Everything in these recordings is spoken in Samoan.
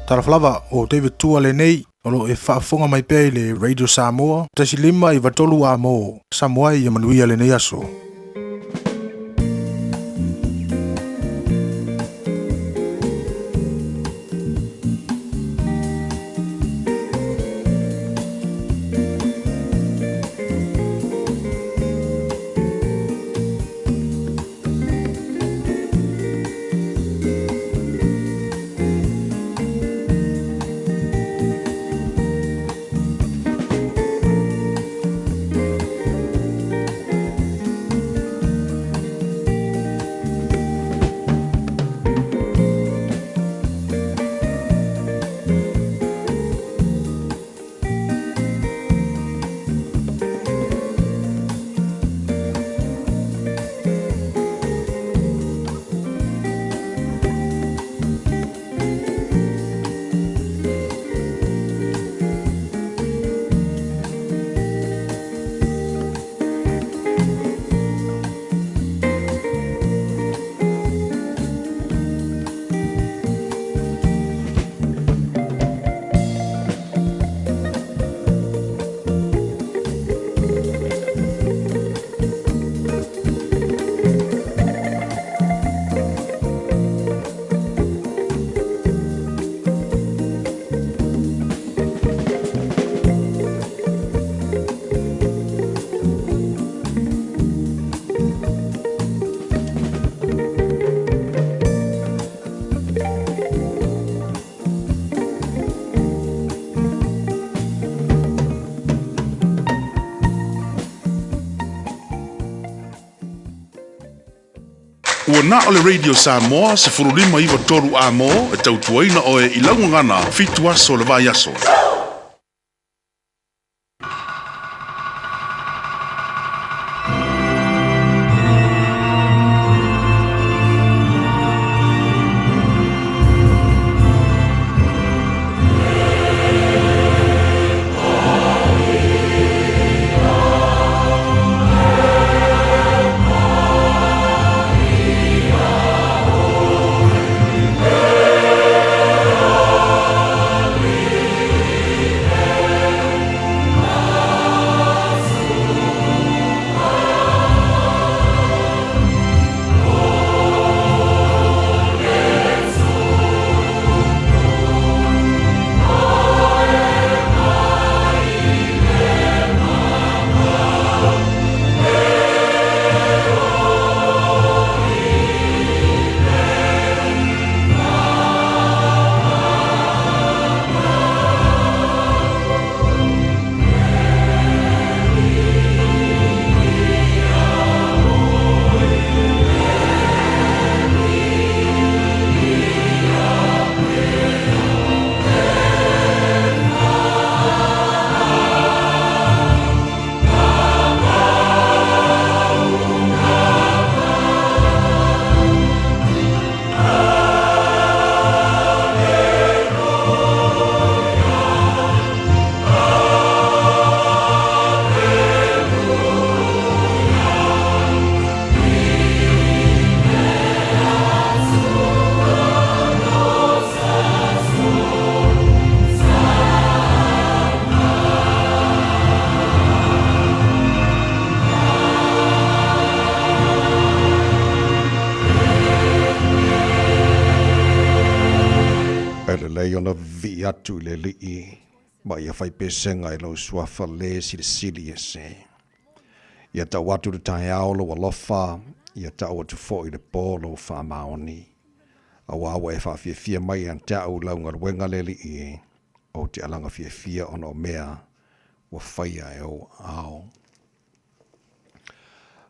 Talofa lava, o David Tua lenei, o lo o e faafofoga mai pea i le Radio Samoa, 1.5 93 A mo Samoa ia manuia lenei aso. Ua na o le Radio Samoa 15 9 3 A mo e tautuaina oe i lau gagana fitu aso o le vaiaso. faapipii atu i le Alii ma ia fai pesega i lou suafa le silisili ese. Ia tau atu le taeao lou alofa, ia tau atu foi le po lou faamaoni. Aua ua e faafiafia mai ia te au i lau galuega le Alii e, ou te alaga fiafia ona o mea ua faia e ou aao.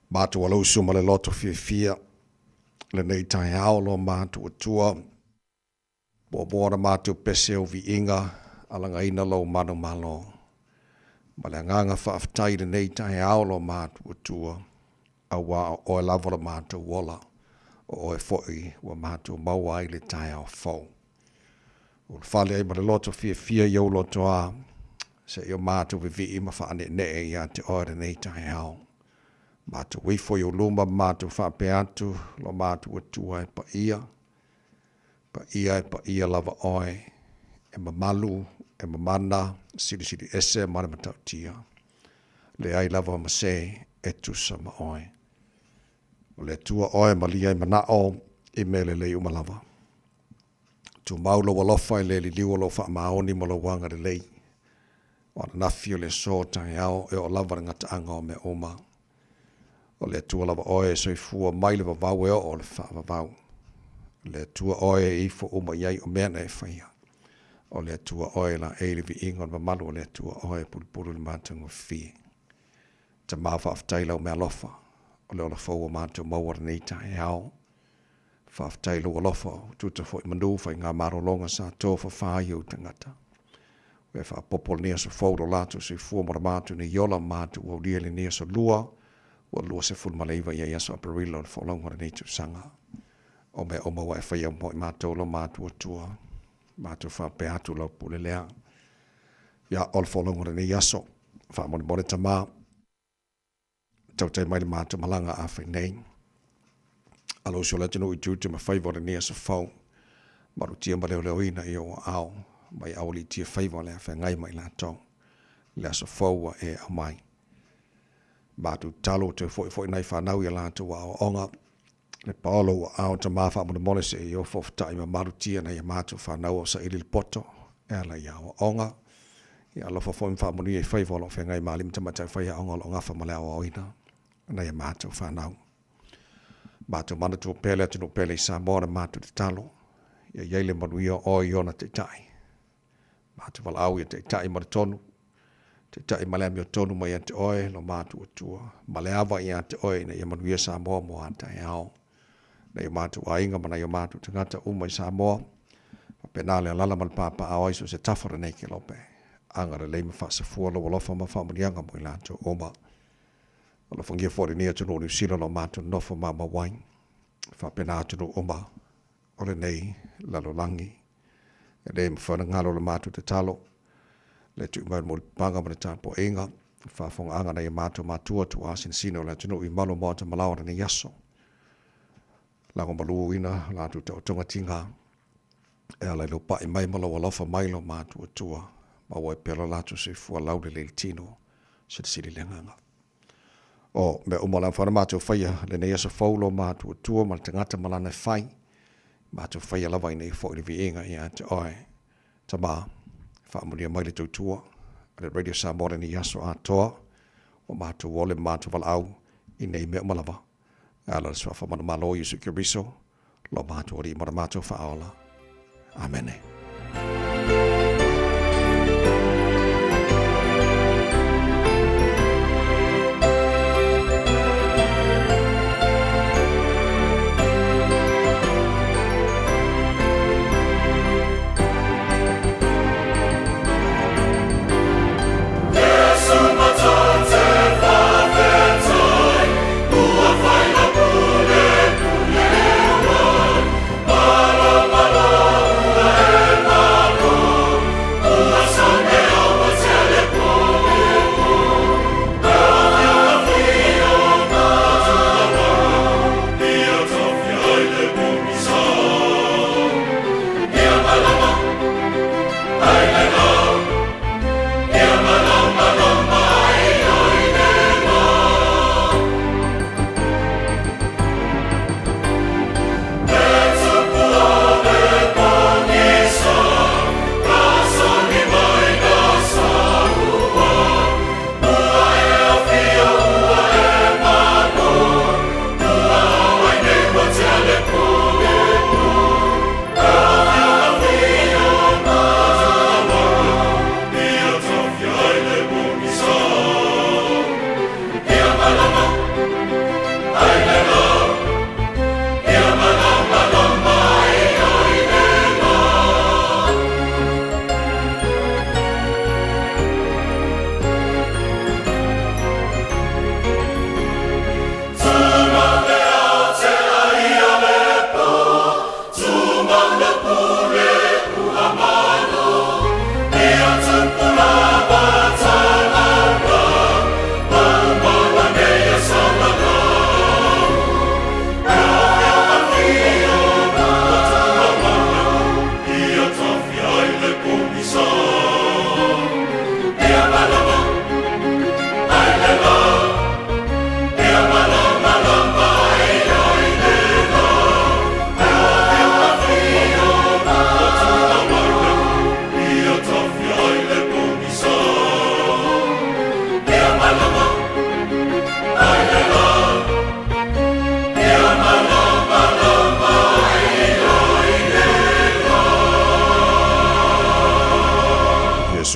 Matou alausu ma le loto fiafia lenei taeao lo matou Atua. Muamua ona matou pese ou viiga, alagaina lou manumalo. Ma le agaga faafetai i lenei taeao lo matou Atua, auā o oe lava lo matou ola, o oe foi ua matou maua ai le taeao fou. Ua ulufale ai ma le loto fiafia i ou lotoā, seia o matou vivii ma faaneenee ia te oe lenei taeao. Matou ifo i ou luma ma matou faapea atu, lo matou Atua e paia, Paia e paia lava oe, e mamalu, e mamana, silisili ese ma le matautia. Leai lava ma se e tusa ma oe. O le Atua oe e malia ai manao i mea lelei uma lava. Tumau lou alofa i le liliu o lou faamaoni ma lou agalelei. O ananafi o le aso taeao e oo lava le gataaga o mea uma. O le Atua lava oe e soifua mai le vavau e oo le faavavau. O le Atua oe e ifo uma i ai o mea na e faia. O le Atua oe e laei le viiga o le mamalu o le Atua oe e pulupulu i le matagofie. Tama faafetai lau mealofa o le ola fou ua matou maua lenei taeao. Faafetai lou alofa ua tuta foi manu faigamalologa sa tofafa ai ou tagata. Ua e faapopo lenei aso fou lo latou soifua ma lo matou nei ola ma matou aulia i lenei aso lua ua 29 i ai aso Aperila o le folauga o lenei tausaga. O mea uma ua e faia mo i matou lo matou Atua, matou faapea atu lau pule lea. Ia, o le folauga o lenei aso, faamolemole Tama, tautai mai le matou malaga a fai nei. Alo uso le atunuu i tiute ma faiva o lenei aso fou. Malutia ma leoleoina i ou aao, mai aualiitia faiva o le a feagai ma i latou. Le aso fou ua e aumai. Matou tatalo ua toe foifo'i nai fanau i a latou aoaoga. Le paolo ua ao tama faamolemole se i ofo feta'i ma malutia nai a matou fanau o saili le poto e ala i aoaoga. Ia alofa foi ma faamanuia i faiva o lo o feagai ma alii ma tamaitai faiaoga o lo o gafa ma le aoaoina nai a matou fanau. Matou manatua pea le atunuu pele i Samoa le matou tatalo. Ia i ai le manuia o oe i ona taitai. Matou valaau ia taitai ma le tonu, taitai ma le amiotonu mai ia te oe lo matou Atua, ma le ava ia te oe ina ia manuia Samoa mo a taeao. Nai o matou aiga ma nai o matou tagata uma i Samoa, faapena le alala ma le papaaao ai so o se tafa o lenei kelope. Agalelei ma faasafua lou alofa ma faamanuiaga mo i latou uma. Alofagia foi lenei atunuu o Niu Sila o lo o matou nonofo maumau ai, faapena atunuu uma o lenei lalolagi. E le mafai ona galo le matou tatalo, le tui mai o le mulipapaga ma le tapuaiga, le faafofogaaga a nai o matou matua tuuasinasina o le atunuu i malu o maota malao o lenei aso. Lagomaluina latou taotoga tiga e ala i lou pai mai ma lou alofa mai lo matou Atua, maua ai pea lo latou soifua laulelei i le tino, silisili le agaga. O mea uma o le a mafai ona matou faia lenei aso fou lo matou Atua ma le tagata ma lana e fai, matou faia lava ina ia foi le viiga ia te oe. Tama, faamanuia mai le tautua a le Radio Samoa lenei aso atoa, ua matou ole ma matou valaau i nei mea uma lava. E ala i le Suafa manumalo o Iesu Keriso, lo matou Alii ma lo matou Faaola. Amene.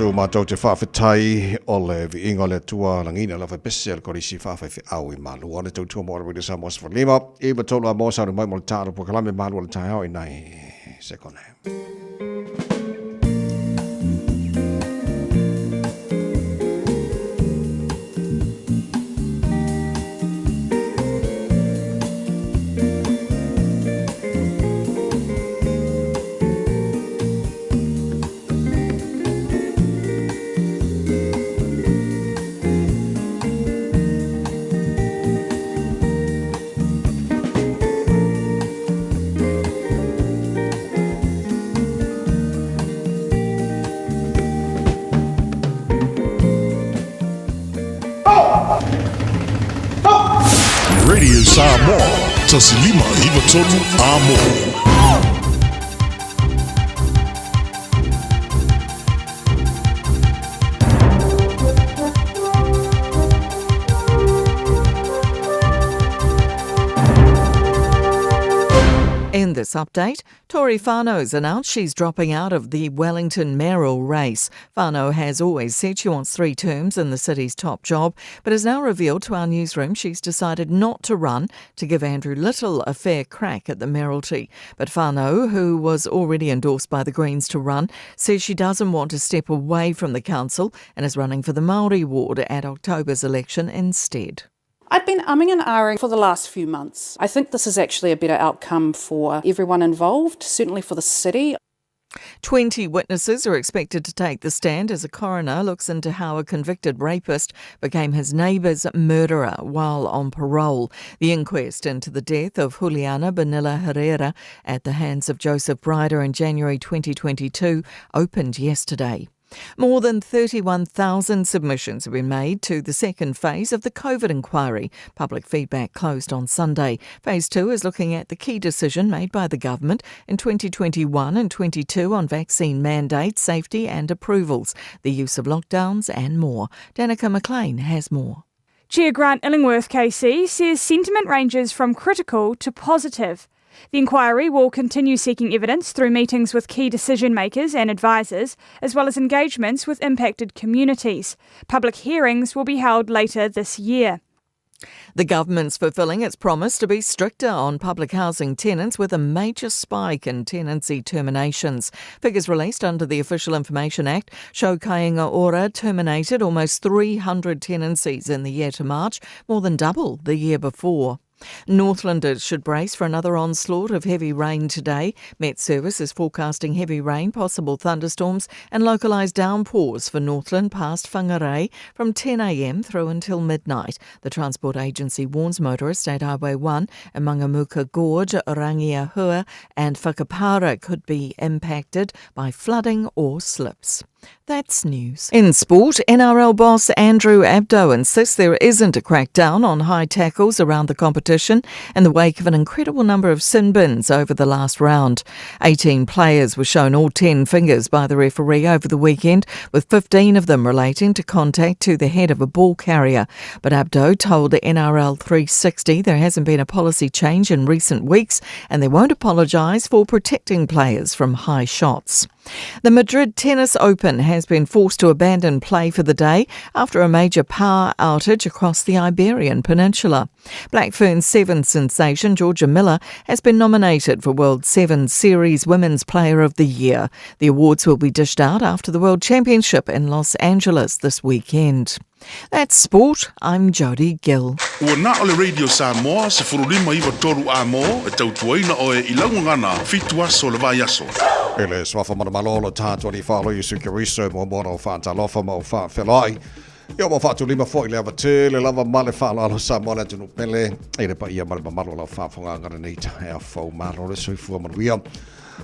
Iesu matou te faafetai o le viiga o le Atua lagina lava e pese a le Kolisi faafaifeau i Malua le tautua mo le Radio Samoa 15 9 3 a mo sauni mai mo le taalo polokalame Malua le taeao i nai sekone. Radio Samoa, 1593 Amo. In this update, Tory Whanau's announced she's dropping out of the Wellington mayoral race. Whanau has always said she wants 3 terms in the city's top job, but has now revealed to our newsroom she's decided not to run to give Andrew Little a fair crack at the mayoralty. But Whanau, who was already endorsed by the Greens to run, says she doesn't want to step away from the council and is running for the Māori ward at October's election instead. I've been umming and ahhing for the last few months. I think this is actually a better outcome for everyone involved, certainly for the city. 20 witnesses are expected to take the stand as a coroner looks into how a convicted rapist became his neighbour's murderer while on parole. The inquest into the death of Juliana Bonilla Herrera at the hands of Joseph Ryder in January 2022 opened yesterday. More than 31,000 submissions have been made to the second phase of the COVID inquiry. Public feedback closed on Sunday. Phase 2 is looking at the key decision made by the government in 2021 and 22 on vaccine mandates, safety and approvals, the use of lockdowns and more. Danica McLean has more. Chair Grant Illingworth KC says sentiment ranges from critical to positive. The inquiry will continue seeking evidence through meetings with key decision makers and advisors, as well as engagements with impacted communities. Public hearings will be held later this year. The government's fulfilling its promise to be stricter on public housing tenants with a major spike in tenancy terminations. Figures released under the Official Information Act show Kāinga Ora terminated almost 300 tenancies in the year to March, more than double the year before. Northlanders should brace for another onslaught of heavy rain today. Met Service is forecasting heavy rain, possible thunderstorms and localised downpours for Northland past Whangarei from 10 a.m. through until midnight. The Transport Agency warns motorists State Highway 1 in Mangamuka Gorge, Rangiahua and Whakapara could be impacted by flooding or slips. That's news. In sport, NRL boss Andrew Abdo insists there isn't a crackdown on high tackles around the competition in the wake of an incredible number of sin bins over the last round. 18 players were shown all 10 fingers by the referee over the weekend, with 15 of them relating to contact to the head of a ball carrier. But Abdo told NRL 360 there hasn't been a policy change in recent weeks and they won't apologise for protecting players from high shots. The Madrid Tennis Open has been forced to abandon play for the day after a major power outage across the Iberian Peninsula. Black Ferns 7 sensation Georgia Miller has been nominated for World 7 Series Women's Player of the Year. The awards will be dished out after the World Championship in Los Angeles this weekend. That's sport. I'm Jodie Gill. Ua na o le Radio Samoa 1593 a mo e tautuaina oe i laugagana 7 aso le vaiaso. I le suafa manumalo o lo tātou Alii Whaalo Iesu Keriso e muamua ona o whaatalofa ma o whaafeloai. Ia ua whaatulima foi le ava tele lava ma le whaaloalo Samoa le atunuu pele i le paia ma le mamalu o lau faafogaga lenei taeao fou malo le soifua manuia.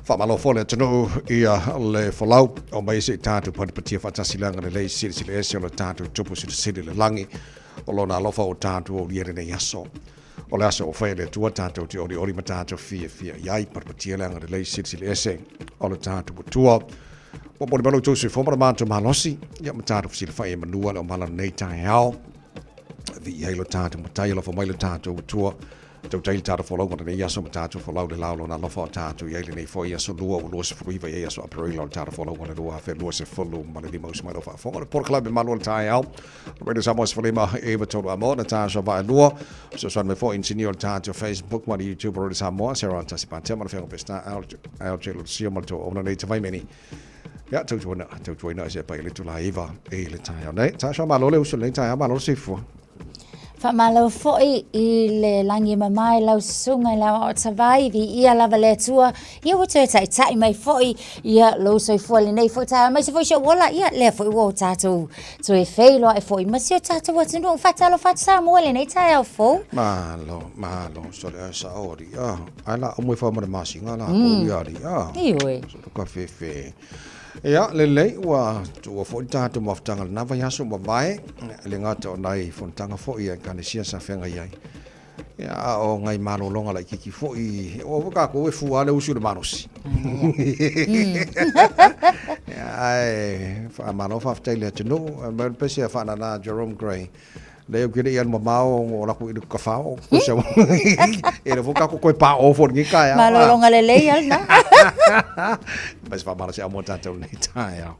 Faamalo foi le atunuu ia le folau o mai se i tatou patipatia faatasi le agalelei silisili ese o le tatou tupu silisili le lagi o lona alofa o tatou aulia lenei aso. O le aso ua faia e le Atua tatou te olioli ma tatou fiafia i ai, patipatia le agalelei silisili ese o le tatou Atua. Ua momoli mai lo outou soifua ma le matou malosi, ia ma tatou fesilafai e manua le omala lenei taeao. Viia ai lo tatou Matai, alofa mai lo tatou Atua. Tautai le tatou folauga o lenei aso ma tatou folau le lao lona alofa o tatou i ai lenei foi aso lua ua 29 i ai aso Aperila o le tatou folauga o le 2025 usu mai lau faafofoga o le polokalame malu o le taeao Radio Samoa 15 e tolu a mo na taso vaelua fesoasoani mai foi inisinia o le tatou Facebook ma le YouTube Radio Samoa Sarah Tasi Patea ma le Afioga Peseta LJ Lucia ma le tauauna nei Tavaimeni ia tautuana tautuaina e se pai le tula iva e le taeao nei taso malo le usu lenei taeao malo le soifua. Faamalo foi i le lagi e mama i lau susuga i le aoao Tavai, viia lava le Atua, ia ua toe taitai mai foi ia lou soifua i lenei foi taeao, aemaise foi si ou ola, ia lea foi ua o tatou toe feiloai foi ma si o tatou atunuu. Faatalofa atu Samoa i lenei taeao fou. Malo, malo, sole ai sao ali, ah, ai la omo e wha ma le masinga la, mm. ko ali, ah. Ioe. So ka fefe. Ia, lelei, ua tuua foi le tatou mafutaga i lena vaiaso ua mavae, e le gata o nai fonotaga foi a Ekalesia sa feagai ai. Ia, a o ngai malologa laitiiti foi, aua foi tatou e fua lava le usu i le malosi. Ia, ae faamalo faafetai i le atunuu. Mai o le pese a Faanana Jerome Gray, Lea ou te le i alu mamao o latou i le kafao. E le foi tatou toe pa-o foi i lenei taeao. Malologa lelei a lena. Mai se faamalosiau mo tatou i lenei taeao.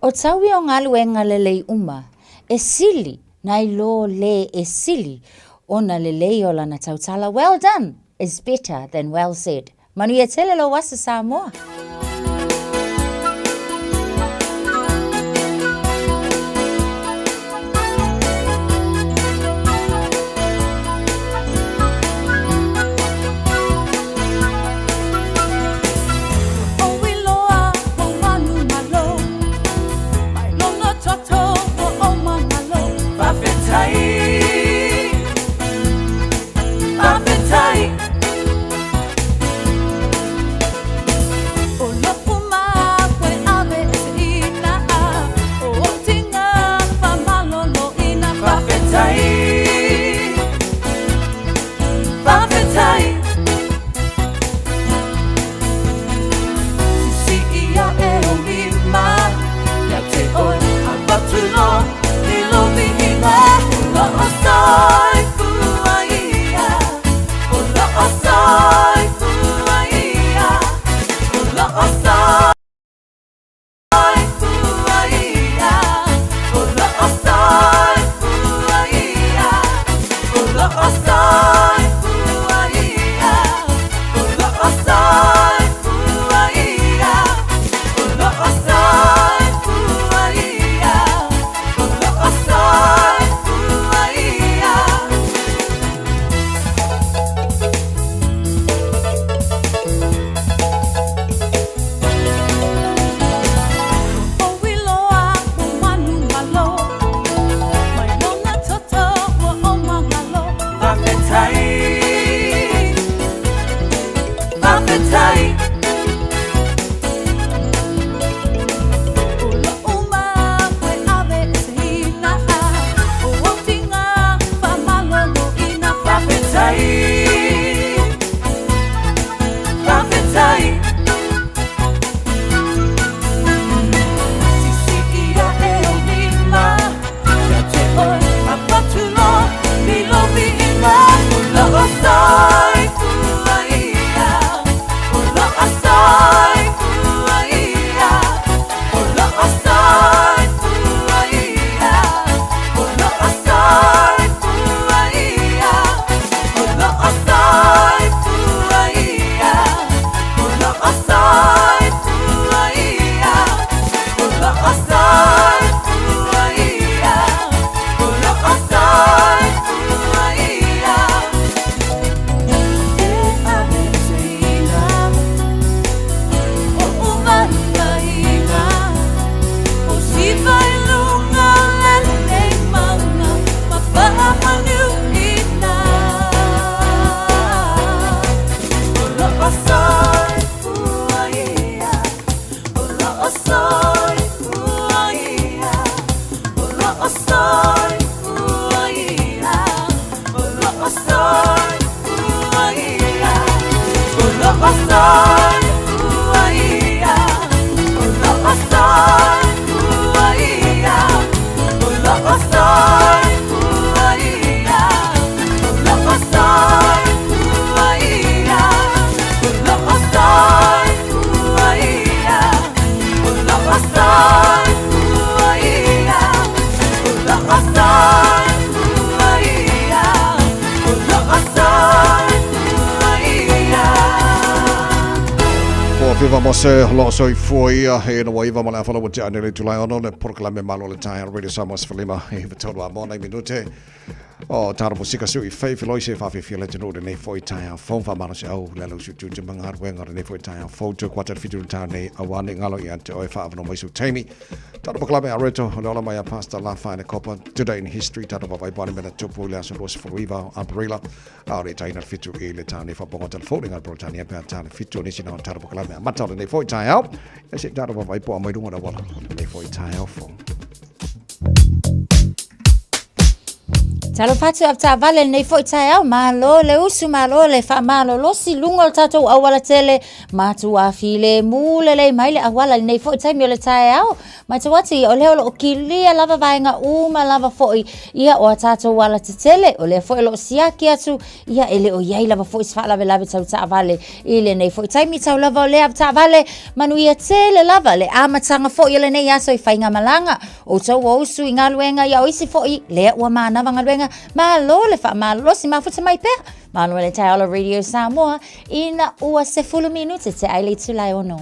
O taui o galuega lelei uma, e sili nai lo le e sili ona lelei o lana tautala Well done is better than well said. Manuia tele lou aso Samoa. Fiva mo se lo soifua ia he na waiva ma le afala ua tea nei le itula e ono le polokalame malo le taeao Radio Samoa 15 e hiva tolu a mo nai minute o taro musika sui fei filoi se whawhiwhia le tenu lenei foi taeao fou whamalo se au le lau su tu te mangaruenga lenei foi taeao fou te kwata fitu le tau nei awane ngalo ia te oe whaavano mai su taimi Tata Pakalame a Reto, le ola mai a Pastor Lafa ene Kopa, Today in History, tata vavai bani mena tupu le aso 29 Aperila, a o le taina fitu i le tāne whaponga telefoni ngā Brotania pea tāne fitu o nisi na o tata Pakalame a mata o lenei foi taeao, e se tata vavai po a mai runga na wala, lenei foi taeao fou. Talofa atu avetaavale lenei foi taeao, malo le usu, malo le faamalolosi luga o le tatou auala tele, matua filemu lelei mai le auala lenei foi taimi o le taeao. Matau atu ia, o lea o loo kilia lava vaega uma lava foi ia o a tatou ala tetele, o lea foi o loo siaki atu ia e le o iai lava foi se faalavelave tau taavale i lenei foi taimi tau lava o lea avetaavale manuia tele lava le amataga foi o lenei aso i faigamalaga outou o usu i galuega ia o isi foi lea ua manava galuega malo le faamalolosi mafuta mai pea malo le taeao o Radio Samoa ina ua 10 minute te ai le itula e ono.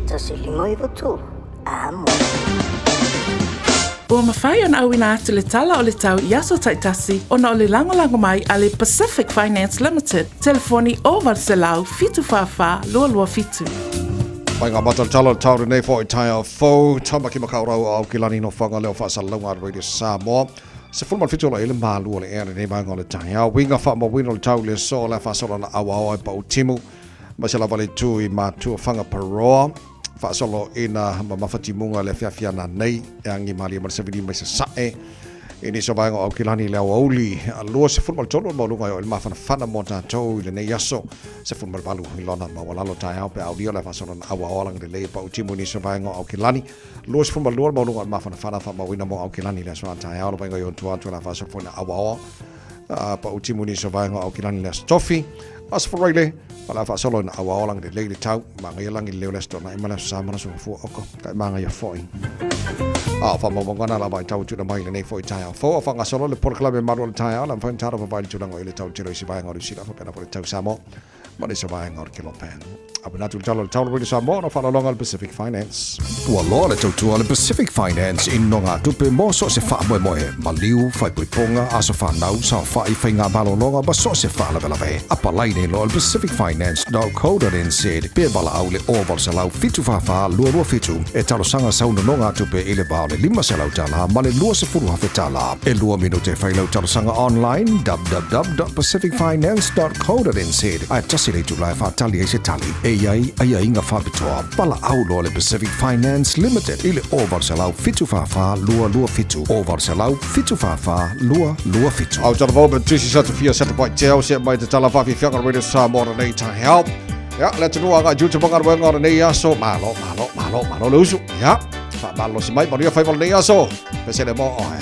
Tasi lima iwa tolu. Amo. Ua mafai ona auina atu le tala o le tau i aso taitasi ona o le lagolago mai a le Pacific Finance Limited, telefoni 0800 744 227. Mai ngā matalatala o le tau lenei foi taeao fou, Tamaki Makaurau o Aukilani no Whangaleo whaasalalauga a le Radio Samoa. 17 ola i le malu o le ea lenei vaega o le taeao. Uiga faamauina o le tau i le aso o le a faasolo ana auaoa e pau timu. Ma se lava le itu i Matua Whangaparoa. Faasolo ina mamafa timuga le afiafi ana nei e agi malie ma le savili mai sasae i nisi o vaega o Aukilani i le aoauli 23 o le maualuga e oo i le mafanafana mo tatou i lenei aso 18 i lona maualalo taeao pe aulia o le a faasolo ana auaoa lagalelei e pau timu i nisi o vaega o Aukilani 22 le maualuga o le mafanafana faamauina mo Aukilani i le aso a taeao le vaega i ona tua atu o le a faasolo foi na auaoa pau timu i nisi o vaega o Aukilani i le aso Tofi Aso Faraile, o le a faasolo ina auaoa lagi lelei le tau, magaia lagi lelei o le Aso Toonai ma le Aso Sa ma le Aso Gafua oko, ka e magaia foi. A o faamaumauga na lava i tau tuna mai lenei foi taeao fou, a faagasolo le polokalame malu o le taeao, le mafai ona talo vavae le tulaga o i le tau tele o isi vaega o Niu Sila, faapena foi le tau Samoa ma le isi vaega o le Kelopen. Auina atu le tala o le tau o le Samoa ona faaaloaloga a le Pacific Finance. Ua loa le tautua a le Pacific Finance i nogatupe mo so o se faamoemoe, maliu, faaipoipoga, aso fanau, saofai, faiga malologa ma so o se faalavelave. Apalai nei loa le pacificfinance.co.nz pe valaau le 0800 744 227 e talosaga sau nonogatupe i le va o le $500 ma le $20,000. E lua minute e fai lau talosaga online www.pacificfinance.co.nz ae tasi le itula e faatali ai se tali e i ai aiaiga faapitoa. Valaau loa le Pacific Finance Limited i le 0800 744 227 0800 744 227. Au tala vau me tusi sa te fia seta pai te au se mai te tala whawhiwhianga Radio Samoa lenei taeao. Ia, le atunuu agai tiute ma galuega o lenei aso. Malo, malo, malo, malo le usu. Ia, faamalolosi mai, manuia faiva o lenei aso. Pesele mo oe.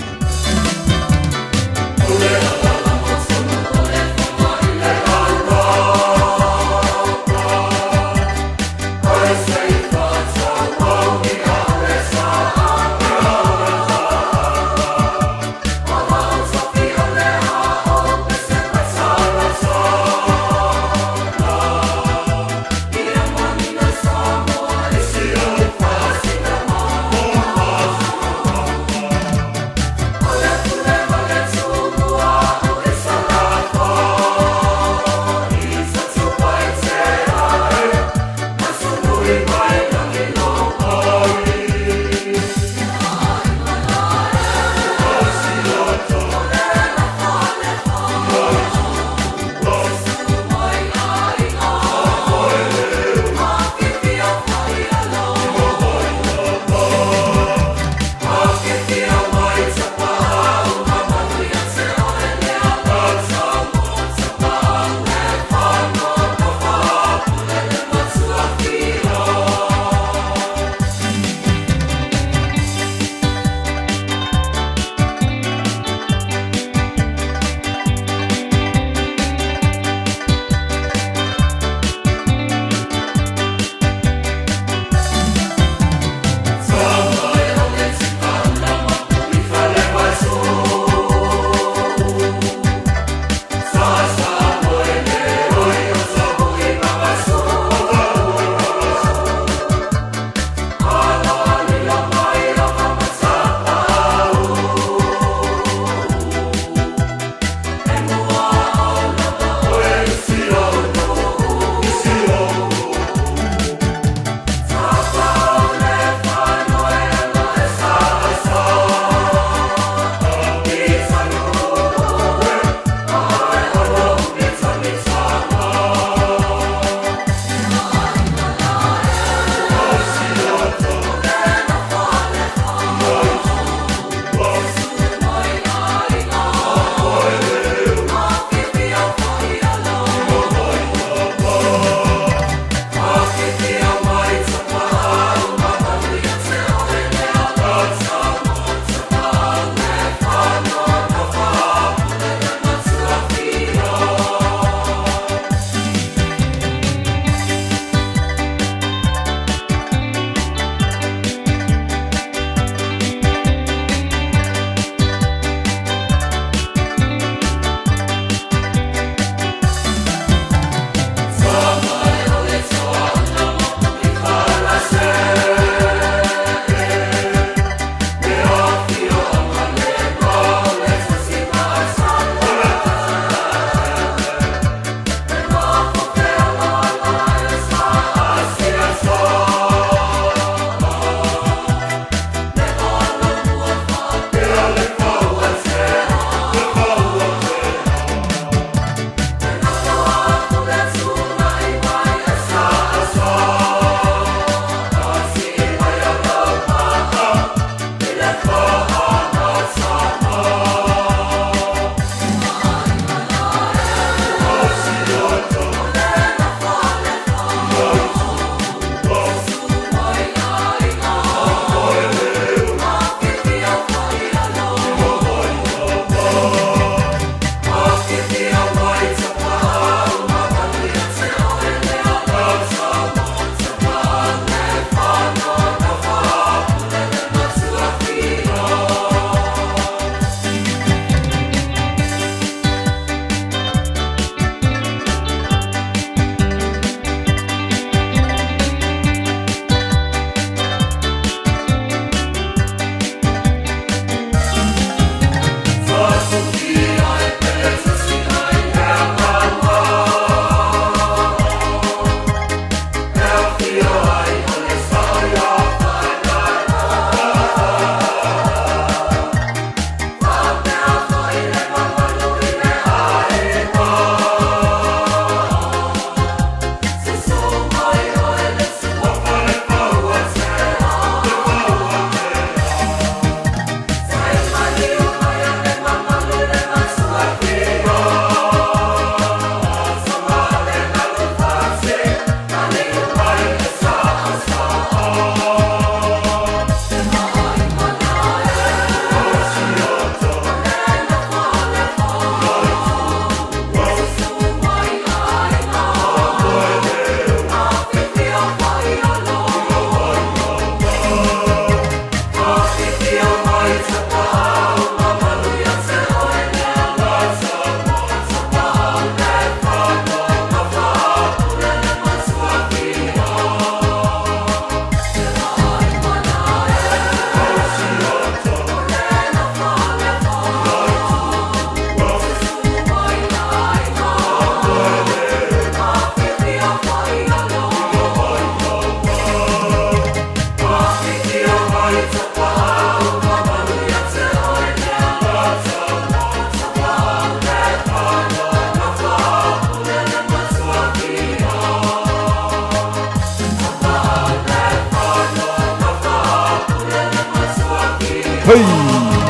Hei,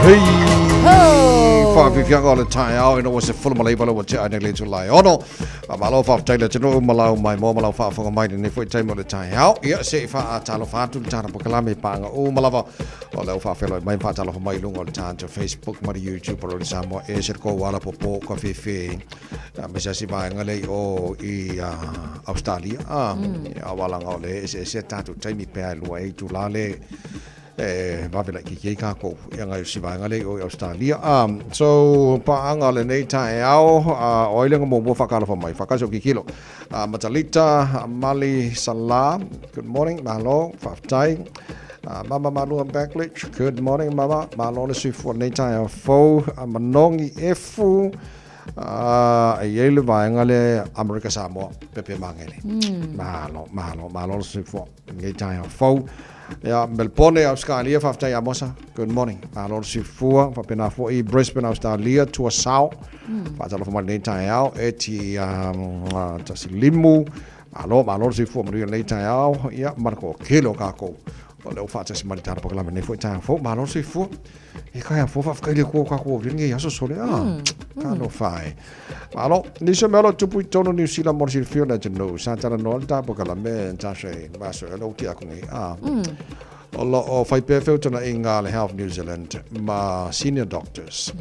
hei. Whawhiwhianga o le taeao ina ua 19 le ua tea nei le itula e ono. Faamalo faafetai le atunuu ma lau maimoa ma lau faafofoga mai lenei foi taimi o le taeao. Ia se i faatalofa atu le tala polokalame i paaga uma lava o lea ua faafeiloai mai ma faatalofa mai i luga o le tatou Facebook ma le YouTube o le Samoa e se kou ala popo ka fefe me se asi vaega le i o i Australia a awalanga o le eseese tatou taimi pe a e lua e itula le e vave laitiiti ai tatou e agai i si vaega lea i o i Australia. So, paaga o lenei taeao, o ai le aga muamua faatalofa mai, faatasi o kikilo. Matalita, Mali Salah, good morning, malo, faafetai. Mama Malua Backlich, good morning mama, malo le soifua lenei taeao fou. Manogi Efu, e i ai le vaega lea Amerika Samoa, Pepe Magele. Malo, malo, malo le soifua. Lenei taeao fou. Ia, Melbourne, Australia, faafetai Amosa. Good morning. Malo le soifua. Faapena foi Brisbane, Australia, Tua Sao. Faatalofa mai lenei taeao. Eti tasi limu. Malo, malo le soifua manuia lenei taeao. Ia, ma le toatele o tatou. O lea ua faatasi mai le tala pakalame lenei foi taeao fou. Malo le soifua. E kai a fou faafetai le Atua o tatou aulia lenei aso sole. Ah, talofa e. Malo, nisi o mea o lo o tupu i totonu o Niu Sila mo le silafia o le atunuu, sa talanoa le ta polokalame Natasha i le vaiaso ea lea ua tea atu nei, a, o lo o fai pea feutagaiga a le Health New Zealand ma senior doctors.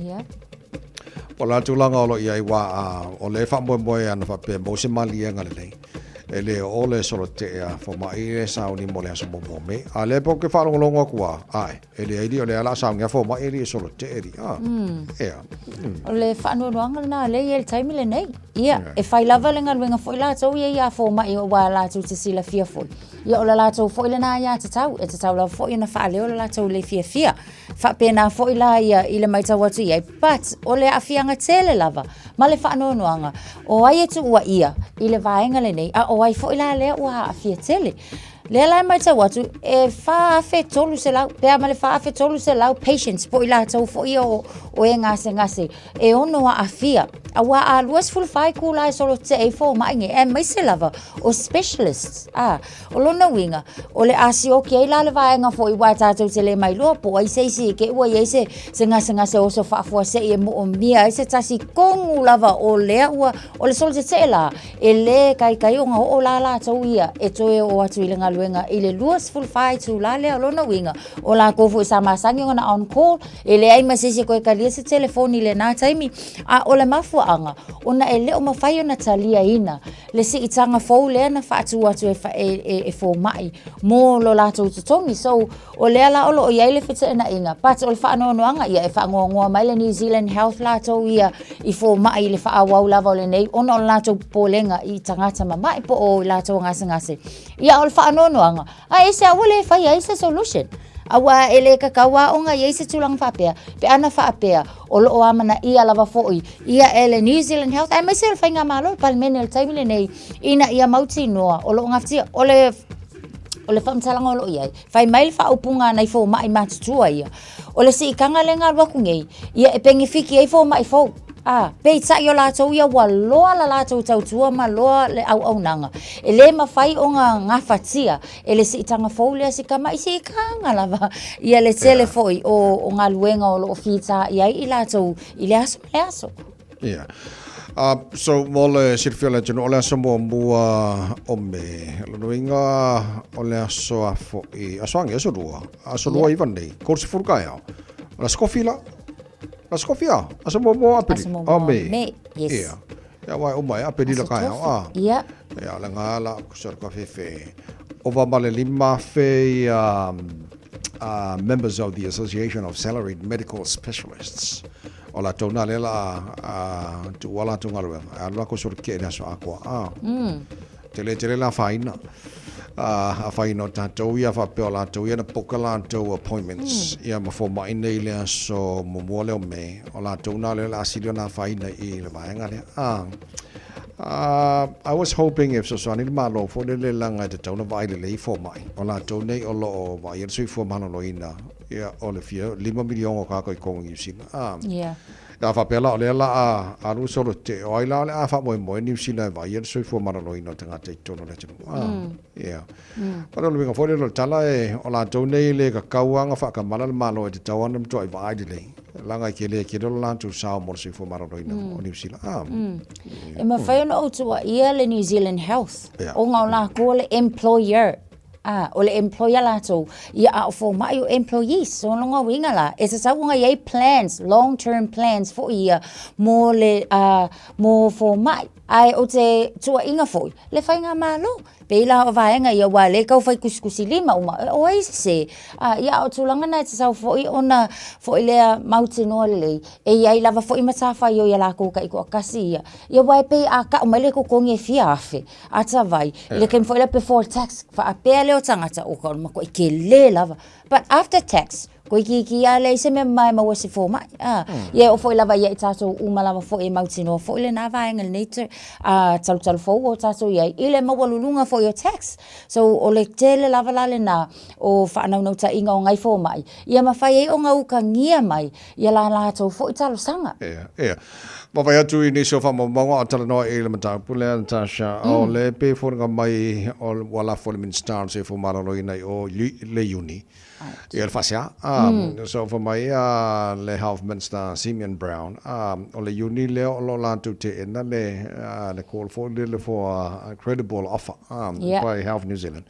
O le a tulaga o lo o i ai, aua o lea e faamoemoe ana faapea maua se maliega lelei. E le oo le solotea fomai e sauni mo le aso muamua o Me. A lea pe ou te faalogologo atu lava, ae. E leai li o lea la saunia fomai e li e solo te e li. Ah. Ea. O le faanoanoaga lena o lea e i ai i le taimi lenei. Ia, e fai lava le galuega foi latou ia iā fomai aua latou te silafia foi. Ia, o le latou foi lena aiatatau, e tatau lava foi ona faaleo le latou le fiafia. Faapena foi la ia i le matau atu i ai. But, o le aafiaga tele lava ma le faanoanoaga, o ai e tuuaia i le vaega lenei, a o ai foi la lea ua aafia tele. Lea la e matau atu, e 4,300, pe a ma le 4,300 patients po o i latou foi ia o, o e gasegase, e ono aafia. Aua a 24 itula e solo tetee ai fomai nei, aemaise lava o specialists. A, o lona uiga, o le a sioki ai la le vaega foi aua tatou te le mailoa po o ai se isi i te i ua i ai se, se gasegase oso faafuasei e moomia ai se tasi tonu lava o lea ua, o le solo tetee la, E lē kaikai ona oo la latou ia e toe oo atu i le galuega i le 24 itula lea. O lona uiga, o latou foi sa masani ona on call, e leai ma se isi e toe talia se telefoni i lena taimi. A o le mafuaaga, ona e le o mafai ona taliaina le siitaga fou lea na faatu atu e, e, e fomai mo lo latou totogi. So, O lea la o lo o i ai le feteenaiga, but o le faanoanoaga, ia e faanoanoa mai le New Zealand Health latou ia i fomai i le faaauau lava o lenei ona o le latou popolega i tagata mama'i po o i latou gasegase. Ia o le faanoanoaga, a ese a ua le faia ai se solution. Aua e le tatau lava ona i ai se tulaga faapea, pe ana faapea o lo o amanaia lava foi ia e le New Zealand Health aemaise o le Faigamalo, le Palemene o le taimi lenei, ina ia mautinoa o lo o gafatia. O le O le faamatalaga o lo o i ai, fai mai le faaupuga a nai fomai matutua ia, o le siitaga lea na alu atu nei, ia e penefiti ai fomai fou. A, peitai o latou ia ua loa la latou tautua ma loa le auaunaga. E le mafai ona gafatia e le siitaga fou lea si tamai siitaga lava ia le tele foi o galuega o lo o fita i ai i latou i le aso ma le aso. Yeah. So, mo le silafia o le atunuu, o le aso muamua o Me, lona uiga o le aso a fo'i, aso age, aso lua, aso lua iva nei, 30 taeao. O le aso kofi la. Aso kofi a, aso muamua o Apeli. Aso muamua o Me. Me, yes. Yeah. Ia aua e uma e Apelila taeao, a. Yeah. Ia, le ngā la, kusa le kawhewhe. Ova ma le 5,000 ia members of the Association of Salaried Medical Specialists. O latou nā lea la a tuua latou galuega, e alu lakou solo ke le aso atoa. A. Tele tele la afaina. A afaina o tatou ia faapea o latou ia na book a latou appointments ia ma fomai nei le aso muamua lea o Me, o latou nā lea la a sili ona afaina i le vaega lea. A. I was hoping e fesoasoani le Malo foi lele leaga e tatau ona vaai lelei i fomai. O latou nei o lo o vaaia le soifua maloloina. Ia, o le fia 5 miliona o tātou i totonu o Niu Sila. Yeah. A faapea la o lea la a alu le solo tetee, o ai la o le a faamoemoe Niu Sila e vaaia le soifua maloloina o tagata i totonu o le atunuu. A, ia. O le uiga foi lea o le tala, e, o latou nei e le kakau lava ona faatamala le Malo e tatau lava ona matuai vaai lelei, leaga e tele tele lo latou sao mo le soifua maloloina o Niu Sila. A. E mafai ona ou tuuaia le New Zealand Health, ona o latou o le employer. A, o le employer latou, ia a o fomai o employees. So o lona uiga la, e tatau ona i ai plans, long term plans foi ia mo le mo fomai. Ae ou te tuuaina foi le faigamalo. Pei la o vaega ia aua o lea e tau fai tusitusilima uma, o ai se a, ia a o tulaga na e tatau foi ona foi lea mautinoa lelei, e i ai lava foi matafaioi a latou taitoatasi ia. Ia aua e pei a tau mai le totogi e fia afe, atavai, i le taimi foi lea before tax, faapea lea o tagata, o ka o le matuai tele lava. But after tax, toeitiiti lava leai se mea mama e maua e se fomai. A, ia e oo foi lava ia i tatou uma lava foi e mautinoa foi lena vaega i lenei talutalu fou o tatou i ai, i le maualuluga foi o tax. So, o le tele lava la lena o faanaunautaiga o nai fomai, ia mafai ai ona utagia mai ia la latou foi talosaga. Ea, ea. Vaavaai atu i nisi o faamaumauga o talanoa i le mataupu lea, Natasha, o le pei e foliga mai o ua lafo le Minisita o le Soifua Maloloina i o i le Iuni ia le faasea. So fai mai le Health Minister Simeon Brown, o le Iuni lea o lo o latou teena le call foi lele for a credible offer by Health New Zealand.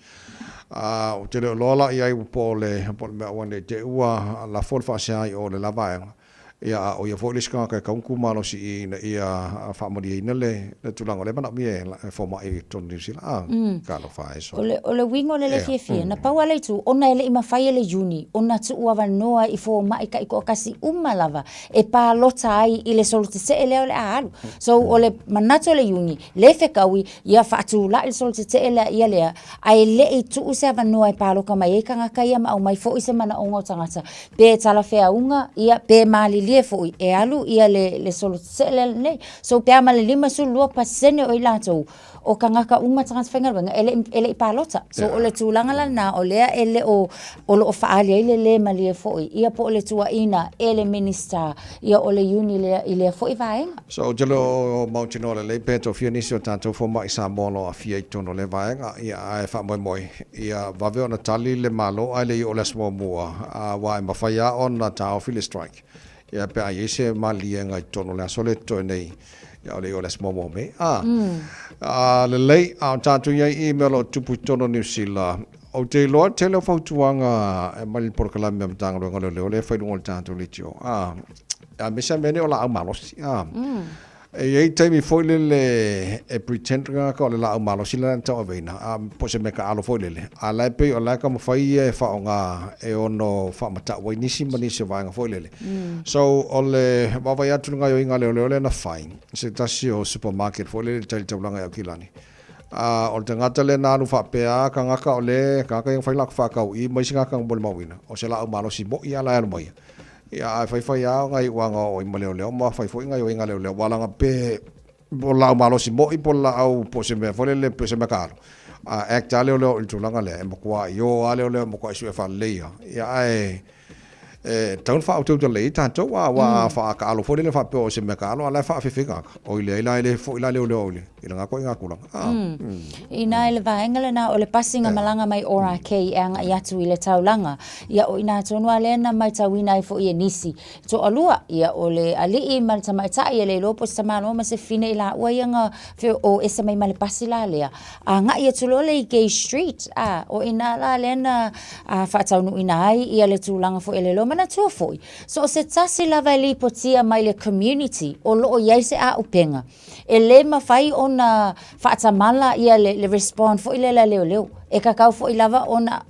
Ou te le o iloa la i ai po o le mea ua nei te i ua lafo le faasea i o i le la vaega. Ia, a ʻo ia foi le isi tagata e tatau ona tu malosi i i ina ia faamalieina le tulaga o lea e manaomia e fomai i totonu o Niu Sila. A, talofa e sole. O le uiga o le le fiafia, na pau lava le itu, ona e le i mafai e le Iuni ona tuuavanoa i fomai taitoatasi uma lava e palota ai i le solo tetee lea o le a alu. So, o le manatu o le Iuni, le fetaui, ia faatulai le solo tetee lea ia lea, ae le i tuu se avanoa e palota mai ai tagata ia ma aumai foi se manaoga o tagata pe talafeauga ia pe malilie foi e alu ia le, le solo tetee lea lenei. So pe a ma le 52% o i latou o tagata uma tagata faigaluega e le, e le i palota. So o le tulaga la lena o lea e le o, o lo o faaali ai le le malie foi ia po o le tuuaiina e le Minisita ia o le Iuni lea i lea foi vaega. So ou te le o mautinoa lelei pe tofia nisi o tatou fomai Samoa o lo o aafia i totonu o lea vaega, ia ae faamoemoe ia vave ona tali le Malo ae le i oo le aso muamua, aua e mafai lava ona taofi le strike ia pe a i ai se maliliega i totonu o le aso lea e totoe nei, ia o le i oo le aso muamua o Me. A, a lelei, a o tatou i ai i mea o lo o tupu i totonu o Niu Sila, ou te iloa tele o fautuaga e mai le polokalame a Matagaluega o Leoleo lea e fai i luga o le tatou leitio, a, aemaise lava mea nei o laau malosi. A, E i ai taimi foi lele e pretend tagata o le laau malosi lena na tauaveina, a po o se mea taaalo foi lele, a o la e pei o la e taumafai ia e faaaoga e ono faamatau ai nisi ma nisi o vaega foi lele. So, o le vaavaai atu i le gaoioiga a leoleo lea na fai, se tasi o supermarket foi lele i tai i le taulaga i Aukilani, a o le tagata lea na alu faapea, tagata o le tagata ia na fai lana faatau i i ma isi tagata na molimauina, o se laau malosi moi lava la e alu mai ia. Ia, ae faifai lava gaioiga o i ma leoleo ma fai foi gaioiga a leoleo, aua leaga pe o le laau malosi moi po o le laau po o se mea foi lele po o se mea taaalo, a act lava leoleo i le tulaga lea, e matua io lava leoleo e matua sue faalelei lava. Ia, ae e tatau ona faautautaga lelei ai tatou, aua a faataaalo foi lele faapea o se mea taaalo a o la e faafefefe tagata. Oi leai la, e le foi la leoleo i lena ituaiga tulaga. Inā i le vaega lena o le pasi na malaga mai Ōrākei e agai atu i le taulaga, ia o inā tonu a lea na maitauina ai foi e nisi. Toalua, ia o le alii ma le tamaitai e le iloa po o se tamaloa ma se fafine i laua ia na o ese mai ma le pasi la lea. Agai atu loa lea i Gay Street, a, o inā la lea na faataunuuina ai ia le tulaga foi a le iloa. Manatua foi, so o se tasi lava e lipotia mai le community o lo o i ai se auupega, E le mafai ona faatamala ia le respond foi lea a leoleo. E tatau foi lava ona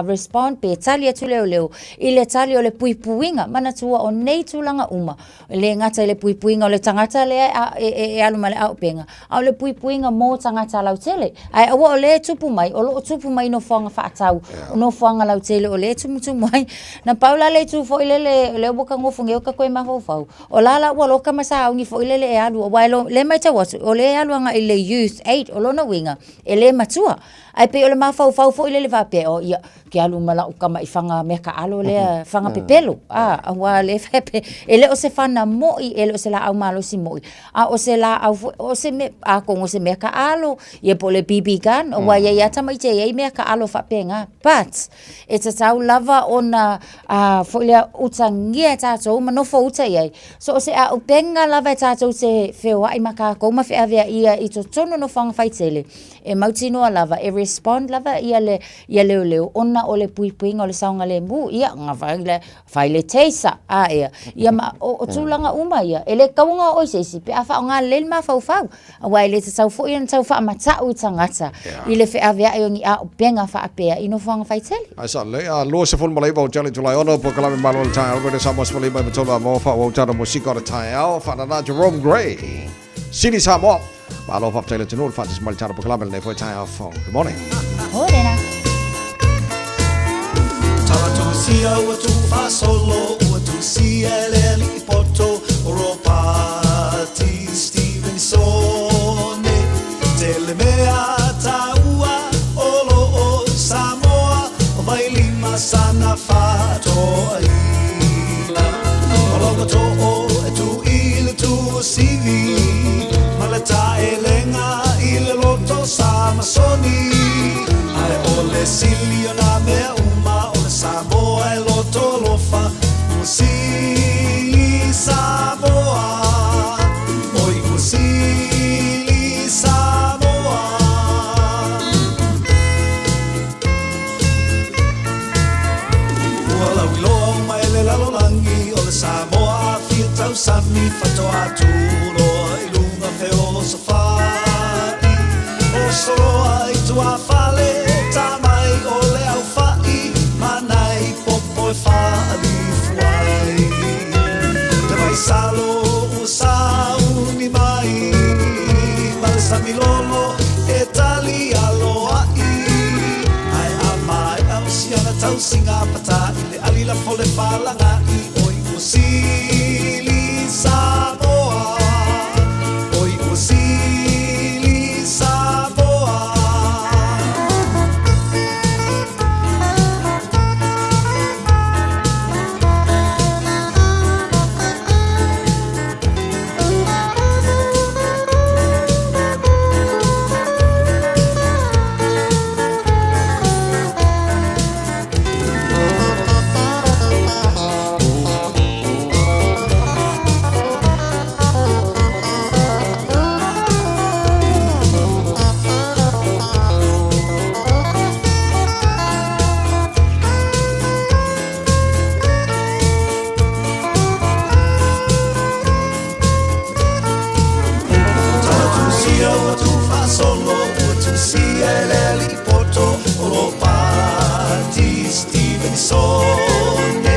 respond pe tali atu leoleo i le tali o le puipuiga. Manatua o nei tulaga uma, e le gata i le puipuiga o le tagata lea e alu ma le auupega, a o le puipuiga mo tagata lautele. Ae aua o lea e tupu mai, o lo o tupu mai i nofoaga faatau, o nofoaga lautele o lea e tumutumu ai. Na pau la le itu foi lele, o lea ua ta nofo nei ua ta toe mafaufau, O la la ua loka ma sauni foi lele e alu, aua e lo, le matau atu, o lea e alu agai i le youth 8, o lona uiga, e le matua. Ae pei o le mafaufau foi lele faapea, oh ia, ke alu ma lau tama i faga mea taalo lea, faga pepelo, a, aua o lea e faapea, e le o se fana moi, e le o se laau malosi moi, a o se laau foi, o se mea, atonu o se mea taalo, ia po o le BB gun, aua e i ai lava tamaiti e i ai mea taalo faapena, but e tatau lava ona a, foi lea, utagia e tatou ma nofo uta i ai, so o se auupega lava e tatou te feoai ma tatou ma feaveaia i totonu o nofoaga faitele, e mautinoa lava, e respond lava ia le, ia leoleo ona o le puipuiga o le saogalemu. Ia, na fai le, fai le taser, a ea. Ia ma, o, o tulaga uma ia, e le tatau ona oo i se isi pe a faaaoga lelei le mafaufau. Aua e le tatau foi ona tau faamata'u i tagata i le feaveai o ni auupega faapea i nofoaga faitele. Ae sa lelei a 29 o Jale July 6 polokalame malo o le taeao Radio Samoa 15 i a mo faaauau tana musika o le taeao faanana Jerome Gray Sili Samoa Malo faafetai le atunuu le faatasi mai le tana polokalame lenei foi taeao fou. Good morning. Morena. Talatusia ua tuufaasolo ua tusia e le alii poto o Ropati Stevenson-e Tele mea taua o lo o Samoa o Vailima sana faatoaina O lauga too e tu i le tuasivi Ma le taelega i le loto Samasoni Ae o le sili o na mea uma o le Samoa e loto alofa Ua sili Samoa Oi ua sili Samoa Ua lauiloa uma e le lalolagi o le Samoa Afia tausami faatoa tuloa i luga feosofai O soloa i tuafale ta mai o le aufai ma nai popo e faalifu ai Te vaisalo ua sauni mai ma le samilolo e tali aloa'i Ae a maea o siana tausiga pata i le ali lafo le falaga'i Oi ua sili Samoa Oi ua sili Samoa. Tusia ua tuufaasolo ua tusia e le alii poto o Ropati Stevenson-e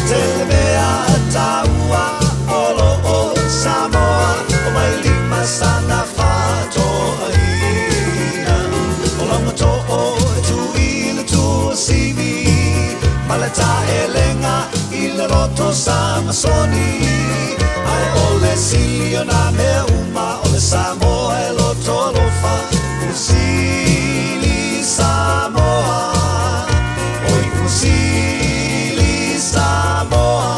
Tele mea taua o lo o Samoa o Vailima sana faatoaina O lauga too e tu i le tuasivi ma le taelega i le loto Samasoni Ae o le sili o na mea uma o le Samoa e loto alofa Ua sili Samoa Oi ua sili Samoa.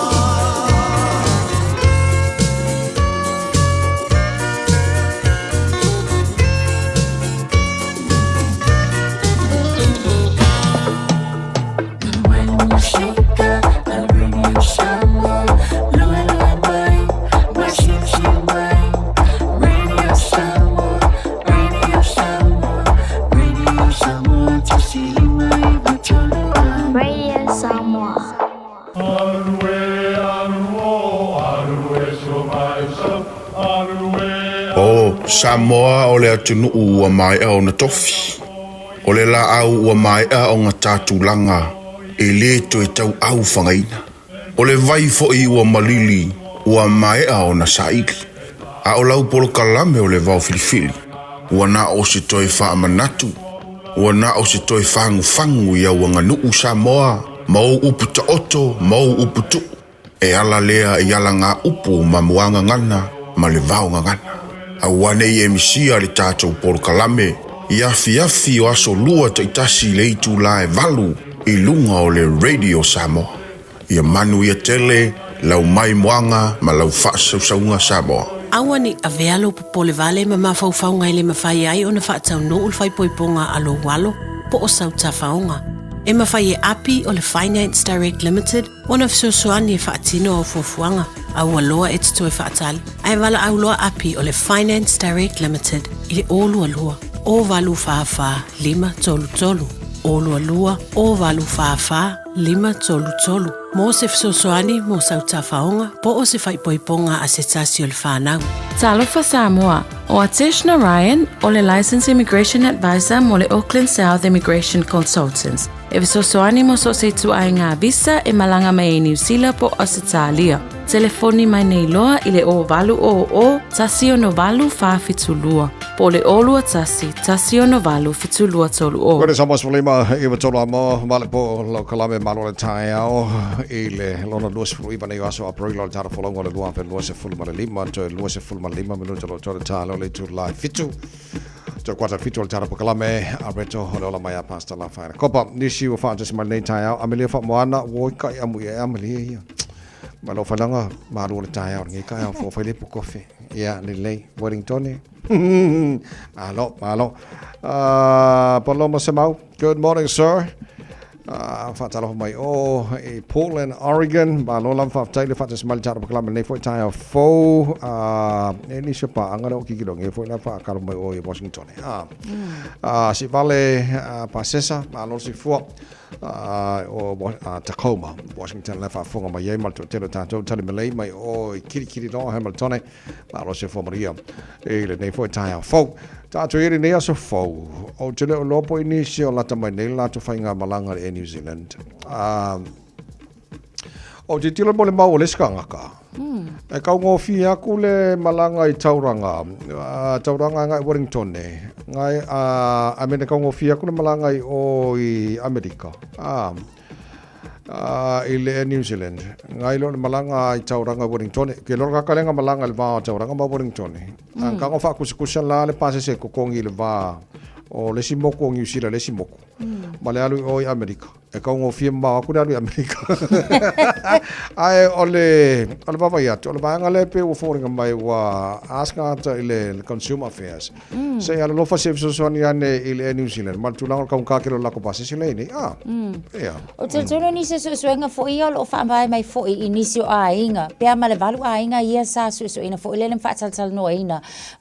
Radio Samoa. O Samoa o le atunuu ua maea ona tofi. O le laau ua maea ona ta tulaga e le toe tauau fagaina. O le vai foi ua malili ua maea ona saili. A o lau polokalame o le vao filifili, ua na o se toe faamanatu, ua na o se toe fagufagu i au aganuu Samoa ma ou upu taoto ma ou upu tuu. E ala lea i alagaupu ma muagagana ma le vaogagana. Aua nei e misia le tatou polokalame I afiafi o aso lua taitasi i le itulā e 8 i luga o le Radio Samoa. Ia manuia tele lau maimoaga ma lau faasausauga Samoa. Aua ne i avea lou popole vale ma mafaufauga e le mafai ai ona faataunuu le faaipoipoga a lou alo po o sau tafaoga. E mafai e Api o le Finance Direct Limited ona fesoasoani e faatino au fuafuaga, a ua loa e te toe faatali, ae valaau loa Api o le Finance Direct Limited i le 022 084 533, 022 084 533 mo se fesoasoani mo sau tafaoga po o se faaipoipoga a se tasi o le fanau. Talofa Samoa, o Atesh Narayan o le Licensed Immigration Advisor mo le Auckland South Immigration Consultants. E fesoasoani mo so o se ituaiga visa e malaga mai ai Niu Sila po o Ausetalia. Telefoni mai nei loa i le 0800 168 472 po o le 021 168 7230. Koe sa mas lima i wa tolu amo ma le po lo kalame malo le taeao i le lona 29 nei o aso Aperila o le tara folongo le 2025 toe 25 minuta lo tole talo le tu lai fitu Toe kuata fitu o le tara pakalame a reto o le ola mai a Pastor La Whaina. Kopa, nisi ua whaatasi mai lenei taeao, amelia wha moana, ua kai amu ia e amelia ia. Ma lo whailanga, malu o le taeao, ngi kai au fo whaile pu kofi. Ia, lelei, Wellington. Malo, malo. Paloma Semau, good morning, sir. Faatalofa mai o i Portland, Oregon. Malo lava faafetai le faatasi mai le tatou pakalame lenei foi taeao fou. E nisi o paaga le o kikilongia foi la faakalo mai o i Washington. Sivale Pasesa, malo le soifua. O Tacoma, Washington la faafofoga mai ai ma le toatele o tatou tali malei mai o i Kirikiriroa, Hamiltone. Malo le soifua manuia i lenei foi taeao fou. Tatou i lenei aso fou, ou te le o iloa po i nisi o lata mai nei le latou faigamalaga i le Air New Zealand. Ou te tilo mo le mau o le isi kangaka. E kaugofie aku le malaga i Tauranga, Tauranga agai Wellington e, ngai, I mean e kaugofie aku le malaga i o i Amerika. I le Air New Zealand. Ngai lo le malaga i Tauranga Wellington. Ke lo ka kalenga malaga i le va o Tauranga ma Wellington. Mm. Ka ngo whaakusakusa la le pasese kokongi i le va o le isi moku o New Zealand le isi moku. Ma le alu i o i Amerika. E kaugofie mamao aku le alu i Amerika. Ae o le, o le vaavaai atu, o le vaega lea pei ua foliga mai ua ask ata i le Consumer Affairs. Se i alolofa se fesoasoani ane i le Air New Zealand ma le tulaga o le kaugata o le latou pasese lea i nei. Ah, ia. Ou te talitonu nisi o suesuega foi ia o lo o faavae mai foi i nisi o aiga, pe a ma le 8 aiga ia sa suesueina foi lele ma faatalatalanoaina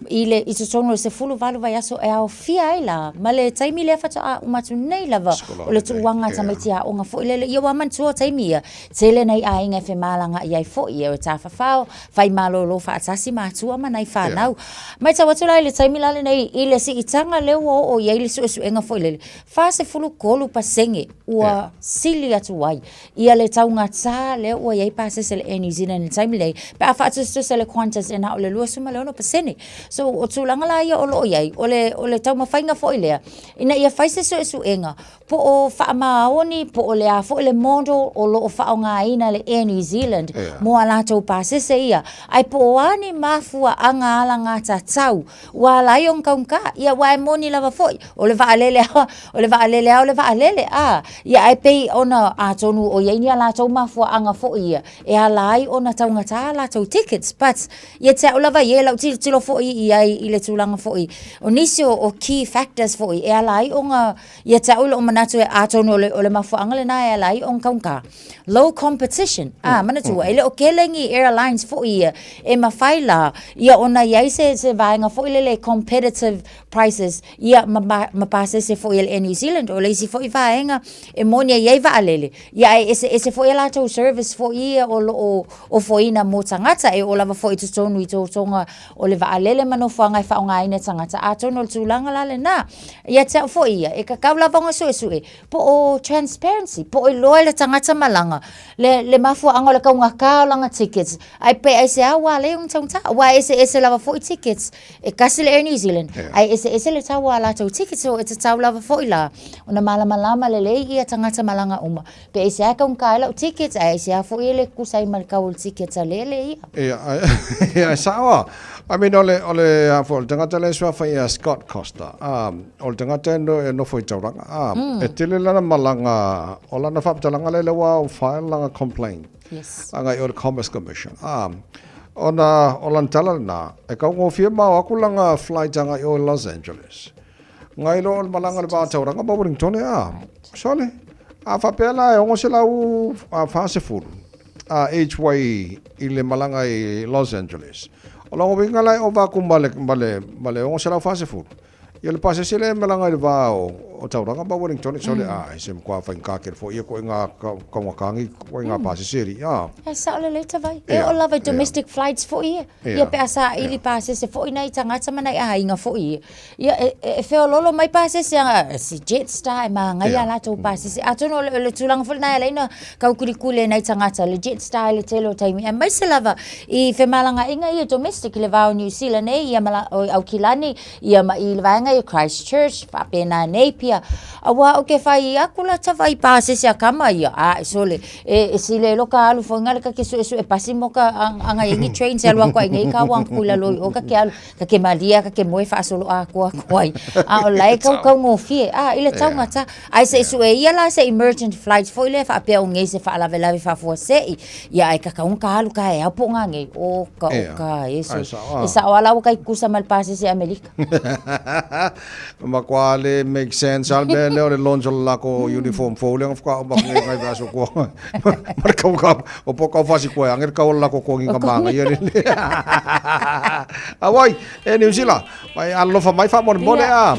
i le i totonu o le 18 vaiaso e aofia ai la ma le taimi lea faatoa uma atu nei lava o le tuuaga a tamaiti aoga foi lele. Ia ua manatua taimi ia, tele nai aiga e femalagaai ai foi e o e tafafao, fai malolo faatasi matua ma nai fanau. Matau atu la i le taimi la lenei i le siitaga lea ua oo i ai le suesuega foi lele, 43% ua sili atu ai ia le taugata lea ua i ai pasese a le Air New Zealand i le taimi lenei pe a faatusatusa le Qantas e na o le 26%. So o tulaga la ia o lo o i ai, o le, o le taumafaiga foi lea ina ia fai se suesuega po o faamaoni po o le a foi le model o lo o faaaogaina e le Air New Zealand mo a latou pasese ia, ae po o a ni mafuaaga alagatatau ua ala ai ona taugata. Ia aua e moni lava foi, o le vaalele lava, o le vaalele lava o le vaalele, a, ia ae pei ona atonu o i ai ni a latou mafuaaga foi ia e ala ai ona taugata a latou tickets, but ia te au lava ia, i lau tilotilo foi i ai i le tulaga foi o nisi o key factors foi e ala ai ona Ia te au i lou manatu e atonu o le, o le mafuaaga lena e ala ai ona taugata. Low competition. Ah, manatua, e le o tele ni airlines foi ia e mafai la ia ona i ai se, se vaega foi lele competitive prices ia ma, ma, ma pasese foi a le Air New Zealand. O le isi foi vaega e moni ai i ai vaalele, ia ae eseese foi a latou service foi ia o lo o ofoina mo tagata e oo lava foi i totonu i totoga o le vaalele ma nofoaga e faaaogaina e tagata, atonu o le tulaga la lena. Ia te au foi ia, e tatau lava. lava ona suesue, po o transparency, po o iloa e le tagata malaga le, le mafuaaga o le kaugata o lana tickets, ae pe aisea ua ala ai ona taugata, aua e eseese lava foi tickets, e tasi le Air New Zealand, ae eseese le tau o a latou tickets, so e tatau lava foi la ona malamalama lelei ia tagata malaga uma, pe aisea e kaugata ai lau tickets, ae aisea foi e le tusa ai ma le tau o le tickets a lele ia. Ia, ia, e sao a. I mean, o le, o le, a foi, o le tagata lea e suafa ia Scott Costa, a, o le tagata e, no, e nofo i Tauranga, a, e tele lana malaga, o lana faamatalaga lea lea ua file lana complaint. Yes. Agai o le Commerce Commission. A, ona o lana tala lena, e kaugofie ma o aku lana flight agai o Los Angeles. Ngai loa o le malaga i le va Tauranga ma Wellington, a, sole, a faapea la e 640, a each way i le malaga i Los Angeles. O lona uiga la e ova aku ma le, ma le, ma le 640. Ia le pasese lea e malaga i le va o, o Tauranga ma Wellington, sole, a, e se matua faigata tele foi ia koe ngā kaungata koe ngā pasese alii, a. E sao lelei tawai. E oo lava i domestic flights foi ia. Ia pe a saili pasese foi nai tagata ma nai aiga foi ia. Ia, e, e, e feololo mai pasese a si Jetstar e māngai a latou pasese. Atonu o le, o le tulaga foi lena e ala ai ona taukulikuli e nai tagata le Jetstar i le tele o taimi. Aemaise lava i femalagaaiga ia domestic i le va o New Zealand nei, ia ma la, o Aukilani, ia ma i le vaega ia Christchurch, faapena Napier. Aua ou te fai atu la tawai pasese a kama ia, a e sole, e, e sile lo ka alu foi ngale ka ke suesue pasi mo ka anga ingi train se alu aku ai nei ka wang kula loi o ka ke alu Ka ke malia, ka ke moe faasolo atoa atu ai. A o la e kaukaugofie, a, i le taugata. Ae se i sue ia la se emergent flight foi lea faapea o ngei se faalavelave faafuasei, ia ae tatau ona ka alu ka e ao po o ngā ngei. O ka, o ka, e so. E sao lava la ua kai tutusa ma le pasese Amerika. Makuā le make sense a le mea lea o le launch o le lako uniform fou lea na faatoa uma atu nei nai vaiaso tua ma le kau o po kau fasi koe ange le kau o le lako kogi ka māngaia le le. Auai, e Niu Sila, mai alofa mai faamolemole a.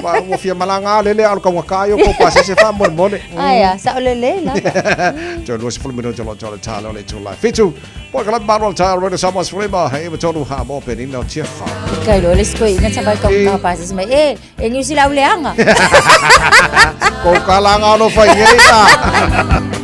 Ma ua fia malaga a lele a o le kaugata ai o kou pasese faamolemole. Ai a, sao lelei lava. Toe 20 minute o lo o le tala o le itula. Fitu, po ka malo le tala Radio Samoa Sefulima, he iwa tolu ha mo penina o Tiafau. Kai lo le skoi ina tawai kau ka pasese mai. E, e Niu Sila au leanga. Kou kalanga ono whai ngei a.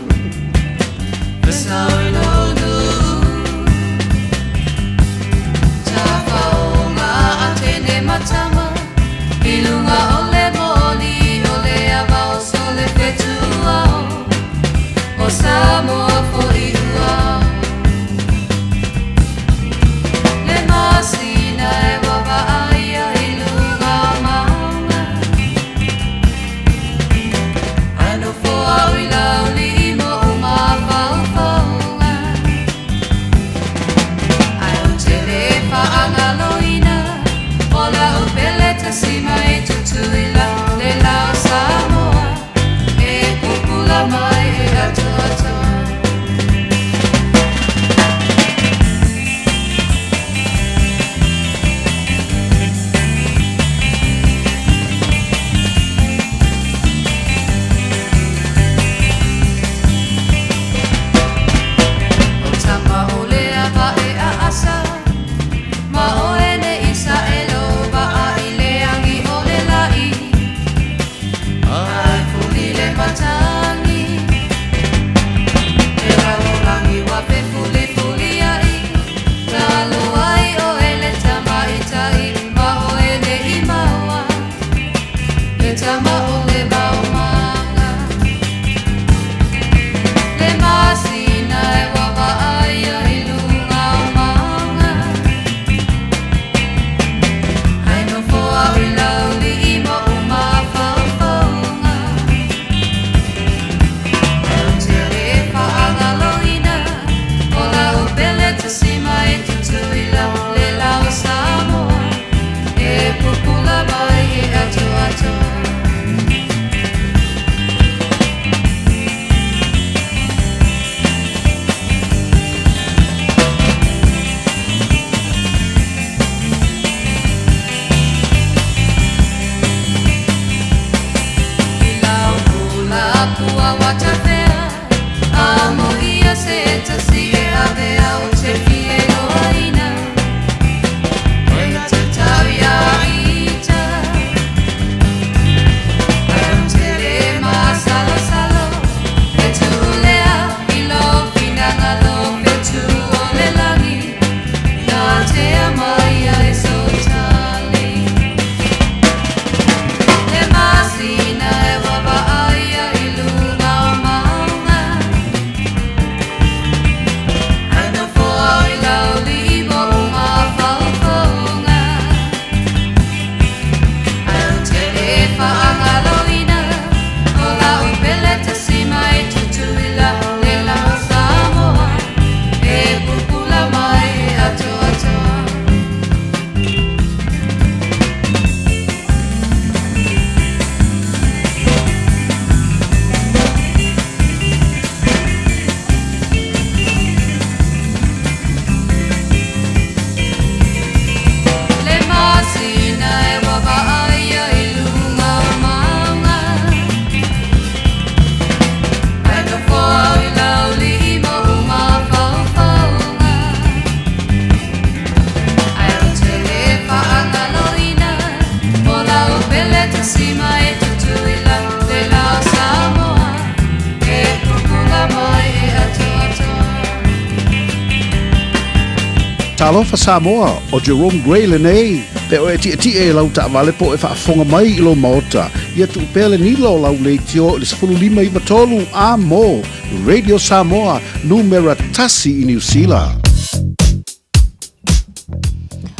Talofa Samoa, ʻo Jerome Gray lenei. Pe o e tiʻetiʻe i lau taʻawale po o e faafofoga mai i lou maota, ia tuu pea le nila o lau leitio i le 15 93 a mo Radio Samoa, numera tasi i Niu Sila.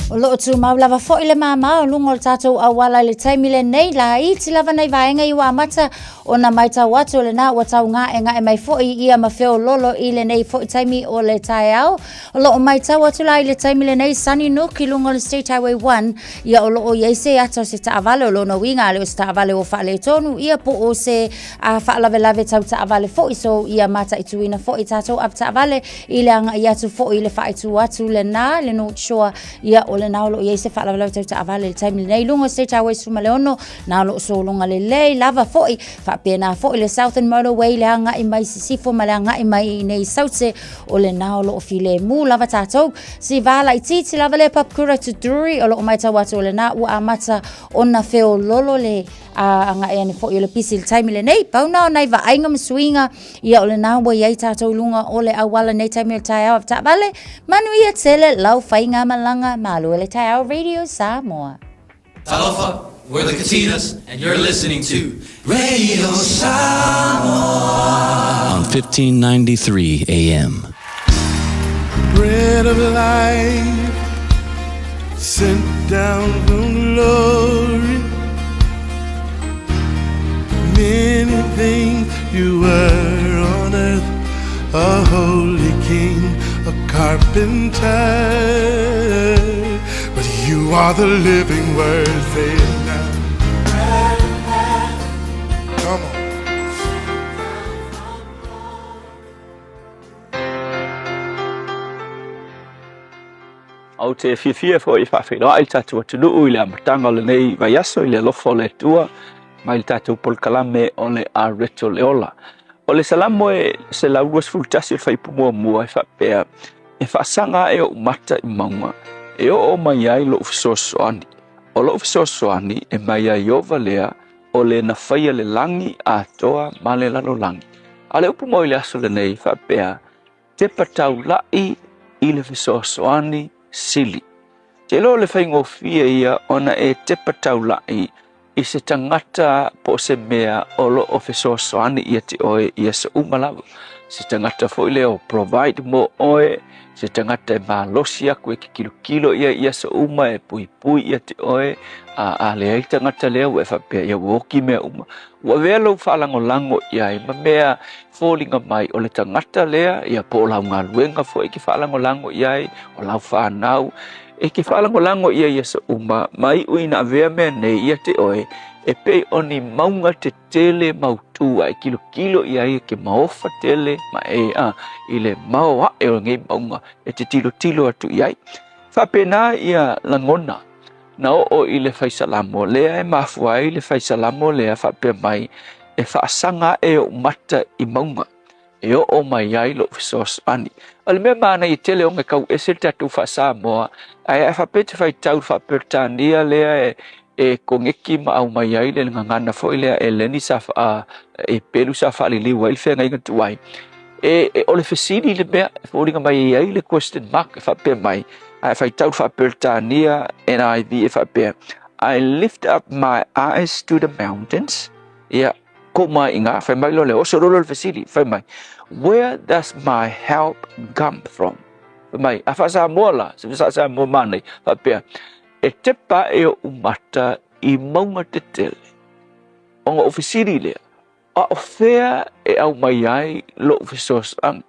O loo tumau lava foi le māmā o luga o le tatou auala i le taimi lenei, laiti lava nai vaega i ua amata ona maitau atu o lena ua tau gaegae mai foi ia ma feololo i lenei foi taimi o le taeao. O loo maitau atu la i le taimi lenei Sunnynook i luga o le State Highway 1, ia o loo i ai se ata o se taavale o lona uiga a le o se taavale ua faaletonu ia po o se a faalavelave tau taavale foi so ia mataituina foi tatou avetaavale i le agai atu foi i le faaitu atu lena le North Shore ia o lena o loo i ai se faalavelave tau taavale i le taimi lenei i luga o State Highway 16 na o loo sologa lelei lava foi faapena foi le Southern Motorway le agai mai sisifo ma le agai mai i nei Saute o lena o loo filemu lava tatou si va laitiiti lava le Papakura to Drury o loo maitau atu o lena ua amata ona feololo le a agai ane foi o le pisi i le taimi lenei. Pau na o nai vaaiga ma suiga, ia o lena ua i ai tatou i luga o le auala nei taimi o le taeao avetaavale. Manuia tele lau faigamalaga, malo e le taeao Radio Samoa. Talofa, we're the Katinas, and you're listening to Radio Samoa on 1593 AM. Bread of life sent down from glory. Many things you were on earth, a holy king, a carpenter. But you are the living word, say it now. Come on. Ou te fiafia foi e faafeiloai le tatou atunuu i le amataga o lenei vaiaso i le alofa o le Atua mai le tatou polokalame o le Areto le Ola. O le Salamo e 121 o le fuaiupu muamua e faapea, E faasaga ae ou mata i mauga, e oo mai ai lou fesoasoani. O lou fesoasoani e mai ia Ieova lea o le na faia le lagi atoa ma le lalolagi. A o le upu mo i le aso lenei e faapea, Tepa taulaʻi i le fesoasoani sili. Te iloa o le faigofie ia ona e tepa taulaʻi i se tagata po o se mea o lo o fesoasoani ia te oe i aso uma lava. Se tagata foi lea o provide mo oe, se tagata e malosi aku e ke kilokilo ia i aso uma e puipui ia te oe, a, a leai le tagata lea ua e faapea ia ua oki mea uma. Ua avea lou faalagolago i ai ma mea foliga mai o le tagata lea, ia po o lau galuega foi e ke faalagolago i ai, o lau fanau, e ke faalagolago i ai i aso uma, ma iu ina avea mea nei ia te oe, e pei o ni mauga tetele mautū a e kilokilo i ai e ke maofa tele ma e a i le mao aʻe o lenei mauga e te tilotilo atu i ai. Faapena ia lagona na oo i le faisalamo lea e mafua ai le faisalamo lea faapea mai, E faasaga aʻe oʻu mata i mauga, e oo mai ai loʻu fesoasoani. O le mea manaia tele ona e kau ese le tatou faa-Samoa, ae a faapea e te faitau i le faa-Peretania lea e, e koneki ma aumai ai le gagana foi lea e Leni sa faa, e Pelu sa faaliliu ai le feagaiga tuai. E, e, o le fesili le mea, e foliga mai e i ai le question mark e faapea mai, ae faitau le faa-Peretania NIV e faapea, I lift up my eyes to the mountains, ia, ko mai i ngā, whai mai lo le oso lolo le fesili, whai mai, where does my help come from? Whai mai, a wha-Samoa la, se wha-Samoa mānei, whapea, e tepa e o umata i maunga te tele. Ona o fesili lea, a o fea e au mai ai loʻu fesoasoani?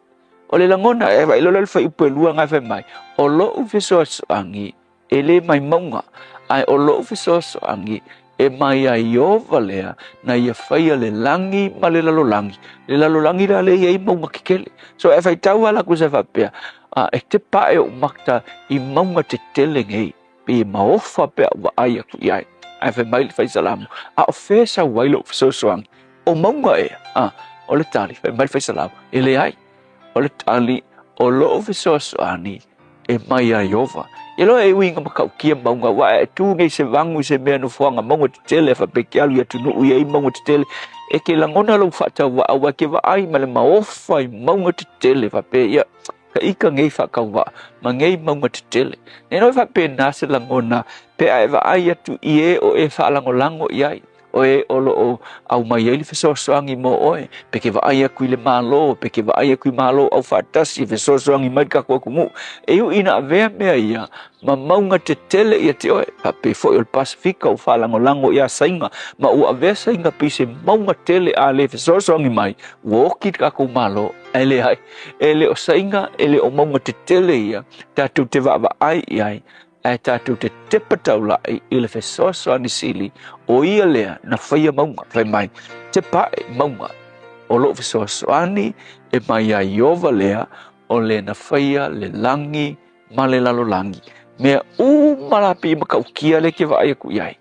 O le lagona, e vaai loa le fuaiupu e lua ngai fai mai, o loʻu fesoasoani e le mai mauga, ae o loʻu fesoasoani e mai ia Ieova lea na ia faia le lagi ma le lalolagi. Le lalolagi la lea e i ai mauga kekele. So e faitau lava la ku se faapea, a, e tepa aʻe oʻu mata i mauga tetele nei, pei e maofa pe a ou vaai atu i ai. Ae fai mai le faisalamo, a o fea e sau ai loʻu fesoasoani? O mauga ea? A, o le tali, fai mai le faisalamo, e leai. O le tali, o loʻu fesoasoani e mai ia Ieova. Ia loa e uiga matautia mauga, aua e tu nei se vagu i se mea nofoaga mauga tetele, faapea ke alu i atunuu i ai mauga tetele, e ke lagona lou faatauvaa, aua e ke vaai ma le maofa i mauga tetele, faapea ia, Ka ika nei faatauvaa ma nei mauga tetele. Nei nō e faapena se lagona pe a e vaai atu i e o e faalagolago i ai, o e o lo o aumai ai le fesoasoani mo oe, pe ke vaai aku i le Malo, pe ke vaai aku i Malo Aufaatasi e fesoasoani mai le tatou atunuu. E ui ina avea mea ia ma mauga tetele ia te oe, faapei foi o le Pasefika ua faalagolago ia Saina, ma ua avea Saina pei se mauga tele a le fesoasoani mai, ua oti le tatou Malo. Ae leai, e le o Saina, e le o mauga tetele ia tatou te vaavaai i ai, ae tatou te tepa taula'i i le fesoasoani sili o ia lea na faia mauga. Fai mai, Tepa ae mauga o lou fesoasoani e mai ia Ieova lea o le na faia le lagi ma le lalolagi. Mea uma la pei e matautia lea e te vaai atu i ai,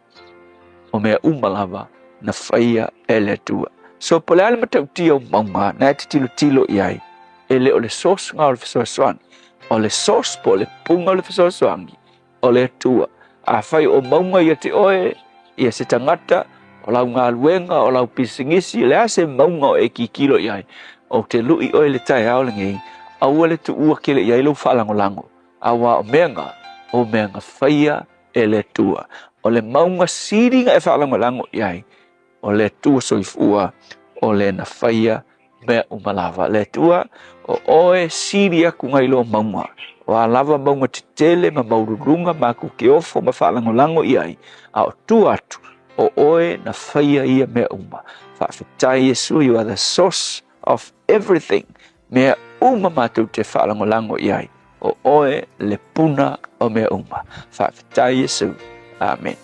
o mea uma lava na faia e le Atua. So, po o le a le matautia o mauga na e te tilotilo i ai, e le o le source na o le fesoasoani. O le source po o le puna o le fesoasoani, o le Atua. Afai o mauga ia te oe, ia se tagata, o lau galuega, o lau pisinisi, o le a se mauga o e kikilo i ai, ou te lu'i oe i le taeao lenei, aua le tuua tele i ai lou faalagolago, auā o mea na, o mea na faia e le Atua. O le mauga sili na e faalagolago i ai, o le Atua soifua, o le na faia mea uma lava. Le Atua, o oe sili aku nai lo mauga. O a lava mauga tetele ma maualuluga matou te ofo ma faalagolago i ai, a o tua atu, o oe na faia ia mea uma. Faafetai Iesu, you are the source of everything. Mea uma matou te faalagolago i ai, o oe le puna o mea uma. Faafetai Iesu. Amen.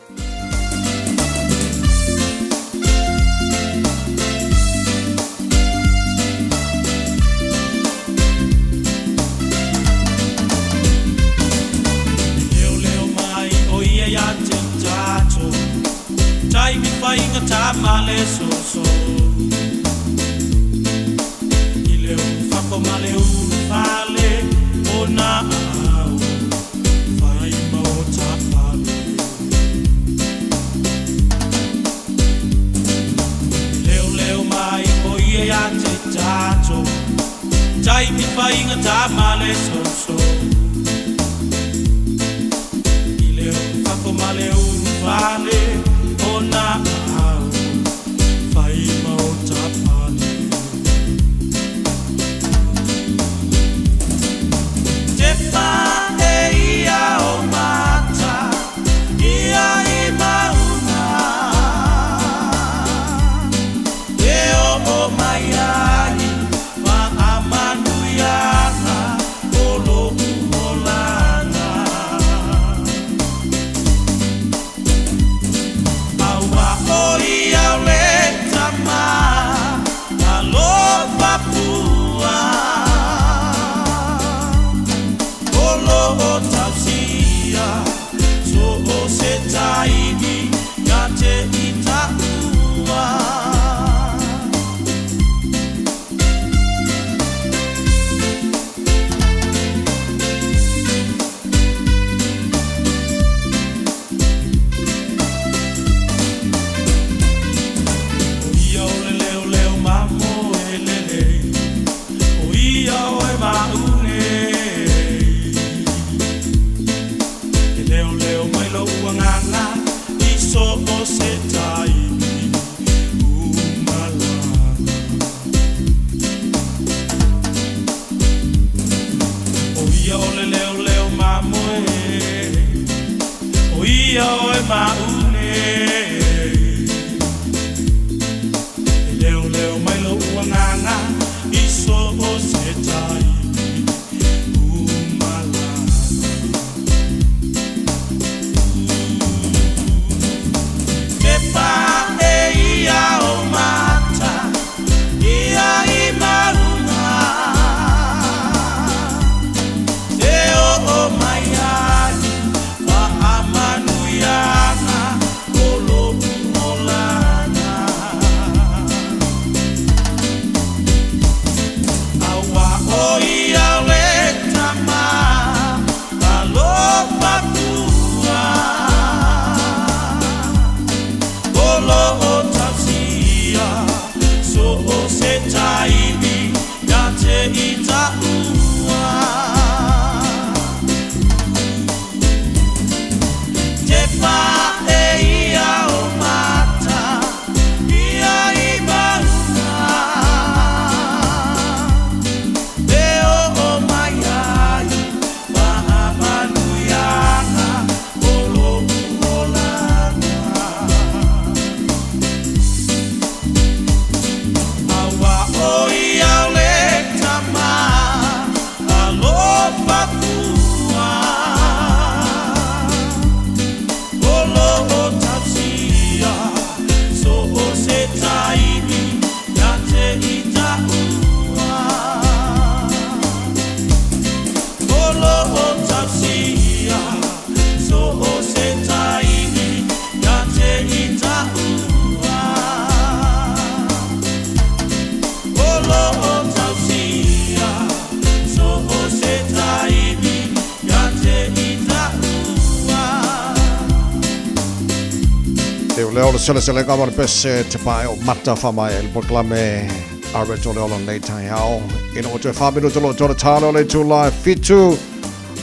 Leo leo le seleselega ma le pese te pae o mata whamae le polokalame a reto le ola nei taeao. Ina o te wha minuta lo tōna tālo le tū lai 7.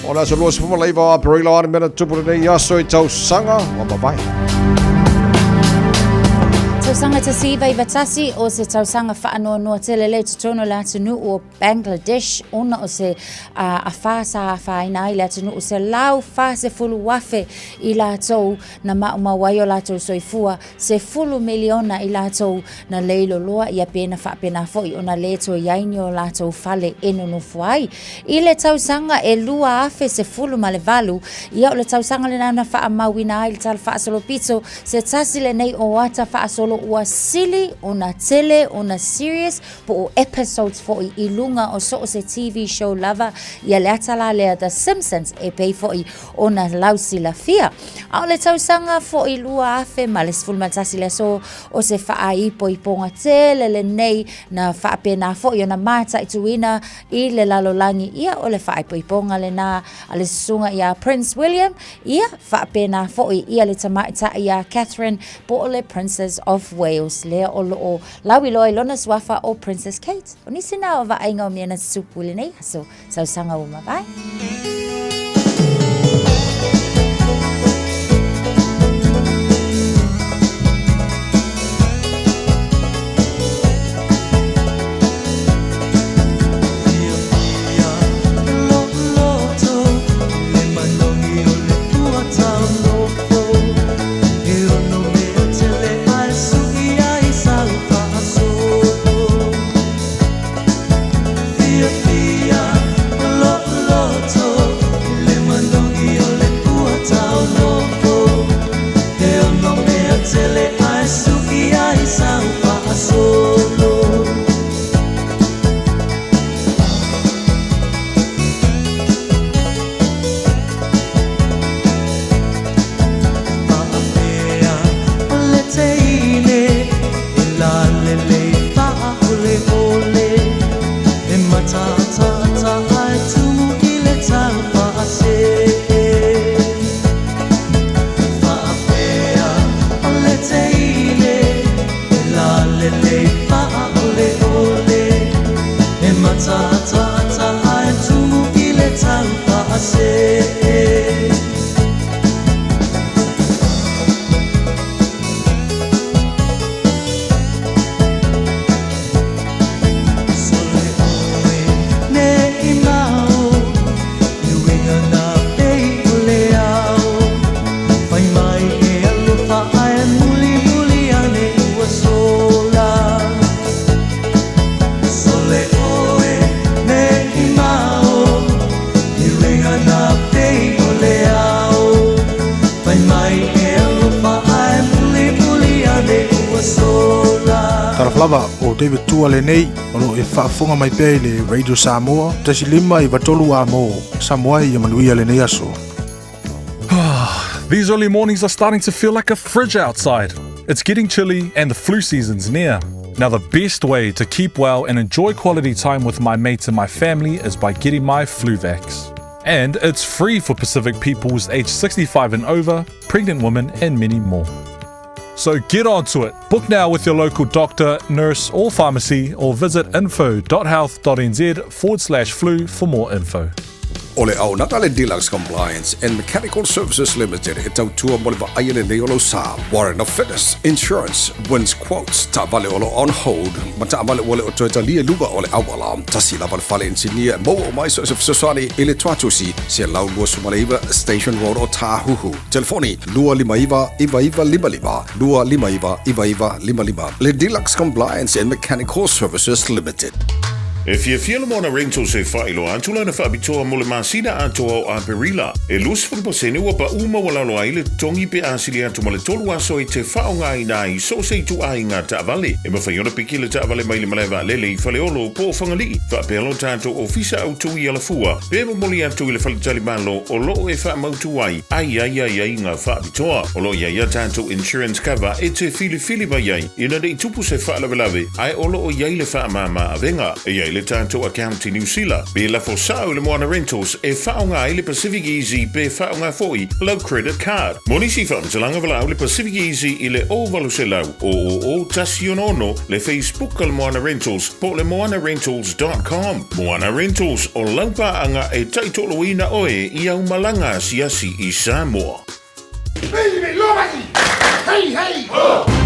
O le aso 29 o Aperila o mena tupu nei aso i tausaga. Wa mavae. Tausaga 1991 o se tausaga faanoanoa tele lea i totonu o le atunuu o Bangladesh ona o se afa sa afaina ai le atunuu 140,000 i latou na maumau ai o latou soifua, 10 miliona i latou na leiloloa ia pe na faapena foi ona le toe i ai ni o latou fale e nonofo ai. I le tausaga e 2018, ia o le tausaga lena na faamauina ai le Tala Faasolopito, se tasi lenei o ata faasolo ua sili ona tele ona serious po o episodes foi i luga o so o se TV show lava, ia le ata la lea The Simpsons e pei foi ona lausilafia. A o le tausaga foi 2011 le aso o se faaipoipoga tele lenei na faapena foi ona mataituina i le lalolagi, ia o le faaipoipoga lena a le susuga ia Prince William, ia faapena foi ia le tamaitai ia Catherine po o le Princess of Wales lea o loo lauiloa i lona suafa o Princess Kate. O nisi na o vaaiga o mea na tutupu i lenei aso. Tausaga ua mavae. Talofa lava, o David Tua lenei, o lo o e faafofoga mai pea i le Radio Samoa, 1 5 93 A mo, Samoa ia manuia lenei aso. These early mornings are starting to feel like a fridge outside. It's getting chilly and the flu season's near. Now, the best way to keep well and enjoy quality time with my mates and my family is by getting my Fluvax. And it's free for Pacific peoples aged 65 and over, pregnant women, and many more. So get onto it. Book now with your local doctor, nurse, or pharmacy, or visit info.health.nz/flu for more info. O le auaunaga a le Deluxe Compliance and Mechanical Services Limited e tautua mo le vaaia lelei o lou sa. Warrant of Fitness, Insurance, Wins Quotes, taavale o lo o on hold, ma taavale ua le o toe talia i luga o le auala. Tasi lava le fale inisinia e maua uma ai so o se fesoasoani i le Tuatusi, 129 Station Road o Tāhuhu. Telefoni, 259 9955, 259 9955. Le Deluxe Compliance and Mechanical Services Limited. E fiafia le Moana Rentals e faailoa atu lana faapitoa mo le masina atoa o Aperila. E 20% ua paʻu maualalo ai le totogi pe a sili atu ma le 3 aso e te faaaogaina ai so o se ituaiga taavale. E mafai ona piki le taavale mai le malae vaalele i Faleolo po o Fagalii, faapea lo tatou ofisa autu i Alafua, pe momoli atu i le faletalimalo o lo o e faamautu ai a i ai aiaiga faapitoa. O lo o i ai a tatou insurance cover e te filifili mai ai ina ne i tupu se faalavelave, ae o lo o i ai le faamama avega. E i ai ai le tatou account i Niu Sila, pe lafo sao i le Moana Rentals e faaaoga ai le Pacific Easy pe faaaoga foi lau credit card. Mo nisi faamatalaga valaau le Pacific Easy i le 0800 000 166, le Facebook a le Moana Rentals po o le moanarentals.com. Moana Rentals, o lau paaga e taitoloina oe i au malaga asiasi i Samoa. Hey, hey! Ho!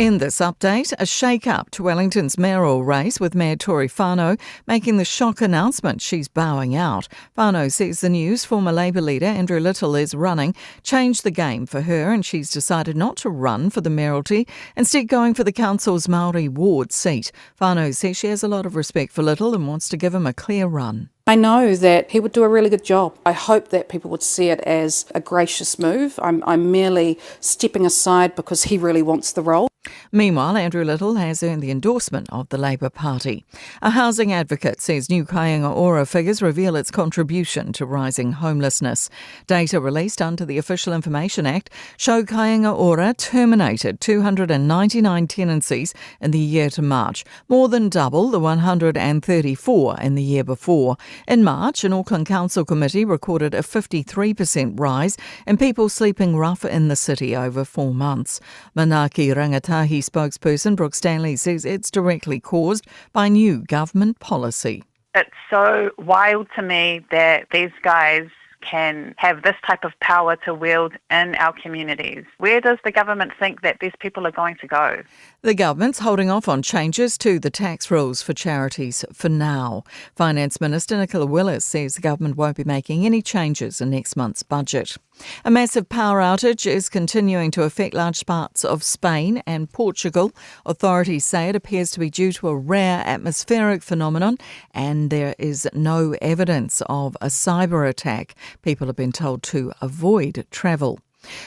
In this update, a shake-up to Wellington's mayoral race with Mayor Tory Fano making the shock announcement she's bowing out. Fano says the news former Labour leader Andrew Little is running changed the game for her and she's decided not to run for the mayoralty, instead going for the council's Maori ward seat. Fano says she has a lot of respect for Little and wants to give him a clear run. I know that he would do a really good job. I hope that people would see it as a gracious move. I'm, I'm merely stepping aside because he really wants the role. Meanwhile, Andrew Little has earned the endorsement of the Labour Party. A housing advocate says new Kāinga Ora figures reveal its contribution to rising homelessness. Data released under the Official Information Act show Kāinga Ora terminated 299 tenancies in the year to March, more than double the 134 in the year before. In March, an Auckland Council committee recorded a 53% rise in people sleeping rough in the city over four months. Manaaki Rangatahi spokesperson Brooke Stanley says it's directly caused by new government policy. It's so wild to me that these guys can have this type of power to wield in our communities. Where does the government think that these people are going to go? The government's holding off on changes to the tax rules for charities for now. Finance Minister Nicola Willis says the government won't be making any changes in next month's budget. A massive power outage is continuing to affect large parts of Spain and Portugal. Authorities say it appears to be due to a rare atmospheric phenomenon and there is no evidence of a cyber attack. People have been told to avoid travel.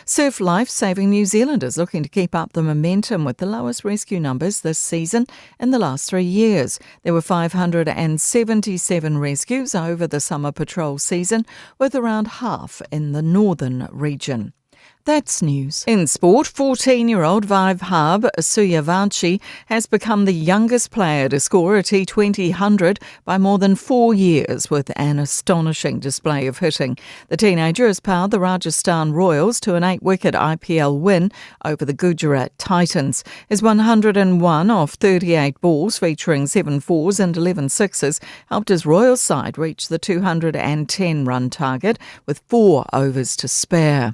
Surf Life Saving New Zealand is looking to keep up the momentum with the lowest rescue numbers this season in the last three years. There were 577 rescues over the summer patrol season, with around half in the northern region. That's news. In sport, 14 year old Vaibhav Suryavanshi has become the youngest player to score a T20 100 by more than four years with an astonishing display of hitting. The teenager has powered the Rajasthan Royals to an eight wicket IPL win over the Gujarat Titans. His 101 off 38 balls, featuring seven fours and 11 sixes, helped his Royal side reach the 210 run target with four overs to spare.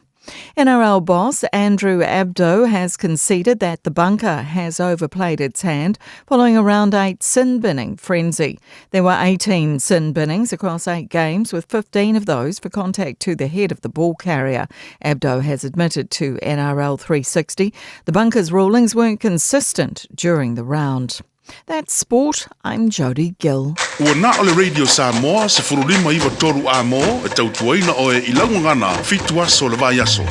NRL boss Andrew Abdo has conceded that the bunker has overplayed its hand following a round 8 sin binning frenzy. There were 18 sin binnings across 8 games with 15 of those for contact to the head of the ball carrier. Abdo has admitted to NRL 360 the bunker's rulings weren't consistent during the round. That's sport. I'm Jody Gill. Ua na o le Radio Samoa, 1593 a mō, e tautuaina oe i laugagana, fitu aso le vai aso.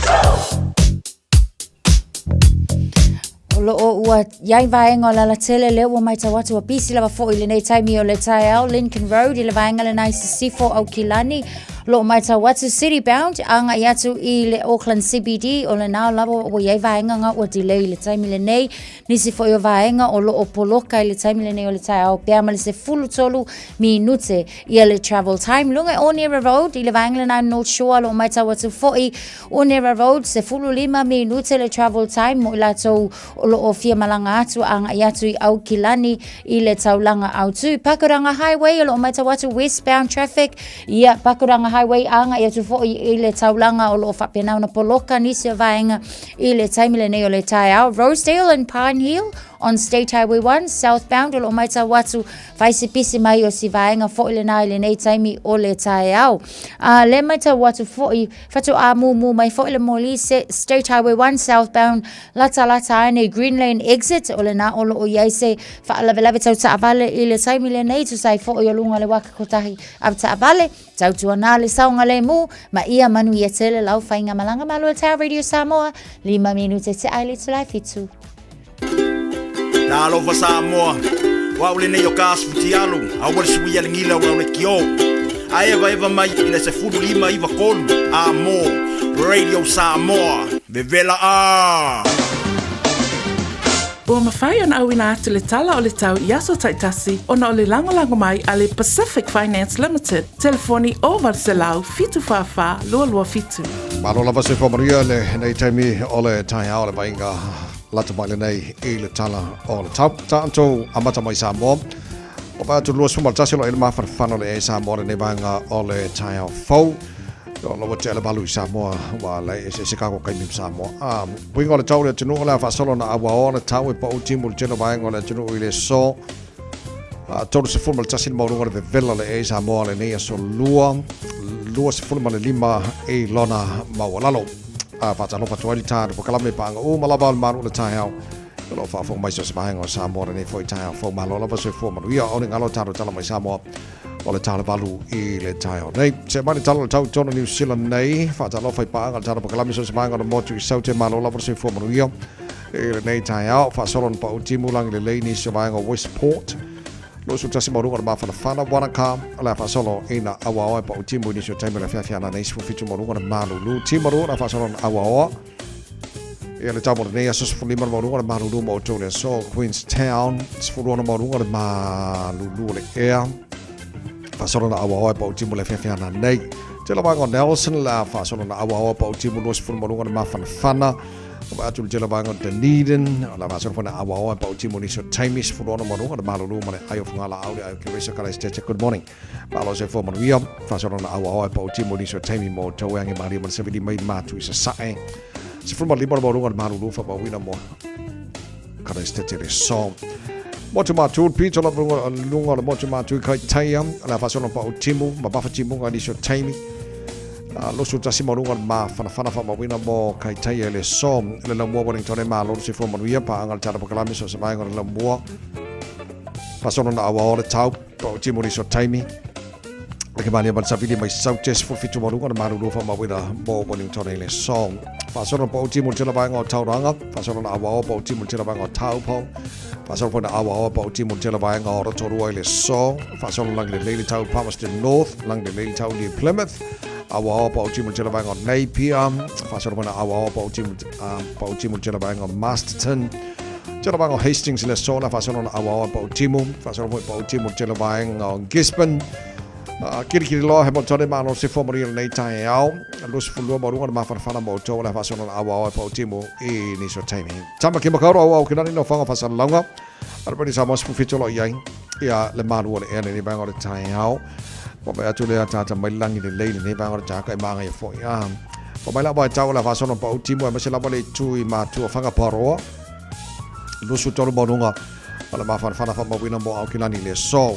O loo ua iai vaega o le alatele lea ua matau atu ua pisi lava foi i lenei taimi o le taeao Lincoln Road i le vaega lena i Sisifo Aukilani loo matau atu City Bound agai atu i le Auckland CBD o lena lava ua iai vaega nga ua delay i le taimi lenei Nisi foi o vaega o loo poloka i le taimi lenei o le taeao pea ma le 13 minute ia le travel time luga i Onera Road i le vaega lena North Shore loo matau atu foi Onera Road 15 minute le travel time mo i latou o loo fia malaga atu agai atu i Aukilani i le taulaga autu Pakuranga Highway o loo matau atu westbound traffic ia Pakuranga Highway agai atu foi i le taulaga o loo faapena ona poloka nisi o vaega I le taimi lenei o le taeao, Rosedale and Pine Hill on State Highway 1 southbound o loo matau atu faisipisi mai o si vaega foi lena i lenei taimi o le taeao. A le matau atu foi faatoa mumu mai foi le moli State Highway 1 southbound latalata ane Green Lane exit o lena o loo iai se faalavelave tau taavale i le taimi lenei tusa ai foi o luga o le waka kotahi avetaavale Tautuana le saogalemu ma ia manuia tele lau faigamalaga malo e Tower Radio Samoa, lima minute te ai le itula e fitu. Talofa Samoa. O au lenei o ka asu futialu, aua le suia le gila o lau leitio. A evaeva mai i le 15 93 A mo Radio Samoa. Vevela a! Ua mafai ona auina atu le tala o le tau i aso taitasi ona o le lagolago mai a le Pacific Finance Limited, telefoni 0800 744 227. Malo lava se whamaria le nei taimi o le taeao le vainga lata mai lenei i le tala o le tau. Tatou amata mai Samoa. O vai atu 21 lo ele mafanafana le e Samoa lenei vaenga o le taeao fou. O lo te ele malu i Samoa wa le e se kako kai mim Samoa. A winga o le tau le atunuu o le a faasolo na aua o le tau e pau timu le tele vaenga o le atunuu i le so. 31 le maualuga o le vevela le e Samoa lenei aso lua, 25 i lona maualalo. A faatalofa atu ai le tatou polokalame paaga uma lava o le malu o le taeao. O lo o faafofoga mai so o se vaega o Samoa lenei foi taeao fou. Malo lava soifua manuia. O le galo tatou tala mai Samoa o le talawalu i le taeao nei. Se mai le tala o le tau i totonu o Niu Sila nei, faatalofa i paaga le tatou polokalame so o se vaega o le motu i Saute. Malo lava le soifua manuia i lenei taeao. Faasolo na pau timu lagi lelei nisi o vaega o Westport. 21 maualuga o le mafanafana Wanaka o le a faasolo ina auaoa e pau timu i nisi o taimi o le afiafi ana nei 17 maualuga o le malulu. Timaru o le a faasolo na auaoa ia le tau mo lenei aso 15 maualuga o le malulu mo outou le aso Queenstown 16 maualuga o le malulu o le ea. Faasolo na auaoa e pau timu le afiafi ana nei. Tele vaega o Nelson le a faasolo na auaoa pau timu 20 maualuga o le mafanafana. O vai atu le tele vaega o Dunedin, o la faasolo foi na auaoa e pau timu nisi o taimi 16 maualuga o le malulu ma le ai o Fugalaau le ai o Keresa Kalaistete. Good morning. Malo soifua manuia. Faasolo na auaoa e pau timu nisi o taimi mo outou e age malie ma le savili mai matu i Sasae. 15 le maualuga o le malulu faamauina mo Kalaistete le so. Motu Matu, pito la lunga o le Motu Matu i Kaitaia, la faasolo na pau timu, ma bafa timuga nisi o taimi. 21 maualuga o le mafanafana faamauina mo Kaitaia i le aso. Le laumua Wellington e malo le soifua manuia, paaga le tala polokalame so o se vaega o le laumua. Faasolo na auaoa le tau, pau timu nisi o taimi. Le ke malia ma le savili mai Saute 17 maualuga o le malulu faamauina mo Wellington i le aso. Faasolo na pau timu le tele vaega o Tauranga, faasolo na auaoa pau timu le tele vaega o Taupo. Faasolo foi na auaoa pau timu le tele vaega o Rotorua i le aso. Faasolo lagi lelei le tau Palmerston North, lagi lelei le tau New Plymouth. Auaoa pau timu le tele vaega o Napier. Faasolo foi na auaoa pau timu, pau timu le tele vaega o Masterton. Tele vaega o Hastings i le aso, la faasolo na auaoa pau timu. Faasolo foi pau timu le tele vaega o Gisborne. Kirikiri loa he motone malo se fua manuia lenei taeao. 22 maualuga le mafanafana mo outou le faasolo na auaoa e pau timu i nisi o taimi. Tama ki makauro au au ki lani no whanga whasalalaunga. Ara peni sa mosi fuwhito lo iai. Ia le malu o le ea lenei vaega o le taeao. Wa mai atu le ataata mai langi le lei lenei vaega o le taaka i maanga ia foi. Wa mai la wa e tau le faasolo na pau timu e mase lava le itu i matua whanga paroa. 23 maualuga o le mafanafana faamauina mo Aukilani i le aso.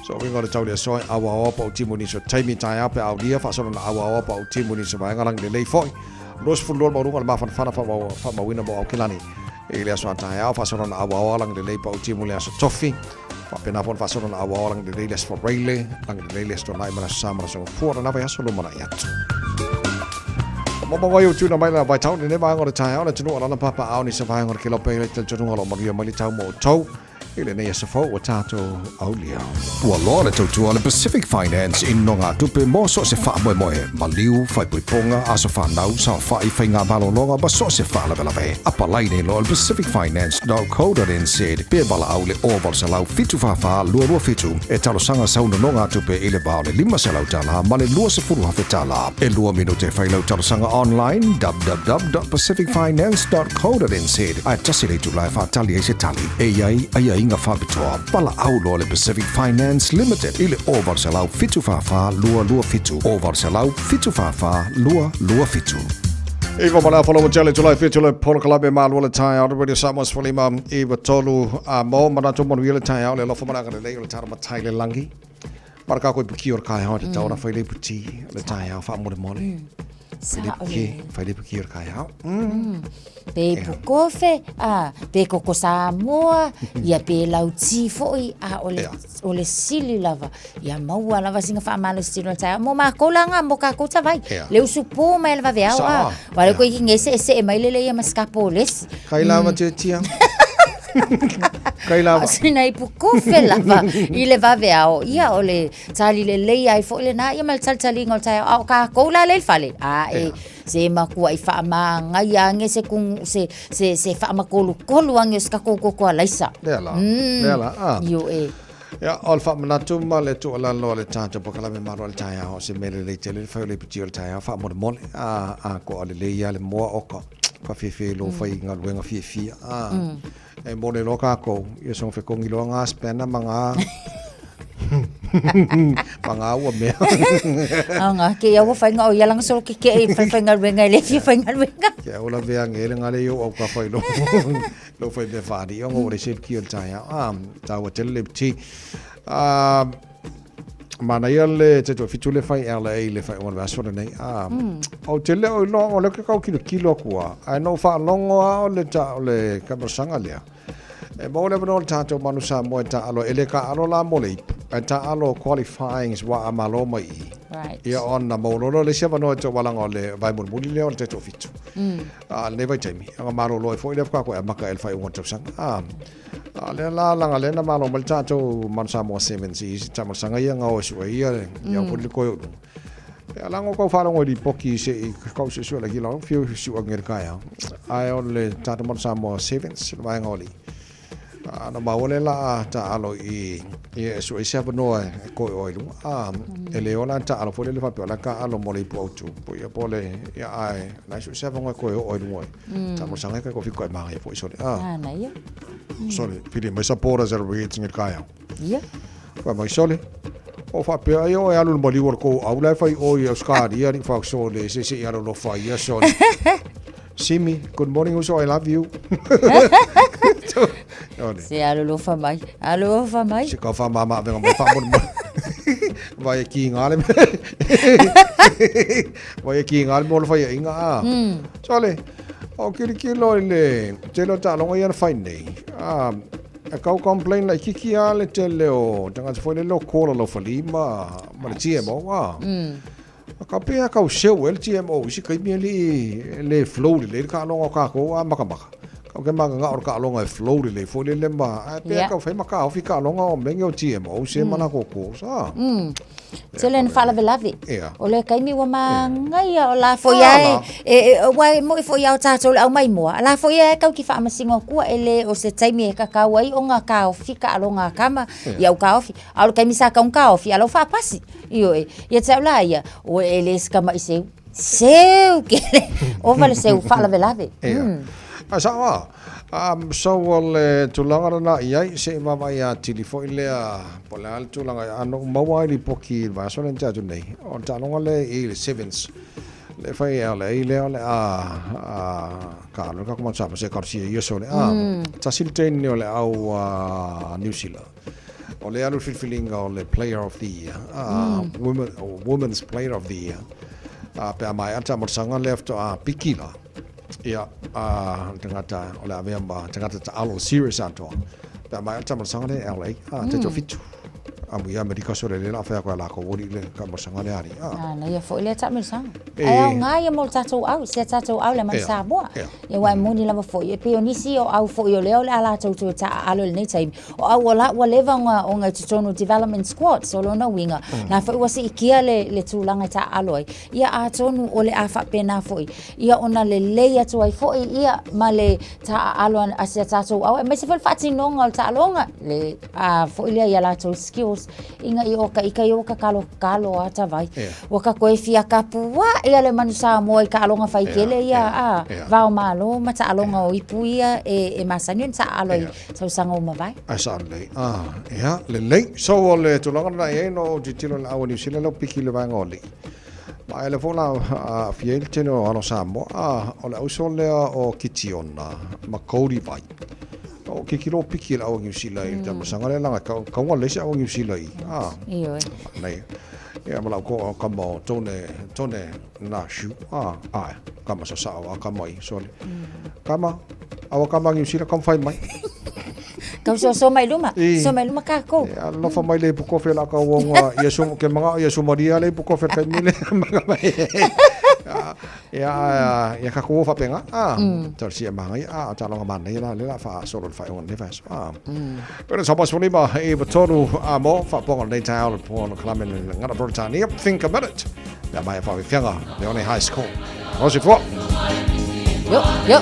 So uiga o le tau i le aso e auaoa pau timu nisi o taimi taeao pe aulia faasolo na auaoa pau timu nisi o vaega lagi lelei foi. 22 maualuga o le mafanafana faamauina mo Aukilani i le aso a taeao faasolo na auaoa lagi lelei pau timu le aso Tofi. Faapena foi ona faasolo na auaoa lagi lelei le aso Faraile, lagi lelei le aso Toanai ma le aso Sa ma le aso Gafua lena vaiaso lumanai atu. Momo ai o tuna mai la vaitau lenei vaega o le taeao le atunuu o lana papaao ni se vaega o le kelope i le talitonuga o lo o manuia mai le tau mo outou i lenei aso fou ua tatou aulia. Ua loa le tautua a le Pacific Finance i nogatupe mo so o se faamoemoe, maliu, faaipoipoga, aso fanau, saofai, faiga malologa ma so o se faalavelave. Apalai nei loa i le pacificfinance.co.nz pe valaau i le 0800 744 227 e talosaga sau nonogatupe i le va o le $500 ma le $20,000. E lua minute e fai lau talosaga online www.pacificfinance.co.nz ae tasi le itula e faatali ai se tali. E i ai aiaiga faapitoa. Valaau loa le Pacific Finance Limited i le 0800 744 227, 0800 744 227. Iva ma le afa lau tele tulai fitu le polokalame malo le taeao le Radio Samoa 15 iva tolu a mo manatu manuia le taeao le alofa ma le agalelei o le tara matai le langi. Mara ka koe puki o le kaeao te taona whai le puti le taeao whaamolemole. Whai le puki, whai le puki o le kaeao. Pe pukofe, a, pe koko Samoa, ia pe lauti foi, a o le, o le sili lava. Ia maua lava sina faamalositino o le taeao mo makou la ga mo kakou tavai. Le usu pō mai le vaveao a. Wa le koe ki nge se'ese'e mai le le ia ma skapo o le isi. Kai lava te tia. Kai lava. O sina ipu kofe lava i le vave ao. Ia o le tali lelei ai foi lena ia ma le talitaliga o le taeao. A o kākou la lea i le fale, a e se matuaʻi faamagaia age se kugu se se se faamakolukolu age o se tatou koko alaisa. Lea la. Lea la. Ah. Ioe. Ia, o le faamanatu ma le tuualalo a le tatou polokalame malo o le taeao, o se mea lelei tele le fai o le iputi o le taeao faamolemole. A, a koa lelei lava le moa oka, faafiafia i lou faigaluega fiafia. A, e mole loa kākou, ia soga fekogi loa ngā spanner ma ngā ma ngā ua mea. Anga, ke ia ua whainga o ia langa solo ke ke e whai whaingaluenga e le fia whaingaluenga. Ke au la vea ngele ngale yo au ka whai lo. Lou fai mea whaari o ngō re sep ki o le taeao. Ah, tāua tele le pti. Ah, mana ia le te toi fitu le fai LA le fai o le aso nei. Ah, o te le o lo o le ke kau kilo kilo kua. Ai no whaalongo a o le ta o le kamasanga lea. E mo le vano le tātou manu sa moe ta alo ele ka alo la mo le ipu. E ta alo qualifying wa a malo mai i. Right. Ia ona mo lolo le sia vano e te walanga o le vai mulimuli lea o le te tō fitu. A lenei vaitaimi, anga malolo ai foi lea faatoa e amata ai le faaiuga o le tausaga. A, a lea la laga lea na malo mai le tatou Manu Samoa Sevens i isi taamalosaga ia nga o e sue ia ia mm. le koe o luga. E ala ngo kau faalogo i lipoki se i kau se sue la kila fiu siu ange le kaea. Ae o le tatou Manu Samoa Sevens le vaega o alii. A na maua le la taalo i i e sue se avanoa e koe o i luga. A e le ola taalo foi le faapea o la taalo mo le ipu autu. Po ia po le ia ae na sue se avanoa e koe o i luga. Taamalosaga e kai ko fiko e māngai foi sole. A. Na ia. Sole, pili mai supporters e Reds ngi kaea. Ia. Fa mai sole. O faapea ai o e alu le maliu o le kou au la e fai o i Australia ni fa sole se se i alo lo fai ia sole. Simi, good morning uso, I love you. Ole. Se alolofa mai, alolofa mai. Se kau whamama awenga mai whamole. Vai e ki ngā le. Vai e ki ngā le mō le whai inga a. Sole, o kiri kilo i le tele o taaloga ia na whai nei. Ah, E kau complain laititi a le tele o tagata foi lele o call alofa lima ma le TMO a. A ka pea kau seu e le TMO i si kaimi alii le flow lelei le kaaloga o kakou a makamaka. Kau ke magagao le kaaloga e flow lelei foi lele ma ae pea kau fai ma kaofi kaaloga o menge o TMO se ma lako calls a. Tele na faalavelave. Ia. O le taimi ua magaia o la foi ae, e, aua e moʻi foi a o tatou le aumai moa, a la foi ae tau ki faamasino atua e le o se taimi e kakau ai ona taofi taaloga a tama i au taofi. A o le taimi sa tau taofi, a la ua faapasi. Ioe. Ia te au la ia, ua e le se tamaʻi seu. Seu kele. Ova le seu faalavelave. Ia. A sao a. Um, so o le tulaga lena i ai, se i vaavaai atili foi lea, po o le a le tulaga a na ou maua ai lipoti i le vaiaso lea na tea atu nei, o le taaloga lea i le Sevens, le fai e LA lea o le a, a ka alu le tatou Manu Samoa se kalosia ia so le a, tasi le teine o le au a New Zealand. O le alu le filifiliga o le Player of the Year, a, women, Women's Player of the Year, a pe a maea le taamalosaga lea faatoa piki la. Ia, a, le tagata o le avea ma tagata taalo serious atoa. Pe a maea le taamalosaga lea e LA, a, te toafitu. Amu ia Amerika sole le la whea koe la ko wori le taamalosaga lea ari. A. A, na ia foi lea taamalosaga. Ai aoga ia mo le tatou au, si a tatou au le manu Samoa. Ia aua e moni lava foi, e pei o nisi o au foi o lea o le a latou toe taaalo i lenei taimi, O au o la ua leva ona ona i totonu development squads, o lona uiga, la foi ua siitia le le tulaga e taaalo ai, ia atonu o le a faapena foi, ia ona lelei atu ai foi ia ma le taaalo a si a tatou au, aemaise foi le faatinoga o le taaloga, le a foi lea ia latou skills, ina ia o ita ia ua tatalo tatalo a tavai. Ua ka toe fia tapuaʻi a le manu Samoa i taaloga faitele ia a va o Malo ma taaloga o ipu ia e masani ona taaalo ai tausaga ua mavae. Ae sao lelei. Ah, ia, lelei. So, o le tulaga lena i ai, no ou tilotilo i le au a Niu Sila, lea ua piki i le vaega o alii. Ma e lea foi o le a aafia ai le tele o alo Samoa. Ah, o le auso lea o Kitiona ma Cody Vai. O kiki lo piki i le au a Niu Sila i le taumasaga lea, leaga e kauga lelei se au a Niu Sila i. Ah, Ioe. nei. Ia, ma lau ko kama o Tone, Tone Nashu. Ah, ae, kama sasao a kama i, sorry. Kama, aua kama Niu Sila, kam whai mai. Kau soso mai luma, I. so mai luma kākou. E alofa mai le ipu kofe la kau onga, ia su, ke manga ia su Maria le ipu kofe kai mile. Manga mai. Ia, ia tatou o faapena, a, talosia e manaia, a, o taaloga manaia la lea o le a faasolo i le faaiuga o lenei vaiaso, a. Pele sa pas lima e iwa tolu a mo faapoga o lenei taeao le polokalame le Gagana Peretania, Think a Minute, pe a maea faafiafiaga Leone High School. Malo soifua. Yo, yo.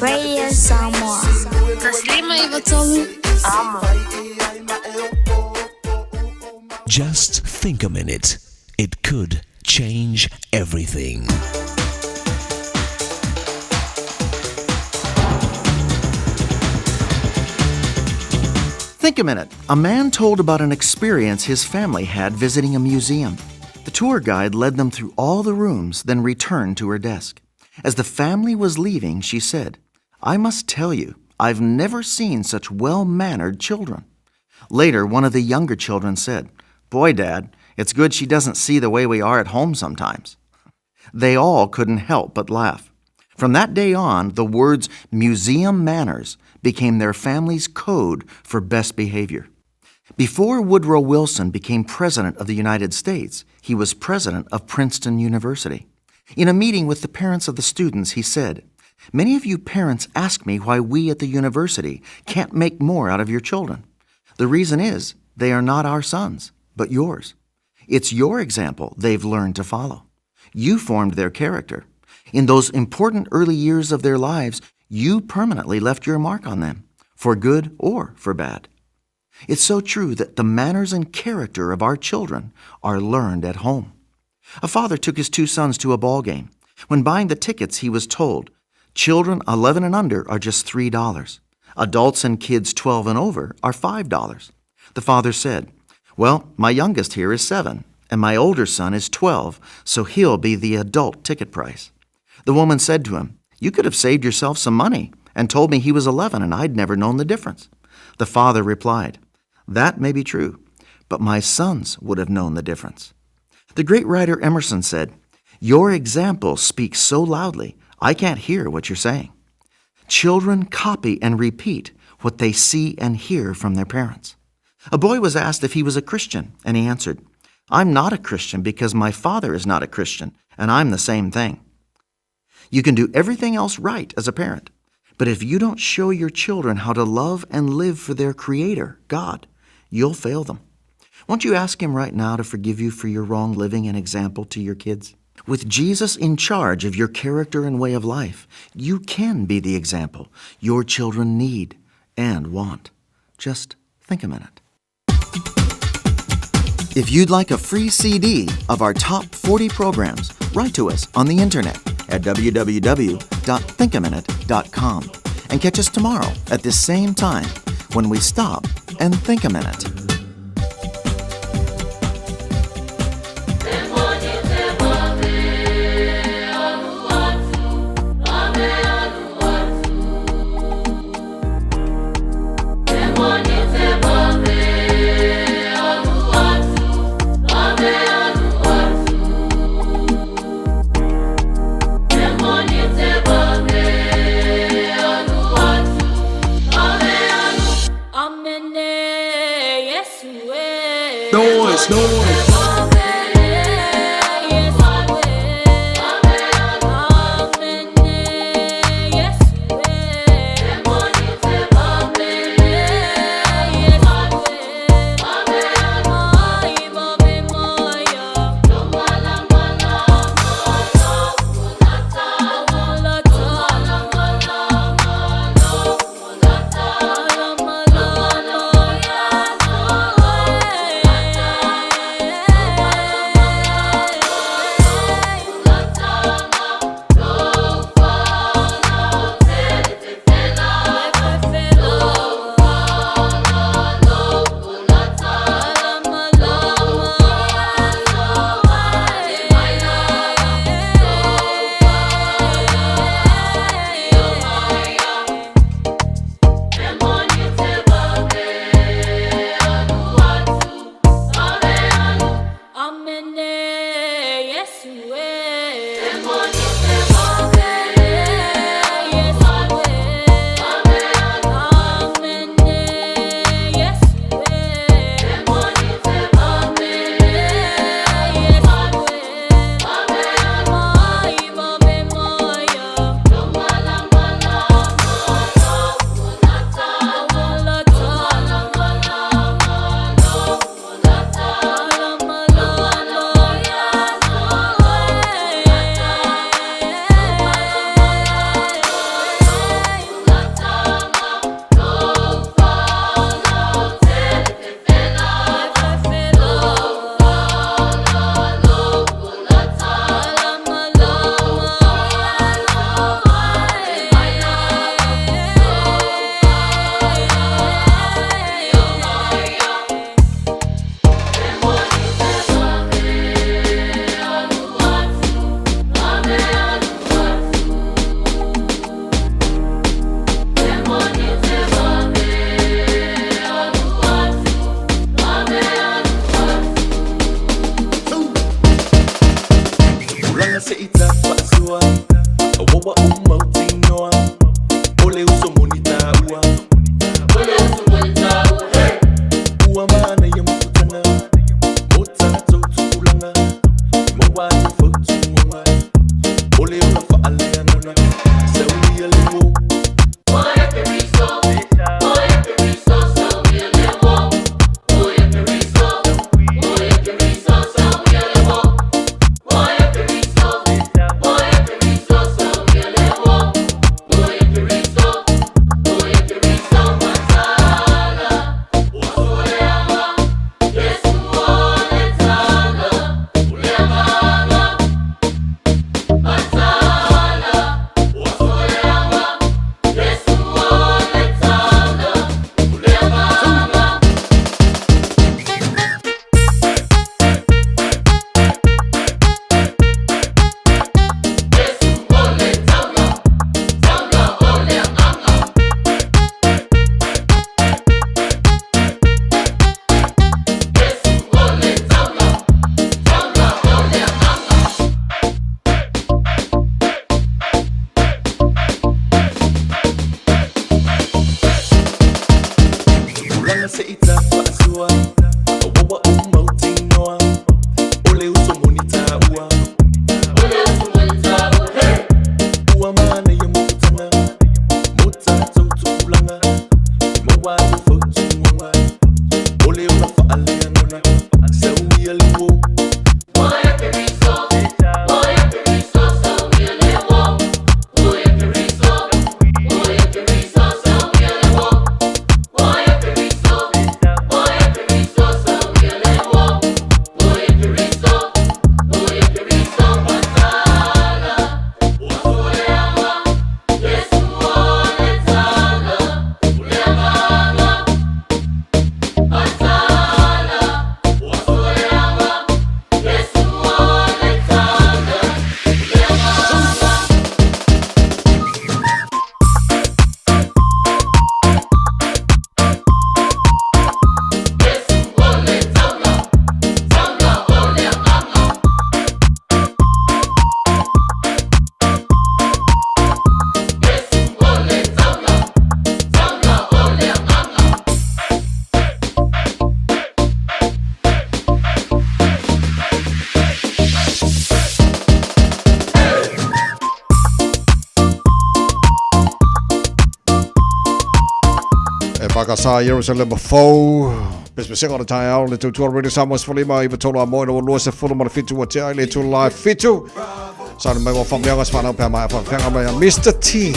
Radio Samoa. 153 Amo. Just think a minute. It could change everything. Think a minute. A man told about an experience his family had visiting a museum. The tour guide led them through all the rooms, then returned to her desk. As the family was leaving, she said, I must tell you, I've never seen such well mannered children. Later, one of the younger children said, Boy, Dad, it's good she doesn't see the way we are at home sometimes. They all couldn't help but laugh. From that day on, the words museum manners became their family's code for best behavior. Before Woodrow Wilson became president of the United States, he was president of Princeton University. In a meeting with the parents of the students, he said, Many of you parents ask me why we at the university can't make more out of your children. The reason is they are not our sons, but yours. It's your example they've learned to follow. You formed their character. In those important early years of their lives, you permanently left your mark on them, for good or for bad. It's so true that the manners and character of our children are learned at home. A father took his two sons to a ball game. When buying the tickets, he was told, Children 11 and under are just $3. Adults and kids 12 and over are $5. The father said, Well, my youngest here is 7, and my older son is 12, so he'll be the adult ticket price. The woman said to him, You could have saved yourself some money and told me he was 11 and I'd never known the difference. The father replied, That may be true, but my sons would have known the difference. The great writer Emerson said, Your example speaks so loudly, I can't hear what you're saying. Children copy and repeat what they see and hear from their parents. A boy was asked if he was a Christian, and he answered, I'm not a Christian because my father is not a Christian, and I'm the same thing. You can do everything else right as a parent, but if you don't show your children how to love and live for their Creator, God, you'll fail them. Won't you ask Him right now to forgive you for your wrong living and example to your kids? With Jesus in charge of your character and way of life, you can be the example your children need and want. Just think a minute. If you'd like a free CD of our top 40 programs, write to us on the internet at www.thinkaminute.com and catch us tomorrow at this same time when we stop and think a minute. Noise, noise. EFKS Ierusalema Fou. Pesepesega o le taeao le tautua Radio Samoa 15 i tolu a moe lua 17 ua tea i le tula la fitu. Sauni mai mo whamleanga se whanau pea mai whawhenga mai a Mr. T.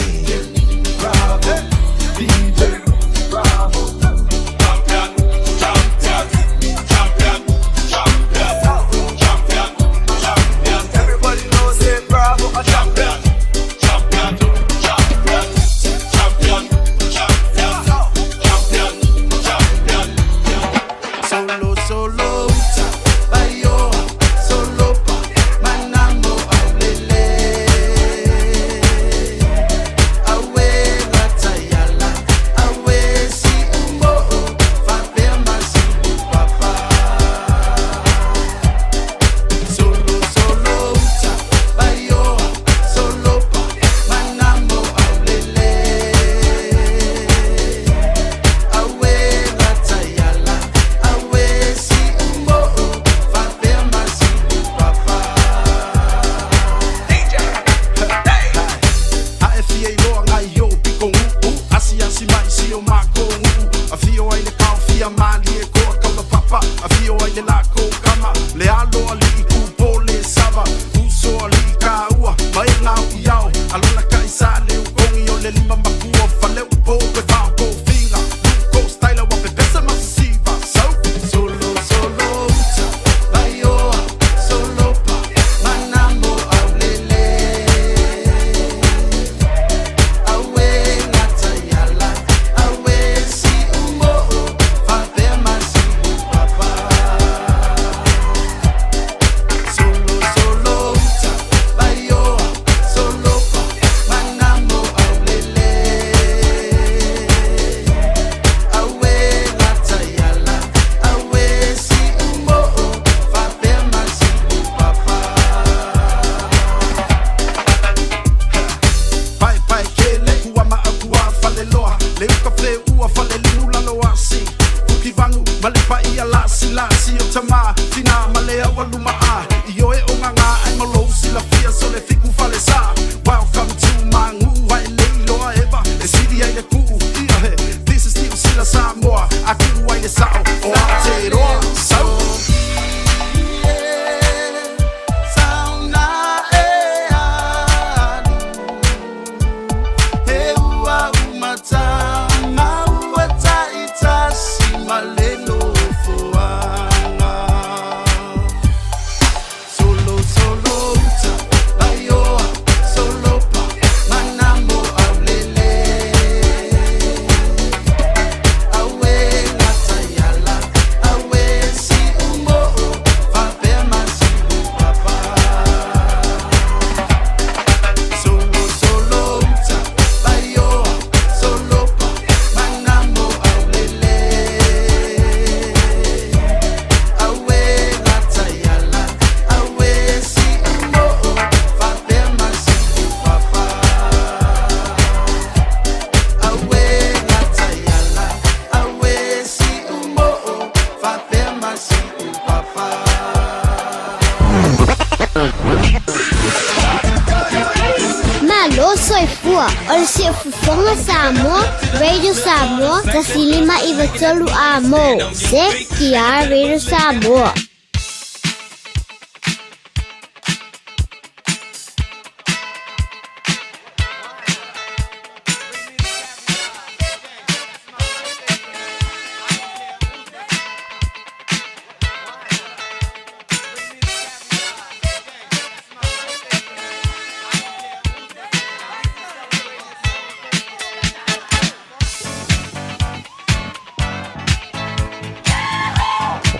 Malo soifua o le siufofoga Samoa, Radio Samoa, 159 a mo. Se ki Radio Samoa.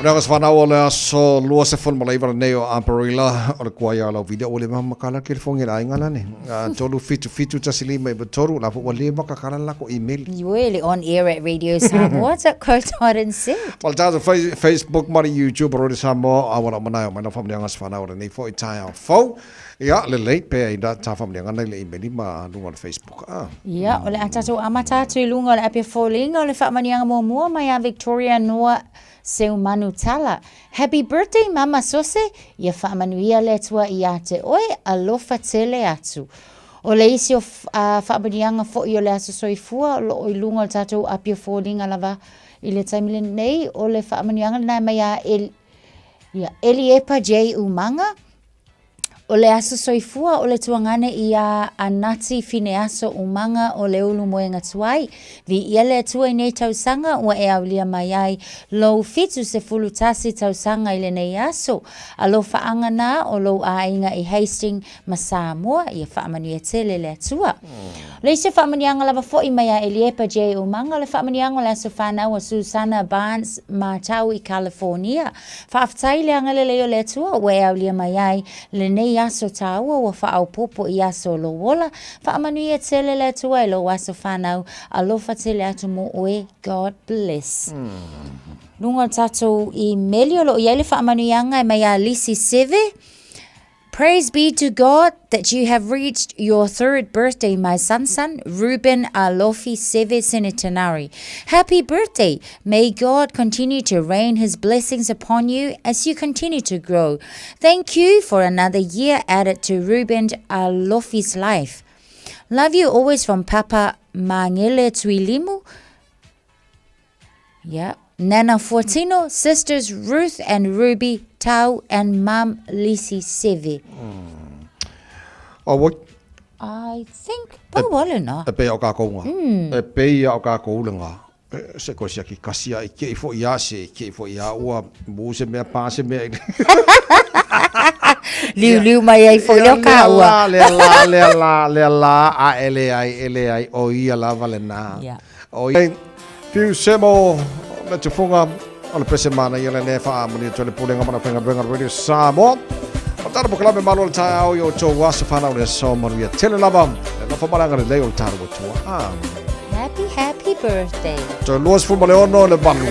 Nā se whanau o le aso 29 lenei o Aperila o le kuai a lau video ua le makala ke le fonge la inga lane. 3 7 7 1 5 9 3 la ua le makakala la ko email. Really on air at Radio Samoa .co.nz. Ma le tatou Facebook ma le YouTube o Radio Samoa a ua manae o mai na whamlianga se whanau o lenei foi taeao fou. Ia, lelei pea i ta whamlianga nei le email ma luga o le Facebook. Ah. Ia, o le a tatou amata atu i luga o le ape foliga o le faamanuiaga muamua mai a Victoria Noa Seumanu Tala. Happy birthday Mama Sose, ia faamanuia le Atua ia te oe, alofa tele atu. O le isi o faamanuiaga foi o le aso soifua o lo o i luga o le tatou api o foliga lava i le taimi lenei, o le faamanuiaga lena e mai ia Eli, ia Eliepa J. Umaga, O le aso soifua o le tuagane iā Anati Fineaso Umaga o le Ulu Moenga Tuai. Viia le Atua i nei tausaga ua e aulia mai ai lou 71 tausaga i lenei aso. Alofaaga na o lou aiga i Hastings ma Samoa, ia faamanuia tele le Atua. O le isi faamanuiaga lava foi mai a Eliepa J. Umaga o le faamanuiaga o le aso fanau a Susana Barnes Matau i California. Faafetai i le agalelei o le Atua ua e aulia mai ai lenei aso tāua ua faaopoopo i aso o lou ola. Faamanuia tele le Atua i lou aso fanau. Alofa tele atu mo oe. God bless. Luga o le tatou imeli o lo o i ai le faamanuiaga e mai ia Lisi Seve. Praise be to God that you have reached your third birthday, my son son, Ruben Alofi Seve Senetanari. Happy birthday! May God continue to rain his blessings upon you as you continue to grow. Thank you for another year added to Ruben Alofi's life. Love you always from Papa Mangele Tuilimu. Yeah. Nana Fortino, sisters Ruth and Ruby Tau and mum Lisi Seve. Oh, what? I think pau wale na. E pei o kākou ngā. E pei o kākou le ngā. Se ko sia ki kasi a i ke i fo ia se i ke i fo ia ua mu se mea pā se mea. Liu liu mai ai fo leo ka ua. Lea la, lea la, lea la, a ele ai, ele ai, o ia lava le nā. Yeah. O ia Fiu Semo le tufunga o le pese mana ia lenei faamanuia atu ai le Pulega ma le Aufaigaluega o le Radio Samoa. O tala polokalame malo o le taeao i o outou aso fanau le aso manuia tele lava. Le alofa ma le agalelei o le tatou Atua. Amen. Happy, happy birthday. Toe 26 le valu.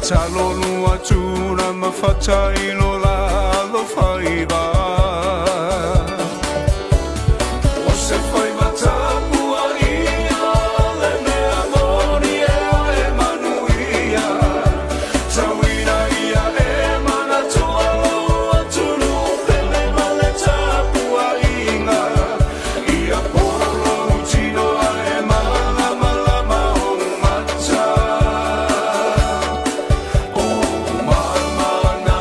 Tatalo lua tuna mafata i lo lalo faiva. O se faiva tapua ia le mea moni e oe manuia. Tauina ia e manatua lou atunuu pele ma le tapuaiga. Ia polo lou tino ae malamalama ou mata. O mamana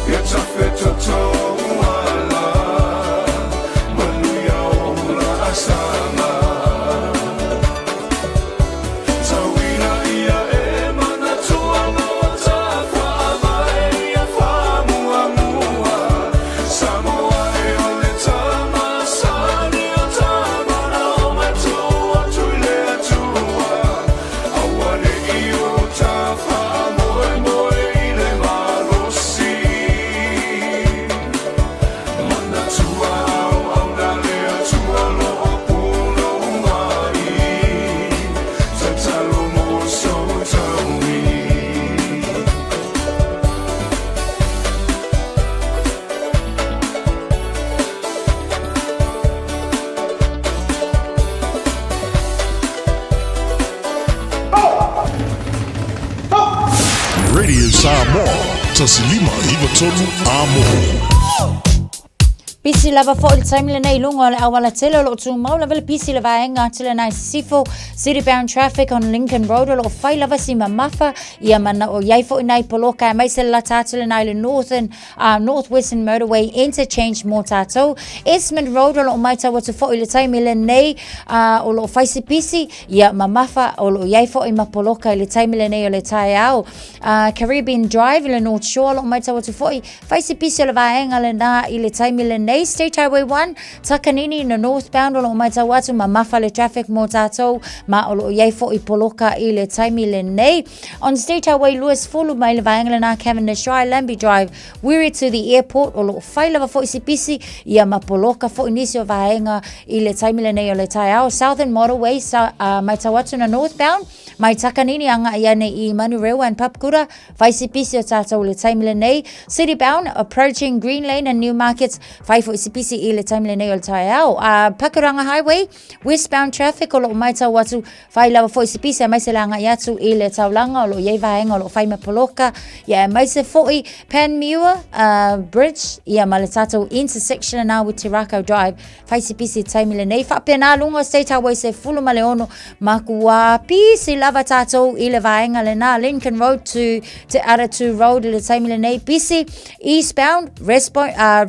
ia tafetotou ala. Manuia o laasaga. Tauina ia e manatua lo tafaavae ia faamuamua. Samoa e o le tamasani o tama na omai tuu atu i le Atua. Aua ne i o ta faamoemoe i le malosi. Manatua auauna le Atua lo o punou ai. Tatalo mo sou taui. Radio Samoa, 159 Amo. Pisi lava foi le taimi lenei i luga o le auala tele o lo o tumau lava le pisi i le vaega atu lenā i Sisifo, City bound traffic on Lincoln Road o lo o fai lava si mamafa ia manao i ai foi nai poloka aemaise le lata atu lenā i le Northern uh, North Western Motorway interchange mō tātou. Esmond Road o lo o matau atu foi i le taimi lenei uh, o lo o fai si pisi ia mamafa o lo o i ai foi ma poloka i le taimi lenei o le taeao. Uh, Caribbean Drive i le North Shore o lo o matau atu foi Fai se pisi o le vaega lenā i le taimi lenei, State Highway 1, Takanini na northbound o lo o matau atu mamafa le traffic mō tātou ma o lo o i ai foi poloka i le taimi lenei. On State Highway 20 mai le vaega lenā Cavendish Drive, Lambie Drive, Wiri to the airport o lo o fai lava foi se pisi ia ma poloka foi nisi o vaega i le taimi lenei o le taeao. Southern Motorway, sa, uh, matau atu na northbound, mai Takanini anga i ane i Manurewa and Papakura, Whai se pisi o tātou i le taimi lenei. City bound, approaching Green Lane and Newmarket. Whai foi se pisi i le taimi lenei o le taeao. Pakuranga Highway, westbound traffic o loo maitau atu. Whai lava foi se pisi aemaise le agai atu i le taulaga o loo iai vaega o loo whai ma poloka. Ia aemaise foi Panmure Bridge ia ma le tātou intersection na with Te Rakau Drive. Whai se pisi taimi lenei. Faapena luga o State Highway 16 makua pisi lava tātou i le vaega lenā Lincoln Road to Te Aratū Road i le taimi lenei. Pisi eastbound Respo,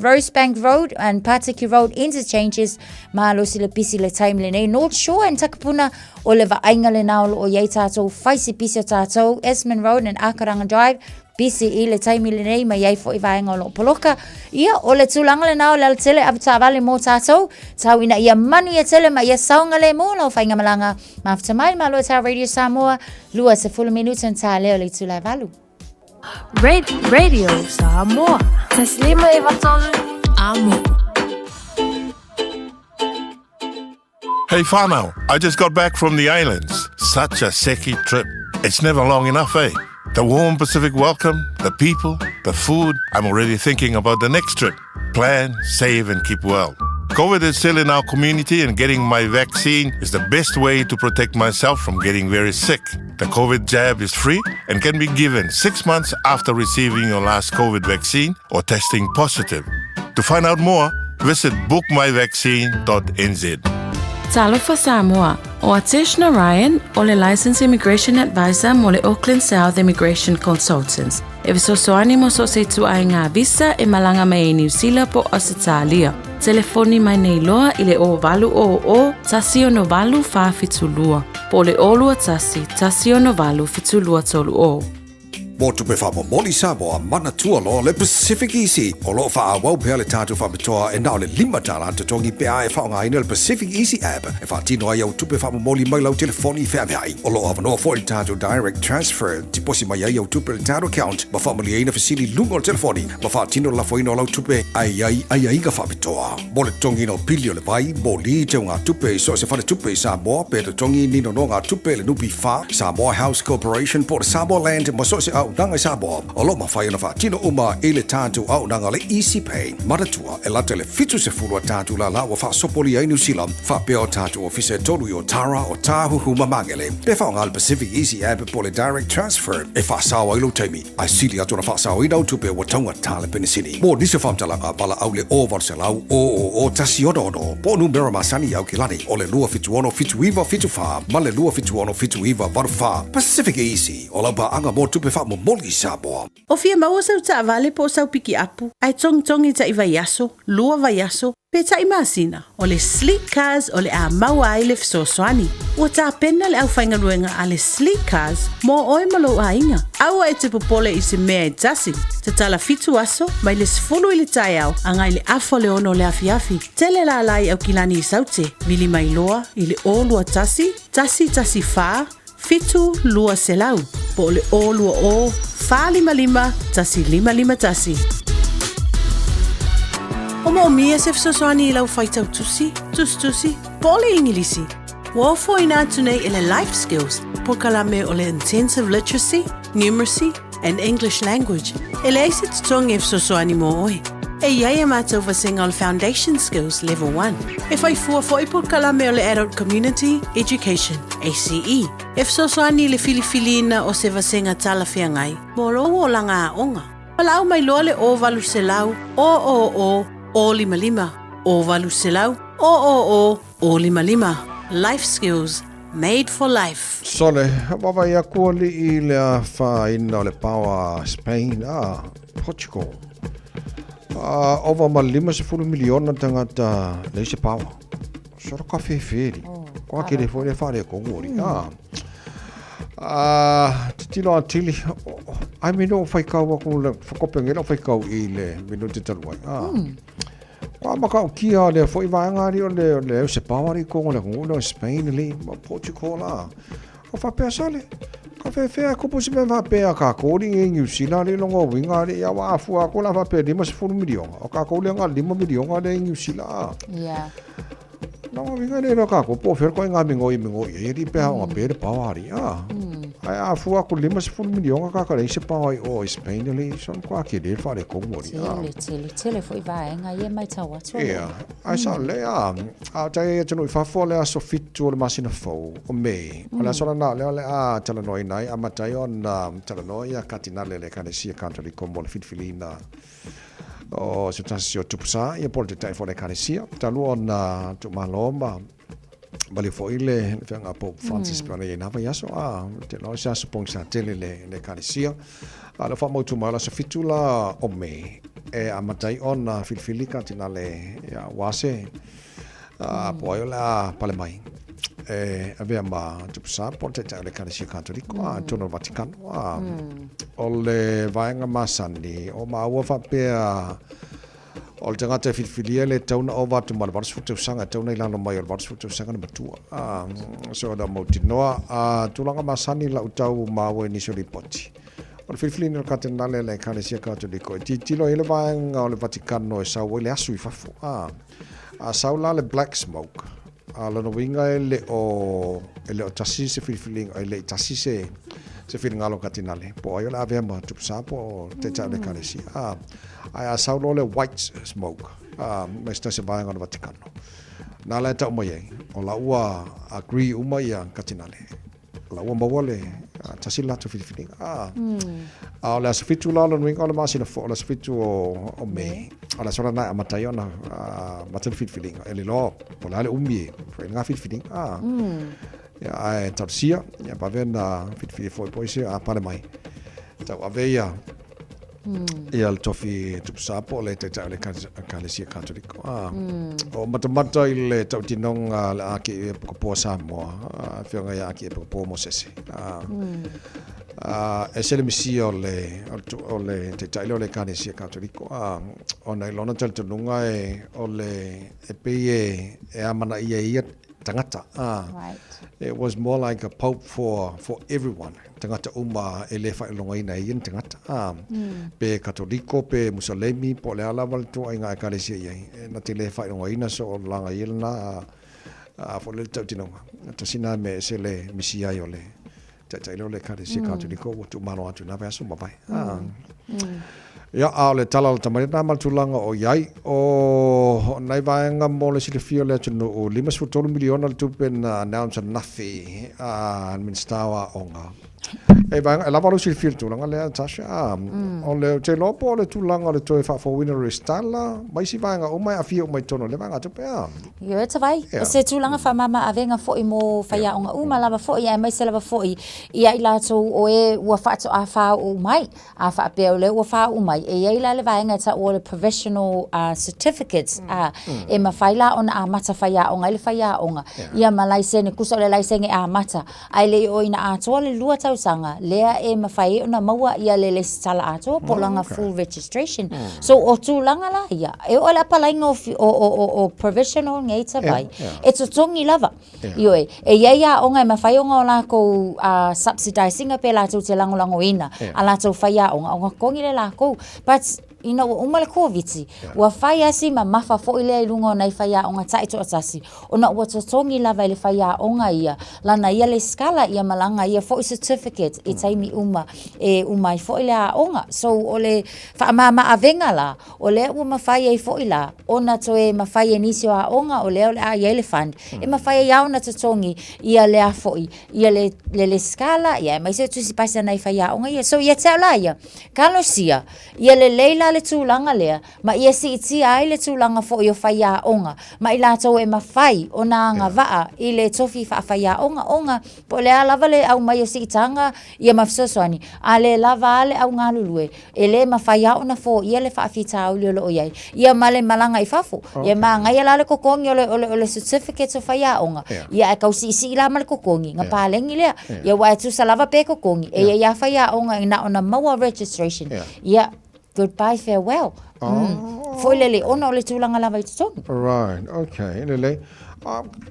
Rosebank Road and Patiki Road interchanges malosi le pisi le taimi lenei. North Shore and Takapuna o le vaaiga lenā o loo i ai tātou. Whai se pisi o tātou Esmond Road and Akaranga Drive Pisi i le taimi lenei mai ai foi vaega o loo poloka. Ia, o le tulaga lenā o le alatele avetaavale mō tātou, tau ina ia manuia tele ma ia saogalemu lau faigamalaga. Mafuta mai le Malo e Tā Radio Samoa, 20 minute na tā lea o le itula e valu. Radio Samoa. Taslima e vatolu. Amo. Hey whānau, I just got back from the islands. Such a seki trip. It's never long enough, eh? The warm Pacific welcome, the people, the food. I'm already thinking about the next trip. Plan, save, and keep well. COVID is still in our community, and getting my vaccine is the best way to protect myself from getting very sick. The COVID jab is free and can be given 6 months after receiving your last COVID vaccine or testing positive. To find out more, visit bookmyvaccine.nz. Talofa Samoa, o Atesh Narayan o le Licensed Immigration Advisor mo le Auckland South Immigration Consultants. E fesoasoani mo so o se ituaiga visa e malaga mai ai Niu Sila po o Ausetalia. Telefoni mai nei loa i le 0800 168 472 po o le 021 168 7230. Mo tupe faamomoli Samoa, manatua loa le Pacific Easy. O lo o faaauau pea le tatou faapitoa e na o le $5 totogi pe a e faaaogaina le Pacific Easy app e faatino ai au tupe faamomoli mai lau telefoni feaveai. O lo o avanoa foi le tatou Direct Transfer, tiposi mai ai au tupe i le tatou account ma faamalieina fesili i luga o le telefoni ma faatino le lafoina o lau tupe ae i ai aiaiga faapitoa. Mo le totogiina o pili o le vai, moli, teugatupe i so o se faletupe i Samoa pe totogi ni nonogatupe i le NPF, Samoa House Corporation po o le Samoa Land ma so o se auaunaga i Samoa, o lo o mafai ona faatino uma i le tatou auaunaga le Easy Pay. Manatua, e lata i le 70 a tatou lala ua faasopolia ai Niu Sila, faapea o tatou ofisa e tolu i Otara, Otāhuhu ma Magele. Pe faaaoga le Pacific Easy App po o le Direct Transfer e faasao ai lou taimi, ae sili atu ona faasaoina au tupe ua taugata le penisini. Mo nisi o faamatalaga, valaau le 0800 000 166 po o numera masani i Aukilani o le 276 7974 ma le 276 7984. Pacific Easy, o lau paaga mo tupe faamomoli i Samoa. O fia maua sau taavale po o sau pikiapu, ae togitogi taʻi vaiaso, lua vaiaso, pe taʻi masina, o le Sleek Cars o le a maua ai le fesoasoani. Ua tapena le aufaigaluega a le Sleek Cars mo oe ma lou aiga. Aua e te popole i se mea e tasi. Tatala fitu aso, mai le 10 i le taeao agai le afa o le ono o le afiafi. Tele lala i Aukilani i Saute, vili mai loa i le 021 114 7 200 po o le 020 455 1551. O moomia se fesoasoani i lau faitau tusi, tusitusi, po o le Igilisi. Ua ofoina atu nei e le Life Skills polokalame o le Intensive Literacy, Numeracy and English Language e leai se totogi e fesoasoani mo oe. E i ai a mātou vasega o le Foundation Skills Level 1. E whai fua foi polokalame o le Adult Community Education, ACE, e fesoasoani i le filifiliina o se vasega talafeagai mo lou olaga aoga. Valaau mai loa le 0800 000 055 0800 000 055. Life Skills Made for life. Sole, vaavaai aku alii i le afaina o le paoa Spain, a, Portugal. A, ova ma 50 miliona tagata leai se paoa. Solo ka whewheri. Oh, Ko ake le foi le whare ko ngori. A, a, titilo a tili. Ai me no whai kau aku le whakope ngela whai kau i le minute talu ai. A. Kua makaukia lea foi vaega ali o le o le se paoa ali kongo le atunuu lea o Spain ali ma Portugal la. O faapea sale, ka feafea e kupu se mea faapea kākou ali i Niu Sila ali longa uiga ali ia ua afua aku la faapea 50 miliona. O kākou lea nga 5 miliona lea i Niu Sila a. Yeah. Longa uiga le loa kākou po o fea koe ngā mingoi mingoi ai ali pe haonga pe le paoa ali a. Ae afua aku 50 miliona kāka leai se paoa i o i Spain ali so kua ke le whare kongu ali a. Tele, tele, tele foi vaega ia e maitau atu ali. Ia, ae sao lelei a. A o tai ai atunuu i fafo o le aso 7 o le masina fou o Mei. O le aso lana lea o le a talanoaina ai, amata ai ona talanoa ia Katinale le Ekalesia Katoliko mo le filifiliina o se tasi o tupu sa ia po o le Taitai foi o le Ekalesia. Talu ona tuumalo ma maliu foi le feaga a Pope Francis pe ona i ai na vaiaso a te loa se aso pogisa tele le le Ekalesia. A le faamautu mai o le aso 7 la o Mei e amata ai ona filifili Katinale ia aua se a po ai o le a pale mai e avea ma tupu sa po o le Taitai o le Ekalesia Katoliko a totonu o le Vatikano a o le vaega masani o maua faapea O le tagata e filifilia e le tatau ona ova atu ma le 80 tausaga, e tatau ona i lalo mai o le 80 tausaga le matua. So o le mautinoa, a tulaga masani lau tau maua i nisi o lipoti. O le filifiliina o le Katenale a le Ekalesia Katoliko, e tilotilo ai le vaega o le Vatikano e sau ai le asu i fafo. A sau la le black smoke, A o lona uiga e le o, e le o tasi se filifiliga, e le i tasi se, se finagalo Katinale, po o ai o le a avea ma tupu sa po o taitai o le Ekalesia. A, ae a sau loa le white smoke, a, mai se tasi o vaega o le Vatikano, na la e tau mai ai, o la ua agree uma ia Katinale. La ua maua le tasi le latou filifiliga. A, a o le aso 7 la o lona uiga o le masina fou, o le aso 7 o Me, o le aso lena e amata ai ona amata le filifiliga. E le iloa po o le a le umi e fai ai lena filifiliga. A, ia, ae talosia, ia vave ona filifili foi po o isi a pale mai. Tau ave ia Ia le tofi tupu sa po o le taitai o le Ekalesia Katoliko. O matamata i le tautinoga le Arkiepikopo o Samoa, Afioga ia Arkiepikopo Mosese. Ese le misia o le, o le taitai lea o le Ekalesia Katoliko, ona i lona talitonuga e, o le, e pei e, e amanaia e ia tagata. Right. It was more like a pope for, for everyone. Tagata uma e le faailogaina e ia ni tagata. Pe Katoliko, pe Musalemi, po o le a lava le ituaiga Ekalesia i ai. E na te le faailogaina, so o le laga ia lena, a foi lea le tautinoga. Tasi lena mea e ese le misia ai o le taitai lea o le Ekalesia Katoliko ua tuumalo atu i lena vaiaso ua mavae. Ia, a o le tala lata mai lena ma le tulaga o i ai, o nai vaega mo le silafia o le atunuu, $53 miliona le tupe na announce ananafi a le Minisita o Aoga. E vaega, e lava lou silafia i le tulaga lea, Tasha, a, o le, ou te iloa po o le tulaga o le toe faafouina o le resitala ma isi vaega uma e aafia uma i totonu o lea vaega tupe, a. Ioe Tavai, o se tulaga faamama avega foi mo faiaoga uma lava foi aemaise lava foi ia i latou o e ua faatoa faaoo mai. A faapea o lea ua faaoo mai, e i ai la le vaega e taua o le provisional certificates, e mafai la ona amata faiaoga ai le faiaoga, ia ma laisene, tusa o le laisene amata, ae le i oo ina atoa le 2 tausaga, lea e mafai ai ona maua ia le lesitala atoa po o lana full registration. So o tulaga la ia, e oo i le apalaiga o provisional nei Tavai, e totogi lava. Ioe, e i ai aoga e mafai ona o lakou subsidise ina pe latou te lagolagoina a latou faiaoga, ona totogi lea e lakou. But ina ua uma le Koviti, ua fai lava si mamafa foi lea i luga o nai faiaoga taitoatasi, ona ua totogi lava e le faiaoga ia lana ia lesitala ia ma lana ia foi certificate i taimi uma e uma ai foi le aoga. So o le faamama avega la, O lea ua mafai ai foi la ona toe mafai e nisi o aoga o lea o le a i ai le fund e mafai ai lava ona totogi ia le a foi ia le le lesitala ia aemaise o tusi pasi a nai faiaoga ia. So ia te au la ia, talosia ia lelei la le tulaga lea ma ia siitia ai le tulaga foi o faiaoga ma i latou e mafai ona agavaa i le tofi faafaiaoga ona po o le a lava le aumai o siitaga ia ma fesoasoani, a le lava a le au galulue, e le mafai lava ona foia le faafitauli o lo o i ai, ia ma le malaga i fafo. Ia manaia la le totogi o le, o le, o le certificate o faiaoga, ia ae tau siisii la ma le totogi, ona paleni lea. Ia aua e tusa lava pe totogi, e i ai lava faiaoga e na ona maua registration, ia goodbye farewell. Foi lele, ona o le tulaga lava i totonu. Right, okay, lelei.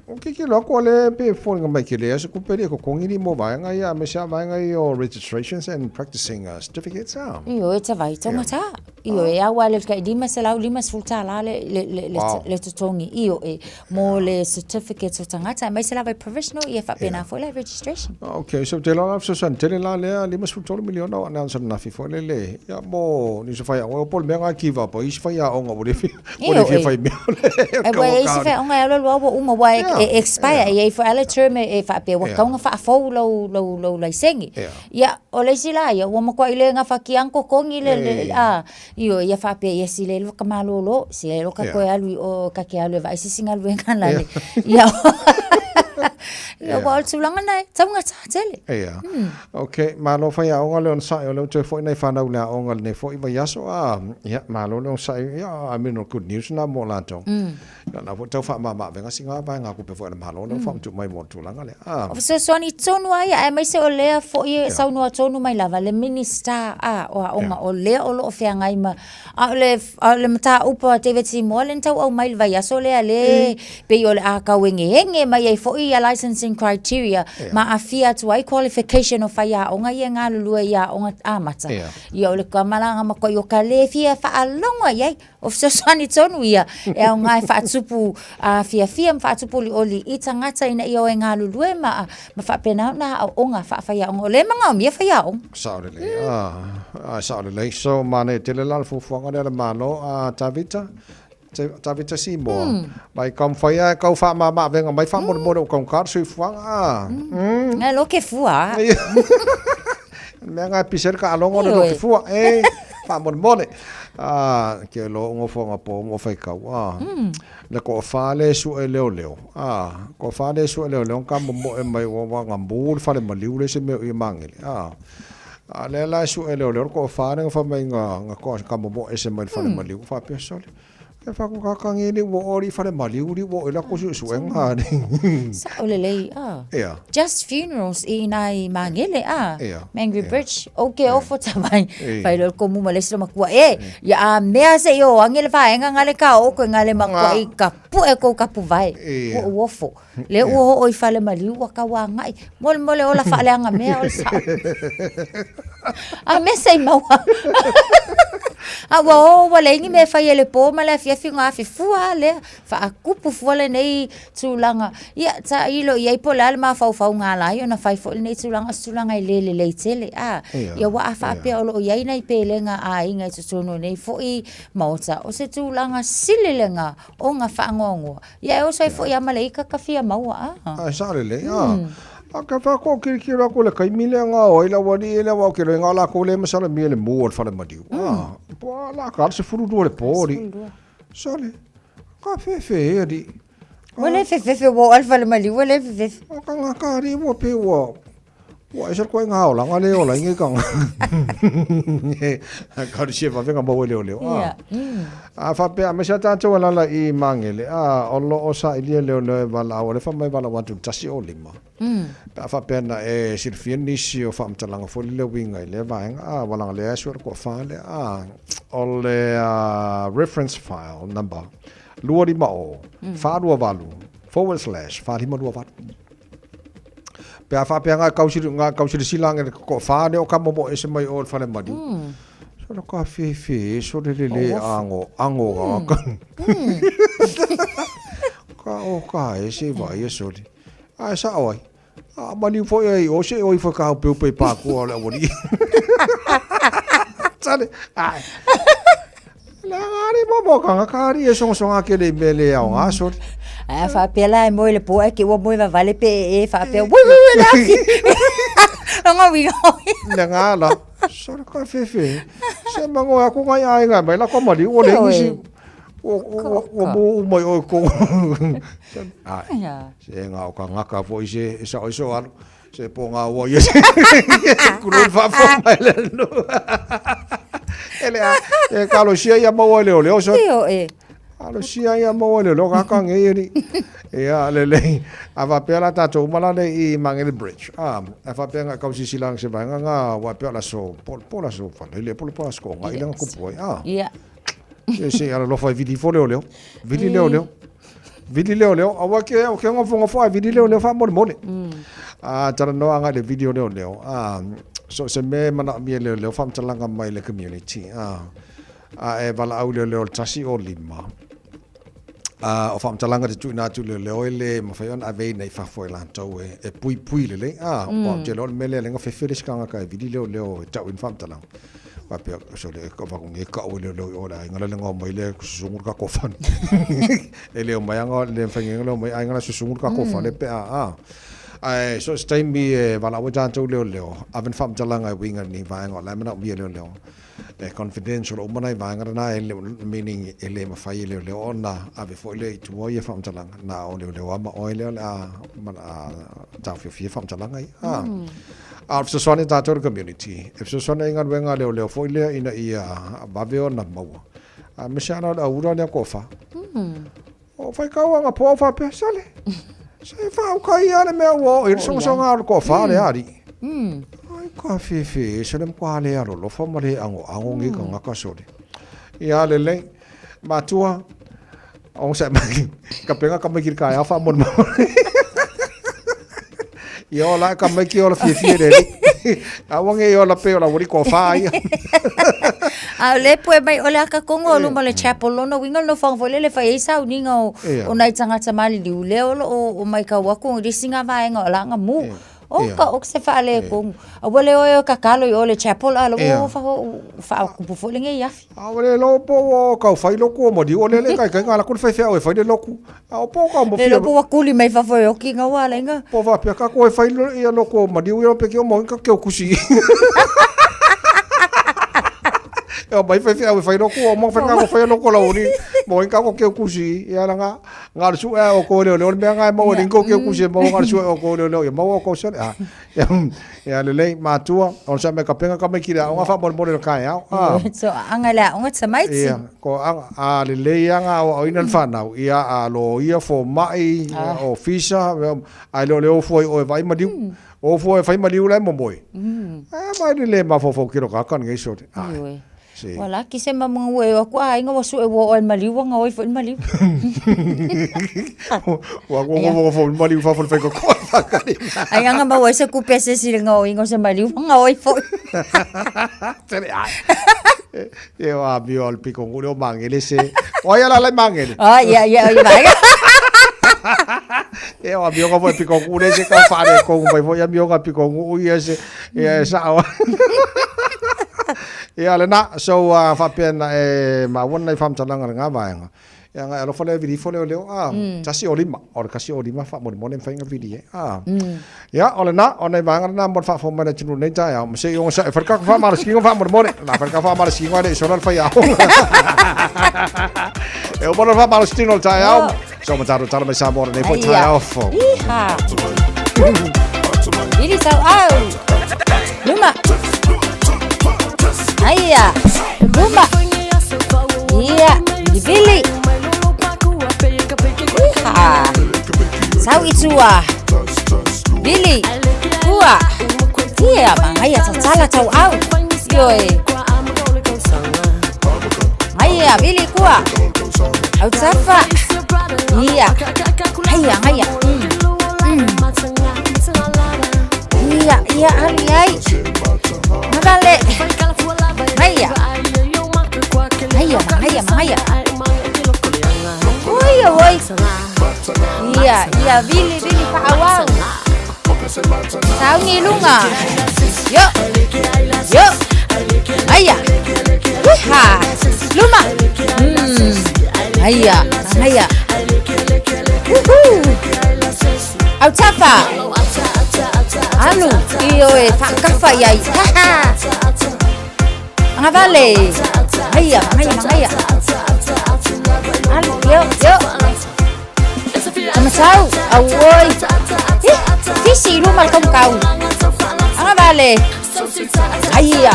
O ke kilo aku o le pe foliga mai ke lea se kupe le totogi ni mo vaega ia aemaise a vaega ia o registrations and practicing certificates a. Ioe tavai taugata. Ioe e au a le tai $550 le le le le totogi ioe mo le certificates o tagata aemaise lava i provisional ia faapena foi la registration. Okay, so te loa la fesoasoani tele la lea $53 miliona o announce ananafi foi lele ia mo nisi o faiaoga po o le mea na give up ai isi faiaoga ua le fia ua le fia fai mea o le Ai ua i ai isi faiaoga e alu alu lava ua uma aua e expire e i ai foi lava le term e faapea ua tatau ona faafou lou lou lou laisene. Ia o le isi la ia ua matuai le gafatia ona totogi le le a Ioe, ia faapea, ia sila iloa ka malolo, sila iloa ka toe alu i o, ka te alu e vaai se isi galuega la le. Ia, ia aua o le tulaga lena e taugata tele. Ia. Okay, malo faiaoga le onosai o lea ua toe foi nai fanau i le aoga i lenei foi vaiaso a, ia, malo le onosai, ia, I mean o le good news lena mo latou. Ia, na foi tau faamama-avega sina vaegatupe foi a le Malo lea ua faamatuu mai mo le tulaga lea. O fesoasoani tonu lava ia, aemaise o lea foi e saunoa tonu mai lava le Minisita a o Aoga, o lea o lo o feagai ma, a o le, a o le mataupu a David Seymour lea na tau aumai i le vaiaso lea, lea pei o le a tau egeege mai ai foi ia licensing criteria ma aafia atu ai qualification o faiaoga ia e galulue i aoga amata. Ia o le tama la na matuai o ka le fia faalogo i ai. O fesoasoani tonu ia e aoga e faatupu fiafia ma faatupu olioli i tagata ina ia o e galulue ma, ma faapena ona aoaoga faafaiaoga. O lea e manaomia faiaoga. Sao lelei. Ah, sao lelei. So, manaia tele la le fuafuaga lea a le Malo, a Tavita, Tavita Seymour. Mai kau mawhai a kau whaamāmā mai whaamolemole o kau kāra soifuaga. Ah. Ngai lo ke fua. Mea ngai pisa le kaalogo le loke fua. E, whaamolemole. Ah, ke lo ungo fonga po mo whai kau. Ah. Le ko wha le su e leo leo. Ah, ko wha le su e leo leo ka mo mo e mai wa wa ngambu le whale maliu le se mea i mangele. Ah. A le la su e leo leo ko wha le fa mai nga nga ko ka mo mo e se mai le whale maliu. Wha pia sole. Ke whakakaka ni ua ori whare maliu ri ua ila ko su suenga ni. Sa'o lelei, ah. Ia. Just funerals i nai Magele, ah. Ia. Mangere Bridge, o ke ofo tawai. Ia. Whai lo ko muma lesi lo makua, e, ia a mea se i o ange le vaenga ngale ka o koe ngale makua i ka pue kou kapu vai. Ia. Ua uofo. Le ua hoo i fale maliu ua kau angai. Mole mole ola whaaleanga mea o le sao. A mea se i maua. A ua o ua leingi me whai ele pō ma le afiafi ngā afi fua lea. Whaakupu fua le nei tūlanga. Ia, ta ilo i ai po le ale mafaufau ngā lai ona whai fo le nei tūlanga o se tūlanga i lele lei tele. A, ia ua a whaapea o loo i ai nei pēlenga a inga i totonu nei foi maota. O se tūlanga sili le ngā o ngā whaangoangoa. Ia e oso ai foi a maleika ka fia maua a. A e sa lelei a. A ka wha ko kiri kiri ako le kaimi le nga o ila wali ele wa ke nga la ko le masala mi le mu o le fale madiu. A po a la ka se furu le pori. Sale. Ka fe fe e ri. Wale fe fe fe wo al fale maliu wale fe fe. O ka nga ka ri wo pe wo. Ua ese koe ngā ola, ngā le ola, inge ka ngā. Ka ru sia wawhenga mau e leo leo. Yeah. A whapea, me sia tātou alala i Mangele, a o lo o sa ilia leo leo e wala, o le wha mai wala wantu tasi o lima. Pe a whapea na e silfia nisi o whaamtalanga foli le winga i le vaenga, a walanga le asu ko whale, a o le reference file number, lua lima o, whārua walu, forward slash, whārima lua walu. Pe a whapea ngā kausiri, ngā kausiri sila nge ko whāne o ka momo ese mai o le whare mari. So le ka whewhe, so le le le ango, ango ka. Ka o ka e se vai e so le. A e sa oi. A mani fo e o se oi fo ka pe pe pa ko le wori. Sale. Ai. Le ngari mo mo ka ngakari e songo songa ke le mele au ngā so. A whaapea la e moe le pō e ke ua moe vavale pe e e whaapea wui wui wui la afi. Nga winga hoi. Le ngā la. So le ka whewhe. Se mango aku ngai ai ngai mai la ko mari o le ngisi. O o o mo mai o ko. Ai. Se ngā o ka ngaka fo i se e sa o so alu. Se po ngā ua ia se kuro whaafo mai le no. Ele a e kalo sia ia maua le o le oso. Io e. Alo sia ia maua le o ka ka nge eri. Ia le le a va pea la tātou umala le i Mangere Bridge. A a va pea ngā kausi silang se vaenga ngā wa pea la so po po la so fa le po po la sko ngā ila kupu ai. A. Ia. Se se ala lofa vili fo le o leo. Vili leo leo. Vili leo leo. Aua ke o ke ngofo ngofo ai vili leo leo fa mole mole. A tara noa nga le video leo leo. A so se me mana mi leo leo fa mtalanga mai le community. A a e vala au leo leo tasi o lima. A o fa mtalanga te tuina atu leo leo ele mawhai ona avei nei fafo e lantou e, e pui pui le le. A mm. te leo mele lenga fefele skanga ka e vili leo leo e tau in fa mtalanga. Faapea, sole, ka whaku nge ka o leo leo o la inga le ngā mai le susungu ka kofan. E leo mai anga le whainga leo mai ainga la susungu ka kofan le pe a a. Ai, so se taimi e wala o tātou leo leo, awen whamtalanga e winga ni vaenga o la mana o mia leo leo. E confidential o mana i vaenga rana e le, meaning e le mawhai e leo leo o na ave fo le i tua i e whamtalanga. Na o leo leo ama o e leo le a mana a tāwhiowhia whamtalanga i. A. A o le fesoasoani tātou le community, e fesoasoani ai galuega a leoleo foi lea ina ia vave ona maua. A me se ana o le aura lea kofa. O whai kau anga po au whapea, sale. Se wha au kai ia le mea ua o i le songasonga o le kofa le ari. Ai ka whiwhi, se le mkwa le alo lofa ma le ango ango ngi ka ngaka sole. Ia le lei, matua, o sa mai, ka penga ka mai ki ka ia wha mo mo. Ia ola ka mai ki ola whiwhi le li. A wange i ola pe ola wori ko wha ia. A le pue mai o le aka kongo o luma le chapel lona winga no whanga le le whai ei sau ninga o, o nai tangata malili u leo lo o, o mai kau aku o risi ngā vaenga o langa mu. O ka o se wha le kongo. A wale o e o kakalo i o le chapel a lo o wha wha kupu fo le nge iafi. A wale lo po o kau whai loku o mori o lele kai kai ngā la kuri whai whea o e whai le loku. A o po kau mo Le loku wa kuli mai whawhai o ki ngā wā le ngā. Po wha pia ka ko e whai ia loku o mori o ia peke o mo ka keo kusi. E o mai faifeau e fai loku o mo fai ngako fai loko lau ni mo inga ko ke kusi ia la nga nga su e o ko le le mea nga mo le ko ke kusi mo nga su e o ko le le ia mo ko se a ia le le matua o sa me ka penga ka me kira o nga fa mo mo le ka ia a So anga le aoga tamaiti. Ia ko anga a le le ia nga o ina le whanau ia a lo ia fo mai o fisa ai lo le o foi o e vai maliu o fo e fai maliu la mo moe a mai le le ma fo fo kiro ka kan ngai so a si Wala ki se mamunga ue o kua inga wa su e wo o maliu wa ngoi fo maliu. Wa ko ko fo maliu fa fo fai ko ko fa ka ni. Ai anga ma se ku pese si ngoi inga se maliu wa ngoi fo. Tere ai. E o a bio al piko ngule o mangele se. O ia la la mangele. Ah ia ia ia vai. E o a bio ka fo piko ngule se ka fa re ko mai fo ia bio ka piko ngu ia se ia sa o. Ia le na so fa pena e ma wona i fam talanga nga vaenga. Ia nga alofa le vili fo le leo a tasi o lima o le kasi o lima fa mo mo le fainga vili e. A. Ia o le na o nei vaenga na mo fa fo ma le tinu nei ta ia mo se o sa fa ka fa ma le skingo fa mo mo na fa ka fa ma le skingo le so la fa ia. E o mo fa ma le skingo ta ia. So mo taro taro me sa mo nei fo ta ia fo. Iha. Vili sau au. Luma. Aia. Luma. Ia. Vili. Iha. Sau itua. Vili. Tua. Ia mangaia tatala tau au. Ioe. Aia vili kua. Au tafa. Ia. Aia aia. Ia ia alu ai. Nagale. Aia. Aia mangaia mangaia. Oi oi. Ia ia vili vili faawau. Saungi lunga. Yo. Yo. Aia. Wiha. Luma. Aia. Aia. Woohoo. Au tafa. Alu. Io e whakafa iai. Ha ha. Angavale. Aia, aia, aia. Alu, yo, yo. Tamasau. Au oi. Fisi luma le kaukau. Angavale. Aia.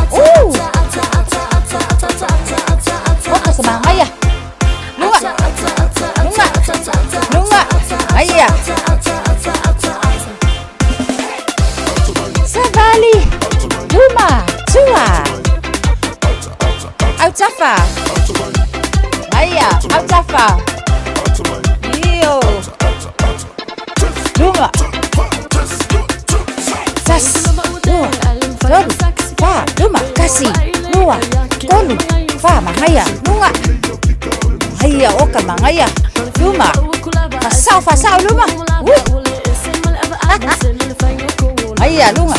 Oka sa mga Lunga. Lunga. Lunga. Aia. Savali. Luma. Tua. Autafa. Aia. Autafa. Io. Luma. Tas. Lua. Tolu. Fa. Luma. Kasi. Lua. Tolu. Fa. Mangaia. Lunga. Aia. Oka. Mangaia. Luma. Fasao. Fasao. Luma. Aia. Lunga.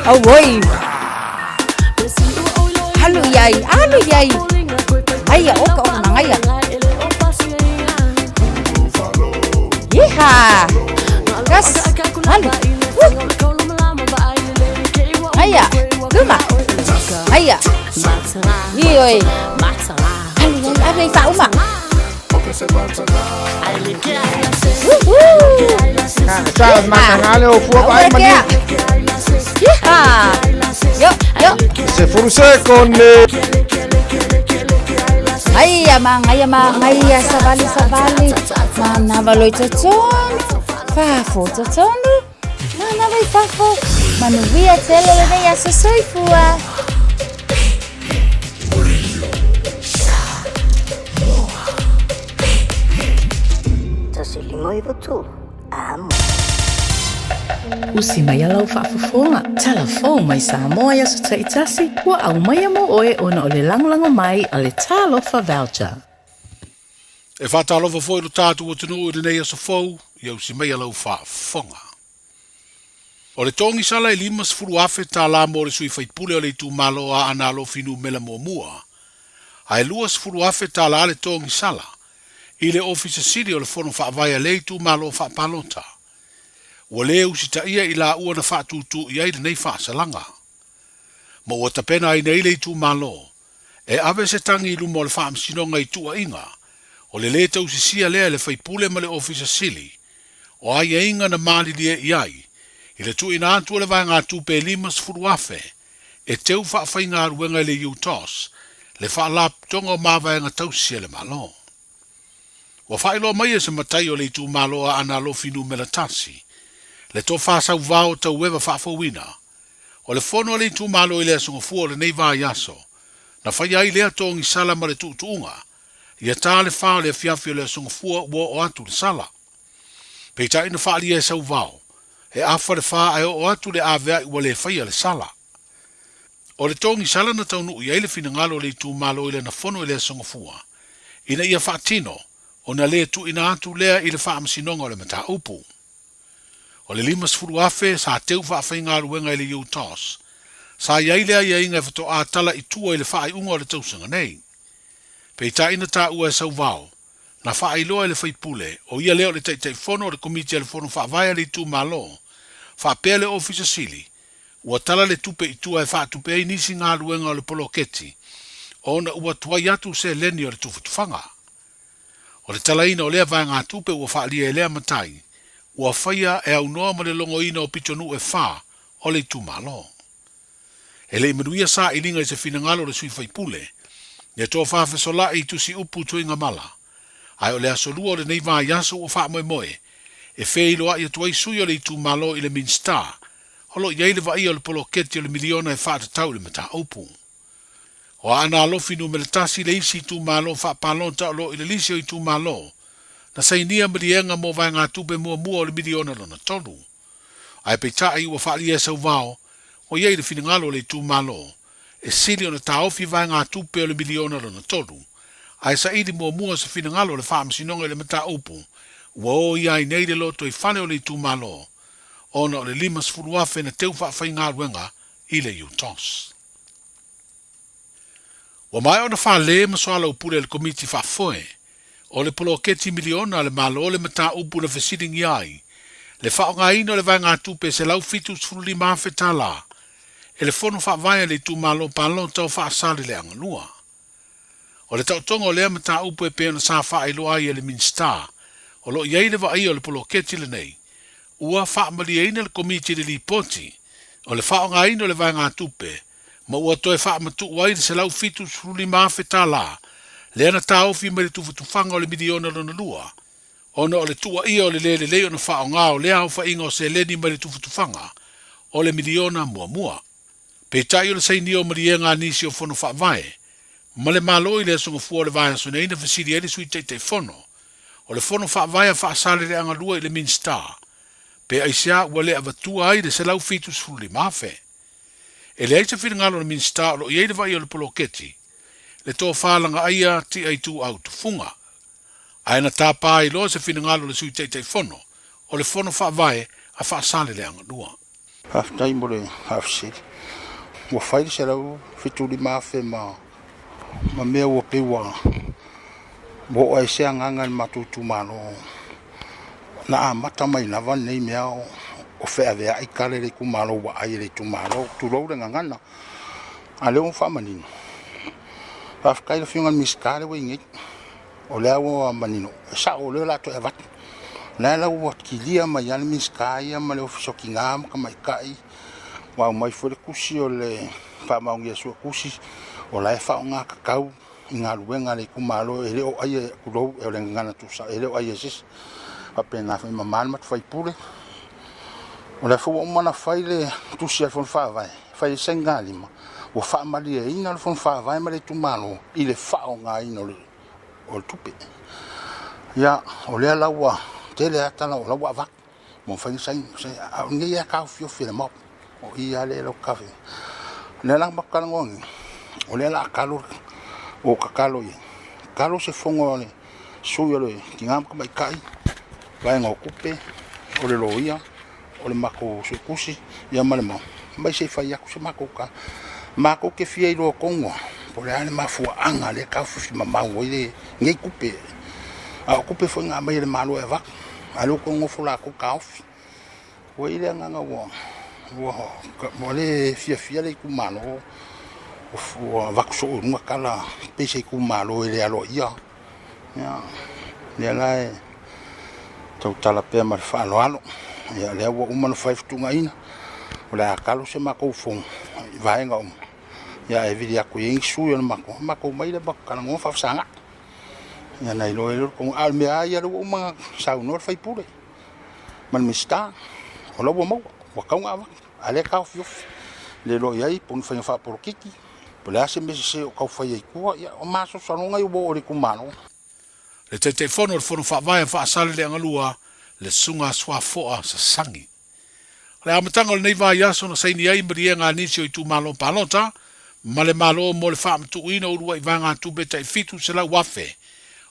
Auoi. Alu iai. Alu iai. Aia. Oka. Oka. Mangaia. Iha. Kas. Alu. Aia. Luma. Aia. Ioi. Alu iai. Alu iai. Fauma. Sa matangale o fua vai mani. Iha. Yo, yo. Se furuse con Aia mangaia mangaia savali savali. Manava loi totonu. Fafo totonu. Manava i fafo. Manuia tele le nei aso soifua. Usi mai alau whaafofonga. Telefone mai Samoa ia so taitasi. Ua au mai mo oe ona o le langolango mai a le talofa voucher. E whātalofa foi ro tātou o tunu i lenei aso fou, ia usi mai alau whaafonga. O le tongi sala e 50,000 tā la mo le sui whaipule o le itu malo a ana alofi nu mela mua. A e 20,000 tā la le tongi sala, i le ofisa sili o le fono whaavaia le itu malo whaapalota. Ua le usita ia i la ua na whaatutu i ai lenei whaasalanga. Mo ua tapena ai nei le itu malo, E ave se tagi i luma o le Faamasinoga i tuuaiga o le lē tausisia lea e le faipule ma le Ofisa Sili o aiaiga na malilie i ai i le tuuina atu o le vaegatupe e $50,000 e teu faafaigaluega i le UTOS le Faalapotopotoga o Mavaega Tausi a le Malo. Ua faailoa mai e se matai o le itumalo Aana Alofi Numera 1, le Tofa Sauvao Taueva Faafouina, o le fono a le itumalo i le Aso Gafua o lenei vaiaso, na faia ai lea togisala ma le tuutuuga, ia ta le 4 o le afiafi o le Aso Gafua ua oo atu le sala. Peitai na faaalia e Sauvao, e afa le 4 ae oo atu le aveai ua le faia le sala. O le togisala na taunuu i ai le finagalo o le itumalo i lana fono i le Aso Gafua, ina ia faatino ona le tuuina atu lea i le Faamasinoga o le mataupu. O le $50,000 sa teu faafaigaluega i le UTOS, sa i ai le aiaiga e faatoa tala i tua i le faaiuga o le tausaga nei. Peitai na taua e Sauvao, na faailoa e le faipule, o ia lea o le Taitaifono o le Komiti a le Fono Faavae a le itumalo, faapea le Ofisa Sili, ua tala le tupe i tua e faatupe ai nisi galuega o le poloketi, ona ua tuai atu seleni o le tufatufaga. O le talaina o lea vaegatupe ua faaalia e lea matai, ua faia e aunoa ma le logoina o pitonuu e 4 o le itumalo. E le i manuia sailiga i se finagalo o le sui faipule, le tofa fesolai i tusi upu Tuigamala, ae o le aso 2 o lenei vaiaso ua faamoemoe e feiloai atu ai sui o le itumalo i le Minisita o lo o i ai le vaaia o le poloketi o le miliona e faatatau i le mataupu. O Aana Alofi Numera 1 le isi itumalo faapalota o lo o i le lisi o itumalo na sainia maliega mo vaegatupe muamua o le miliona lona 3. Ae peitai ua faaalia e Sauvao ua i ai le finagalo o le itumalo e sili ona taofi vaegatupe o le miliona lona 3, ae saili muamua se finagalo o le Faamasinoga i le mataupu ua o ia ai nei le loto i fale o le itumalo ona o le $50,000 na teu faafaigaluega i le UTOS. Ua maea ona fale ma soalaupule e le Komiti Faafoe o le poloketi miliona a le Malo le mataupu na fesiligia ai le faaaogaina o le vaegatupe e $175,000 e le Fono Faavae a le Itumalo Palota o Faasaleleaga 2. O le taotoga o lea mataupu e pei ona sa faailoa ai e le Minisita o lo o i ai le vaaia o le poloketi lenei, ua faamalieina le Komiti i le lipoti o le faaaogaina o le vaegatupe ma ua toe faamatuu ai le $175,000 lea na taofi mai le tufatufaga o le miliona lona 2 ona o le tuuaia o le lē lelei ona faaaoga o lea aofaiga o seleni mai le tufatufaga o le miliona muamua. Peitai o le sainia o maliega a nisi o Fono Faavae ma le Malo i le Aso Gafua o le vaiaso nei na fesili ai le Sui Taitaifono o le Fono Faavae a Faasaleleaga 2 i le Minisita pe aisea ua le avatua ai le $175,000. E leai se finagalo o le Minisita o lo o i ai le vaaia o le poloketi, le tofa lagaaia tia ituau tufuga. Ae na tapa ai loa se finagalo o le Sui Taitaifono o le Fono Faavae a Faasaleleaga 2. Faafetai mo le faafesili. Ua fai le $175,000 ma mea ua pei ua oo ai se agaga i le matou itumalo. Na amata mai lava lenei mea o feaveai kale i le itumalo ua ai e le itumalo. Tulou le gagana. A lea ua faamanino. Faafetai i le Afioga i le Minisita lea ua i nei. O lea ua manino. E sao o lea o le a toe avatu. O lea la ua kilia mai lava le Minisita ia ma le Ofisa o Tina ma Tamaitai. Ua aumai foi le tusi o le faamaonia suetusi o la e faaaoga tatau i galuega a le itumalo e le o aia, tulou, o le gagana tusa e le o aia e se isi. Faapena foi mama le matou faipule. O lea foi ua uma ona fai le tusi a le Fono Faavae, fai ai sainigalima, ua faamalieina le Fono Faavae ma le itumalo i le faaaogaina o le tupe. Ia, o lea la ua tele lava tala o la ua avatu, ua mafai ona saini. A o lenei lava taofiofi e le Maota, o i lava lea e lau taofiofi. O lea la matou talanoa nei, o lea o le a talo, ua tatalo i ai, talo se fono a le sui o le Tina ma Tamaitai, vaega o tupe, o le loia, o le matou suetusi, ia ma le mau, mai se i fai atu se matou tala. Matou te fia iloa tonu lava, po o le a le mafuaaga lea e taofiofi mamau ai lenei tupe. A o tupe foi na aumai e le Malo e avatu, a o lea ua toe nofo latou taofi. Ua i ai le agaga ua le fiafia le itumalo. Ua avatu soo i luga tala pei se itumalo e le aloaia. Ia, lea la e tautala pea ma le faaaloalo. Ia, lea ua uma ona fai fetuunaiga, o le a talo se matou fono i vaega uma, ia ae vili atu i ai ni sui o le matou, matou omai lea matou talanoa ma faafesagai. Ia ona iloa ai lea o le tonu. A o le mea lava ia lea ua uma ona saunoa le sui usufono ma le Minisita, o la ua maua, ua tatau ona avatu, a o lea e taofiofi, le iloa i ai po o ni faiga faapolokiki, po o le a se mea sese o tau faia i tua, ia o masalosaloga ia ua oo i le itumalo. Le Taitaifono o le Fono Faavae a Faasaleleagalua, le Susuga a Suafoa Sasagi. O le amataga o lenei vaiaso na saini ai maliega a nisi o itumalo palota ma le Malo mo le faamatuuina o uluai vaegatupe tai $700,000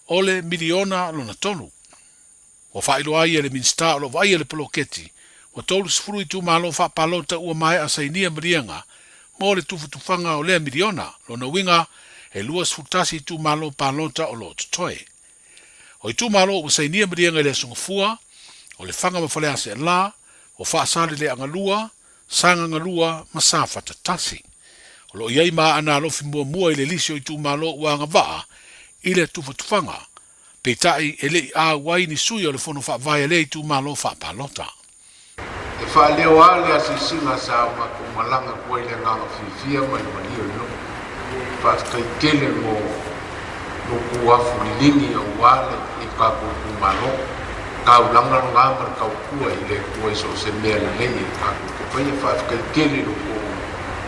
o le miliona lona tolu. Ua faailoa ai e le Minisita o lo o vaaia le poloketi, ua 30 itumalo faapalota ua maea sainia maliega mo le tufatufaga o lea miliona, lona uiga e 21 itumalo palota o lo o totoe. O itumalo ua sainia maliega i le Aso Gafua, o Lefaga ma Faleaseela, o Faasaleleagalua, Sagagalua ma Safata 1. O lo o i ai ma Aana Alofi muamua i le lisi o itumalo ua agavaa i le tufatufaga, peitai e le i auai ni sui o le Fono Faavae a lea itumalo faapalota. E faaleo a le asiasiga sa o matou malaga atu ai le agaga fiafia ma le malie o le loto. Faafetai tele mo lo outou afu liligi aua le i tatou itumalo. Taulaga lena ma le tautua i le Atua i so o se mea lelei e tatou te faia. Faafetai tele i lo outou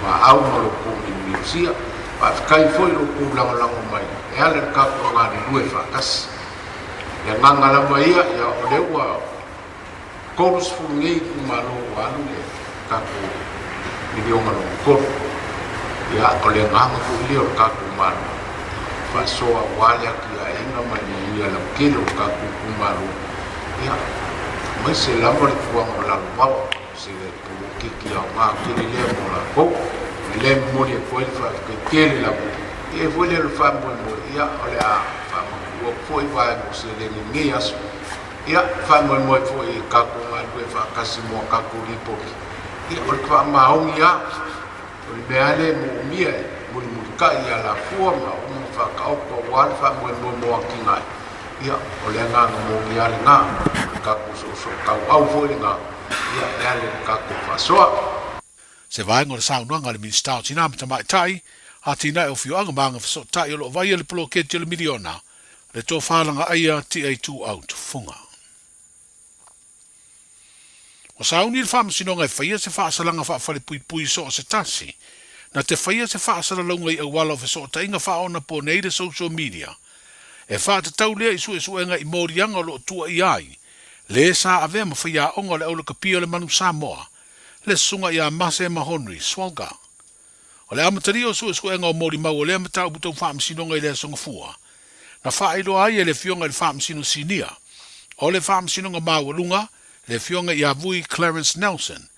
maau ma lo outou miumiusia. Faafetai foi i lo outou lagolago mai e ala i le tatou galulue faatasi. Le agaga lava ia, ia o lea ua 30 nei itumalo ua alu le tatou miliona lona tolu. Ia, o le agaga foi lea o le tatou Malo, faasoa aua le atiaeina ma le manuia lautele o le tatou itumalo, ia, aemaise lava le tulaga o lalovaoa, o se poloketi aoga tele lea mo latou. O lea e momoli atu ai le faafetai tele lava. E i ai foi lea o le faamoemoe, ia, o le a faamatuu atu foi vaega o seleni i lenei aso, Ia, faamoemoe foi i tatou galulue faatasi mo a tatou lipoti. Ia, o le faamaoni lava, o le mea lava lea e moomia e mulimulitai i alafua ma uma faataoto aua le faamoemoe mo atinae. Ia, o le agaga moni lava lena, o le tatou soosootauau foi lena, ia, e ala i le tatou faasoa. Se vaega o le saunoaga a le Minisita o Tina ma Tamaitai, Atinae o Afioaga ma Agafesootai o lo o vaaia le poloketi o le miliona, le tofa lagaaia Tia Ituau Tufuga. Ua sauni le Faamasinoga e faia se faasalaga faafalepuipui so o se tasi, na te faia se faasalalauga i auala o fesootaiga faaonaponei le social media, e faatatau lea i suesuega i moliaga o lo o tuuaia ai le sa avea ma faiaoga o le aulakapia o le Manu Samoa, le susuga ia Mase Mahonri Swalga. O le amatalia o suesuega o molimau o lea mataupu tau faamasinoga i le Aso Gafua, na faailoa ai e le Afioga i le Faamasino Sinia o le Faamasinoga Maualuga, le Afioga ia Vui Clarence Nelson,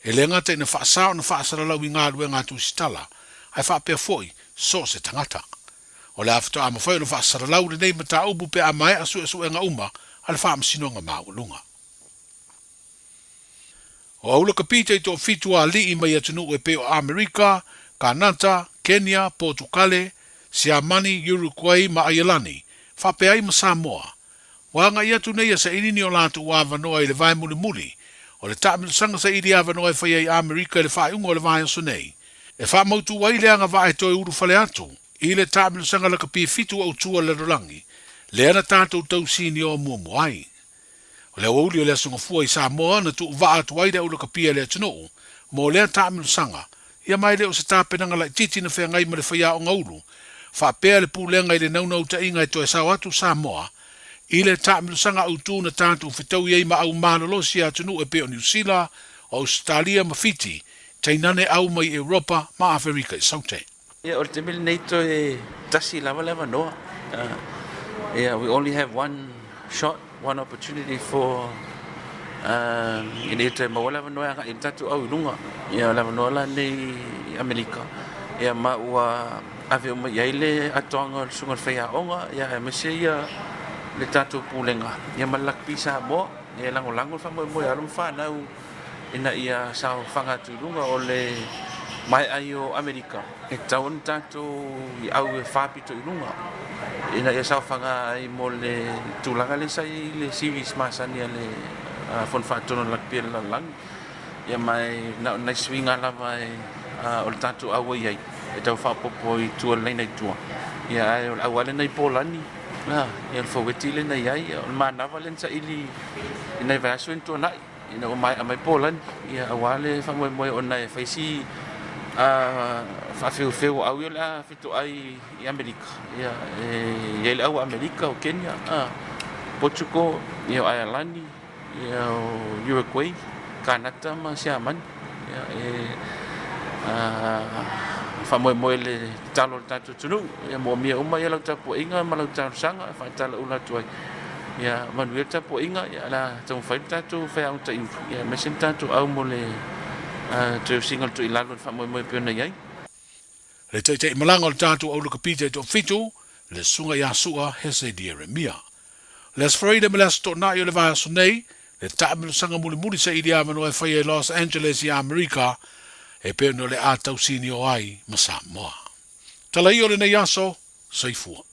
e le gata ina faasao na faasalalau i galuega a Tusitala, ae faapea foi so o se tagata. O le a faatoa mafai ona faasalalau lenei mataupu pe a maea suesuega uma a le Faamasinoga Maualuga. O Aula Kapita i toafitu a alii mai atunuu e pei o Amerika, Kanata, Kenya, Potukale, Siamani, Uruguay ma Aielani, faapea ai ma Samoa. Ua agai atu nei a saili ni o latou avanoa i le vae mulimuli o le taamilosaga saili avanoa e fai ai Amerika i le faaiuga o le vaiaso nei, e faamautu ai le agavaa e toe ulufale atu i le taamilosaga lakapi fitu autu a le lalolagi, lea na tatou tausinioa muamua ai. O le aoauli o le Aso Gafua i Samoa na tuuvaa atu ai le aulakapia i le atunuu mo lea taamilosaga, ia ma e le o se tapenaga laitiiti na feagai ma le faiaoga ulu, faapea le pulega i le naunautaiga e toe sao atu Samoa i le taamilosaga autu na tatou fetaui ai ma au malolosi a atunuu e pei o Niu Sila, o Ausetalia ma Fiti, tainane au mai Europa ma Aferika i Saute. Ia, o le taimi lenei toe tasi lava le avanoa. Yeah, we only have one shot, one opportunity for ina ia toe maua le avanoa e agai i le tatou au i luga. Ia, o le avanoa la lenei i Amerika. Ia, ma ua ave uma i ai le atoaga o le susuga i le faiaoga, ia, aemaise ia le tatou pulega, ia ma le Lakapi Samoa. Ia, e lagolago le faamoemoe a alo ma fanau ina ia saofaga atu i luga o le Maea ai o Amerika, e tatau ona tatou i au e faapito i luga ina ia saofaga ai mo le tulaga lea sa i ai le series masani a le Fono Faatonu o le Lakapi a le Lalolagi. Ia ma e na o nai suiga lava e, o le tatou au e i ai e tau faaopoopo i tua i le laina i tua. Ia ae o le au lava lena i Polani, ia o le faueti lea na i ai, o le manava lea na saili i nai vaiaso ia na tuanai. Ina ua maea mai Polani, ia aua le faamoemoe ona e fai si faafeufeu o au ia o le a fetoai i Amerika. Ia, e i ai le au a Amerika, o Kenya, Portugal, ia o Aialani, ia o Uruguay, Kanata ma Siamani. Ia, e faamoemoe le tatalo a le tatou atunuu, ia moomia uma ia lau tapuaiga ma lau talosaga e faatalaula atu ai. Ia manuia le tapuaiga, ia o le a taumafai le tatou faiaoga taiulu, ia aemaise le tatou au mo le toe usiga o le toilalo i le faamoemoe e pei ona i ai. Le taitai malaga o le tatou au lakapi taitoafitu, le Susuga ia Su'a Hese Ieremia. O le Aso Faraile ma le Aso Toonai o le vaiaso nei, le taamilosaga mulimuli saili avanoa e faia i Los Angeles i Amerika, e pei ona o le a tausinio ai ma Samoa. Tala ia o lenei aso, soifua.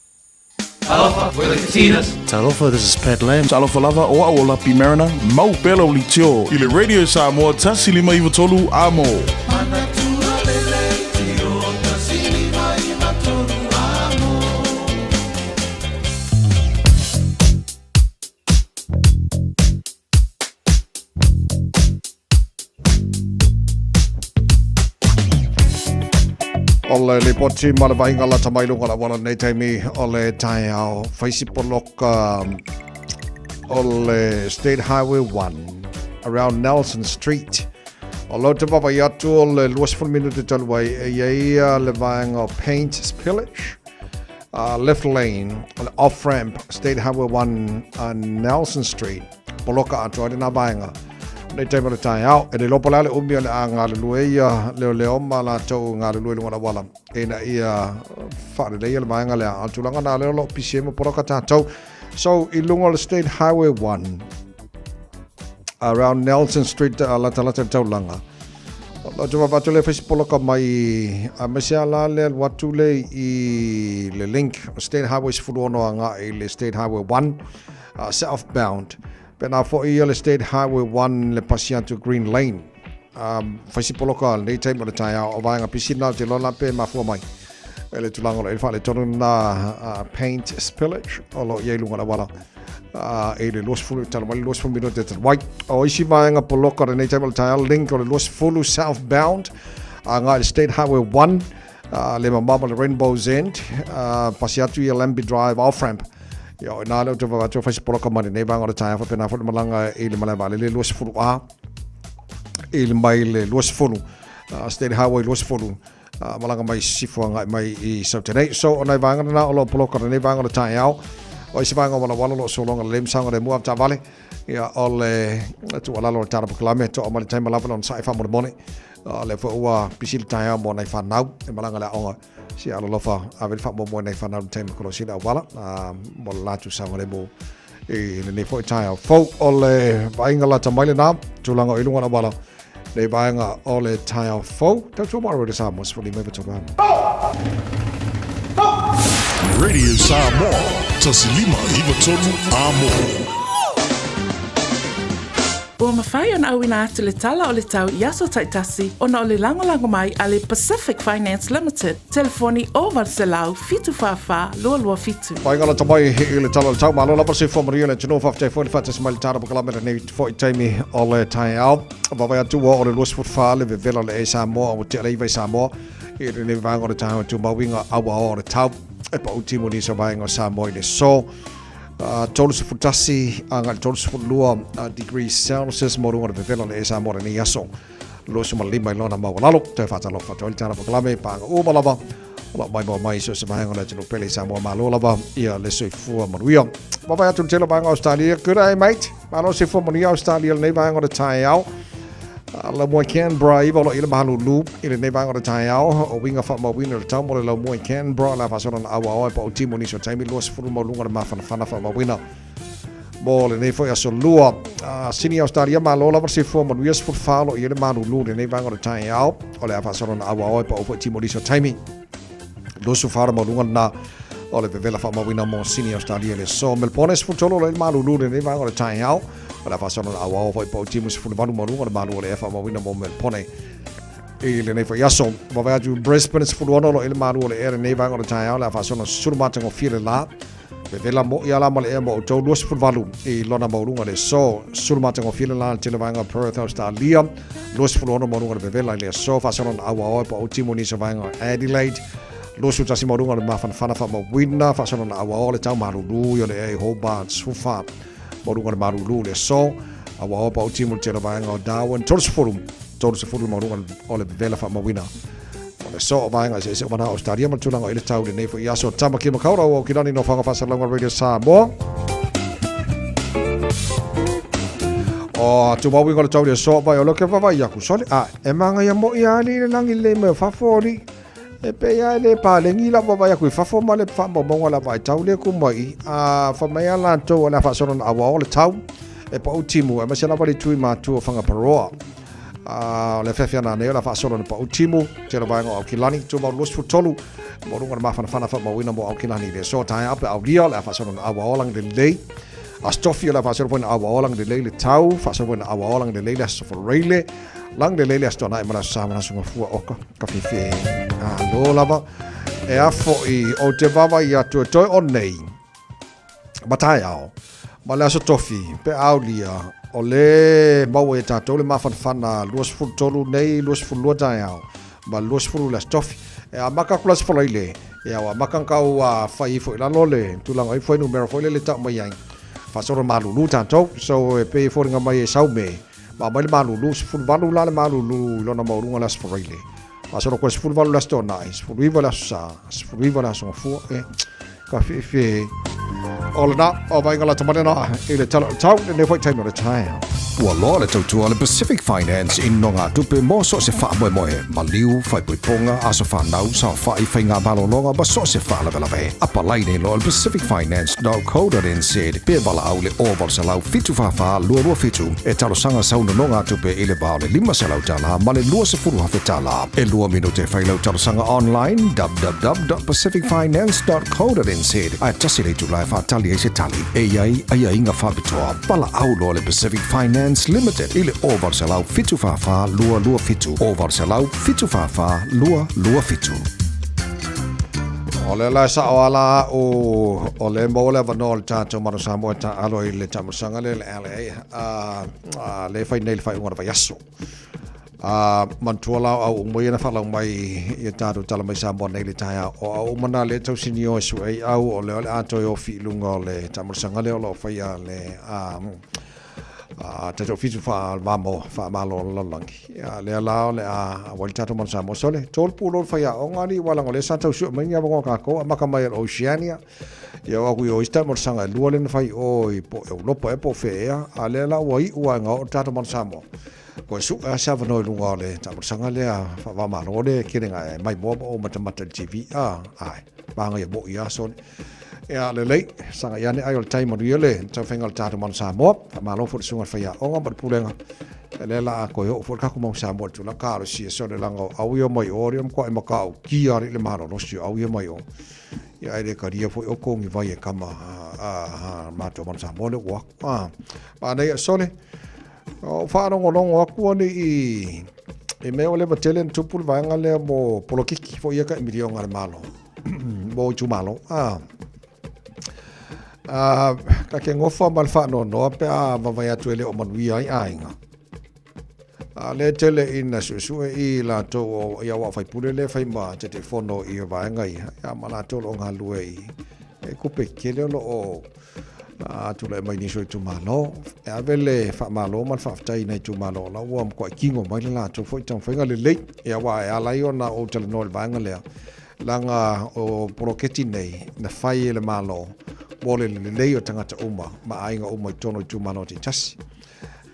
Talofa, we're the Katinas. Talofa, this is Pat Lam. Talofa lava, o au o Lapi Mariner, mau pea lau leitio i le Radio Samoa 153 Amo. O le lipoti ma le vaaiga lata mai luga o le auala lenei taimi o le taeao faisi poloka o le State Highway 1 around Nelson Street. O lo te vaavaai atu o le 20 minute talu ai e i ai le vaega o Paint Spillage left lane o le off ramp State Highway 1 Nelson Street poloka atu ai lena vaega nei taimi o le taeao. E le iloa po o le a le umi o le a galulue ia leoleo ma latou galulue i luga o le auala ina ia faaleleia le vaega lea. A o le tulaga lena lea o lo o pisi ai ma poloka tatou. So, i luga o le State Highway 1, around Nelson Street, latalata i le taulaga, o te vaavaai atu lea fai se poloka mai, aemaise lava la le alu atu le i le link State Highway 16 agai i le State Highway 1, southbound. Pena foi ia le State Highway 1 le pasi atu Green Lane. Fai se poloka lenei taimi o le taeao o vaega pisi na te loa la pe mafua mai. E le tulaga o lo o i le faaletonu na paint spillage o lo o i ai luga o le auala. I le 20, talu mai le 20 minute talu ai. O isi vaega poloka o lenei taimi o le taeao, link o le 20 southbound agai i le State Highway 1 le mamao ma le Rainbow's End, pasi atu i Lambie Drive off-ramp. Ia, o ina lea ou te vaavaai atu e fai se poloka mai lenei vaega o le taeao faapena foi le malaga i le malae vaalele 20A i le mai le 20 State Highway 20 malaga mai Sisifo agai mai i Saute nei. So, o nai vaega lena o lo o poloka lenei vaega o le taeao. O isi vaega o walawala o lo o sologa lelei ma saogalemu avetaavale. Ia, o le tuualalo o le tala polokalame, toa mai le taima lava le onosai faamolemole. O lea foi ua pisi le taeao mo nai fanau e malaga i le aoga. Se alolofa ave le faamuamua i nai fanau i le taimi kolosi le auala mo le latou saogalemu i lenei foi taeao fou. O le vaaiga lata mai lena, tulaga o i luga o le auala, nei vaega o le taeao fou. Tautua mai Radio Samoa, 15 amo. Radio Samoa, 153 amo. Ua mafai ona auina atu le tala o le tau i aso taitasi ona o le lagolago mai a le Pacific Finance Limited, telefoni 0800 744 227. Whai ngala tamai i le tala o le tau. Malo lava se manuia le atunuu. Faafetai foi le faatasi mai le tala polokalame lenei foi taimi o le taeao. Vaavaai atu ua o le 24 le vevela o le e Samoa ua tea le iva i Samoa i lenei vaega o le taeao e tumau i ngā aua o le tau e pau timu nisi o vaega o Samoa i le so. 31 agai le 32 degrees Celsius mo luga o le vevela o le e Samoa lenei aso. 25 i lona maualalo. Toe faatalofa atu ai le tala polokalame paga uma lava. O lo o maimoa mai so se vaega o le atunuu pele i Samoa malo lava ia le soifua manuia. Vaavaai atu le tele o vaega o Australia. Good day, mate. Malo soifua manuia Australia lenei vaega o le taeao. Laumua i Canberra, iva o lo o i le mahalulu i lenei vaega o le taeao. O uiga faamauina o le tau mo le laumua i Canberra, o le a faasola na auaoa e pau timu nisi o taimi 20 mauluga o le mafanafana faamauina. Mo lenei foi aso lua. Sini Australia malo lava le soifua manuia 14 o lo o i ai le malulu i lenei vaega o le taeao. O le a faasolo na auaoa e pau foi timu o nisi o taimi. 24 le maualuga lena o le vevela faamauina mo Sini Australia i le aso. Melbourne 13 o lo o i ai le malulu i lenei vaega o le taeao. O le a faasolo na auaoa foi pau timu 18 maualuga le malu o le ea faamauina mo Melbourne i lenei foi aso. Vaavaai atu Brisbane 16 o lo o i ai le malu o le ea i lenei vaega o le taeao. O le a faasolo sulu matagofie le la. Vevela mo'i ala ma le ea mo outou 28 i lona maualuga le aso. Sulu matagofie le la i le tele vaega o Perth, Australia. 26 maualuga le vevela i le aso. Faasolo na auaoa e pau timu nisi o vaega o Adelaide. 21 maualuga le mafanafana faamauina. Faasolo na auaoa le tau malulu i o le ea i Hobart. 14 maualuga le malulu i le aso. Auaoa pau timu le tele vaega o Darwin. 30 30 le maualuga o le vevela faamauina. O le aso o vaega eseese o mana Australia ma le tulaga i le tau lenei foi aso. Tama ki Makaurau o Kilani no Whanga Whasalauga Radio Samoa. O tu maui ngolo tau le aso vai o lo ke vavai aku sole. A e manga ia mo ia ali le langi le me fafo oli. E pe ia le pa le ngi la vavai aku i fafo ma le fa mo monga la vai tau le ku mai. A fa mai ala to o la fa solo na awa o le tau. E pa utimu e masela vali tui ma tu o whanga paroa. A o le fefe ana nei o la faasolo na pau timu, te la vaega o Aukilani, tumau 23, mo runga na mafanafana whamauina mo Aukilani le so tae ape au lia, le faasolo na awa olang le lei, a stofi o le faasolo foi na awa olang le lei le tau, faasolo foi na awa olang le lei le aso foreile, lang le lei le aso tona e mala sa mana sunga fua oka, ka fifi a lo lava, e afo i o te vava i atu e toi o nei, Mataiao, ma le Aso Tofi, pe aulia, o le maua ia tatou le mafanafana 23 nei, 22 taeao, ma 20 le Aso Tofi. E amaka aku le Aso Faraile, ia ua amaka ona kau fai ifo i lalo le tulaga o ifo numera foi lele tau mai ai. Faasolo malulu tatou, so e pei e foliga mai e sau me, ma aumai le malulu, 18 la le malulu i lona maualuga le Aso Faraile. Faasolo koe 18 le Aso Toonai, 19 le Aso Sa, 19 le Aso Gafua, e ka fiafia o lena o vaiga la tamalena i le tala o le tau lenei foi taimi o le taeao. Ua loa le tautua a le Pacific Finance i nogatupe mo so o se faamoemoe, maliu, faaipoipoga, aso fanau, saofai, faiga malologa ma so o se faalavelave. Apalai nei loa le pacificfinance.co.nz pe valaau le 0800 744 227 e talosaga sau nonogatupe i le va o le $500 ma le $20,000. E lua minute e fai lau talosaga online www.pacificfinance.co.nz ae tasi le itula e faatali ai se tali. E i ai aiaiga faapitoa. Valaau loa le Pacific Finance Limited i le 0800 744 227, 0800 744 227. O le la e sao ala au o le maua le avanoa o le tatou Manu Samoa e taalo i le taamilosaga lea le LA a le fai nei le faaiuga o le vaiaso. A manatua la o au uma ia na faalau mai ia tatou tala mai Samoa nei le taeao. O au uma na lea tau sinio e sue ai au o lea o le a toe ofi i luga o le taamilosaga lea o lo o faia le a tatou fitu faamamo faamalo o le lalolagi. Ia lea la o le a auai le tatou Manu Samoa. Sole, tolu pulo le faiaoga alii ua laga o lea sa tau sue mai ni avanoa kākou amata mai e le Oceania. Ia o aku i o isi taamilosaga e lua lea na fai i o i po Europa ea po o fea ea, a lea la ua iu lava ina oo le tatou Manu Samoa. Koe suʻe lava se avanoa i luga o le taamilosaga lea faava-o-Malo lea e tele na e maimoa ma ou matamata i le TV. A, ae, manaia moi lava sole. Ia, lelei, sagai ane ai o le tai manuia le taumafaiga o le tatou Manu Samoa. Faamalo foi i le susuga i le faiaoga ma le pulega. Ia lea la a koe oo foi le tatou Manu Samoa i le tulaga kalosia sole leaga o au ia mai o, alii o matua e matautia alii le malolosi o au ia mai o. Ia ae le talia foi outou ni vai e kama a matou Manu Samoa lea ua atu. A, manaia sole. O faalogologo atu alii i mea ua leva tele ona tupu le vaega lea mo polokiki foi ia tai miliona a le Malo mo itumalo. A, a, ta te nofo ma le faanoanoa pe a vavae atu e le o manuia ai aiga. A lea tele ina suesue i latou o ia wa faipule le fai ma Taitaifono i vaega ia, ia ma latou o lo o galulue i e kupe tele o lo o a tulai mai nisi o itumalo. E ave le faamalo ma le faafetai i nai itumalo o la ua matuai tino mai le latou foi taumafaiga lelei. Ia aua e ala ai ona ou talanoa i le vaega lea, leaga o poloketi nei na fai e le Malo mo le lelei o tagata uma ma aiga uma i totonu o itumalo taitasi.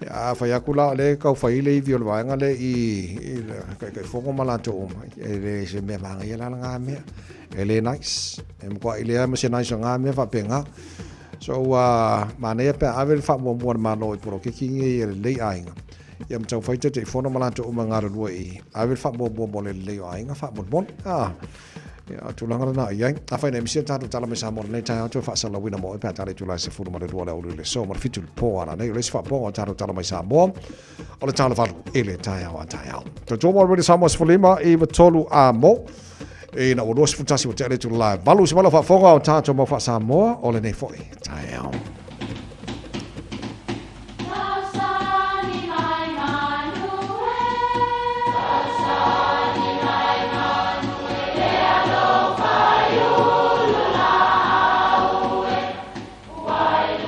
A fai atu la o lea e tau fai le ivi o le vaega lea i le Taitaifono ma latou uma, e le se mea manaia la lena mea. E le nice. E matuai leai ma se nice o na mea faapena. So ua manaia pe a ave le faamuamua a le Malo i poloketi nei e lelei aiga, ia ma taumafai Taitaifono ma latou uma e galulue i i, ave le faamuamua mo le lelei o aiga faamolemole. Ah, ia, o tulaga lena i ai. Afai na e misia le tatou tala mai Samoa lenei taeao, toe faasalalauina mo oe pe a tala i itula e 12 o le aoauli o le aso ma le 7 i le po a nanei. O le isi faapoga o tatou tala mai Samoa, o le tala valu i le taeao a taeao. Tautua mo Radio Samoa 15 i 3 a mo. Ina ua 21 ua tea le itula e 8 se vala faafofoga o tatou mau faa-Samoa o lenei foi taeao.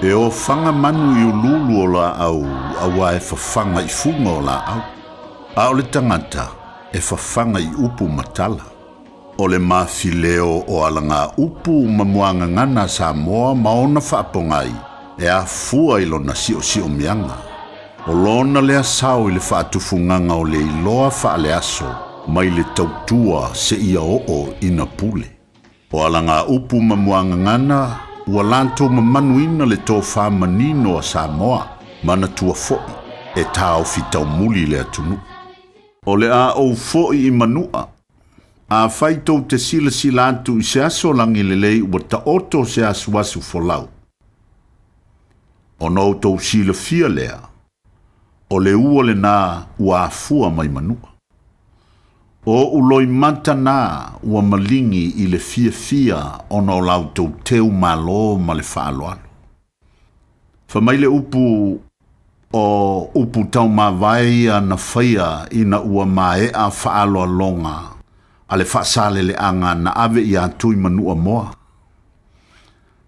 E ofaga manu i uluulu o laau auā e fafaga i fuga o laau, a o le tagata e fafaga i upu ma tala. O le mafileo o alagaupu ma muagagana a Samoa ma ona faapogai e afua i lona siosiomiaga. O lona lea sao i le faatufugaga o le iloa faaleaso mai le tautua seia oo ina pule. O alagaupu ma muagagana ua latou mamanuina le tofa manino a Samoa, manatua foi e taofi taumuli le atunuu. O le a ou foi i Manua, afai tou te silasila atu i se aso lagilelei ua taoto se asuasu folau, ona outou silafia lea, o le ua lena ua afua mai Manua. O ou loimata na ua maligi i le fiafia ona o la outou teu malo ma le faaaloalo. Fai mai le upu, O upu taumavae ia na faia ina ua maea faaaloaloga a le faasaleleaga na ave iā Tui Manua Moa.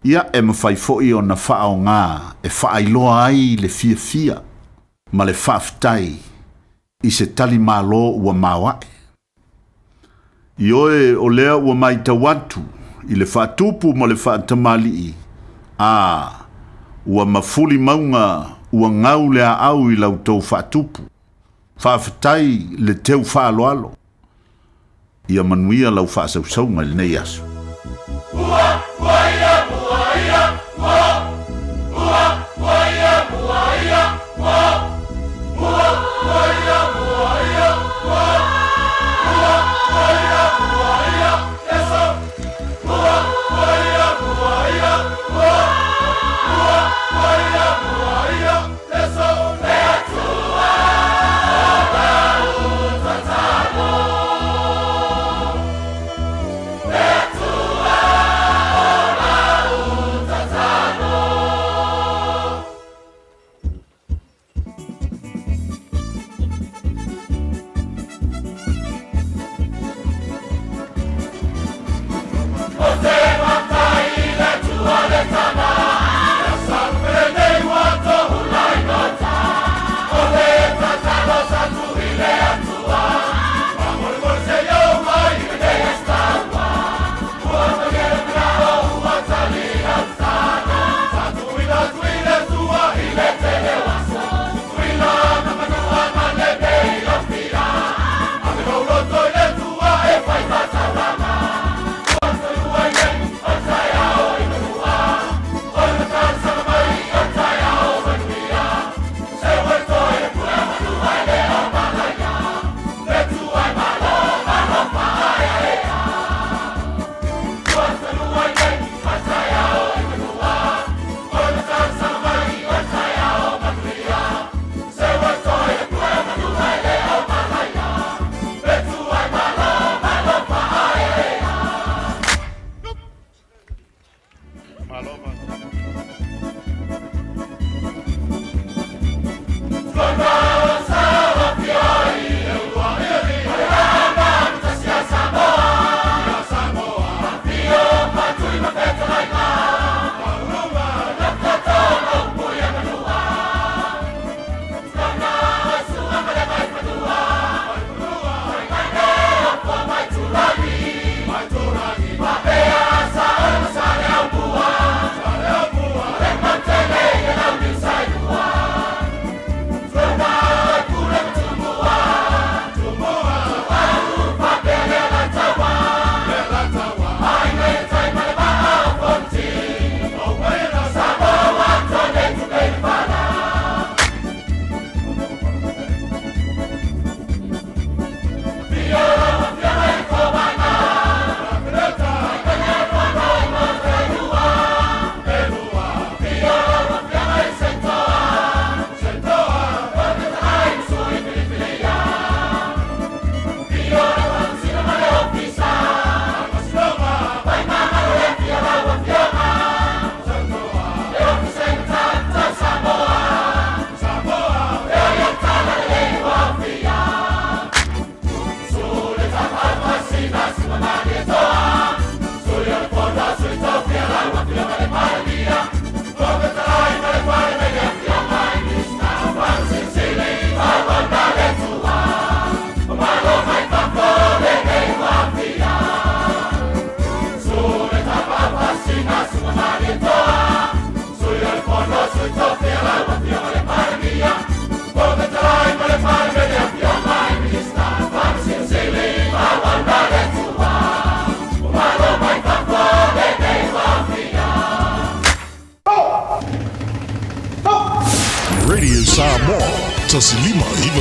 Ia e mafai foi ona faaoga e faailoa ai le fiafia ma le faafetai i se tali malo ua maoae. Ioe, o lea ua matau atu i le faatupu ma le faatamalii, a, ua mafuli mauga ua gau le aau i la outou faatupu. Faafetai le teu faaaloalo. Ia manuia lau faasausauga i lenei aso.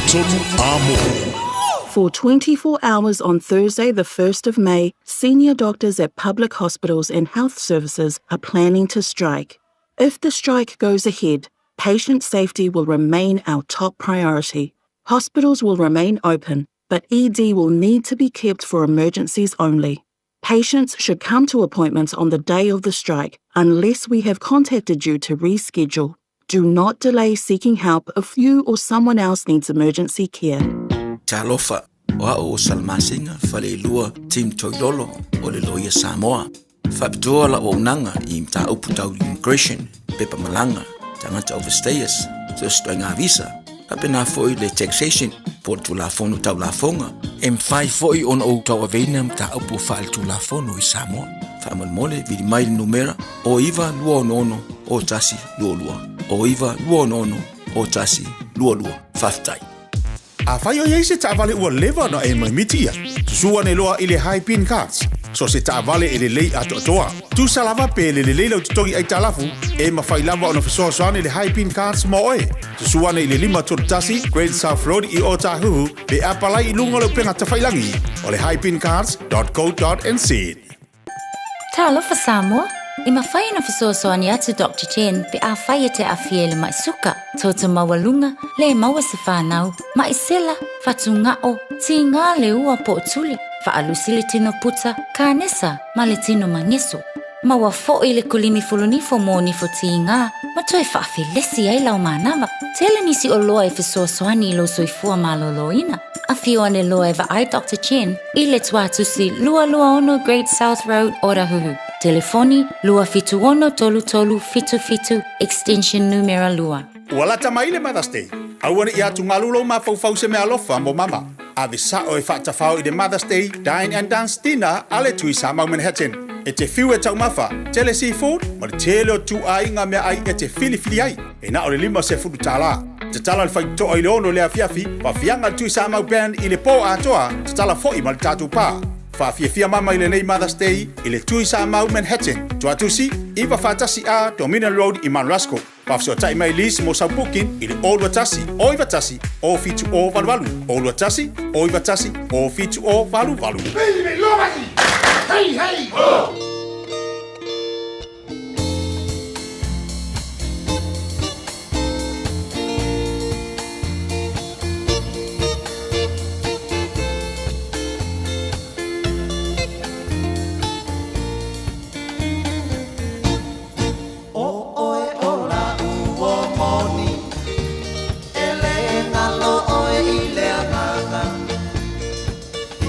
3 A Mo. For 24 hours on Thursday, the 1st of May, senior doctors at public hospitals and health services are planning to strike. If the strike goes ahead, patient safety will remain our top priority. Hospitals will remain open, but ED will need to be kept for emergencies only. Patients should come to appointments on the day of the strike unless we have contacted you to reschedule. Do not delay seeking help if you or someone else needs emergency care. Talofa, o au o Salamasina, Faleilua, Tim Toilolo, o le Loia Samoa. Faapitoa lau auaunaga i mataupu tau immigration, pepa malaga, tagata overstayers, fesootaiga visa, faapena foi le taxation po o le Tulafono Tau Lafoga. E mafai foi ona ou tauaveina mataupu faaletulafono i Samoa. Faamolemole, vili mai le numera o 9 2 6 o 1 2 2 o 9 2 6 o 1 2 2. Faafetai. Afai o i ai se taavale ua leva ona e maimiti ia, susu ane loa i le Haipin Carts. So o se taavale e lelei atoatoa. Tusa lava pe le lelei lau totogi aitalafu, e mafai lava ona fesoasoani le Haipin Carts mo oe. Susu ane i le 531 Great South Road i Ōtāhuhu pe apalai i luga o le upega tafailagi o le haipincarts.co.nz. Talofa Samoa! E mafai ona fesoasoani atu Doctor Chen pe afai e te aafia i le ma'i suka, toto maualuga, le maua se fanau, ma'i sela, fatuga'o, tigā le ua po o tuli, faalusi le tino puta, kānesa, ma le tino mageso. Maua fo'i le kulimi fulunifo mo nifo tigā ma toe faafelesi ai lau manava. Tele nisi oloa e fesoasoani i lou soifua malōlōina. Afio ane loa e vaai Doctor Chen i le Tuatusi 226 Great South Road, Otahuhu. Telefoni, 276 3377, extension numera 2. Ua lata mai le Mother's Day. Aua ne i atugalu lou mafaufau se meaalofa mo mama. Ave sao e faatafao i le Mother's Day Dine and Dance Dinner a le Tui Samau Manhattan. E te fiu e taumafa, tele seafood ma le tele o ituaiga meaai e te filifili ai. E na o le $50. Tatala le faitotoa i le 6 i le afiafi, faafiaga le Tui Samau Band i le po atoa, tatala foi ma le tatou pa. Faafiafia mama i lenei Mother's Day i le Tui Samau Manhattan, Tuatusi, 941A Dominion Road i Mount Roskill. Faafesootai mai Liz mo sau booking i le 021 091 07088, 021 091 07088. Hey, hey, ho! ʻO ʻoe ʻo laʻu ua moni, E lē galo ʻoe i le agaga,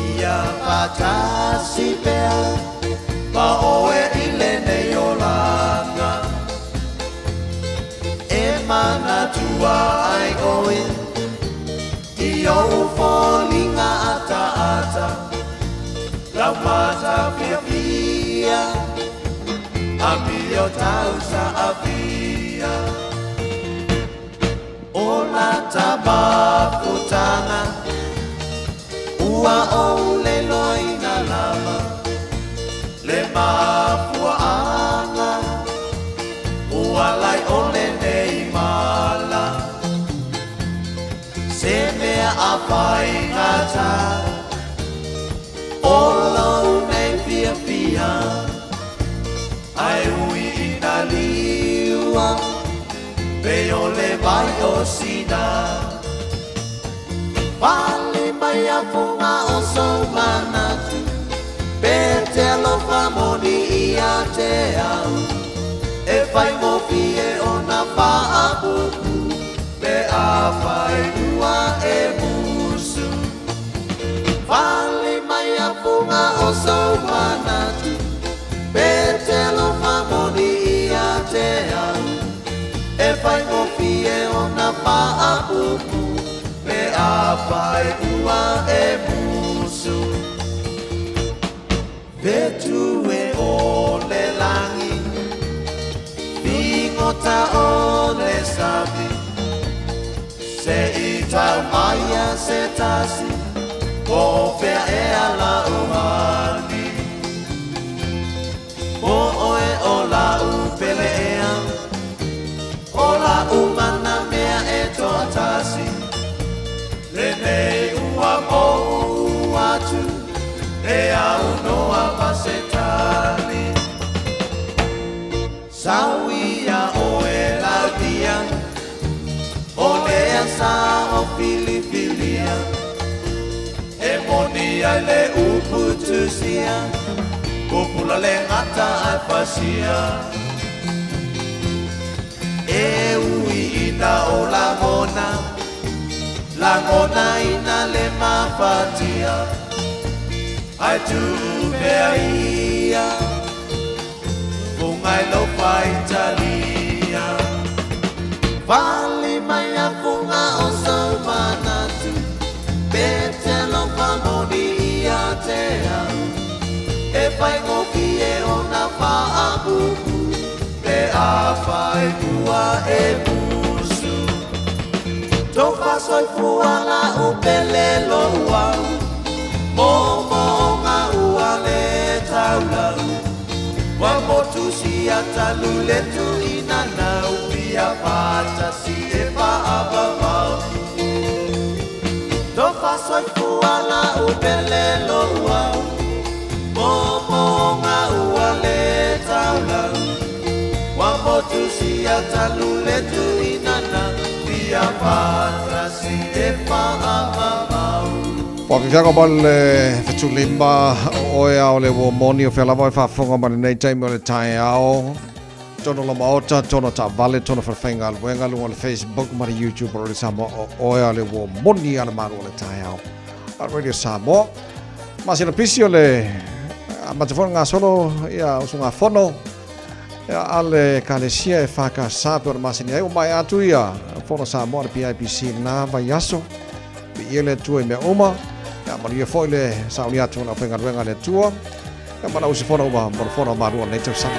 Ia faatasi pea ma ʻoe i lenei olaga. E manatua ai ʻoe i ou foliga ataata, Lau mata fiafia. Amio tausa afia O lata mafutaga Ua ou leloina lava Le mafuaaga Ua lae ole nei mala Se mea a faigata O lou nei fiafia Ae ui ina liua Pei o le vai o Sina Pale mai a fuga o sou manatu Pe te alofa moni ia te au E faigofie ona faapupu Pe afai ua e musu Pale mai a fuga o sou manatu Pe te alofa moni ia te au E faigofie ona faapupu Pe afai ua e musu Fetu e o le lagi Figota o le sami Se i tau mai a se tasi Po o fea ea la'u hani Po oe o la'u pele ea O la'u mana mea e toatasi. se tali. Sauia oe lautia, o lea sa o filifilia, e moni ai le upu tusia, pupula le gata ae fasia. E ui ina o lagona, lagona ina le mafatia, ae tuu pea ia, fuga i lou faitalia. Fali mai a fuga o sou manatu, pe te alofa moni ia te au, e faigofie ona faapupu, pe afai ua e musu. Tofa soifua la'u pele lou au, moomooga ua le taulau, ua motusia talu le tuuina nau, fia faatasi e faavavau. Tofa soifua la'u pele lou au, moomooga ua le taulau, ua motusia talu le tuuina nau, fia faatasi e faavavau. Faafefiaga ma le fetulima o oe a o le ua moni o fea lava e faafofoga mai lenei taimi o le taeao. Tono la maota, tono taavale, tono falefaigaluega, luga o le Facebook ma le YouTube o Radio Samoa o oe a o le ua moni a le malu o le taeao a Radio Samoa. Masina pisi o le amata foi ona gasolo ia usugafono ia a le Ekalesia e FKS pe o le masini ai ua maea atu ia Fono Samoa a le PIPC lena vaiaso. Viia le Atua i mea uma. Ia manuia foi le sauni atu o le aufaigaluega a le Atua. Ia ma lau usufono uma mo le Fono a Malu o lenei tausaga.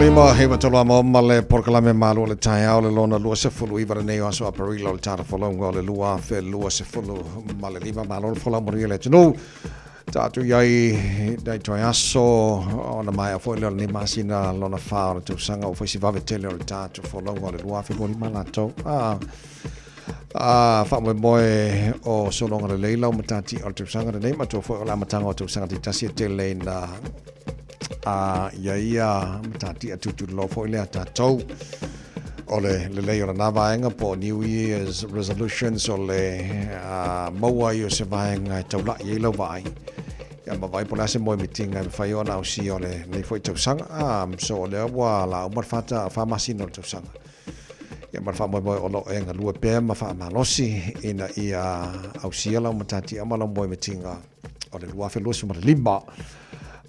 5 he matolo a ma le polokalame malo le taeao le lona 29 lenei o aso Aperila o le tala folauga o le 2025 malo le folau manuia le atunuu. Tatou i ai nai toe aso ona maea foi lea o lenei masina lona fa o le tausaga ua fai si vave tele o le tatou folauga o le 2025 latou. Ah, ah, faamoemoe o sologa lelei lau matati o le tausaga lenei matua foi o le amataga o tausaga taitasi e tele ina a ia ia matatia tutulolo foi lea tatou o le lelei o lena vaega po o New Year's Resolutions o le maua ai o se vaega e taulai ai lau vaai ia ma vaai po o le a se moemitiga e mafai ona ausia o lenei foi tausaga. So o lea ua la uma le fata fa masina o le tausaga ia ma le faamoemoe o lo o e galue pea ma faamalosi ina ia ausia lau matatia ma lau moemitiga o le 2025.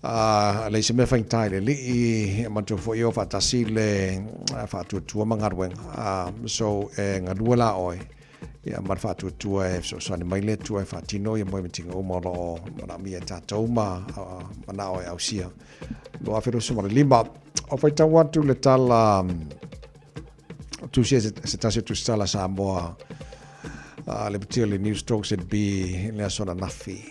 A leai se mea faigata i le Alii, e manatua foi o faatasi le faatuatua ma galuega. So e galue la oe ia ma le faatuatua e fesoasoani mai le Atua e faatino ia moemitiga uma o lo o manaomia e tatou ma manao e ausia. 2025. O faitau atu le tala tusi se tasi o tusitala Samoa le patia le News Talk ZB le aso ananafi.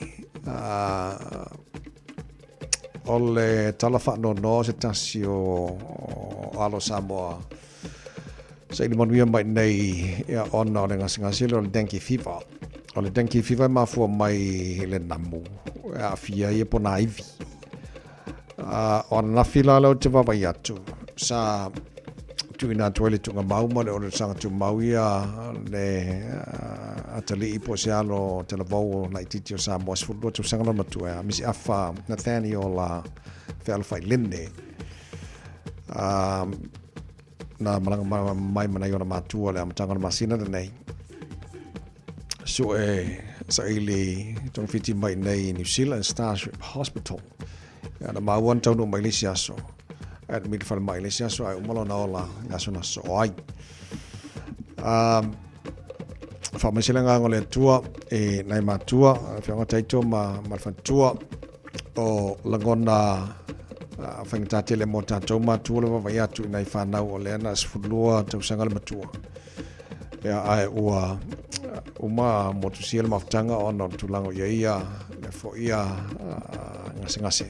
O le tala faanoanoa se tasi o alo Samoa saili manuia mai nei ia ona o le gasegase lea o le dengue fever. O le dengue fever e mafua mai i le namu e aafia ai pona ivi. O ananafi la lea ou te vaavaai atu sa tuuina atu ai le tuugamau ma le olosanga tumau ia le atalii po o se alo talavou o laitiiti o Samoa 12 tausaga lona matua ia Misi Afa Nathaniel Fealofailene na malaga mai ma nai ona matua le amataga o le masina lenei sue saili togafiti mai nei New Zealand Starship Hospital. Ia na maua na taunuu mai le isi aso. Admit i falemai le isi aso ae uma lona ola i le aso na soo ai. Faamaise le agaga o le Atua i nai matua, le Afioga Taito ma, ma le faletua o lagona faigata tele mo tatou matua le vaavaai atu i nai fanau o lea na 12 tausaga le matua. Ia, ae ua uma motusia le mafutaga ona o le tulaga o i ai ia le foi ia gasegase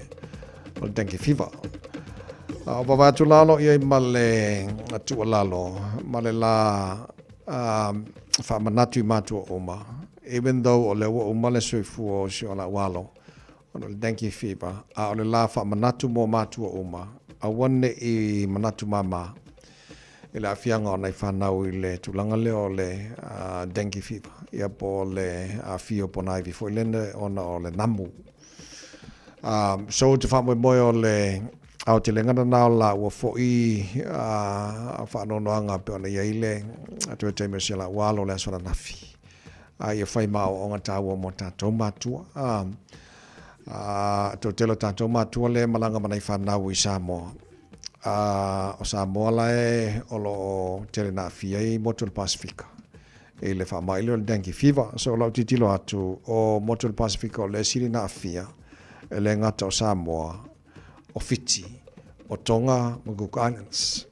o le dengue fever. O vaavaai atu la o lo o i ai ma le tuualalo ma le la faamanatu i matua uma, even though o lea ua uma le soifua o si o lau alo ona o le dengue fever, a o le la faamanatu mo matua uma, aua ne i manatu mama i le aafiaga o nai fanau i le tulaga lea o le dengue fever, ia po o le aafia o ponaivi foi lene ona o le namu. So ou te faamoemoe o le aotelega lena o la ua foi faanoanoaga pei ona i ai le toe taimi o si a laua alo o le aso ananafi. A ia fai ma aoaoga taua mo tatou matua. Toatele o tatou matua lea e malaga ma nai fanau i Samoa. A o Samoa la e o lo o tele na aafia ai motu o le Pasefika i le faamai lea o le dengue fever. So o lau tilotilo atu, o motu o le Pasefika o lea sili na aafia e le gata o Samoa, o Fiti, o Tonga ma Cook Islands.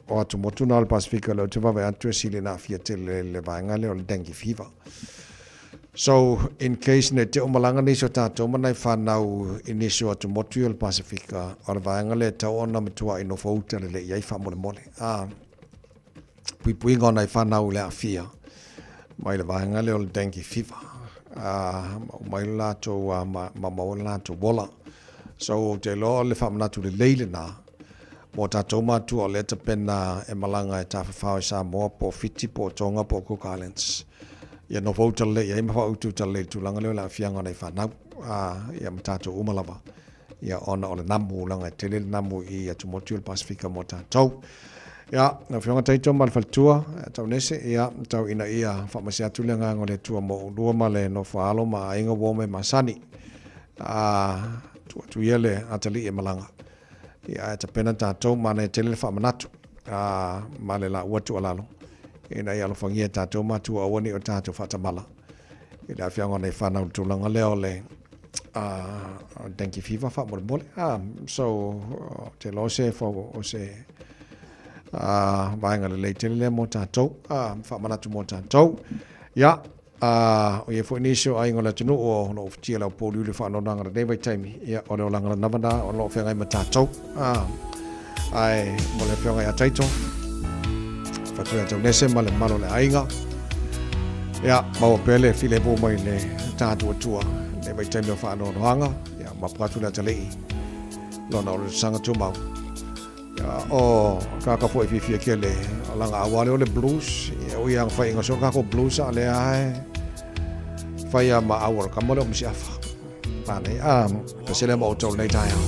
O atumotu na o le Pasefika lea ou te vaavaai atu e sili na aafia tele i le vaega lea o le dengue fever. So, in case ne te o malaga nisi o tatou ma nai fanau i nisi o atumotu ia o le Pasefika, o le vaega lea e tatau ona matuai nofo uta lelei i ai faamolemole. A puipuiga o nai fanau i le aafia mai le vaega lea o le dengue fever. A ma uma ai le latou ma maua le latou ola. So, ou te iloa o le faamanatu lelei lena mo tatou matua o lea tapena e malaga e tafafao i Samoa po o Fiti po o Tonga po o Cook Islands. Ia nofo uta lelei i ai ma faautu uta lelei i le tulaga lea o le aafiaga o nai fanau ia ma tatou uma lava ia ona o le namu leaga e tele le namu i atumotu o le Pasefika mo tatou. Ia, lau Afioga Taito ma le faletua, Taunese, ia, tau ina ia faamaise atu le agaga o le Atua mo oulua ma le nofo a alo ma aiga ua ome masani. Tuu atu ia le atalii e malaga. Ia, ae tapena tatou, manaia tele le faamanatu, ma le laua tuualalo, ina ia alofagia e tatou matua aua ne i o tatou faatamala i le aafiaga o nai fanau i le tulaga lea o le dengue fever faamolemole. So, ou te iloa o se o se vaega lelei tele lea mo tatou, faamanatu mo tatou. Ia, o i ai foi nisi o aiga o le atunuu o lo o ufitia le aupōliuli o faanoanoaga i lenei vaitaimi, ia, o le olaga lava lena o lo o feagai ma tatou. Ae mo le afioga ia Taito, fatu ia Taunese ma le mamalu o le aiga, ia, maua pea le filemu mai le tatou Atua i lenei vaitaimi o faanoanoaga, ia, mapu atu le atalii lona o le saga tumau. Ia, o kaka foi fiafia tele o langa aua lea o le blues, ia, ui lava ina fai ina soo le tatou blues, a o lea lava e fai lava ma au o le tama lea o Misiafa. Manaia. Ah, pese lea ma outou lenei taeao.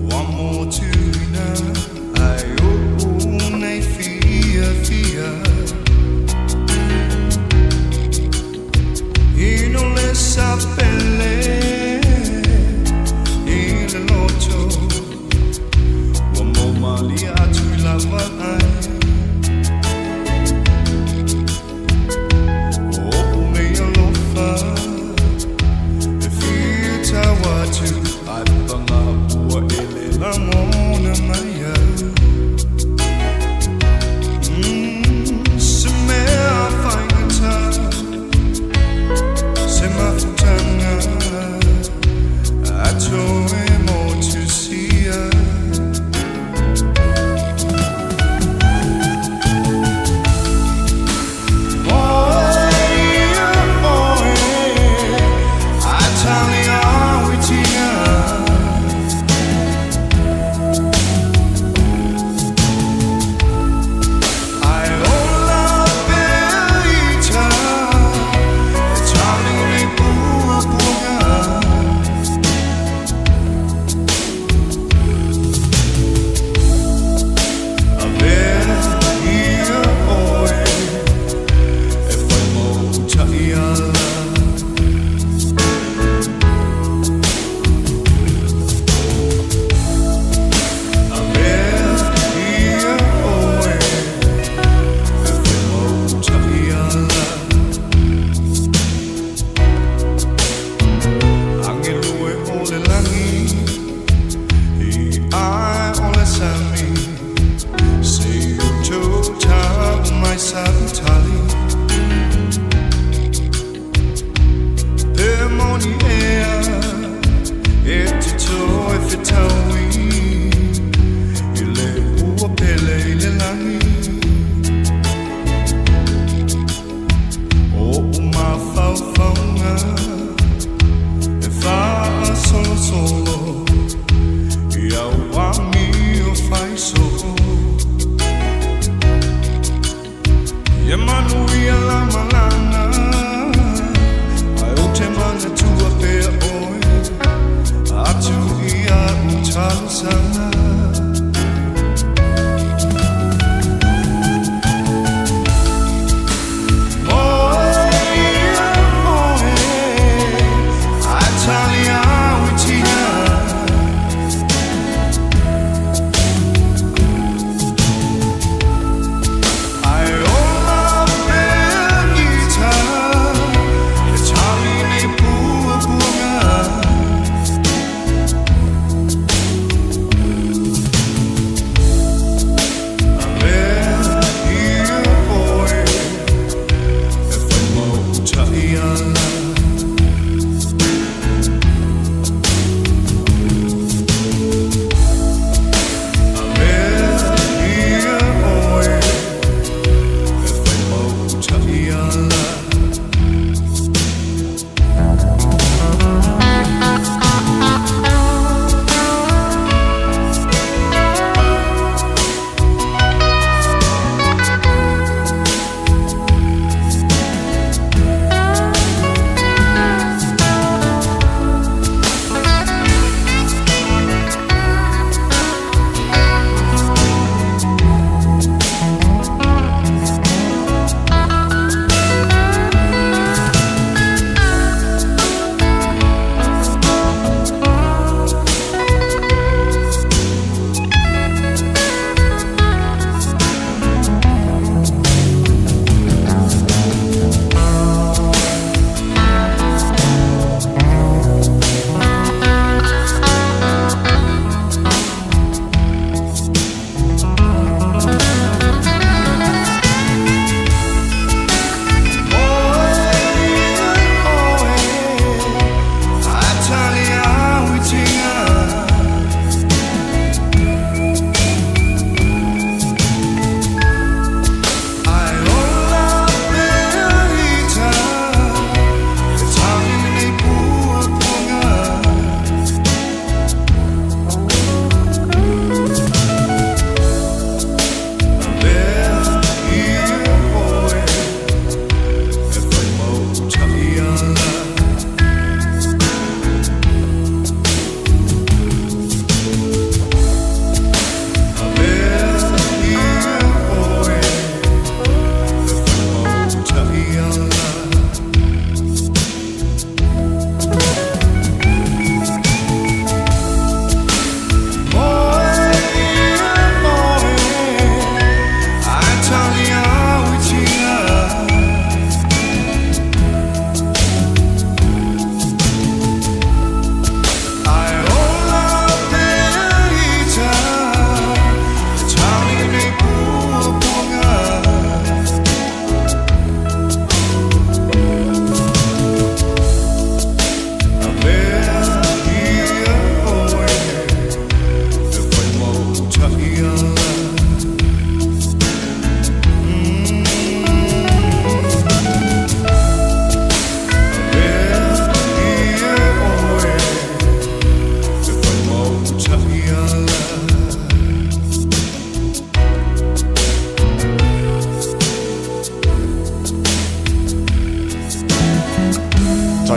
Ua motuina ai oʻu nei fiafia Ino le sapele i le loto Ua maumalie atu i lava ai O oʻu nei alofa e whitau atu Ai panga ua e le lagona mai au Mm, se mea faigata Se mafutanga a toe motusia. Angelu e o le lagi I ae o le sami Se i outou tau mai sa tali Pe moni ea E te toe fetaui I le ua pele i le lagi Oʻu mafaufauga e faasolosolo i au amio fai soo. Ia manuia lau malaga, ae ou te manatua pea oe atu i a'u talosaga. Moe ia moe, ae tali au i tina. Ae ola pea ita, e tali nei puapuaga.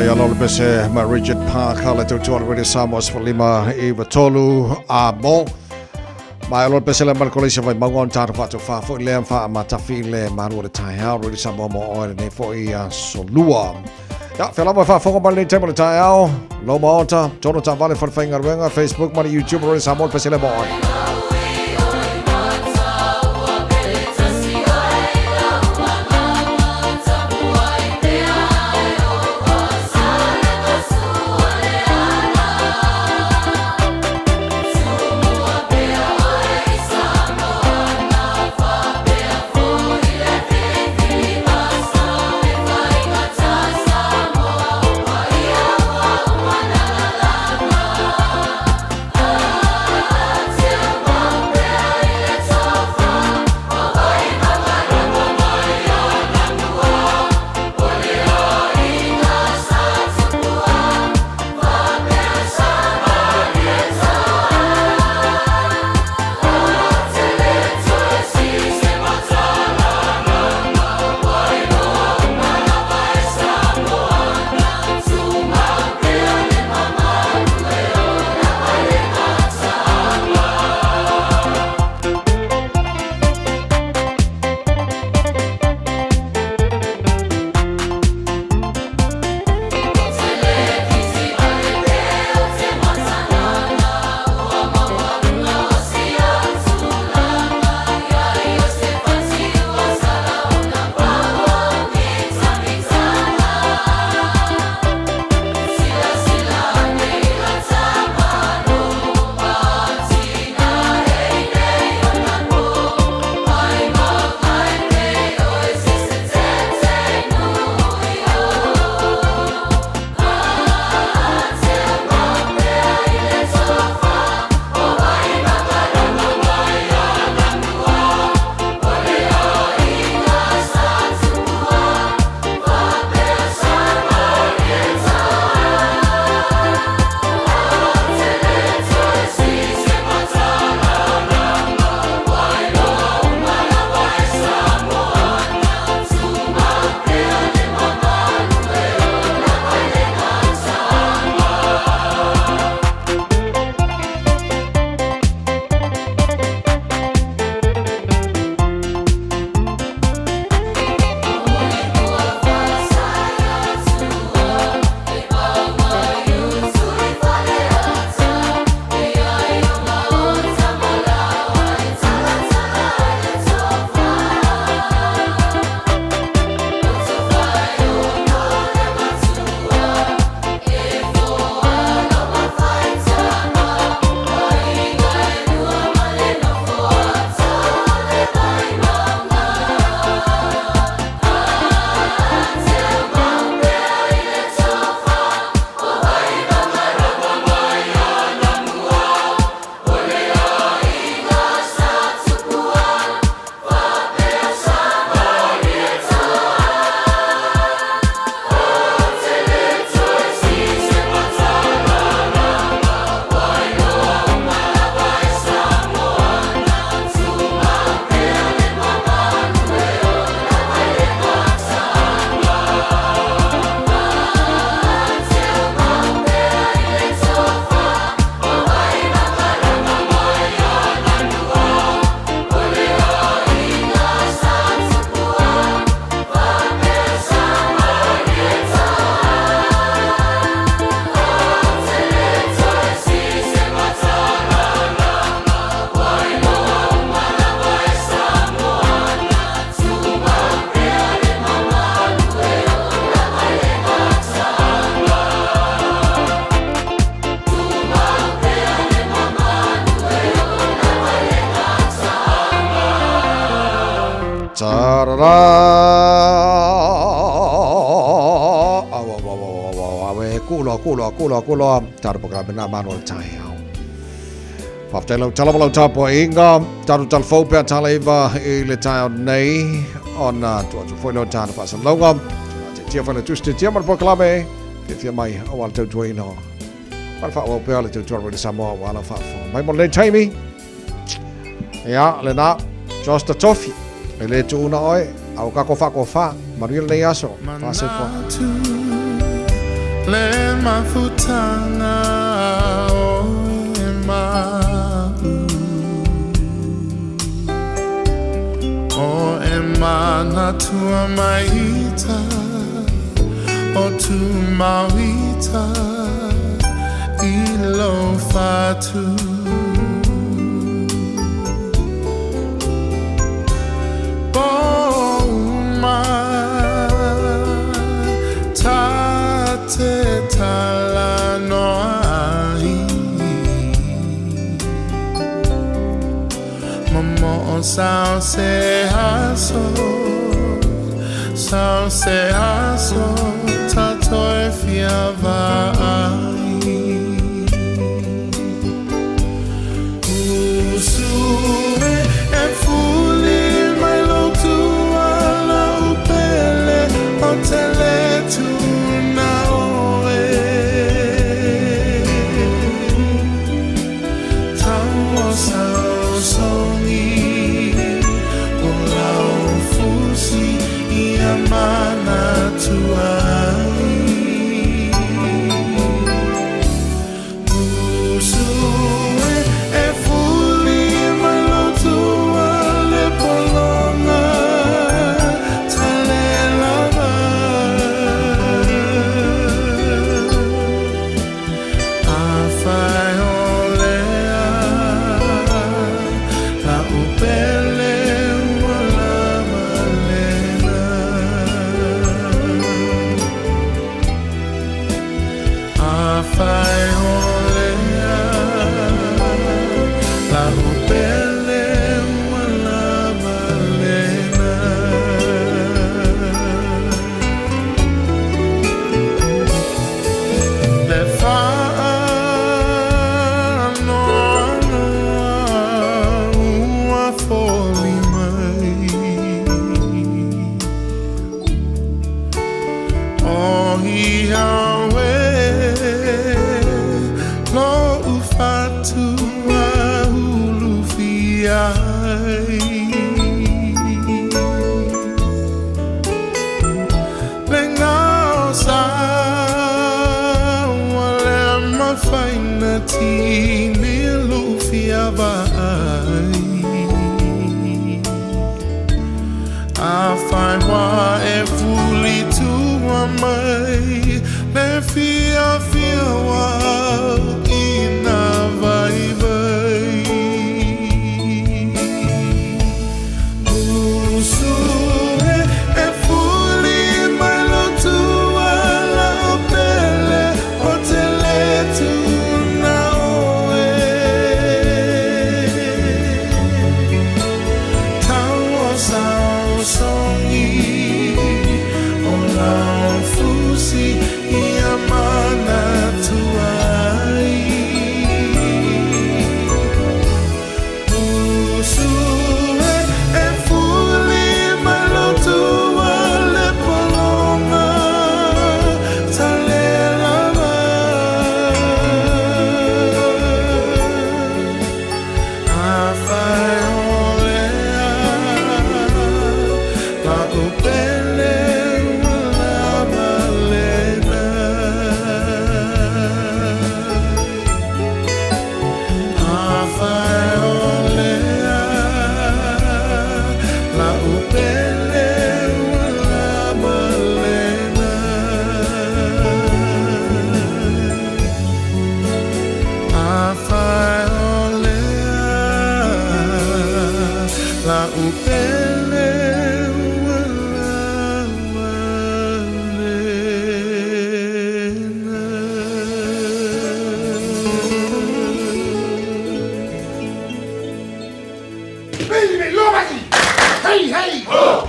Mai ala o le pese ma Richard Parker le tautua le Radio Samoa 15 i tolu a mo. Mai ala o le pese le mana kolisi vai maunga on tātou whātou whāfo i lea wha matafi le maru o le taeao Radio Samoa mo oe lenei foi a solua. Ia, whea lava whaafonga mai lenei taimi o le taeao, lo maota, tono tāvale whawhai Facebook ma le YouTube Radio Samoa le pese le mo oe. Ta-ra-ra! Au, au, au, au, au, au, e kuloa, kuloa, kuloa, kuloa. Tāru pakarame nā manu o le taeao. Faafetai lau tala ma lau tapuaiga. Tatou talafou pea tala iva i le taeao nei ona tuu atu foi lea o tana faasalalauga. Tiatia foi le tusi tiatia ma le polokalame. Fiafia mai aua le tautuaina ma le faaauau pea le tautua Radio Samoa aua lau faafofoga mai mo lenei taimi. Ia, lena, Josh Tatofi, e le tuuna oe, a o kako faakofa, manuia lenei aso, faasefoa. Le mafutanga o e ma'u O e manatua mai ita O tu mauita I lo fatu Pouma Ta te talanoa ai Momo'o sao se aso Sao se aso Ta toe fia vaai Usu e e fuli mai lou tua lau pele O te le tuna oe Tau o saosaogi O lau fusi ia manatua ai Usu e e fuli mai lou tua le pologa talelava Afai o lea la'u pele ua lava lena Afai o lea la'u pele ua lava lena Le faanoanoa ua foli mai O ia oe lo'u fatu ulufia ai Le gao sa ua le mafai ona tini lo'u fia vaai Afai ua e fulitua mai le fiafia ua au i nā vaivai Usu e e fuli mai lou tua lau pele O te le tuuna oe Tau o saosaogi O lau fusi ia manatua ai Usu e e fuli mai lou tua le pologa talelava Afai o lea la'u pele ua lava lena Afai o lea la'u pele ua lava lena Afai o lea la'u pele ua lava lena. Hey, hey! Ho!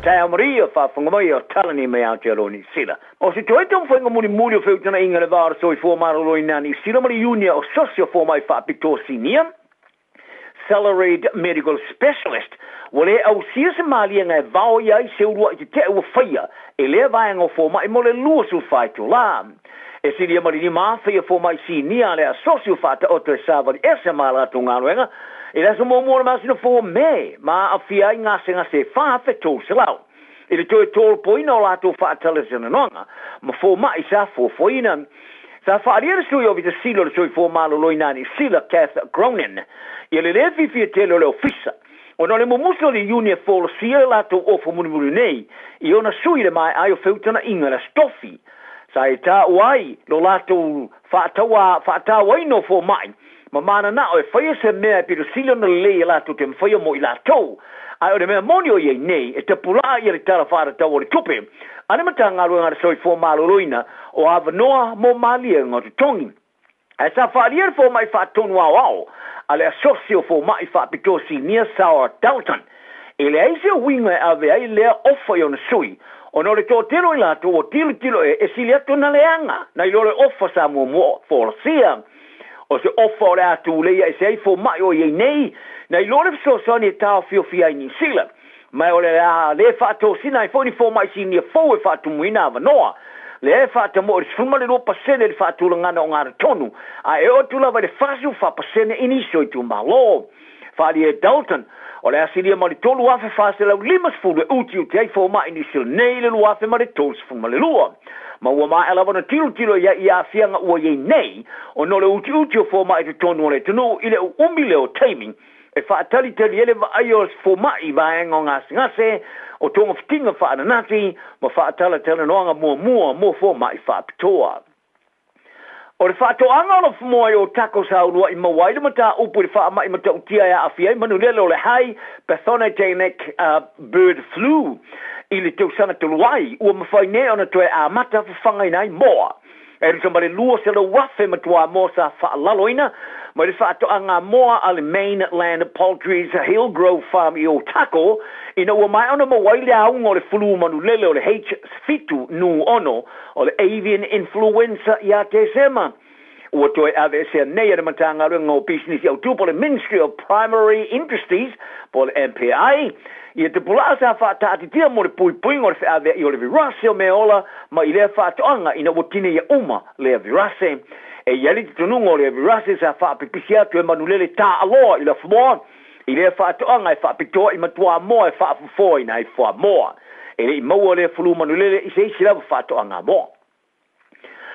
Taeao maria, faafofoga mai o Talani mai Aotearoa Niu Sila. O se toe taumafaiga mulimuli o feutagaiga i le va o le soifua maloloina a Niu Sila ma le Iunia o Sosi o Fomai Faapitoa Sinia, Salaried Medical Specialist, ua le ausia se maliega e vaoia ai se uluai tetee ua faia e lea vaega o fomai mo le 24 itulā. E silia ma le 5,000 ia fomai sinia a le asosi o faataoto e savali ese ma a latou galuega I le aso muamua o le masina fou o Me, ma aafia ai gasegase e 4,300 i le toe tolopoina o latou faatalatalanoaga ma fomai sa fuafuaina. Sa faaalia le Sui Ofisa Sili o le Soifua Maloloina a Niu Sila, Kath Cronin, ia le lē fiafia tele o le Ofisa ona o le mumusu o le Iuni e folasia le latou ofa mulimuli nei i ona sui i le maea ai o feutanaʻiga i le Aso Tofi. Sa e taua ai lo latou faatauaina o fomai ma mananao e faia se mea e pito sili ona lelei e latou te mafaia mo i latou. Ae o le mea moni o i ai nei, e tapulaa ia le Tala Faatatau o le Tupe a le Matagaluega a le Soifua Maloloina o avanoa mo maliega o totogi. Ae sa faaalia le fomai faatonu aoao a le Asosi o Fomai Faapitoa Sinia Sarah Dalton, e leai se uiga e ave ai lea ofa i ona sui, ona o le toatele o i latou ua tilotilo e sili atu ona leaga nai lo le ofa sa muamua folasia. O se ofa o le a tuleia ese ai fomai o i ai nei, nai lo le fesoasoani e taofiofia ai Niu Sila. Ma o le a le faatosina ai foi ni fomai sinia fou e faatumuina avanoa. Lea e faatamoe i le 12% le faatulagana o garatonu, a e oo atu lava i le 44% i nisi o itumalo. Faaalia e Dalton, o le a silia ma le 3,450 e utiuti ai fomai Niu Sila nei i le 2032. Ma ua maea lava ona tilotilo i ai i aafiaga ua i ai nei ona o le utiuti o fomai i totonu o le atunuu i le uumi lea o taimi e faatalitali ai le vaaia o fomai i vaega o gasegase o togafitiga faananati ma faatalatalanoaga muamua mo fomai faapitoa. O le faatoaga o lafumoa i Ōtākou sa ulua'i maua ai le mataupu i le faama'i matautia e aafia ai manulele o le High Pathogenic Bird Flu i le tausaga talu ai, ua mafai nei ona toe amata fafagaina ai moa. E tusa ma le 200,000 matuā moa sa faalaloina mai le faatoaga moa a le Mainland Poultry's Hillgrove Farm i Ōtākou ina ua maea ona maua ai le auga o le fulu manulele o le H7N6 o le Avian Influenza ia Tesema. Ua toe aveesea nei e le Matagaluega o Pisinisi Autu po o le Ministry of Primary Industries po o le MPI ia tupula'a sa faataatitia mo le puipuiga o le feavea'i o le virase o meaola mai i lea faatoaga ina ua tineia uma lea virase. E i ai le talitonuga o lea virase sa faapipisi atu e manulele taaloa i lafumoa i lea faatoaga e faapitoa i matuamoa e faafofoaina ai fuamoa. E le i maua lea fulu manulele i se isi lava faatoaga moa.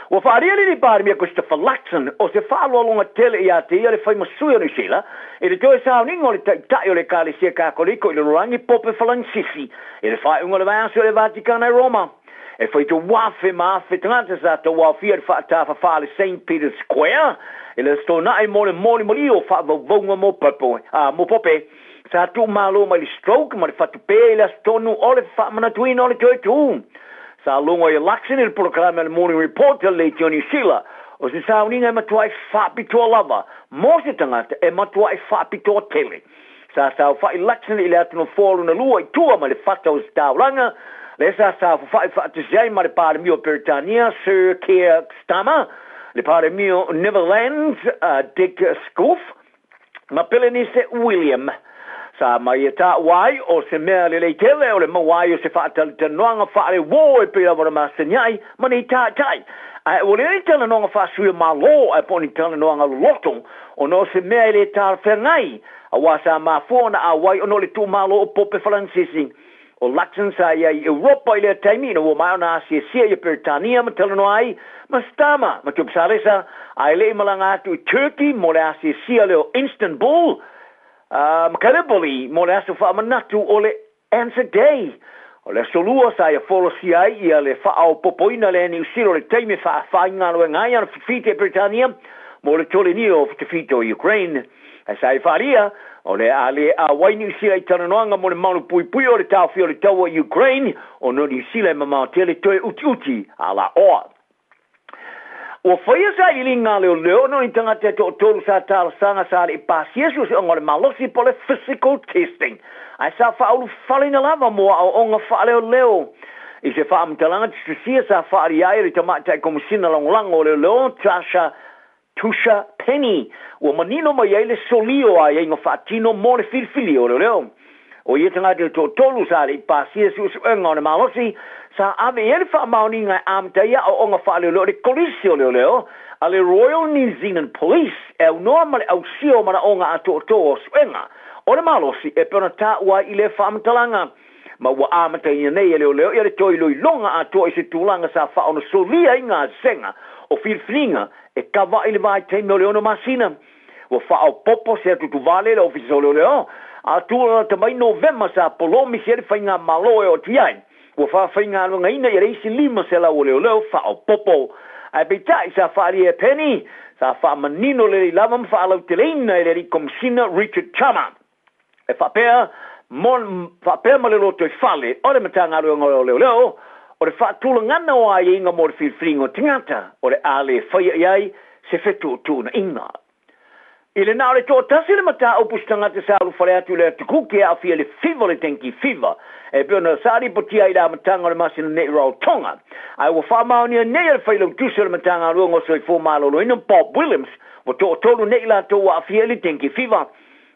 Ua faaalia le Alii Palemia Christopher Luxon o se faaaloaloga tele ia te ia le fai ma sui o Niu Sila i le toe sauniga o le Taitai o le Ekalesia Kakoliko i le Lalolagi Pope Falanisisi i le faaiuga o le vaiaso i le Vatikana i Roma. E faitau afe ma afe tagata sa tauaofia i le faatafafā a le Saint Peter's Square i le Aso Toonai mo le molimolio o faavauvauga mo Pope sa tuumalo mai le stroke ma le fatupē i le aso tonu o le faamanatuina o le toe tū. Sa logo ai a Luxon i le polokalame a le Morning Report a le Leitio Niu Sila, o se sauniga e matuai faapitoa lava mo se tagata e matuai faapitoa tele. Sa saofai Luxon i le atunofoa lona lua i tua mai le fata o se taulaga, lea sa saofafai faatasi ai ma le Palemia o Peretania Sir Keir Starmer, le Palemia o Netherlands Dick Schoof, Ma Pelenise William. Sa mai e taua ai, o se mea lelei tele o le maua ai o se faatalitanoaga faale-uō e pei lava ona masani ai ma nei taitai. Ae ua leai ni talanoaga faasui o Malo ae po o ni talanoaga loloto ona o se mea e le talafeagai aua sa mafua ona auai ona o le tuumalo o Pope Falanisisi O Luxon sa i ai i Europa i lea taimi ina ua maea ona asiasia ia Peretania ma talanoa ai ma Starmer ma Tupusalesa ae le i malaga atu i Turkey mo le asiasia lea o Instanbul ma Gallipoli mo le aso faamanatu o le Anzac Day. O le aso Lua sa ia folasia ai ia le faaopopoina lea e Niu Sila o le taimi e faafaigaluega ai ana fifita i Peretania mo le tolenia o fitafita o Ukraine. Ae sa e faaalia, o le a le auai Niu Sila i talanoaga mo le malupuipuia o le taofia o le taua i Ukraine, ona o Niu Sila e mamao tele toe utiuti a laoa. Ua faia sailiiliga a leoleo ona o ni tagata e toatolu sa talosaga sa le i pasia suesuega o le malosi po o le physical testing, ae sa faaulufaleina lava mo aoaoga faaleoleo. I se faamatalaga tusitusia sa faaalia ai e le Tamaitai Komesina Lagolago o Leoleo, Tasha Tusha Penny, ua manino mai ai le solia o aiaiga faatino mo le filifilia o leoleo. O ia tagata e toatolu sa le i pasia suesuega o le malosi, sa ave i ai le faamaoniga e amata ai aoaoga faaleoleo a le Kolisi o Leoleo a le Royal New Zealand Police e aunoa ma le ausia o manaoga atoatoa o suega o le malosi e pei ona taua ai i lea faamatalaga. Ma ua amataina nei e leoleo ia le toe iloiloga atoa i se tulaga sa faaonosolia ai gasega o filifiliga e kava i le vaitaimi o le ono masina. Ua faaopoopo se atutuvale i le Ofisa o Leoleo a tulalata mai Novema sa polomisi ai le faigamalo e oo atu i ai. Ua faafaigaluegaina ia le isi 500 o leoleo faaopoopo. Ae peitai sa faaalia e Penny, sa faamanino lelei lava ma faalauteleina e le Alii Komesina Richard Chama e faapea mo faapea ma le lotoifale o le Matagaluega o Leoleo o le faatulagana o aiaiga mo le filifiliga o tagata o le a le faia i ai se fetuutuunaiga. I le na o le toatasi le mataupu se tagata sa ulufale atu i le Atu Kuki e aafia i le fiva o le dengue fever e pei ona sa lipotia ai i le amataga o le masina nei i Rarotonga. Ae ua faamaonia nei e le Failautusi o le Matagaluega o Soifua Maloloina Bob Williams ua toatolu nei i latou ua aafia i le dengue fever.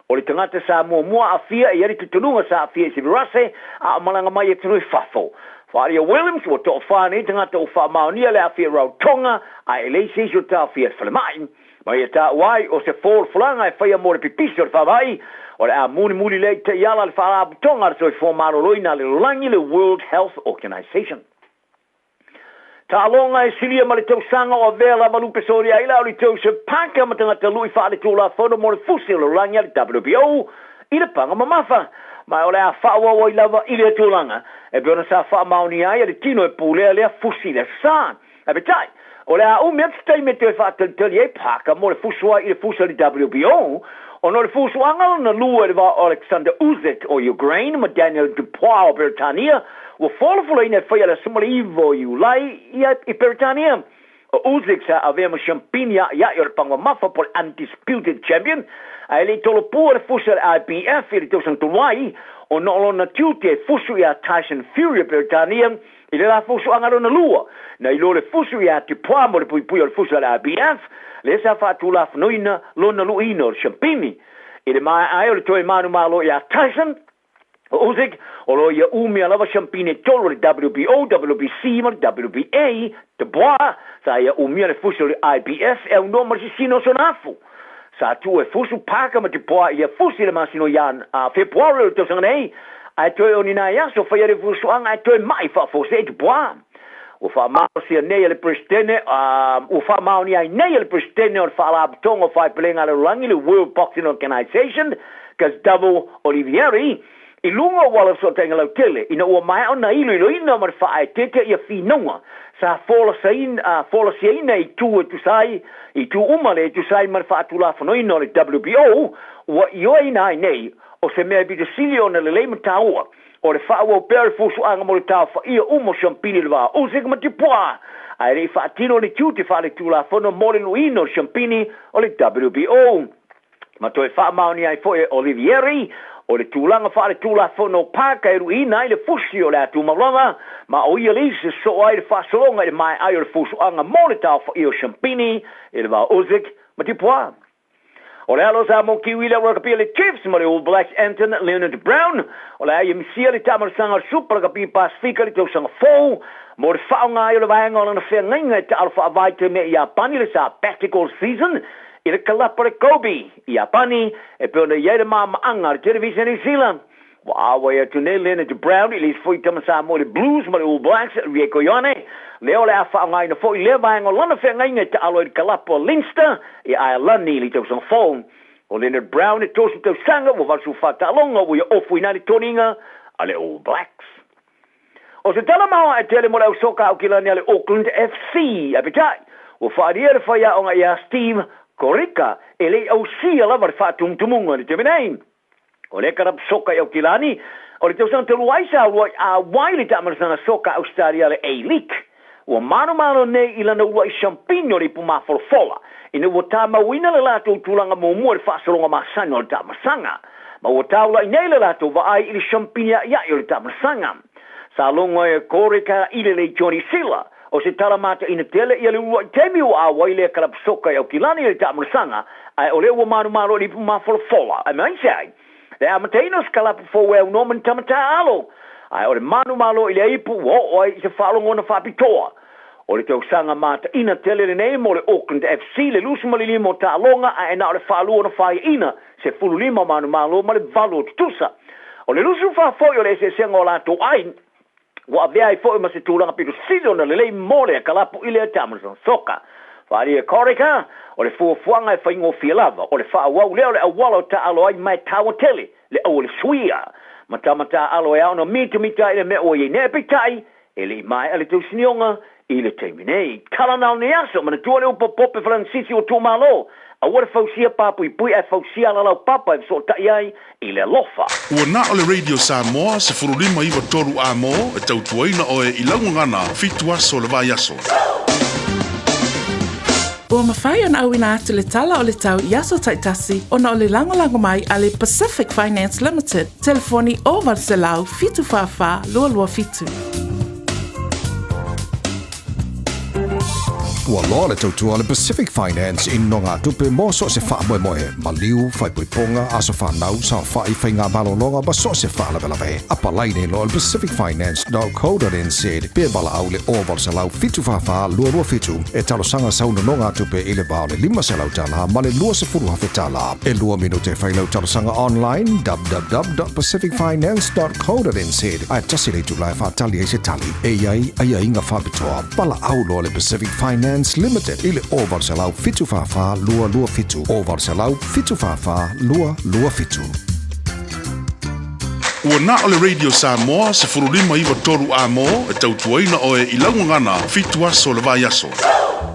O le tagata sa muamua aafia e i ai le tutunuga sa aafia i se virase a o malaga mai i atunuu i fafo. Faaalia Williams ua toafa nei tagata ua faamaonia le aafia i Rarotonga ae e leai se isi o taofia i le falemai. Ma ia taua ai, o se folafolaga e faia mo le pipisi o le faavai, o le a mulimuli lea i taiala a le Faalapotopotoga a le Soifua Maloloina a le Lalolagi, le World Health Organization. Taaloga e silia ma le tausaga o avea lava lupe solia ai la o le Joseph Parker ma tagata lui faaletulafono mo le fusi o le lalolagi a le WBO i le paga mamafa. Ma o le a faaauau ai lava i lea tulaga e pei ona sa faamaonia ai e le tino e pulea lea fusi i le Aso Sa. Ae peitai, o le a umi atu se taimi e toe faatalitali ai Parker mo le fusu ai i le fusi a le WBO, ona o le fusuaga lona lua i le va o Alexander Usyk o Ukraine ma Daniel Dupois o Peretania, ua folafolaina e faia i le aso 19 o Iulai i Peretania. O Usyk sa avea ma siampini a'ia'i o le paga mamafa po o le Undisputed Champion, ae le i tolopua le fusi a le IBF i le tausaga talu ai, ona o lona tiute e fusu iā Tyson Fury o Peretania I le la fusuaga lona lua, na iloa le fusu iā Dupois mo le puipui o le fusu a le IBF, lea sa faatulafonoina lona luiina o le siampini. I le maea ai o le toe manumalo iā Tyson, o Usyk, o lo o ia umia lava siampini e tolu o le WBO, WBC ma le WBA, Dupois sa ia umia le fusu o le IBF e aunoa ma le sisina o sona afu. Sa tuu e fusu Parker ma Dupois i ia fusi i le masina o Ian, a, Fepuari o le tausaga nei, ae toe o ni nai aso faia le fusuaga ae toe ma'i faafuasei e Dupois. Ua faamalosia nei e le Peresetene, a, ua faamaonia ai nei e le Peresetene o le Faalapotopotoga o Faepelega a le Lalolagi, le World Boxing Organization, Gustavo Olivieri, i luga o auala fesootaiga lautele, ina ua maea ona iloiloina ma le faaeteete ia finauga sa folasiaina i itu e tusa ai, i itu uma le e tusa ai ma le faatulafonoina o le WBO, ua ioeina ai nei, o se mea e pito sili ona lelei ma taua, o le faaauau pea o le fuafuaga mo le taofaia uma o siampini i le va o Usyk ma Dupois, ae le i faatino ni tiute faaletulafono mo le luiina o le siampini o le WBO. Ma toe faamaonia ai foi e Olivieri, o le tulaga faaletulafono o Parker e luiina ai le fusi o le a tumau lava, ma o ia le isi e sosoo ai le faasologa i le maea ai o le fusuaga mo le taofaia o Champini i le va o Usyk ma Dupois. O le alo sa mo Kiwi le rakapi a le Chiefs ma le All Blacks Anton Leonard Brown, o le a ia misia le taamalosaga o le Supa Rakapi Pasifika i le tausaga fou mo le faaaoga ai o le vaega o lana feagaiga e taalo faavaitaimi ai i Iapani i le Sabbatical Season I le kalapa o le Kobe i Iapani, e pei ona i ai le maamaaga a le Televisa New Zealand. Ua auai atu nei Leonard Brown i le isi foi tama Samoa i le Blues ma le All Blacks, Rieko Ioane, lea o le a faaaogaina foi lea vaega o lana feagaiga e taalo ai i le kalapa o Leinster i Aelani i le tausaga fou. O Leonard Brown e 30 tausaga, ua 84 taaloga ua ia ofuina ai le toniga a le All Blacks. O se tala maoae tele mo le au soka Aukilani a le Auckland FC, ae peitai, ua faaalia le faiaoga iā Steve Corica e le i ausia lava le faatumutumuga i le taimi nei. O le kalapu soka i Aukilani, o le tausaga talu ai sa uluai auai le taamalosaga soka Ausetalia le A-League. Ua manomano nei i lana uluai siampini o le ipu mafolafola, ina ua tamauina le latou tulaga muamua i le faasologa masani o le taamasaga, ma ua taula'i nei le latou vaai i le siampini a'ia'i o le taamasaga. Sa logo ai e Koreka i le lei Johnny Sila, o se tala mataina tele ia le ulua'i taimi ua auai lea kalapu soka i Aukilani i le taamasaga, ae o lea ua manomano i le ipu mafolafola. Ae mai se ai? Le amataina o se kalapu fou e aunoa ma ni tama taaalo, ae o le manumalo i le ipu ua oo ai i se faalogona faapitoa. O le tausaga mataina tele lenei mo le Auckland FC, le 25 o taaloga ae na o le faalua ona faiaina, 15 o manumalo ma le valu o tutusa. O le 24 foi o le eseesega o latou ai, ua avea ai foi ma se tulaga pito sili ona lelei mo lea kalapu i lea Tamasona Soccer. Faaalia Corica, o le fuafuaga e faigofie lava, o le faaauau lea o le auala o taaalo ai ma e taua tele le aua le suia. Matamataaalo e ao ona mitamita ai le mea ua i ai nei, peitai, e le i maea le tausinioga i le taimi nei. Tala na o lenei aso, manatua le upu a Pope Faranisisi ua tuumalo, aua le fausia papuipui ae fausia alalaupapa e fesootai ai i le alofa. Ua na o le Radio Samoa 15 9 3 A-mo e tautuaina oe i lau gagana fitu aso o le vaiaso. Ua mafai ona auina atu le tala o le tau i aso taitasi ona o le lagolago mai a le Pacific Finance Limited, telefoni 0800 744 227. Ua loa le tautua a le Pacific Finance i nogatupe mo so o se faamoemoe, maliu, faaipoipoga, aso fanau, saofai, faiga malologa ma so o se faalavelave. Apalai nei loa i le pacificfinance.co.nz pe valaau i le 0800 744 227 e talosaga sau nonogatupe i le va o le $500 ma le $20,000. E lua minute e fai lau talosaga online www.pacificfinance.co.nz ae tasi le itula e faatali ai se tali. E i ai aiaiga faapitoa. Valaau loa le Pacific Finance Limited i le 0800 744 227, 0800 744 227. Ua na o le Radio Samoa 15 9 3 A-mo e tautuaina oe i lau gagana fitu aso o le vaiaso.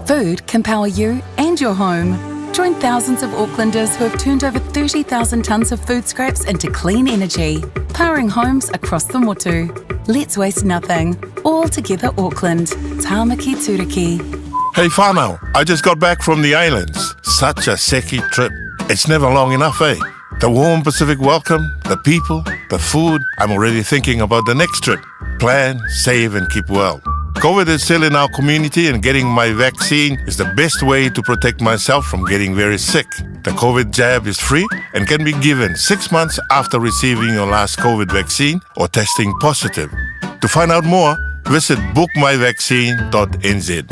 Food can power you and your home. Join thousands of Aucklanders who have turned over 30,000 tonnes of food scraps into clean energy, powering homes across the motu. Let's waste nothing. All together Auckland. Tāmaki Turuki. Hey whānau, I just got back from the islands. Such a seki trip. It's never long enough, eh? The warm Pacific welcome, the people, the food. I'm already thinking about the next trip. Plan, save, and keep well. COVID is still in our community, and getting my vaccine is the best way to protect myself from getting very sick. The COVID jab is free and can be given six months after receiving your last COVID vaccine or testing positive. To find out more, visit bookmyvaccine.nz.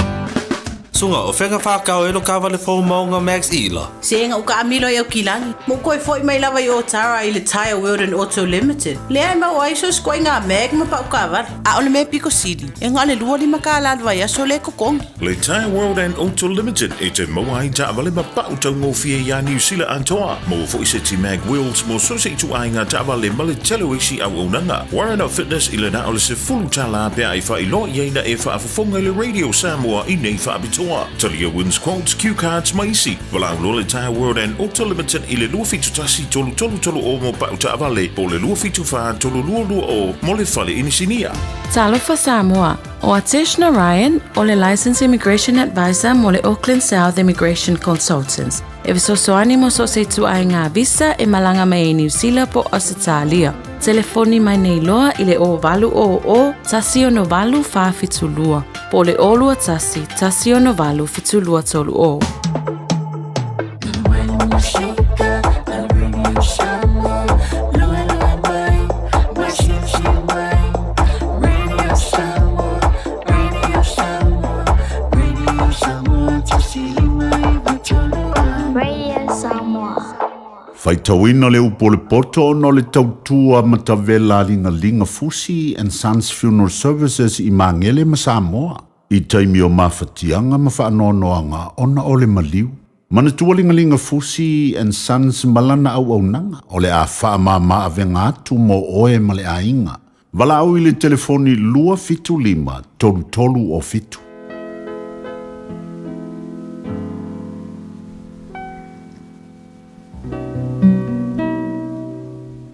Suga, o fea ka whākau e lo kāwale fou maunga Max Ila? Se nga uka amilo i au kilagi. Mo koe foi mai lava i Otara i le Tyre World and Auto Limited. Lea e mau ai so sikoa i ngā mag ma pau kāwale. A o le mea piko sili, e ngā le 25 kālā le vaiaso le kokongi. Le Tyre World and Auto Limited e te maua ai taavale ma pau taugofie iā Niu Sila atoa. Maua foi se ti mag wheels mo so se ituaiga taavale ma le tele o isi auaunaga. Warren Fitness i le na o le $10 pe a e faailoa i ai na e faafofoga i le Radio Samoa i nei faapitoa. Talia wins quotes, cue cards ma isi. Valaau loa le Tyre World and Auto Limited i le 271 3330 mo pau taavale po o le 274 3220 mo le fale inisinia. Talofa Samoa, o Atesh Narayan o le Licensed Immigration Advisor mo le Auckland South Immigration Consultants. E fesoasoani mo so o se ituaiga visa e malaga mai ai Niu Sila po o Ausetalia. Telefoni mai nei loa i le 0800 168 472 po o le 021 168 7230. Radio Samoa. Faitauina le upu o le poto ona o le tautua matavela a Ligaliga Fusi and Sons Funeral Services i Magele ma Samoa i taimi o mafatiaga ma faanoanoaga ona o le maliu. Manatua Ligaliga Fusi and Sons ma lana auaunaga o le a faamama avega atu mo oe ma le aiga. Valaau i le telefoni 275 33 o 7.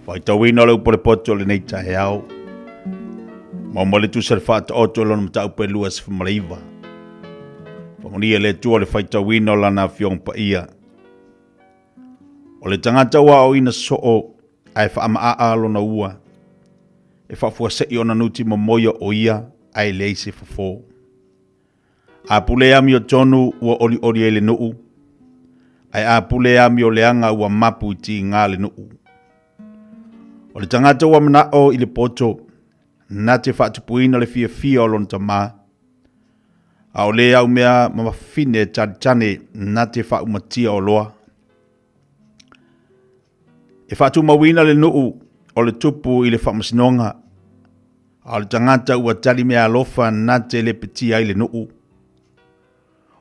Faitauina le upu o le poto o lenei taeao. Maua le tusa le faataoto o lona mataupu e 29. Faamanuia le Atua le faitauina o lana afioga paia. O le tagata ua aoina soo ae faamaaa lona ua, e faafuasei ona nuti momoia o ia ae leai se fofo. A pule amiotonu ua olioli ai le nuu, ae a pule amioleaga ua mapu i tiga le nuu. O le tagata ua mana'o i le poto, na te faatupuina le fiafia o lona tamā, a o le au mea ma mafine tanetane na te faaumatia oloa. E faatumauina le nuu o le tupu i le faamasinoga, a o le tagata ua tali meaalofa na te lepetia ai le nuu.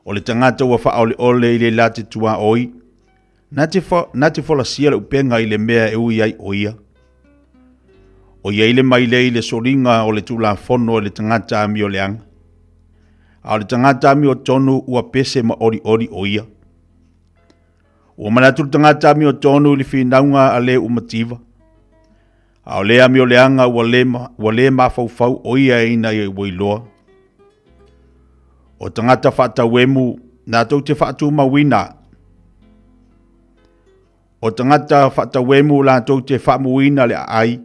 O le tagata ua faaoleole i le la te tuaoi, na te, na te folasia le upega i le mea e ui ai o ia. O i ai le mailei i le soliga o le Tulafono e le tagata amioleaga, a o le tagata amiotonu ua pese ma olioli o ia. Ua manatu le tagata amiotonu i le finauga a le ua mativa, a o le amioleaga ua le, ua le mafaufau o ia ina ia ua iloa. O tagata faatauemu na tou te faatumauina. O tagata faatauemu latou te faamuina le aai,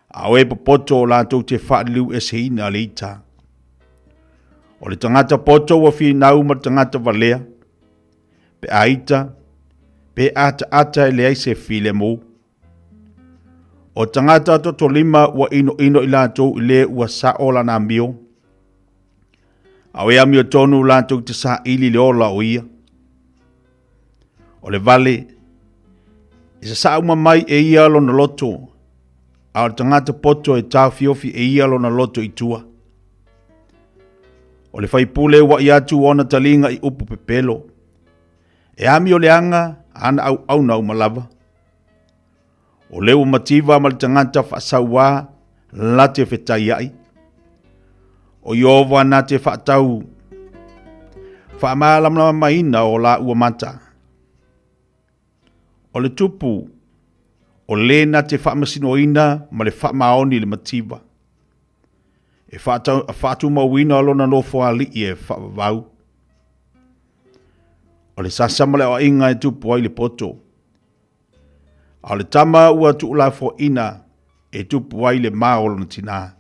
a o e popoto latou te faaliliu eseina le ita. O le tagata poto ua finau ma le tagata valea, pe a ita, pe ataata e leai se filemu. O tagata totolima ua inoino i latou i le ua sa'o lana amio, a o e amiotonu latou te saili le ola o ia. O le vale, e sasaa uma mai e ia lona loto, a o le tagata poto e taofiofi e ia lona loto i tua. O le faipule ua i atu ona taliga i upu pepelo, e amioleaga ana auauna uma lava. O le ua mativa ma le tagata faasauā la te fetaiai. O Ieova na te faatau faamalamalamaina o la ua mata. O le tupu, o le na te faamasinoina ma le faamaoni le mativa. E faatumauina lona nofoalii e faavavau. O le sasa ma le aoaiga e tupu ai le poto. A o le tama ua tuulafoaina e tupu ai le ma o lona tinā.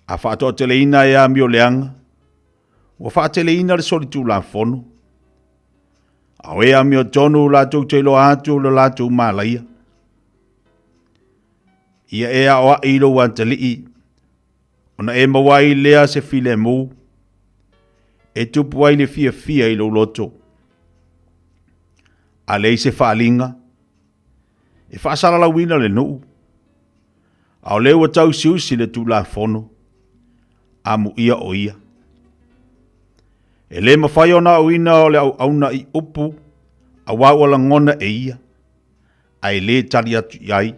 A faatoateleina e amioleaga, ua faateleina le solitulafono. A o e amiotonu latou te iloa atu lo latou malaia. Ia e aoai i lou atalii, ona e maua ai lea se filemu, e tupu ai le fiafia i lou loto. A leai se faaaliga, e faasalalauina le nuu, a o lea ua tausiusi le Tulafono, amuia o ia. E le mafai ona aoina o le auauna i upu aua ua lagona e ia, ae le tali atu i ai.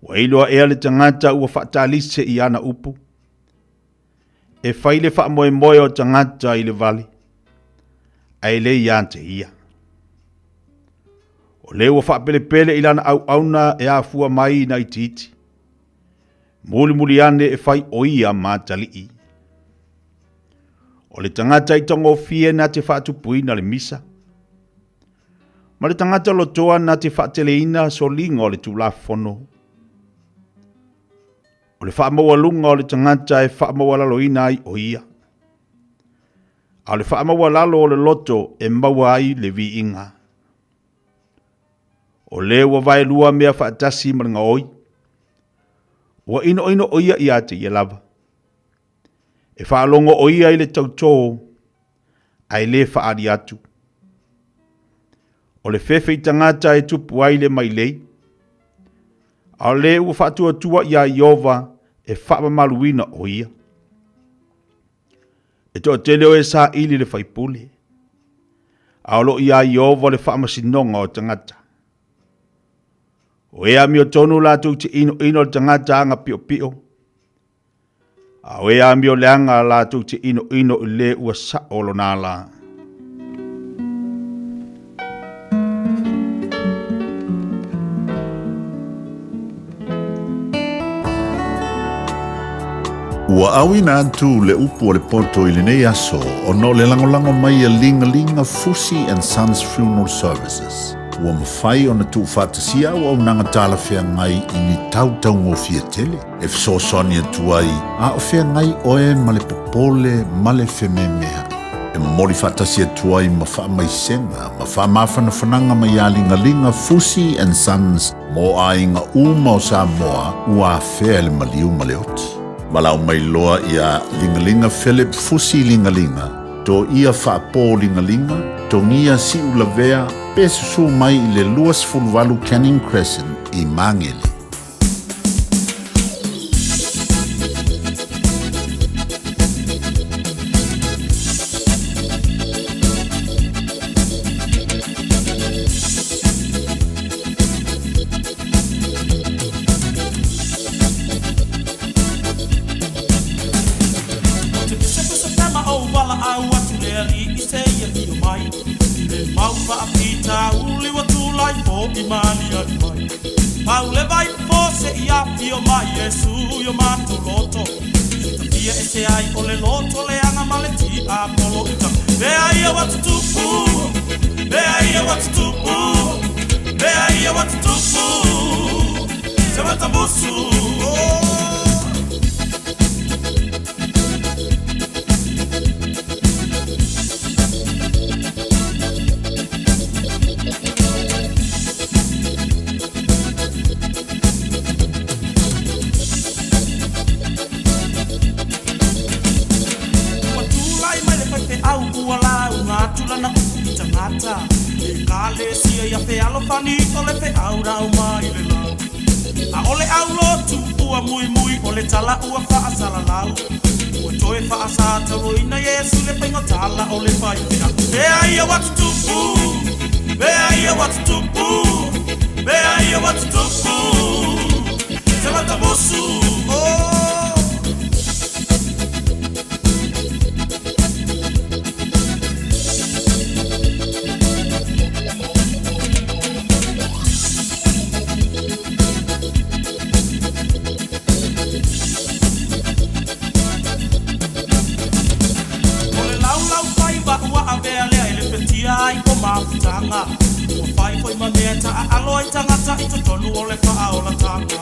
Ua iloa ea le tagata ua faatalise i ana upu? E fai le faamoemoe o tagata i le vale, ae le ia te ia. O le ua faapelepele i lana auauna e afua mai ina itiiti. Mulimuli ane e fai o ia ma atalii. O le tagata i tagofie na te faatupuina le misa, ma le tagata lotoa na te faateleina soliga o le Tulafono. O le faamaualuga o le tagata e faamaualaloina ai o ia, a o le faamaualalo o le loto e maua ai le viiga. O le ua vaelua mea faatasi ma le gaoi, ua inoino o ia ia te ia lava. E faalogo o ia i le tautō, ae le faaali atu. O le fefe i tagata e tupu ai le mailei, a o le ua faatuatua iā Ieova e faamamaluina o ia. E toatele o e saili le faipule, a o lo o iā Ieova le faamasinoga o tagata. O e amiotonu latou te inoino le tagata aga piopio, A o e amioleaga latou te inoino i le ua sa'o lona ala. Ua auina atu le upu o le poto i lenei aso ona o le lagolago mai a Ligalinga Fusi and Sons Funeral Services. Ua mafai ona tuufaatasia auaunaga talafeagai i ni tau taugofie tele e fesoasoani atu ai a o feagai oe ma le popole ma le fememea'i. E momoli faatasi atu ai ma faamaisega ma faamafanafanaga mai ia Ligalinga Fusi and Sons mo aiga uma o Samoa ua afea e le maliu ma le oti. Valaau mai loa ia Ligalinga Philip Fusi Ligalinga, Toia Faapo Ligalinga, Togia Siulavea pe susu mai i le 28 Canning Crescent i Magele. Pau le vai fo se i afio mai Iesu i o matou loto Tafia e se ai o le loto le aga ma le tiapolo i tanga Mea ia ua tutupu Mea ia ua tutupu Mea ia ua tutupu Se matamusu oh. Ua tulai mai le faifeau ua lauga atu lana upu i tagata Ekalesia ia fealofani o le feau rau mai le lau ʻAʻole ʻaulotu ua muimui o le tala ua faasalalau Ua toe faasatauaina Iesu le faiga tala o le faifeau Mea ia ua tutupu Mea ia ua tutupu Mea ia ua tutupu Se matamusu oh. O le laulau faiva ua avea lea e lepetia ai ko mafutaga. Ua fai foi ma mea e taaalo ai tagata i totonu o le faaolataga.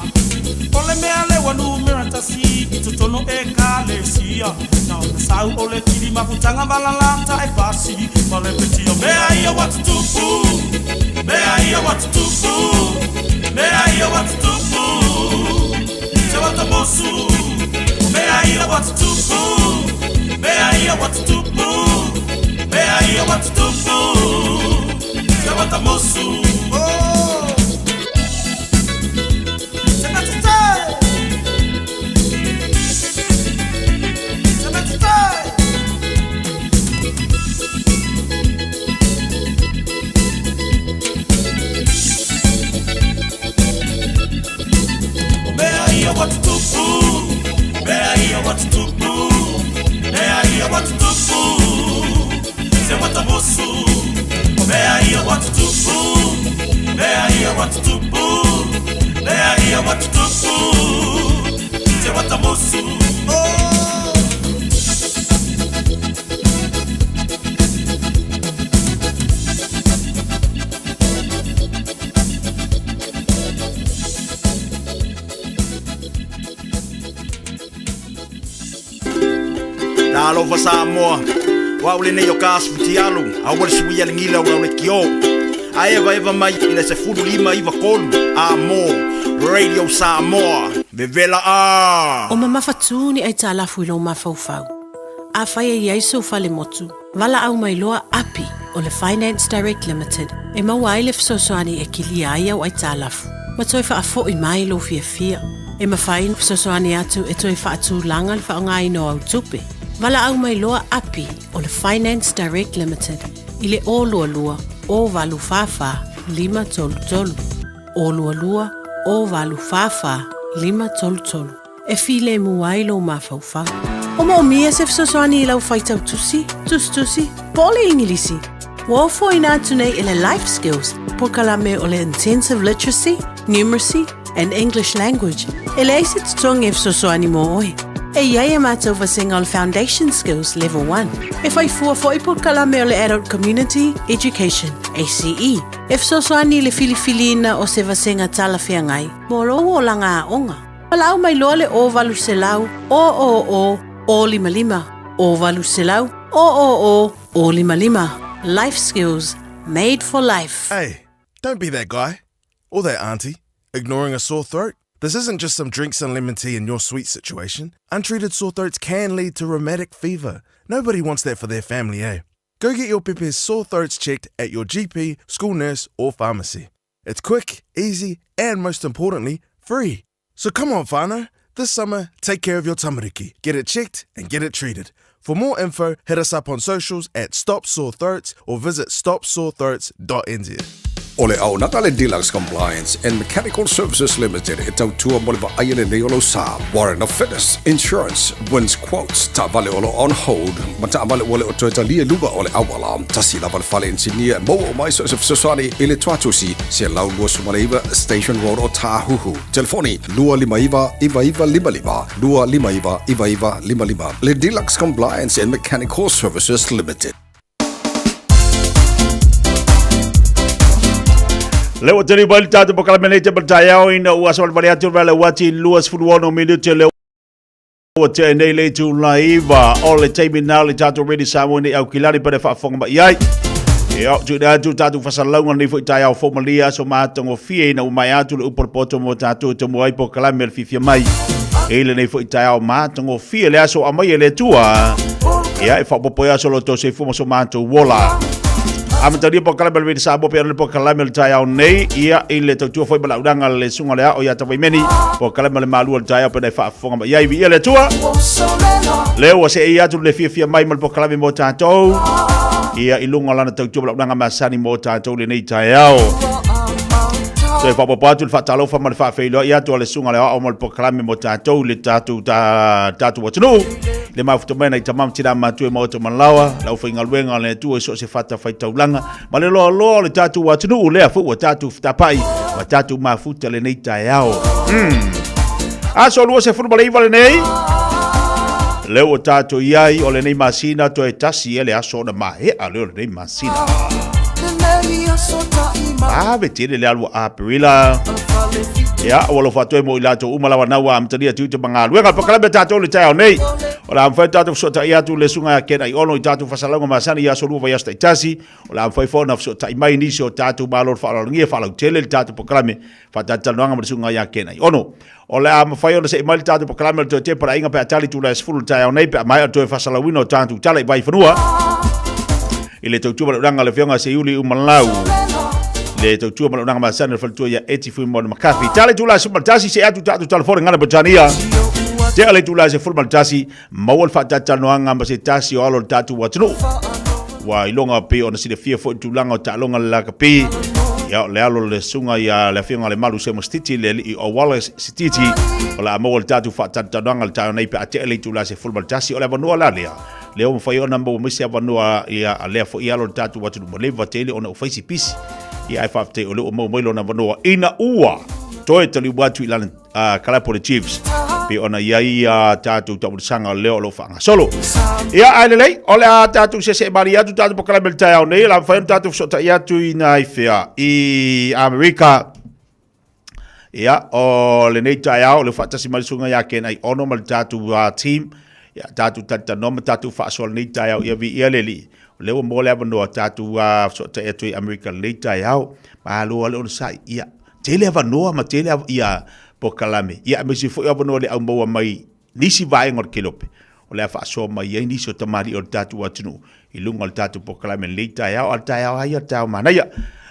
O le mea lea ua numera tasi i totonu Ekalesia, na ona sau o le fili mafutaga malalata e pasi ma lepetia. Mea ia ua tutupu, mea ia ua tutupu, mea ia ua tutupu, se matamusu. Mea ia ua tutupu, mea ia ua tutupu, mea ia ua tutupu, se matamusu. Oh. Se matamusu. Se matamusu. O mea ia ua tutupu, mea ia ua tutupu, mea ia ua tutupu, se matamusu. O mea ia ua tutupu, mea ia ua tutupu, mea ia ua tutupu, se matamusu. Oh. Talofa Samoa, o au lenei o Kas Futialu, aua le suia le gila o lau lekiō. A evaeva mai i le 15 93 a mo Radio Samoa, vevela a! O mamafa tū ni aitalafu i lou mafaufau. Afai e i ai sou fale motu, valaau mai loa Api o le Finance Direct Limited e maua ai le fesoasoani e kilia ai au aitalafu ma toe faafoi mai lou fiafia. E mafai ona fesoasoani atu e toe faatulaga le faaaogaina o au tupe. Valaau mai loa Api o le Finance Direct Limited i le 022 044 533, 022 044 533 e filemu ai lou mafaufau. O moomia se fesoasoani i lau faitau tusi, tusitusi, po o le Igilisi? Ua ofoina atu nei e le Life Skills polokalame o le Intensive Literacy, Numeracy and English Language e leai se totogi e fesoasoani mo oe. E i ai a matou vasega o le Foundation Skills Level 1. E whai fua foi polokalame o le Adult Community Education, ACE, e fesoasoani i le filifiliina o se vasega talafeagai mo lou olaga aoga. Valaau mai loa le 0800 000 055 0800 000 055. Life skills made for life. Hey, don't be that guy or that auntie ignoring a sore throat. This isn't just some drinks and lemon tea in your sweet situation. Untreated sore throats can lead to rheumatic fever. Nobody wants that for their family, eh? Go get your pepe's sore throats checked at your GP, school nurse, or pharmacy. It's quick, easy, and most importantly, free. So come on, whānau. This summer, take care of your tamariki. Get it checked and get it treated. For more info, hit us up on socials at Stop Sore Throats or visit stopsorethroats.nz. O le auaunaga a le Deluxe Compliance and Mechanical Services Limited e tautua mo le vaaia lelei o lou sa, Warrant of Fitness, Insurance, Wins Quotes, taavale o lo o on hold, ma taavale ua le o toe talia i luga o le auala. Tasi lava le fale inisinia e maua uma ai so o se fesoasoani i le Tuatusi, 129 Station Road o Tāhuhu. Telefoni, 259 9955, 259 9955. Le Deluxe Compliance and Mechanical Services Limited. Le ua tali mai le tatou polokalame nei te taeao ina ua aso vale atu le uati 26 minute le ua tea nei le itula iva o le taimi na le tatou Radio Samoa nei Aukilani pa le faafofoga mai ai. Ia, tuuina atu tatou fasalauga nei foi taeao fou malia aso matagofie ina ua maea atu le upu o le poto mo tatou e taumua ai polokalame o le fiafia mai. I lenei foi taeao matagofie le aso aumai e le Atua. Ia, e faaopoopo ai aso o lo outou soifua ma so matou ola. Amatalia polokalame o le Radio Samoa pe ona le polokalame o le taeao nei, ia, i le tautua foi ma le auaunaga a le Susuga o le Ao ia Tavaimeni, polokalame o le malu o le taeao pe ona e faafofoga mai ai. Viia le Atua! Lea ua seei atu le fiafia mai ma le polokalame mo tatou, ia, i luga o lana tautua ma le auaunaga masani mo tatou lenei taeao. Toe faaopoopo atu le faatalofa ma le faafeiloai atu a le Susuga o le Aoao ma le polokalame mo tatou i le tatou, ta, tatou atunuu. Le mafuta mai nai tama ma tina matua i maota malaoa, le aufaigaluega a le Atua i so o se fatafaitaulaga, ma le loaloa o le tatou atunuu lea foi ua tatou fetapai ma tatou mafuta lenei taeao. Aso 29 lenei, lea ua tatou i ai o lenei masina toe tasi e le aso ona maea lea o lenei masina. Ave tele le alu a Aperila. Ia, ua alofa atu ai mo i latou uma lava na ua amatalia tiute ma galuega. Polokalame tatou le taeao nei. O le a mafai ona tatou fesootai atu le susuga ia Ken Aiono i tatou fasalauga masani i aso lua vaiaso taitasi. O le a mafai foi ona fesootai mai nisi o tatou malo faaaloalogia e faalautele le tatou polokalame faatalatalanoaga ma le susuga ia Ken Aiono. O le a mafai ona see mai le tatou polokalame o le toe tepa le aiga pe a tali itula e 10 i le taeao nei pe a maea le toe faasalauina o tatou tala i Vaifanua i le tautua ma le auaunaga a le Afioga ia Seiuli Umalau le tautua ma le auaunaga masani a le faletua ia Eti Fuimaono McCarthy. Tala itula e 11 see atu tatou telefoni gana Peretania. Tea le itula e 11 maua le faatalatalanoaga ma se tasi o alo o le tatou atunuu. Ua iloga pei ona silafia foi le tulaga o taaloga le lakapi. Ia, o le alo o le susuga ia le Afioga Lemalu Semo Sititi, le alii o Wallace Sititi, o le a maua le tatou faatalatalanoaga i le taeao nei pe a tea le itula e 11. O le avanoa la lea, lea ua mafai ona maua mai se avanoa ia a lea foi alo o le tatou atunuu ua leva tele ona ua fai si pisi. Ia ae faafetai o lea ua maua mai lona avanoa ina ua toe taliu atu i lana kalapu o le Chiefs pei ona i ai a tatou taumolisaga o lea o lo o faagasolo. Ia, ae lelei, o le a tatou seesee malie atu tatou polokalame i le taeao nei, o le a mafai ona tatou fesootai atu i nai fea i Amerika. Ia, o lenei taeao, o le faatasi mai le susuga ia Ken Aiono ma le tatou team, ia, tatou talatalanoa ma tatou faasoa lenei taeao, ia viia le Alii. O lea ua maua le avanoa tatou fesootai atu i Amerika lenei taeao. Malo lava le onosai. Ia, tele avanoa ma tele ia polokalame, ia aemaise foi o avanoa le au maua mai nisi vaega o le kelope, o le a faasoa mai ai nisi o tamalii o le tatou atunuu i luga o le tatou polokalame lenei taeao, a o le taeao lava ia o le taeao manaia.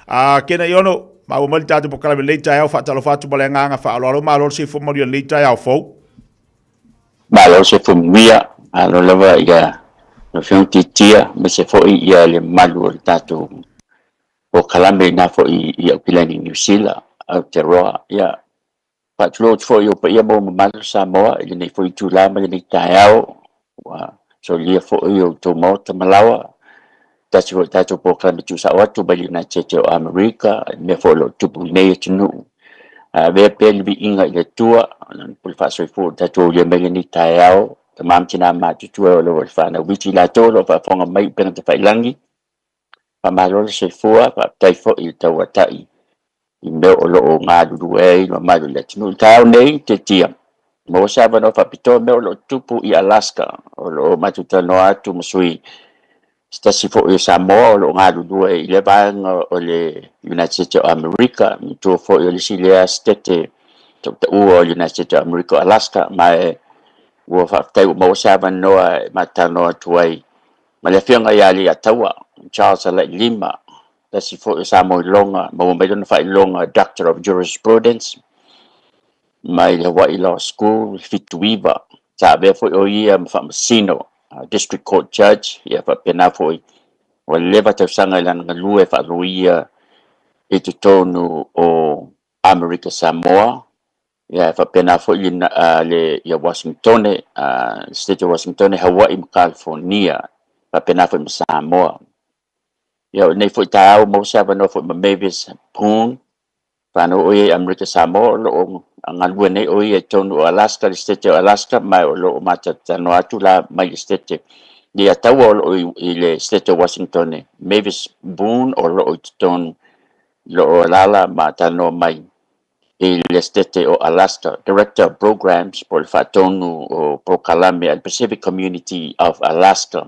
A Ken Aiono, maua mai le tatou polokalame lenei taeao, faatalofa atu ma le agaga faaaloalo, malo le soifua manuia i lenei taeao fou. Malo le soifua manuia, malo lava ia lau Afioga Tiatia, aemaise foi ia le mamalu o le tatou polokalame i na foi i Aukilani Niu Sila, Aotearoa. Ia, faatulou atu foi i ou paia ma ou mamalu Samoa i lenei foi itula ma lenei taeao, ua solia foi outou maota ma laoa, tasi foi tatou polokalame tuusao atu mai le United States o Amerika, i mea foi o lo o tupu i lenei atunuu. Ae avea pea le viiga i le Atua, Lana pule faasoifua ua tatou aulia mai lenei taeao, tama ma tina matutua o lo o fanau viti i latou o lo o faafofoga mai i upega tafailagi. Faamalo le soifua, faafetai foi i le tauatai i mea o lo o galulue ai le mamalu o le atunuu. I le taeao nei, Tetia, maua se avanoa faapitoa mea o lo o tupu i Alaska, o lo o matou talanoa atu ma sui Se tasi foi o Samoa o lo o galulue i lea vaega o le United States o Amerika, matua foi o le isi lea setete tautaua o le United States o Amerika o Alaska, ma e ua faafetai ua maua se avanoa e matalanoa atu ai ma le afioga ia Aliiataua Charles Alailima, tasi foi o Samoa iloga, maua mai lona faailoga Doctor of Jurisprudence mai le Hawaii Law School, 79. Sa avea foi o ia ma faamasino, District Court Judge, ia faapena foi ua leva tausaga i lana galue faaloia i totonu o Amerika Samoa, ia faapena foi le, le ia Washingtone, State of Washingtone, Hawaii ma California, faapena foi ma Samoa. Ia o lenei foi taeao maua se avanoa foi ma Mavis Poon, whanau o ia i Amerika Samoa, o lo o galue nei o ia i totonu o Alaska, le state o Alaska, ma o lo o matalanoa atu la mai le state ia taua o lo o i le state o Washington. Mavis Boone o lo o i totonu, lo o alaala ma talanoa mai i le state o Alaska, Director of Programs po o le faatonu o polokalame a le Pacific Community of Alaska.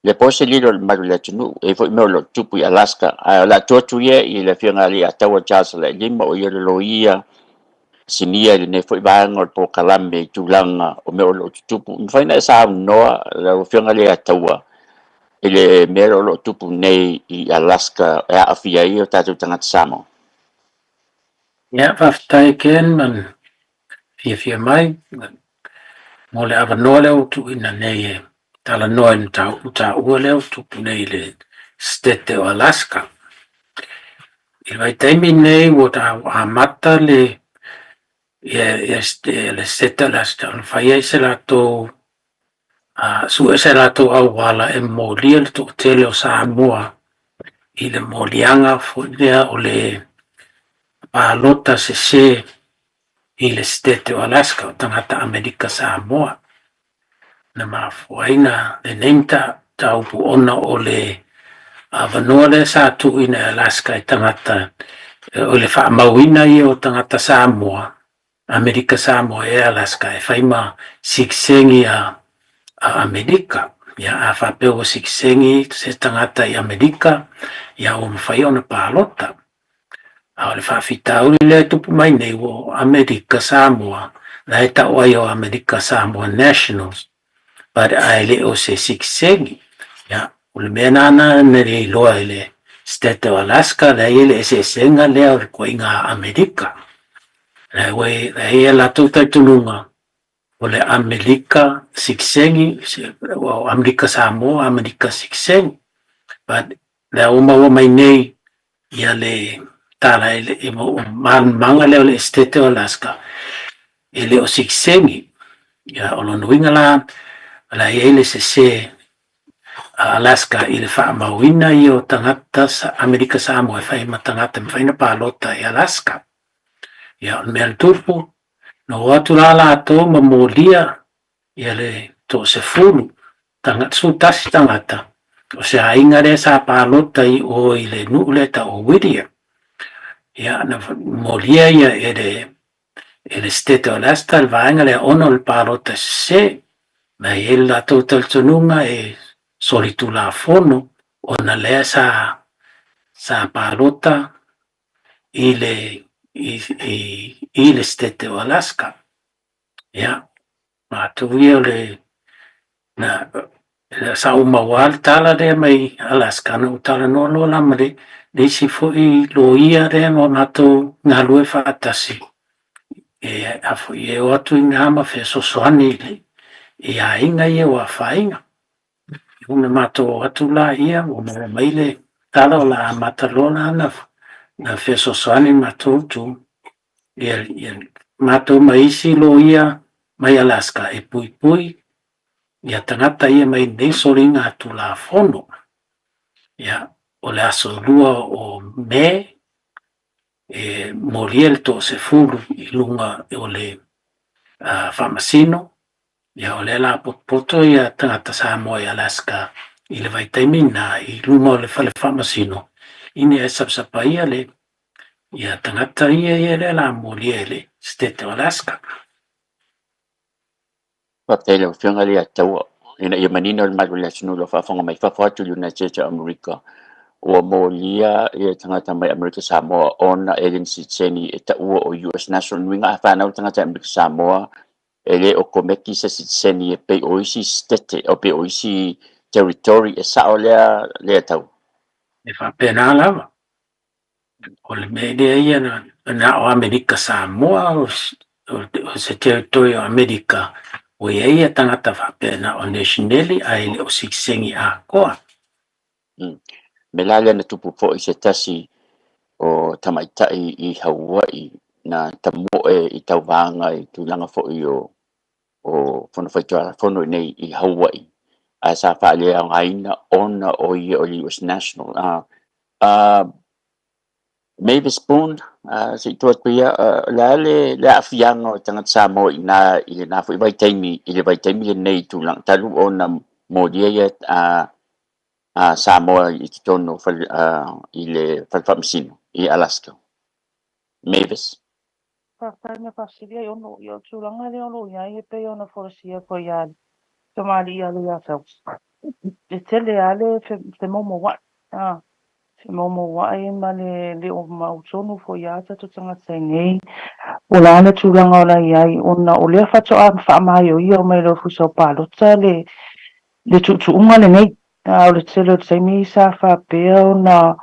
Le po se lilo o le mamalu o le atunuu, e i ai foi mea o lo o tupu i Alaska, ae o le a tuu atu ia i le Afioga ia Aliiataua Charles Alailima, o ia le loia sinia i lenei foi vaega o le polokalame i tulaga o mea o lo o tutupu. E mafai ona e saunoa lau Afioga Aliiataua i le mea o lo o tupu nei i Alaska e aafia ai o tatou tagata Samoa? Ia, faafetai Ken ma le fiafia mai mo le avanoa lea ua tuuina nei e talanoa i le mataupu taua lea ua tupu nei i le Setete o Alaska. I le vaitaimi nei ua amata le ia, le Setete o Alaska ona fai ai se latou sue se latou auala e molia le toatele o Samoa i le moliaga foi lea o le palota sese i le Setete o Alaska o tagata Amerika Samoa. Na mafua ai na lenei mataupu ona o le avanoa lea sa tuuina e Alaska i tagata, o le faamauina ia o tagata Samoa Amerika Samoa e Alaska e fai ma sikisengi a Amerika. Ia, a faapea ua sikisengi se tagata i Amerika, ia ua mafai ona palota. A o le faafitauli lea e tupu mai nei ua o Amerika Samoa, la e tau ai o Amerika Samoa Nationals, but ae le o se sikisengi. Ia, o le mea lena na le iloa e le State o Alaska, la e i ai le eseesega lea o le koiga Amerika. La ua i ai a latou talitonuga o le Amerika sikisengi, o Amerika Samoa, Amerika sikisengi. But lea ua maua mai nei ia le tala e le malamaga lea o le Esetete o Alaska, e le o sikisengi. Ia, o lona uiga la, o le a i ai le sese a Alaska i le faamauina ia o tagata Amerika Samoa e fai ma tagata e mafai ona palota i Alaska. Ia, o le mea na tupu, na o atu la latou ma molia ia le toasefulu, 11 tagata o se aiga lea sa palota i o i le nuu lea e tau o Whittier. Ia, na molia ia e le, e le State o Alaska le vaega lea ona o le palota sese. Ma e i ai le latou talitonuga e solitulafono ona lea sa, sa palota i le, i, i, i le State o Alaska. Ia, matou ia o le, na, sa ou maua lava le tala lea mai Alaska, na ou talanoa loa la ma le, le isi foi loia lea ma matou galue faatasi, e, a foi e o atu i ina ma fesoasoani i le, i aiga ia ua afaina. Ona matou o atu laia ua maua mai le tala o le a amata loa la ona fesoasoani matou tu ia matou ma isi loia mai Alaska e puipui ia tagata ia mai nei soliga Tulafono. Ia, o le aso 2 o Me e molia le toasefulu i luga o le faamasino. Ia, o lea la potopoto ia tagata Samoa i Alaska i le vaitaimi lena i luma o le fale faamasino ina ia sapasapaia le ia tagata ia ia lea la molia e le State o Alaska. Faafetai i lau Afioga Alii Ataua. ina ia manino le malu o le atunuu o lo o faafofoga mai fafo atu i le United States o Amerika, ua molia ia tagata mai Amerika Samoa ona e le ni sitiseni e taua o US national. Nuiga a fanau le tagata Amerika Samoa e le o komeki se sitiseni e pei o isi sitete o pei o isi territory e sao lea lea tau. E faapena lava. O le mea lea ia na o Amerika Samoa o se territory o Amerika ua i ai ia tagata faapea na o nationeli ae le o sitiseni atoa. Me la lea na tupu foi se tasi o tamaitai i Hawaii na tamoe i tauvaga i tulaga foi o o Fono Faitulafono i nei i Hawaii ae sa faaleaogaina ona o ia o le US National. Mavis Boone, se i tuu atu ia, o le a le le aafiaga o tagata Samoa i ina i lena foi vaitaimi i le vaitaimi lenei i tulaga talu ona molia ia Samoa i totonu o fale, i le fale faamasino i Alaska. Mavis. Faafetai mea faasili ai ono ia o le tulaga lea o lo o i ai e pei ona folasia foi ia le tamalii ia Leiataua. E tele lava le femoumoua'i, a, femoumoua'i ma le le o mautonu foi lava tatou tagata i nei o le a le tulaga o la i ai ona o lea faatoa faamaioio mai e le Ofisa o Palota le le tuutuuga lenei. A o le tele o le taimi sa faapea ona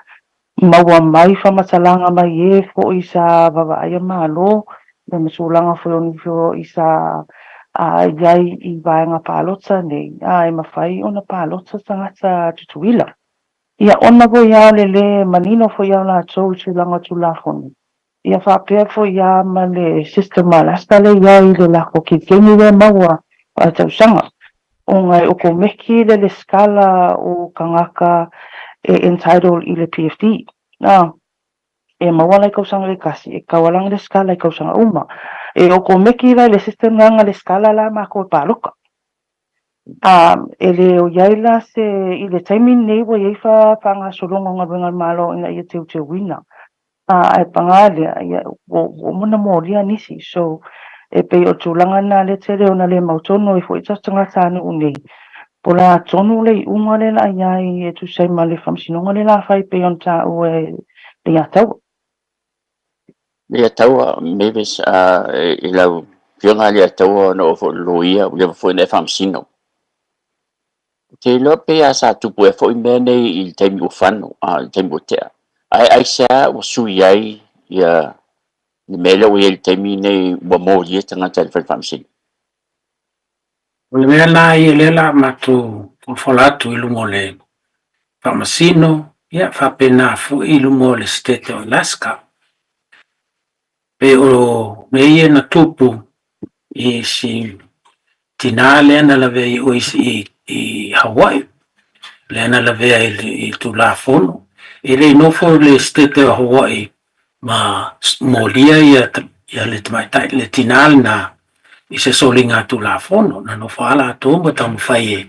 maua mai faamatalaga mai e foi sa vavaaia Malo ia ma tulaga foi o nisi o i sa i ai i vaega palota nei, a e mafai ona palota tagata Tutuila. Ia ona foi a o le le manino foi a o latou i tulaga o Tulafono, Ia faapea foi lava ma le system a Alaska lea i ai i le lako kekeini lea e maua faatausaga, ona e okomeki le lesitala o tagata e entitled i le PFD. Na, e maua la i kausaga e tasi, e tau ala ona lesitala i kausaga uma. E okomeki la i le system lea na lesitala la matou e paloka. A, e le o i ai la se, i le taimi lenei ua i ai faagasologa o galuega a le Malo ina ia teuteuina. A, ae paga lea, ia, ua, ua uma ona molia nisi. So, e pei o le tulaga lena lea tele ona le mautonu ai foi tatou tagatanuu nei, po o le a tonu le iuga lea la i ai e tusa ai ma le faamasinoga lea la fai pei ona taua e Leiataua. Leiataua, Mavis, a, i lau Afioga Leiataua ona oo foi o le loia, ua leva foi ona e faamasino. Ou te iloa pei lava sa tupu ea foi mea nei i le taimi ua fano, a, i le taimi ua tea. Ae aisea ua sui ai ia le mea lea ua i ai i le taimi nei ua molia tagata i le fale faamasino? O le mea la ia lea la matou folafola atu i luga o le faamasino, ia faapena foi i luga o le Setete o Alaska. Pei o mea ia na tupu i si tinā lea na lavea i o i Hawaii, lea na lavea i le Tulafono. E le i nofo le Setete o Hawaii ma molia ia le tamaitai, le tinā lenā i se soliga Tulafono. Na nofo lava latou ma taumafai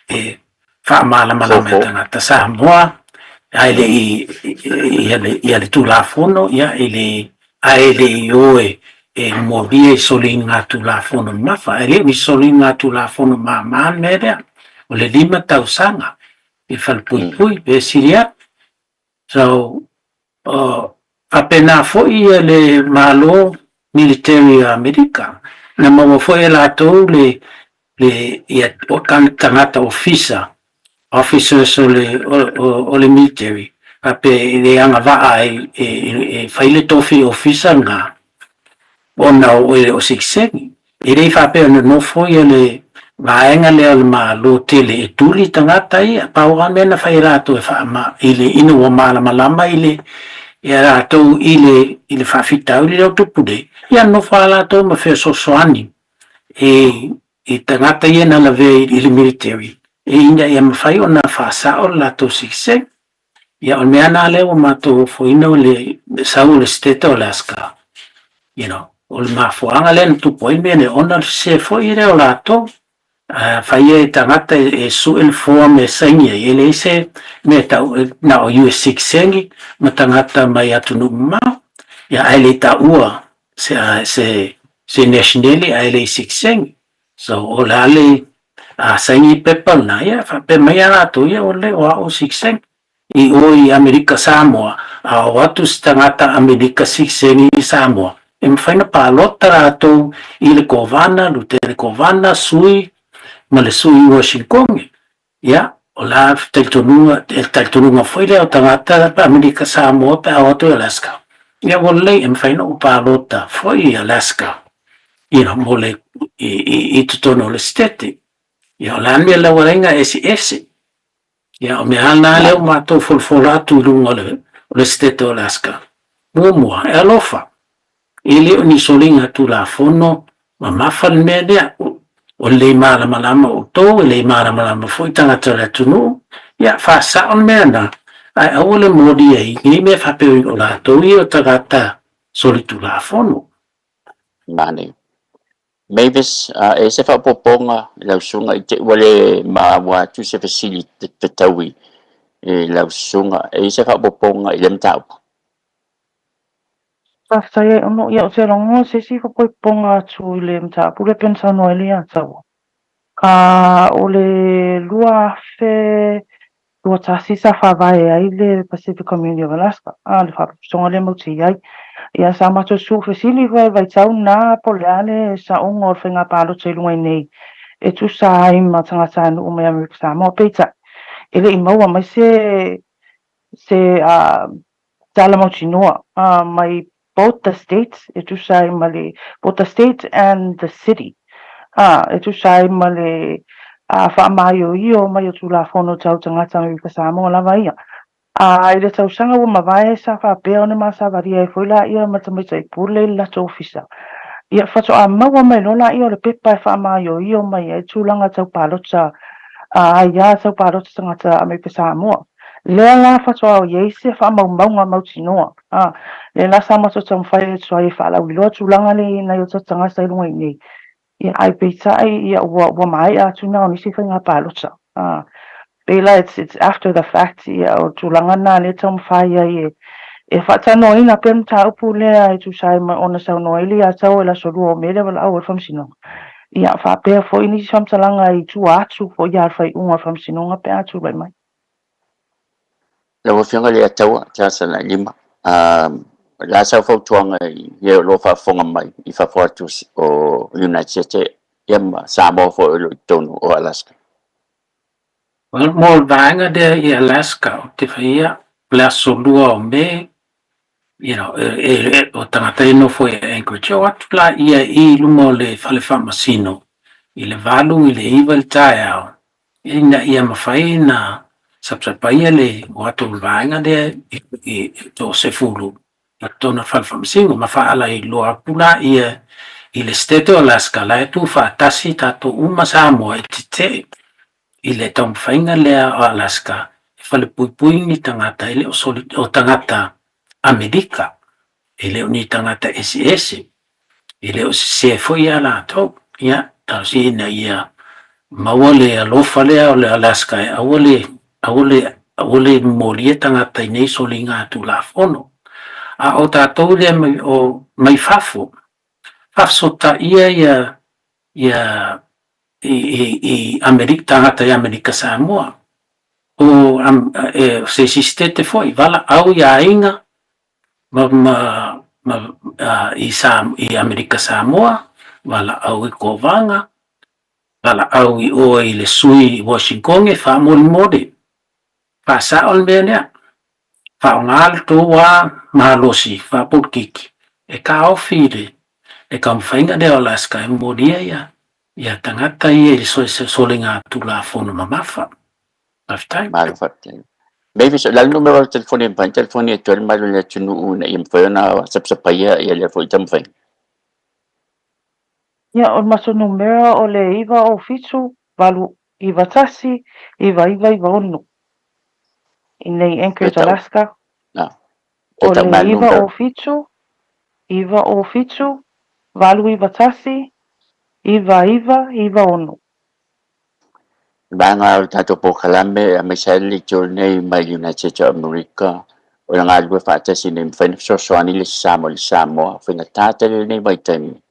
e faamalamalama e tagata Samoa ae le i ia le Tulafono ia e le ae le i o e e molia i soliga Tulafono mamafa ae le o ni soliga Tulafono mama le mea lea o le 5 tausaga i le falepuipui pe sili atu. So faapena foi ia le Malo military a Amerika, na maua foi e latou le le ia tagata ofisa, officers o le o le military, faapea e le agavaa ai e fai le tofi ofisa lena, ona o e le o sitiseni. E le faapea na nofo ia le vaega lea o le Malo tele e tuli tagata ia, pau lava mea na fai e latou e faama i le ina ua malamalama i le ia latou i le i le faafitauli lea o tupu nei, ia nofo lava latou ma fesoasoani i i tagata ia na lavea i le military ina ia mafai ona faasao le latou sitiseni. Ia o le mea lena lea ua matou ofoina o le sau o le Setete o Alaska, you know, o le mafuaaga lea na tupu ai le mea nei, ona o le sese foi lea o latou. Afai e tagata e sue le form e saini ai, e leai se mea e tau na o US citizen ma tagata mai atunuu mamao, ia ae le i taua se nationality ae le i citizen. So o le a le A saini le pepa lena, ia, faapea mai lava latou, ia ua lelei, o au o le sitiseni. I o i Amerika Samoa, a o atu se tagata Amerika sitiseni i Samoa, e mafai ona palota latou i le Kovana, Lutene Kovana, Sui, ma le Sui i Uasinikoge. Ia, o la talitonuga, e talitonuga foi lea o tagata Amerika Samoa pe a o atu i Alaska, ia ua lelei e mafai ona ou palota foi i Alaska, you know, mo le, i, i, i totonu o le Setete. Ia, o le a le mea le aualaiga eseese? Ia, o mea lava na lea ua matou folafola atu i luga o le, o le Setete o Alaska. Muamua, e alofa, E le o ni soliga Tulafono mamafa le mea lea. O le le malamalama o outou, e le malamalama foi tagata o le atunuu, ia faasao le mea na, ae aua le molia i nei mea faapea o latou ia o tagata solitulafono. Manaia. Mavis, e se faaopoopoga i lau susuga i te ua le maua atu se fesili fetaui i lau susuga, e i se faaopoopoga i lea mataupu? Faafetai ai ono ia o te rongo se isi fapoipoga atu i le mataupu lea pei ona saunoa ai le ia Taua. A o le 2021 sa faavae ai le Pacific Community of Alaska, a le faalapotopotoga lea matou te i ai. Ia sa matou tuufesili foi i le vaitau lena po o le a le saoga o le faiga palota i luga i nei e tusa ai ma tagatanuu mai Amerika Samoa. Peitai, e le i maua mai se se tala mautinoa mai both the states e tusa ai ma le both the state and the city e tusa ai ma le faamaioio mai o Tulafono Tau Tagata Amerika Samoa lava ia. Ā, i le tausaga ua mavae sa faapea ona masavalia ai foi laia ma tamaitai pule i le latou ofisa. Ia, faatoa maua mai loa laia o le pepa e faamaioio mai ai tulaga tau palota, aia tau palota tagata Amerika Samoa. Lea la faatoa i ai se faamaumauga mautinoa, ā, lea la sa matou taumafai atu ai e faalauiloa tulaga lea i nai o tatou tagata i luga i nei. Ia, ae peitai, ia, ua, ua maea atu na o nisi faiga palota, ā, pei la it's, it's after the fact, ia, o tulaga na lea e taumafai ai e, e faatanoaina pea le mataupu lea e tusa ai ma ona saunoa ai le ia Tau i le aso 2 o Me lea valaau ai le Faamasinoga. Ia, faapea foi nisi faamatalaga i tua atu foi ia le faaiuga o le Faamasinoga pe a tulai mai. Lau Afioga i le Ataua, Charles Lima, o le a sau fautuaga i e o lo o faafofoga mai i fafo atu o United States ia ma Samoa foi o lo o i totonu o Alaska? Well, mo le vaega lea i Alaska, ou te faia o le aso 2 o Me, you know, e, e, e, o tagata e nofo i Anchorage, o atu la ia i luma o le fale faamasino i le 8 i le 9 i le taeao, ina ia mafai ona sapsapaia le o atu o le vaega lea i, i, toasefulu i totonu o le fale faamasino ma faalailoa atu laia i le State o Alaska la e tuufaatasi tatou uma Samoa e tetee i le taumafaiga lea o Alaska e falepuipui ni tagata e le o soli o tagata Amerika e le o ni tagata eseese e le o sese foi ia latou. Ia, talosia ina ia maua le alofa lea o le Alaska e aua le, aua le, aua le momolia tagata i nei soliga Tulafono. A o tatou lea mai, o, mai fafo, faasotaia ia, ia, i, i, i Amerika, tagata i Amerika Samoa. O, e, se isi sitete foi, valaau i aiga, ma, ma, ma, uh, i, Sa, i Amerika Samoa, valaau i Kovaga, valaau i oe i le sui i Washington e faamolemole. Faasao le mea lea. Faaaoga le tou wā malosi faapolokiki e taofi i le, le taumafaiga lea o Alaska e molia ia, ia tagata ia i le soliga Tulafono mamafa. Faafetai. Malo faafetai. Mavis, o le a le numera o le telefoni e mafai ona telefoni atu ai le malu o le atunuu ina ia mafai ona sapasapaia ia lea foi taumafaiga? Ia, o le matou numera o le 907 891 9996 i nei Anchorage, Alaska. O le 907 907 891 9996. Vaega o le tatou polokalame aemaise ai le leitio lenei mai le United States of America o le galulue faatasi ina ia mafai ona fesoasoani le isi Samoa i le Samoa. Faigata tele lenei vaitaimi,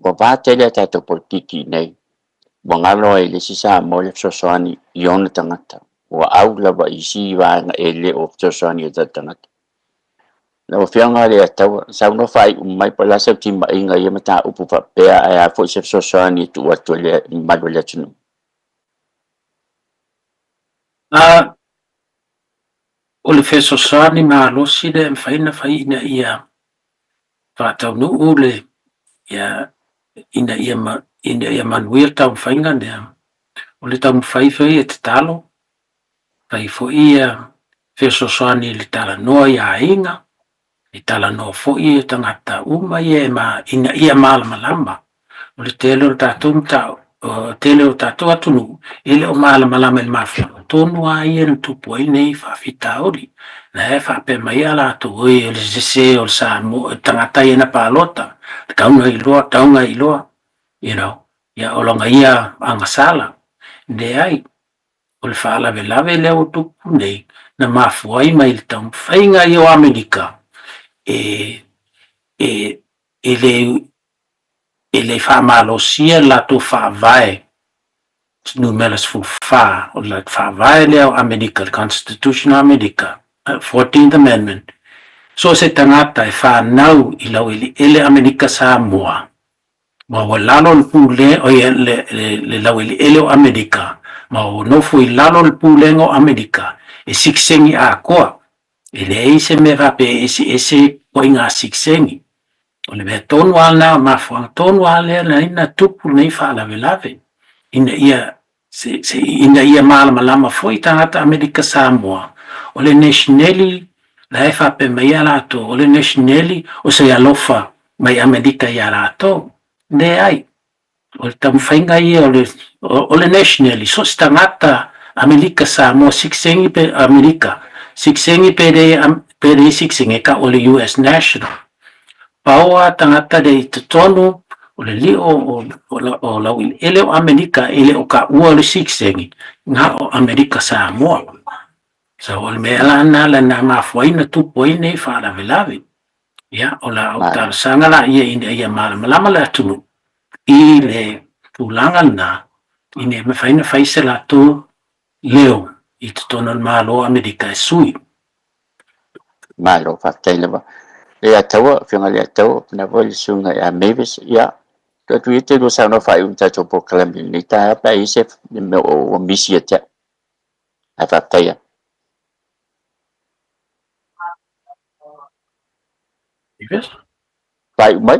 ua va tele a tatou polokiki i inei. Ua galo ai i le isi Samoa le fesoasoani i ona tagata, ua au lava i isi vaega e le o fesoasoani i o tatou tagata. Lau Afioga Leiataua, saunoa faaiu mai po o le a sau timaiga i ia mataupu faapea ae a foi se fesoasoani e tuu atu i le mamalu o le atunuu? A o le fesoasoani malosi lea e mafai ona fai ina ia faataunuu le ia ina ia ina ia manuia le taumafaiga lea, o le taumafai foi e tatalo, fai foi ia fesoasoani i le talanoa i aiga, e talanoa foi i tagata uma ia e ma, ina ia malamalama. O le tele o le tatou mataupu, o le tele o tatou atunuu e le o malamalama i le mafuaaga tonu lava ia na tupu ai nei faafitauli. La e faapea mai a latou, oi o le sese o le Samoa, tagata ia na palota, tatau ona iloa, tatau ona iloa, you know, ia o lona ia agasala. Leai, o le faalavelave lea ua tupu nei, na mafua ai mai le taumafaiga ia o Amerika e, e, e le, e le faamalosia le latou faavae numera 14, o le faavae lea o Amerika, le Constitution o Amerika, Fourteenth Amendment, so o se tagata e fanau i laueleele Amerika Samoa, ma ua lalo le pule, o ia, le, le, le laueleele o Amerika, ma ua nofo i lalo le pulega o Amerika, e sikiseni atoa. E leai se mea faapea e eseese ituaiga sikiseni. O le mea tonu lava lena, o le mafuaaga tonu lava lea na ala ai ona tupu lenei faalavelave, ina ia se, se, ina ia malamalama foi tagata Amerika Samoa, o le nationally, la e faapea mai ia latou, o le nationally o se alofa mai Amerika ia latou. Leai, o le taumafaiga ia o le, o le nationally, so o se tagata Amerika Samoa sikiseini pe Amerika, sikiseini pe le, pe leai sikiseini, e tau o le US national. Pau lava tagata lea i totonu o le lio o, o, o laueleele o Amerika e le o taua o le sikiseini, na o Amerika Samoa. So o le mea la lena la na mafua ai ona tupu ai nei faalavelave. Ia, o la au talosaga la ia ina ia malamalama le atunuu i le tulaga lena ina ia mafai ona fai se latou leo i totonu o le Malo o Amerika e sui. Malo, faafetai lava. Leiataua, Afioga Leiataua, pena foi le susuga ia Mavis, ia, tuu atu ia te lua saunoa faaiu i le tatou polokalame i lenei taeao pe a i ai se mea ua misi ia te au. Ae faafetai lava. Mavis? Faaiu mai,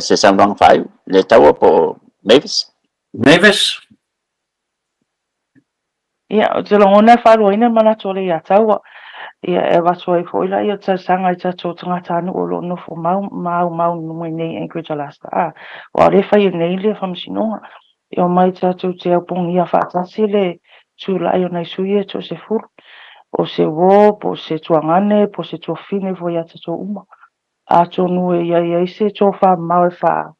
se saunoaga faaiu, Leiataua po o Mavis? Mavis? Ia, ou te lagona e faaluaina le manatu o Leiataua, ia, e avatu ai foi la ia talosaga i tatou tagatanuu o lo o nofo mau ma aumau mai nei Anchorage, Alaska, a, aua o lea e faia nei le faamasinoga, e omai tatou te aupogia faatasi le tulai o nai sui ia e toasefulu, o se uo, po o se tuagane, po o se tuafafine foi ia tatou uma. Atonu e i ai ai se tofamamao e faa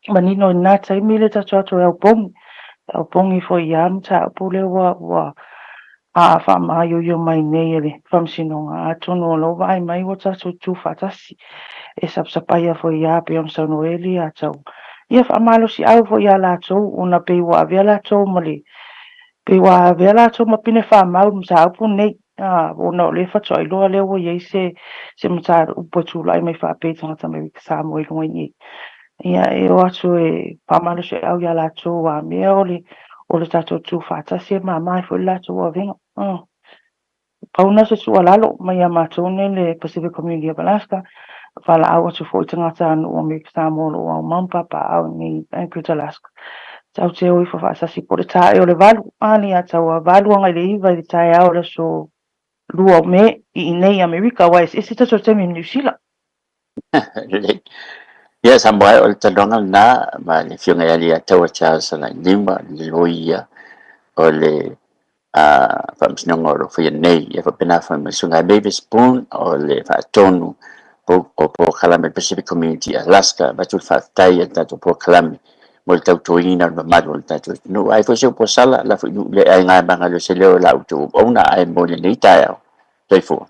manino i lena taimi le tatou atu e aupogi, e aupogi foi ia mataupu lea ua ua a faamaioio mai nei e le Faamasinoga. Atonu o lou vaai mai ua tatou tu faatasi e sapasapaia foi ia pei ona saunoa ai le Atau. Ia faamalosiau foi ia latou ona pei ua avea latou ma le pei ua avea latou ma pine faamau i le mataupu lenei. Ā, ona o lea faatoa iloa lea ua i ai se, se mataupu e tulai mai faapea i tagata Amerika Samoa i luga i nei. Ia, e o atu e faamalosiau iā latou a mea o le, o le tatou tu faatasi e mama ai foi le latou avega. Ā, pau lena o se tuualalo mai ia matou nei le Pacific Community of Alaska, valaau atu foi i tagatanuu o Amerika Samoa o lo o aumau ma papaaao i nei Anchorage, Alaska. Tatou te o ifo faatasi po o le tae o le valu, a le ia tau a valu agai le iva i le taeao o le aso lua o Me i inei i Amerika, aua e eseese tatou taimi ma Niu Sila. Lelei. Ia Samoa e, o le talanoaga lena ma le Afioga ia Leiataua Charles Salailima, le loia o le faamasinoga o lo o faia nei. Ia faapena foi ma le Susuga ia Mavis Boone o le faatonu o polokalame Pacific Community Alaska. Avatu le faafetai i le tatou polokalame mo le tautuaina o le mamalu o le tatou atunuu. Ai foi se upu a sala, lafo i nuu le aiga e magalio se leo o la outou auauna ae mo lenei taeao. Soifua.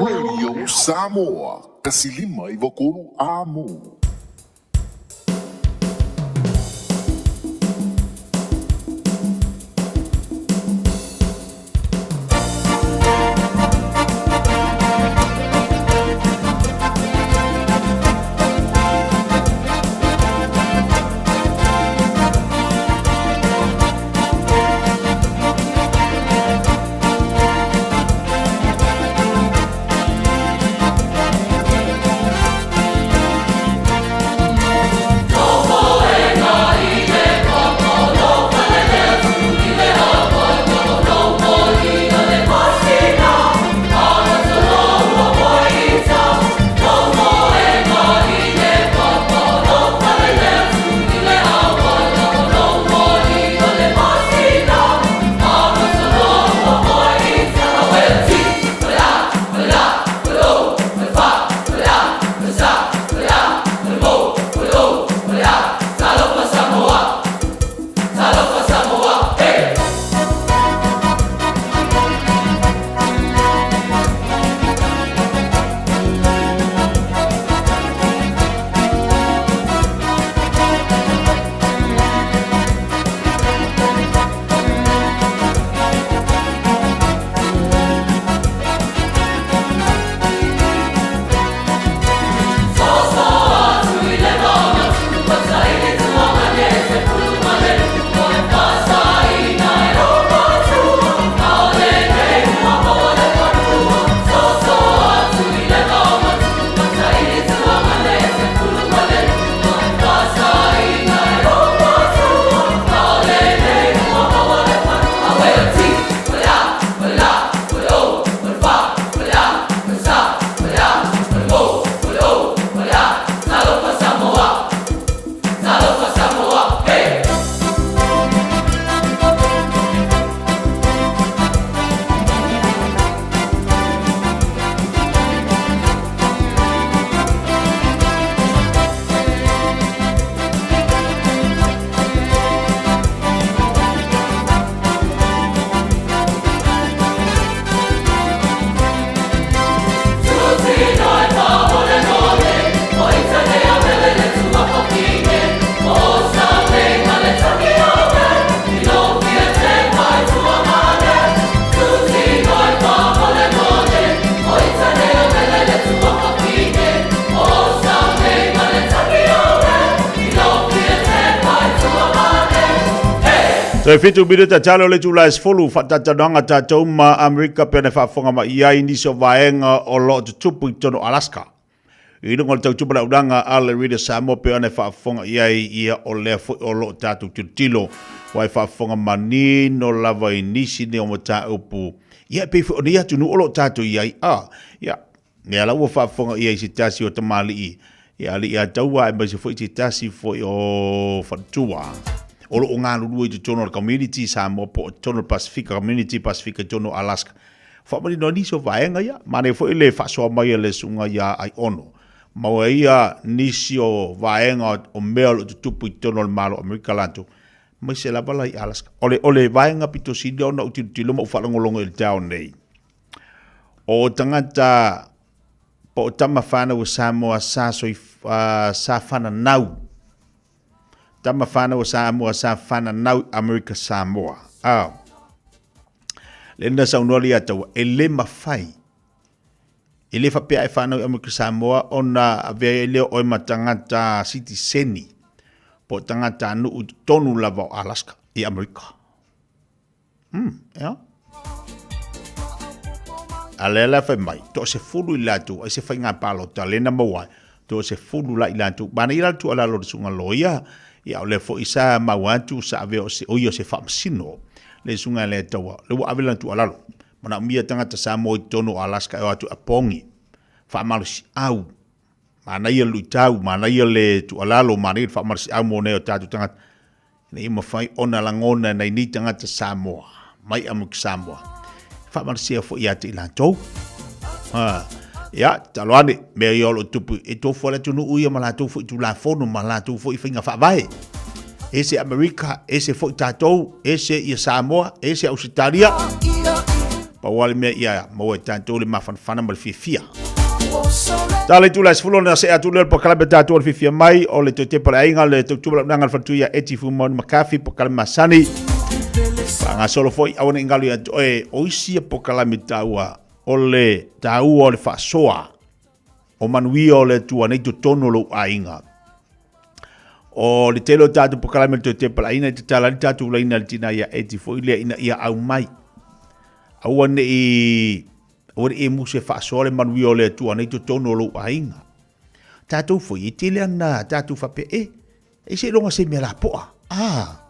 Radio Samoa, 153 Amo. Toe fitu minute talo le itula e sefulu faatalanoaga tatou ma Amerika pe ona e faafofoga mai i ai nisi o vaega o lo o tutupu i totonu o Alaska. I luga o le tautupa le auaunaga a le Radio Samoa pe ona e faafofoga i ai ia o lea foi o lo o tatou tilotilo ua e faafofoga manino lava i nisi nei o mataupu ia e pei foi o nei atunuu o lo o tatou i ai a ia Mea la ua faafofoga i ai se tasi o tamalii ia alii a taua aemaise foi se tasi foi o faletua o lo o galulue i totonu o le community Samoa po o totonu o le Pasifika, community Pasifika i totonu o Alaska. Faamanino ai nisi o vaega ia. Manaia foi le faasoa mai a le susuga ia Aiono. Maua ai ia nisi o vaega o mea o lo o tutupu i totonu o le Malo o Amerika latou, aemaise lava la i Alaska. O le, o le vaega pito sili ona ou tilotilo ma ou faalogologo i le taeao nei, O tagata po o tama whanau o Samoa sa soif, uh, sa whananau. Tama whanau o Samoa sa whananau Amerika Samoa. Ah. Le na saunoa lia taua, e le mawhai. E le whapea e whanau i Amerika Samoa ona avea e leo oe ma tangata sitiseni po tangata nuu tonu lava o Alaska i Amerika. Hmm, ea. A lea la fai mai, to se fulu i latu, ai se whainga palota, le na maua, to se fulu la i latu. Mana i latu ala lo sunga loia, ia o le fo isa maua atu sa ave o se oio se whamasino, le sunga le taua, le ua ave latu alalo. Mana umia tangata sa mo i tonu Alaska e o atu a pongi, whaamalosi au, Manaia le luitau, manaia le tuualalo, manaia le faamalosiau mo nei o tatou tagata, ina ia mafai ona lagona e nai nei tagata Samoa, mai Amerika Samoa, e faamalosia foi ia te i latou. Ha, ia, tatalo ane, mea ia o lo o tupu, e tofu ai le atunuu ia ma latou foi Tulafono ma latou foi faiga faavae. Ese Amerika, ese foi tatou, ese ia Samoa, ese Ausetalia. Pau lava le mea ia maua e tatou le mafanafana ma le fiafia. Tala itula e 10 na see atu lea le polokalame a tatou o le fiafia mai o le toe tepa le aiga le tautua launaga le faletua ia Eti Fumaoni McCarthy polokalame masani. Faagasolo foi aua ne i galo ia te oe o isi ia polokalame taua o le taua o le faasoa o manuia o le Atua nei totonu o lou aiga. O le tele o tatou polokalame o le toe tepalaina e tatala ai le tatou laina i le tina ia Eti foi lea ina ia aumai. Aua ne i aua ne i e musu e faasoa le manuia o le Atua nei totonu o lou aiga. Tatou foi e tele ana tatou faapea e e seiloga se mea lapoa. Ah,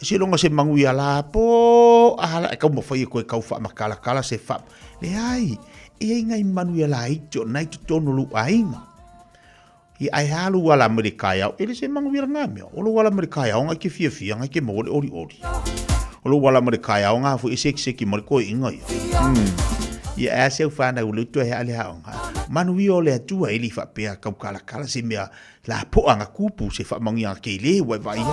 e seiloga se manuia lapoa la e taumafai e toe tau faamatalatala se fa. Leai, e i ai nai manuia laiti o na i totonu o lou aiga. Ia ae a lou ala mai le taeao, e le se manuia lena mea. O lou ala mai le taeao ngai ke fiafia, ngai ke maua le olioli. O lou ala mai le taeao nga foi e sekiseki ma le toeaina ia. Ia ae a se au whanau le toe hea le haonga. Manuia o le Atua e le i faapea taukalakala se mea lapoa na tupu se faamanuiaga tele ua e vaai ai.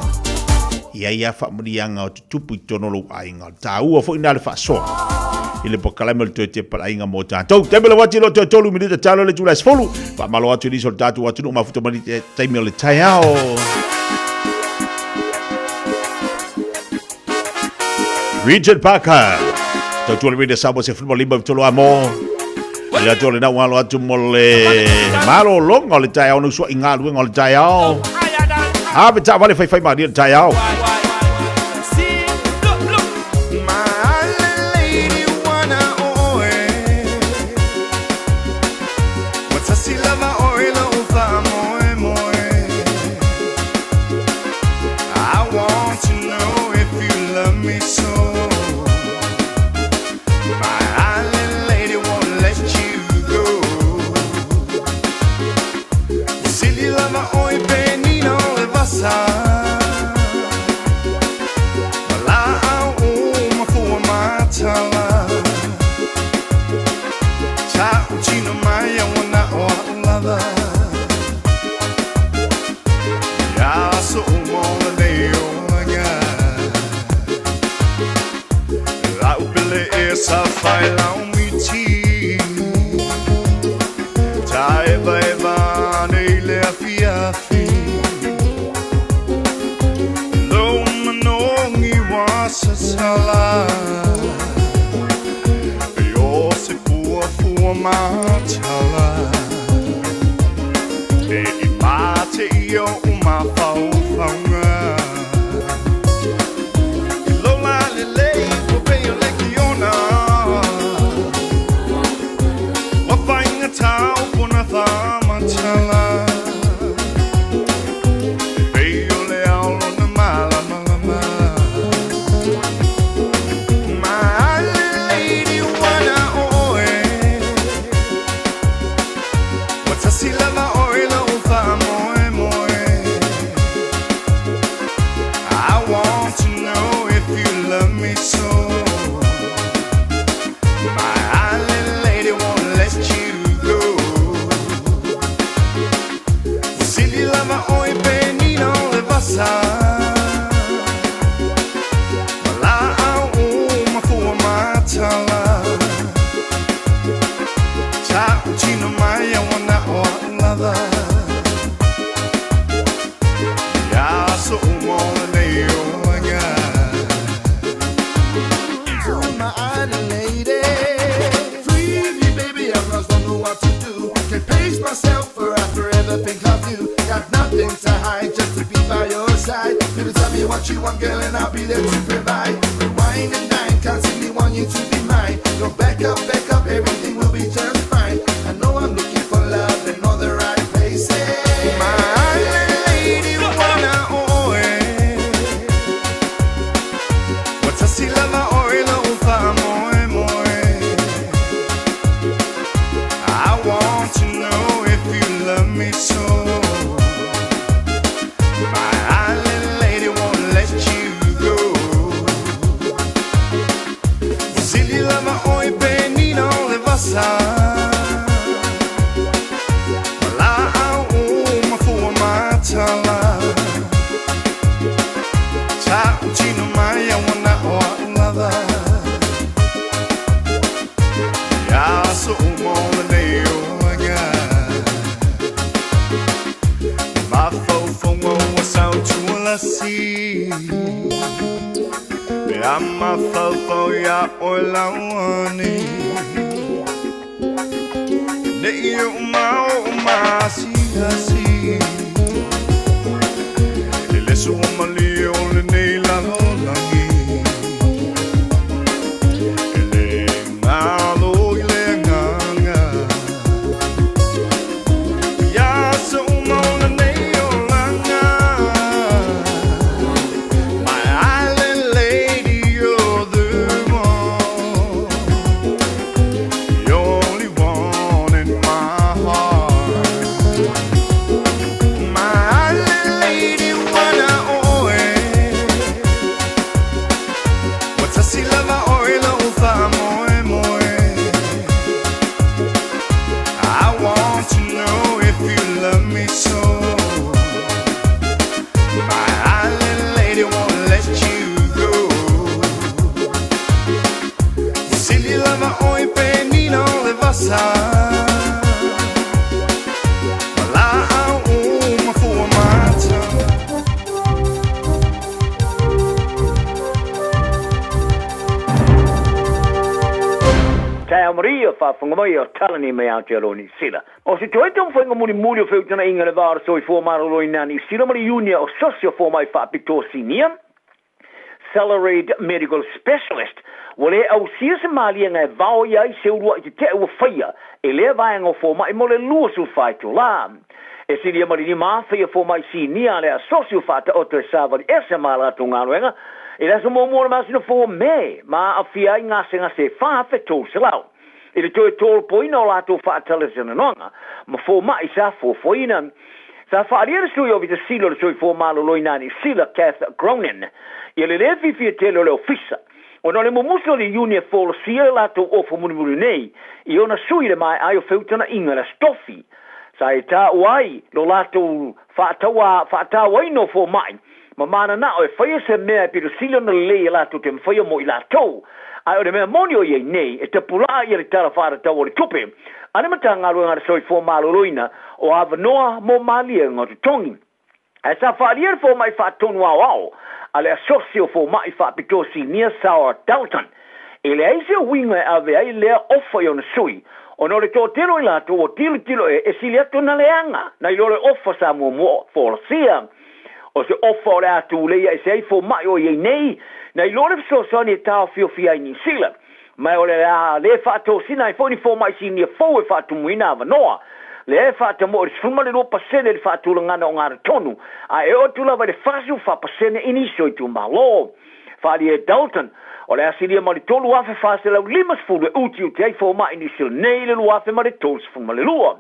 E i ai lava faamanuiaga o tutupu i totonu o lou aiga. O le taua foi lena o le faasoa i le polokalame o le toe tepalaiga mo tatou. Taimi o le uati lo toe 3 minute talo le itula e 10. Faamalo atu i nisi o le tatou atunuu mafuta mai le taimi o le taeao. Richard Parker. Tautua le Radio Samoa se 15 tolu a mo. Le atu o le nau alo atu mo le malologa o le taeao na usuai galuega o le taeao. Ave taavale faifai malie le taeao. asiasi Pe a mafaufau iā oe lauani Ne i o mao maasiasi E le sua malie o lenei lalolagi E le galo i le agaga Ia aso uma o lenei olaga My island lady, you're the one The only one in my heart My island lady, ua na oe Ua tasi lava oe lo'u faamoemoe I want to know if you love me so My island lady won't let you go Ua sili lava oe penina o le vasa Ma laau uma fua mata. Taeao Maria, faafofoga mai o Talani mai Aotearoa Niu Sila. O se toe taumafaiga mulimuli o feutagaiga i le va o le soifua maloloina a Niu Sila ma le Iunia o Sosi o Fomai Faapitoa Sinia, Salaried Medical Specialist, ua le ausia se maliega e vaoia ai se uluai tetee ua faia e lea vaega o fomai mo le 24 itulā. E silia ma le 5,000 ia fomai sinia a le asosi o faataoto e savali ese ma a latou galuega i le aso muamua o le masina fou o Me, ma aafia ai gasegase e 4,300 i le toe tolopoina o latou faatalatalanoaga ma fomai sa fuafuaina. Sa faaalia le sui Ofisa Sili o le Soifua Maloloina a Niu Sila, Kath Cronin, ia le lē fiafia tele o le ofisa ona o le mumusu o le Iuni e folasia le latou ofa mulimuli nei i ona sui i le maea ai o feutagaiga i le Aso Tofi. Sa e taua ai lo latou faatauaina o fomai ma mananao e faia se mea e pito sili ona lelei e latou te mafaia mo i latou. Ae o le mea moni o i ai nei, e tapulaa ia le Tala Faatatau o le Tupe a le Matagaluega a le Soifua Maloloina o avanoa mo maliega o totogi. Ae sa faaalia le fomai faatonu aoao a le Asosi o Fomai Faapitoa Sinia Sarah Dalton, e leai se uiga e ave ai lea ofa i ona sui, ona o le toatele o i latou ua tilotilo e e sili atu ona leaga nai lo le ofa sa muamua folasia. O se ofa o le a tuleia ese ai fomai o i ai nei, nai lo le fesoasoani e taofiofia ai Niu Sila. Ma o le a le faatosina ai foi ni fomai sinia fou e faatumuina avanoa. Lea e faatamoe i le 12% i le faatulagana o garatonu, a e oo atu lava i le 44% i nisi o itumalo. Faaalia e Dalton, o le a silia ma le 3,450 e utiuti ai fomai i Niu Sila nei i le 2032.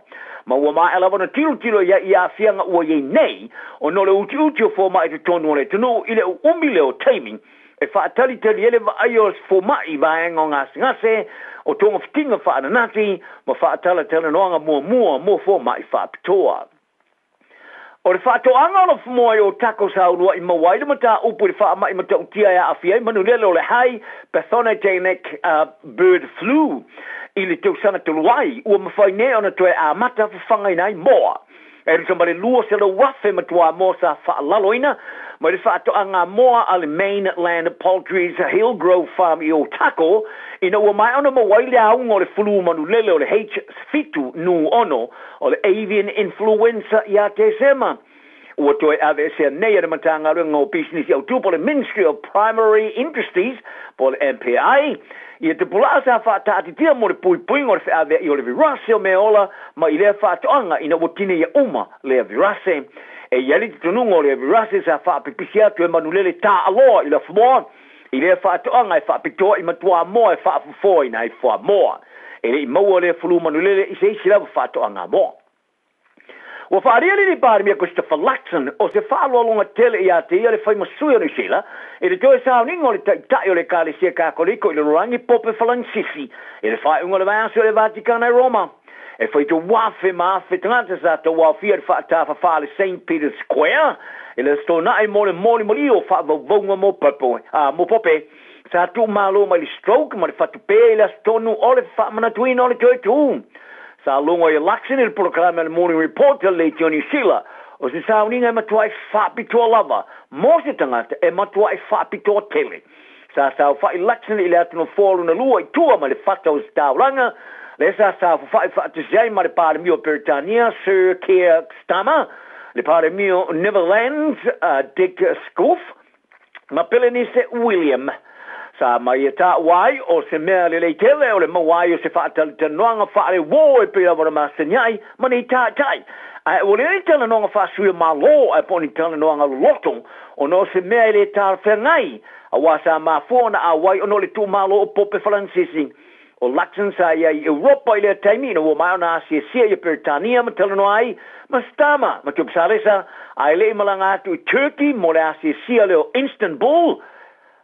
Ma ua maea lava ona tilotilo i ai i aafiaga ua i ai nei ona o le utiuti o fomai i totonu o le atunuu i le uumi lea o taimi e faatalitali ai le vaaia o fomai i vaega o gasegase o togafitiga faananati ma faatalatalanoaga muamua mo fomai faapitoa. O le faatoaga o Lafumoa i Ōtākou sa ulua'i maua ai le mataupu i le faama'i matautia e aafia ai manulele o le High Pathogenic Bird Flu i le tausaga talu ai, ua mafai nei ona toe amata fafagaina ai moa e tusa ma le 200,000 matuā moa sa faalaloina mai le faatoaga moa a le Mainland Poultry's Hillgrove Farm i Ōtākou ina ua maea ona maua ai le auga o le fulu manulele o le H7N6 o le Avian Influenza ia Tesema. Ua toe aveesea nei e le Matagaluega o Pisinisi Autu po o le Ministry of Primary Industries po o le MPI ia tupula'a sa faataatitia mo le puipuiga o le feavea'i o le virase o meaola mai i lea faatoaga ina ua tineia uma lea virase. E i ai le talitonuga o lea virase sa faapipisi atu e manulele taaloa i lafumoa i lea faatoaga e faapitoa i matuamoa e faafofoaina ai fuamoa. E le i maua lea fulu manulele i se isi lava faatoaga moa. Ua faaalia le Alii Palemia Christopher Luxon o se faaaloaloga tele ia te ia le fai ma sui o Niu Sila i le toe sauniga o le Taitai o le Ekalesia Kakoliko i le Lorangi Pope Falanisisi i le faaiuga o le vaiaso i le Vatikana i Roma. E faitau afe ma afe tagata sa tauaofia i le faatafafa a le Saint Peter's Square i le Aso Toonai mo le molimoli o faavauvauga mo Pope sa tuumalo mai le stroke ma le fatupē i le aso tonu o le faamanatuina o le toe tū. Sa logo ai e Luxon i le polokalame a le Morning Report a le Leitio Niu Sila. O se sauniga e matuaʻi faapitoa lava mo se tagata e matuaʻi faapitoa tele. Sa saofaʻi Luxon i le atunofoa lona lua i tua mai le fata o se taulaga, lea sa saofafai faatasi ai ma le Palemia o Peretania Sir Keir Starmer, le Palemia o Netherlands Dick Schoof, ma Pelenise William. Sa mai e taua ai o se mea lelei tele o le maua ai o se faatalitanoaga faale-uō e pei lava ona masani ai ma nei taitai. Ae ua leai ni talanoaga faasui o Malo ae po o ni talanoaga loloto ona o se mea e le talafeagai aua sa mafua ona auai ona o le tuumalo o Pope Faransisi o Luxon sa i ai i Europa i lea taimi ina ua maea ona asiasia ia Peretania ma talanoa ai ma Starmer ma Tupusalesa ae le i malaga atu i Turkey mo le asiasia lea o Instanbul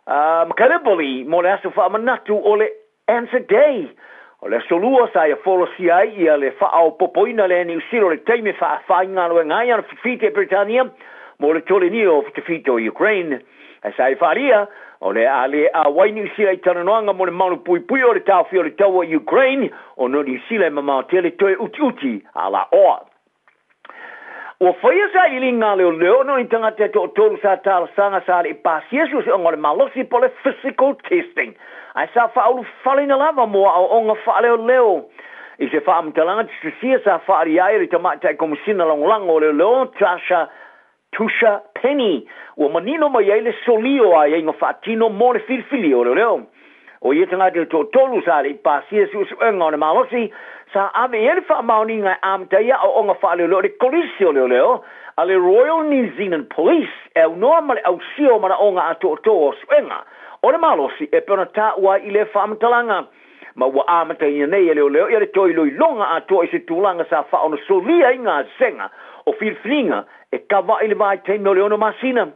ma Gallipoli mo le aso faamanatu o le Anzac Day. O le aso Lua sa ia folasia ai ia le faaopopoina lea e Niu Sila o le taimi e faafaigaluega ai ana fifita i Peretania mo le tolenia o fitafita o Ukraine. Ae sa ia faaalia, o le a le auai Niu Sila i talanoaga mo le malupuipuia o le taofia o le taua i Ukraine ona o Niu Sila e mamao tele toe utiuti a laoa. Ua faia sailiiliga a leoleo ona o ni tagata e toatolu sa talosaga sa le i pasia suesuega o le malosi po o le physical testing ae sa faaulufaleina lava mo aoaoga faaleoleo. I se faamatalaga tusitusia sa faaalia ai e le Tamaitai Komesina Lagolago o Leoleo Tasha Tusha Penny, ua manino mai ai le solia o aiaiga faatino mo le filifilia o leoleo. O ia tagata e toatolu sa le i pasia suesuega o le malosi, sa ave i ai le faamaoniga e amata ai aoaoga faaleoleo i le Kolisi o Leoleo a le Royal New Zealand Police e aunoa ma le ausia o manaoga atoatoa o suega o le malosi e pei ona taua ai i lea faamatalaga. Ma ua amataina nei e leoleo ia le toe iloiloga atoa i se tulaga sa faaonosolia ai gasega o filifiliga e kava i le vaitaimi o le ono masina.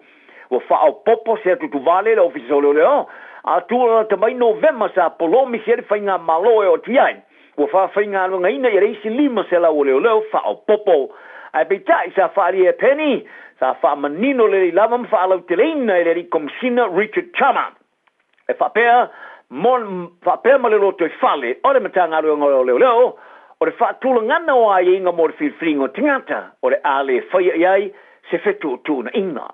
Ua faaopoopo se atuatuvale i le Ofisa o Leoleo, a tulalata mai Novema sa polomisi ai le faigamalo e oo atu i ai. Ua faafaigaluegaina ia le isi 500 o leoleo faaopoopo. Ae peitai sa faaalia e Penny, sa faamanino lelei lava ma faalauteleina e le Alii Komesina Richard Chama. E faapea, mo, faapea ma le lotoifale o le Matagaluega o Leoleo, o le faatulagana o aiaiga mo le filifiliga o tagata o le a le faia i ai se fetuutuunaiga.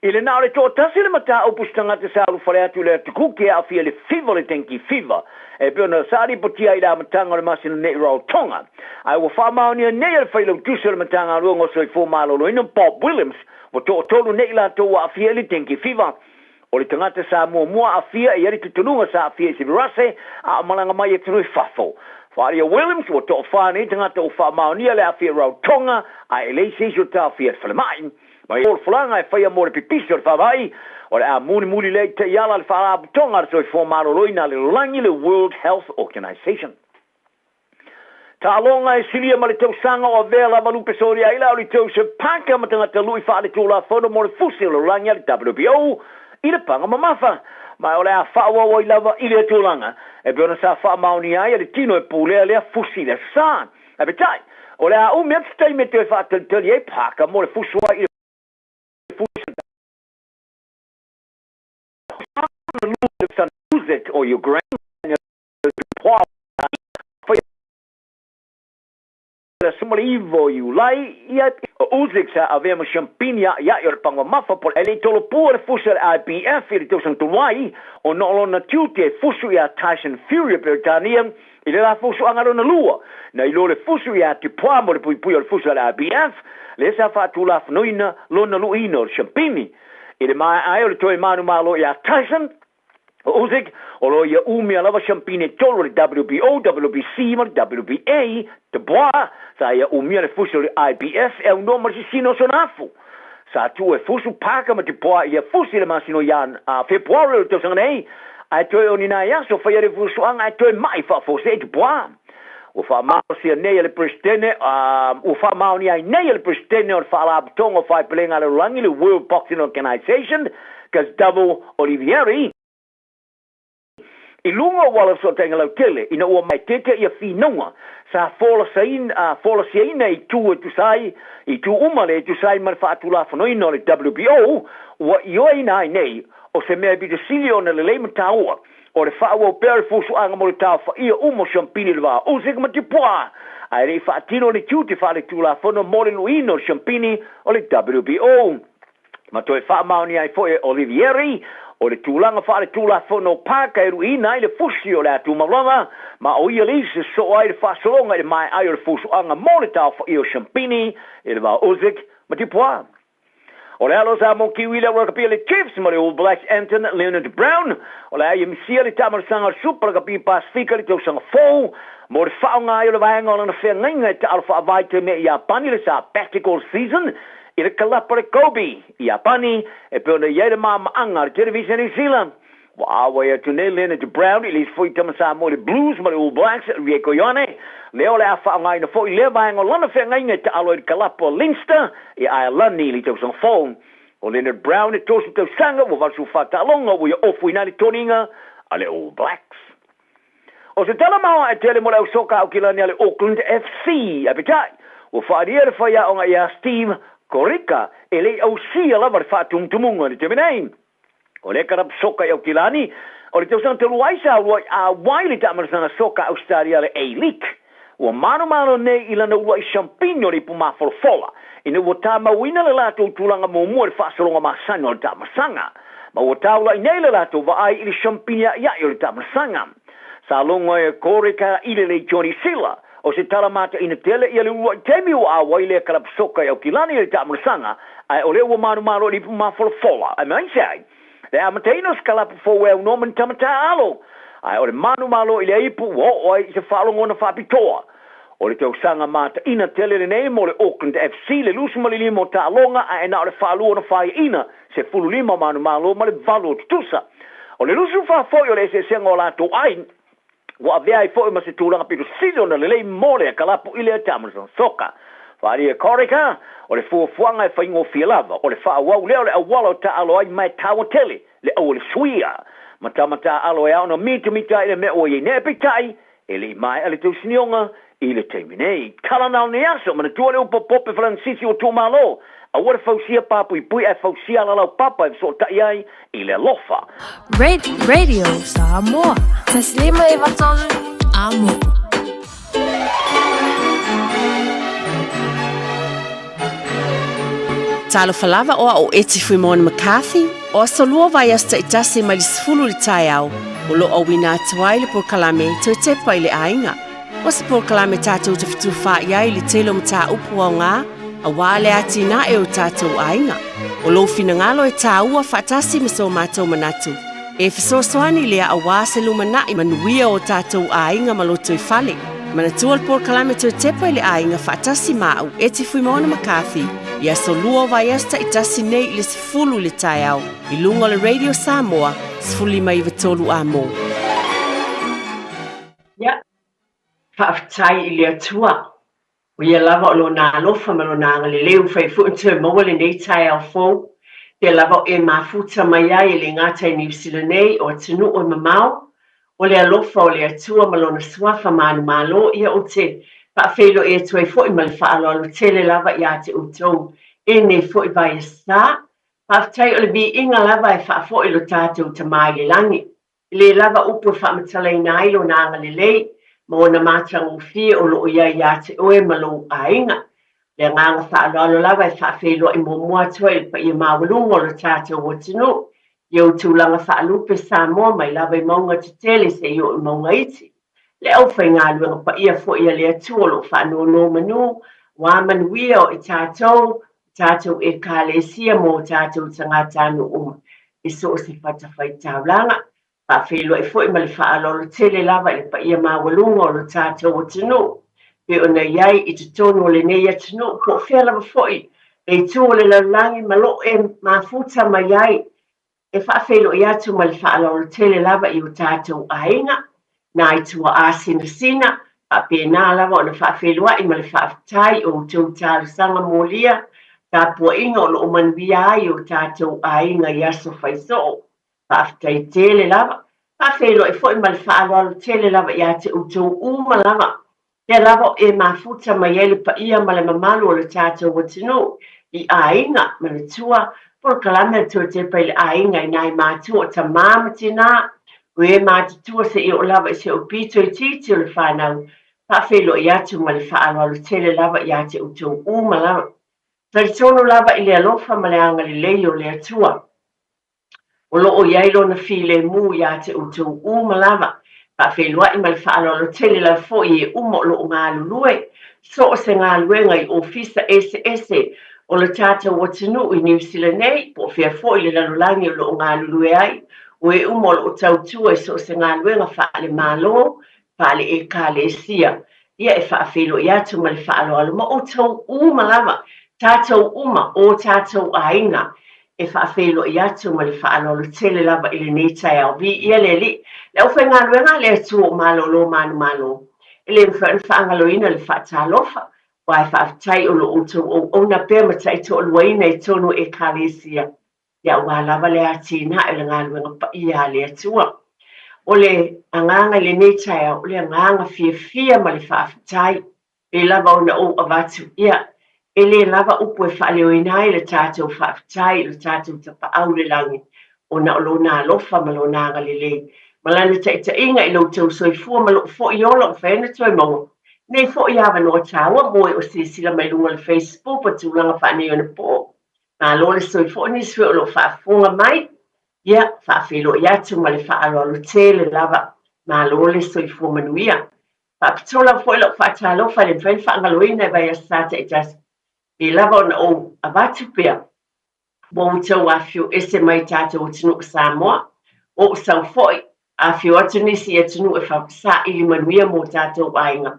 I le na o le toatasi le mataupu se tagata sa ulufale atu i le atukuki e aafia i le fiva o le dengue fever, e pei ona sa lipotia ai i le amataga o le masina nei i Rarotonga. Ae ua faamaonia nei e le Failautusi o le Matagaluega o Soifua Maloloina Bob Williams, ua toatolu nei i latou ua aafia i le dengue fever. O le tagata sa muamua aafia e i ai le tutunuga sa aafia i se virase a o malaga mai i atunuu i fafo. Whaaria Williams, ua toafa nei tagata ua faamaonia le aafia i Rarotonga, ae e leai se isi o taofia i le falemai. Mai folafolaga e faia mo le pipisi o le faavai, o le a mulimuli lea i taiala a le Faalapotopotoga a le Soifua Maloloina a le Lalolagi, le World Health Organization. Taaloga e silia ma le tausaga o avea lava lupe solia ai la o le Joseph Parker ma tagata lui faaletulafono mo le fusi o le lalolagi a le WBO i le paga mamafa. Ma o le a faaauau ai lava i lea tulaga e pei ona sa faamaonia ai e le tino e pulea lea fusi i le Aso Sa. Ae peitai, o le a umi atu se taimi e toe faatalitali ai Parker mo le fusu ai i le fusi o Ukraine. O Iulai, ia o Usyk sa avea ma siampini a'ia'i o le paga mamafa po o le tolopua le fusu a le IBF i le tausaga talu ai, ona o lona tiute e fusu iā Tyson Fury o Peretania i le la fusuaga lona lua, na iloa le fusu iā Dupois mo le puipui o le fusu a le IBF, lea sa faatulafonoina lona lu'iina o le siampini. I le maea ai o le toe manumalo iā Tyson, O Usyk, o lo o ia umia lava siampini e tolu o le WBO, WBC ma le WBA, Dubois, sa ia umia le fusi o le IBF e aunoa ma le sisina o sona afu. Sa tuu e fusu Parker ma Dubois i ia fusi i le masina o Ian, a, Fepuari o le tausaga nei, ae toe o ni nai aso faia le fusuaga ae toe ma'i faafuasei Dubois. Ua faamalosia nei e le Peresetene, a, ua faamaonia ai nei e le Peresetene o le Faalapotopotoga o Faepelega a le Lalolagi, le World Boxing Organization, Gustavo Olivieri, i luga o auala fesootaiga lautele ina ua maetete ia finauga sa folasiaina i itu e tusa ai i itu uma le e tusa ai ma le faatulafonoina o le WBO, ua ioeina ai nei o se mea e pito sili ona lelei ma taua o le faaauau pea o le fuafuaga mo le taofaia uma o siampini i le va o Usyk ma Dubois. Ae le i faatino ni tiute faaletulafono mo le luiina o le siampini o le WBO. Ma toe faamaonia ai foi e Olivieri, o le tulaga faaletulafono pāka e luiina ai le fusi o le a tumau lava, ma o ia le isi e soo ai le faasologa i le maea ai o le fusuaga mo le taofaia o siampini i le va o Usyk ma Dupois. O le alo sa mo Kiwi le rakapi a le Chiefs ma le All Blacks Anton Lienert-Brown, o le a ia misia le taamalosaga o le Supa Rakapi Pasifika i le tausaga fou mo le faaaoga ai o le vaega o lana feagaiga e taalo faavaitaimi ai i Iapani le Sabbatical Season i le kalapa o le Kobe i Iapani e pei ona i ai le maamaaga a le Televisa New Zealand. Ua auai atu nei Lienert Brown i le isi foi tama Samoa i le Blues ma le All Blacks, Rieko Ioane, lea o le a faaaogaina foi lea vaega o lana feagaiga e taalo ai i le kalapa o Leinster i Aelani i le tausaga fou. O Lienert Brown e 30 tausaga, ua 84 taaloga ua ia ofuina ai le toniga a le All Blacks. O se tala maoae tele mo le au soka Aukilani a le Auckland FC, ae peitai, ua faaalia le faiaoga ia Steve Corica e le i ausia lava le faatumutumuga i le taimi nei. O le kalapu soka i Aukilani, o le tausaga talu ai sa uluai auai le taamalosaga soka Ausetalia le A-League. Ua manomano nei i lana uluai siampini o le ipu mafolafola, ina ua tamauina le latou tulaga muamua i le faasologa masani o le taamalosaga. Ma ua taulai nei le latou vaai i le siampini a'ia'i o le taamalosaga. Sa logo ai e Koreka i le lei Johnny Sila, O se tala mataina tele ia le uluai taimi ua auai lea kalapu soka i Aukilani i le taamalosaga, ae o lea ua manumalo i le ipu mafolafola. Aemaise ai le amataina o se kalapu fou e aunoa ma ni tama taaalo. Ae o le manumalo i lea ipu ua oo ai i se faalogona faapitoa. O le tausaga mataina tele lenei mo le Auckland FC, le 25 o taaloga ae na o le faalua ona faiaina, 15 o manumalo ma le valu o tutusa. O le 24 foi o le eseesega o latou ai, Ua avea ai foi ma se tulaga pito sili ona lelei mo le kalapu i lea taamalosaga soka. Faaalia e Corica, o le fuafuaga e faigofie lava, o le faaauau lea o le auala o taaalo ai ma e taua tele le aua le suia. Matamataaalo e ao ona mitamita ai le mea ua i ai nei, peitai, e le i maea le tausinioga i le taimi nei. Tala na o lenei aso, manatua le upu a Pope Faranisisi ua tuumalo, aua le fausia papuipui ae fausia alalaupapa e fesootai ai i le alofa. Radio Samoa. Taslima 93 Amo. Talofa lava o au o Eti Fuimoana McCarthy, o aso lua vaiaso taitasi mai le 10 i le taeao, o lo o auina atu ai le polokalame Toe Tepa i le Aiga. O se polokalame tatou te fetufaai ai i le tele o mataupu aoga aua le atinae o tatou aiga. O lou finagalo e tāua faatasi ma so matou manatu, e fesoasoani lea aua se lumanai manuia o tatou aiga ma lotoifale. Manatua le polokalame Toe Tepa i le Aiga faatasi ma au Eti Fuimaono McCarthy i aso lua o vaiaso taitasi nei i le 10 i le taeao i luga o le Radio Samoa 1593 Amo. Ia, faafetai i le Atua, o Ia lava o Lona alofa ma Lona agalelei ua fai foi ona toe maua lenei taeao fou, pea lava o e mafuta mai ai e le gata i Niu Sila nei, o atunuu e mamao, o le alofa o le Atua ma Lona Suafa manumalo, ia ou te faafeiloai atu ai foi ma le faaaloalo tele lava ia te outou i lenei foi vaiasa. Faafetai o le viiga lava e faafoi lo tatou Tama i le lagi. E le lava upu e faamatalaina ai lona agalelei ma ona matagofie o lo o i ai ia te oe ma lou aiga. O le agaga faaaloalo lava e faafeiloai muamua atu ai i le paia maualuga o lo tatou atunuu i ou tulaga faalupe Samoa mai lava i mauga tetele seia oo i mauga iti. Le aufaigaluega paia foi a le Atua o lo o faanonomanu aua manuia o i tatou, o tatou Ekalesia ma o tatou tagatanuu uma i so o se fatafaitaulaga. Faafeiloai foi ma le faaaloalo tele lava i le paia maualuga o lo tatou atunuu pei ona i ai i totonu o lenei atunuu po o fea lava foi le itu o le lalolagi ma lo e mafuta mai ai E faafeiloai atu ma le faaaloalo tele lava i o tatou aiga, nai tuaa sinasina, faapena lava ona faafeiloai ma le faafetai i o outou talosaga molia, tapuaiga o lo o manuia ai o tatou aiga i aso faisoo. Faafetai tele lava. Faafeiloai foi ma le faaaloalo tele lava ia te outou uma lava Lea lava e mafuta mai ai le paia ma le mamalu o le tatou atunuu i aiga, manatua, polokalame a le Toetepa i le aiga i nai matua o tamā ma tinā, o e matutua seia oo lava i si ou pito itiiti o le whanau. Faafeiloai atu ma le faaaloalo tele lava ia te outou uma lava. Talitonu lava i le alofa ma le agalelei o le Atua. O lo o i ai Lona filemu ia te outou uma lava. Faafeiloai ma le faaaloalo tele lava foi i e uma o lo o galulue so o se galuega i ofisa eseese o le tatou atunuu i Niu Sila nei, po o fea foi le lalolagi o lo o galulue ai, o e uma o lo o tautua i so o se galuega faale-Malo, faale-Ekalesia, ia e faafeiloai atu ma le faaaloalo ma outou uma lava, tatou uma, o tatou aiga, e faafeiloai atu ma le faaaloalo tele lava i lenei taeao. Viia le Alii, le aufaigaluega a le Atua o malolo manumalo, e le mafai ona faagaloina le faatalofa, aua e faafetai o lo outou auauna pea ma taitoaluaina i totonu o Ekalesia. Ia aua lava le atinae o le galuega paia a le Atua. O le agaga i lenei taeao, o le agaga fiafia ma le faafetai, e lava ona ou avatu, ia, e le lava upu e faaleoina ai le tatou faafetai i lo tatou Tapaau i le Lagi, ona o Lona alofa ma Lona agalelei, ma Lana taitaiga i lo outou soifua ma lou foi ola ua mafai ona toe maua nei foi avanoa taua mo e o silasila mai luga o le Facebook o tulaga faaneionapo. Malo le soifua nisi o lo o faafofoga mai. Ia, faafeiloai atu ma le faaaloalo tele lava. Malo le soifua manuia. Faapitoa lava foi lau faatalofa e le mafai ona faagaloina i Vaiaso Sa taitasi, pei lava ona ou avatu pea ua outou afifio ese mai tatou atunuu o Samoa. Ua ou sau foi Afio atu nisi i atunuu e saili manuia mo tatou aiga.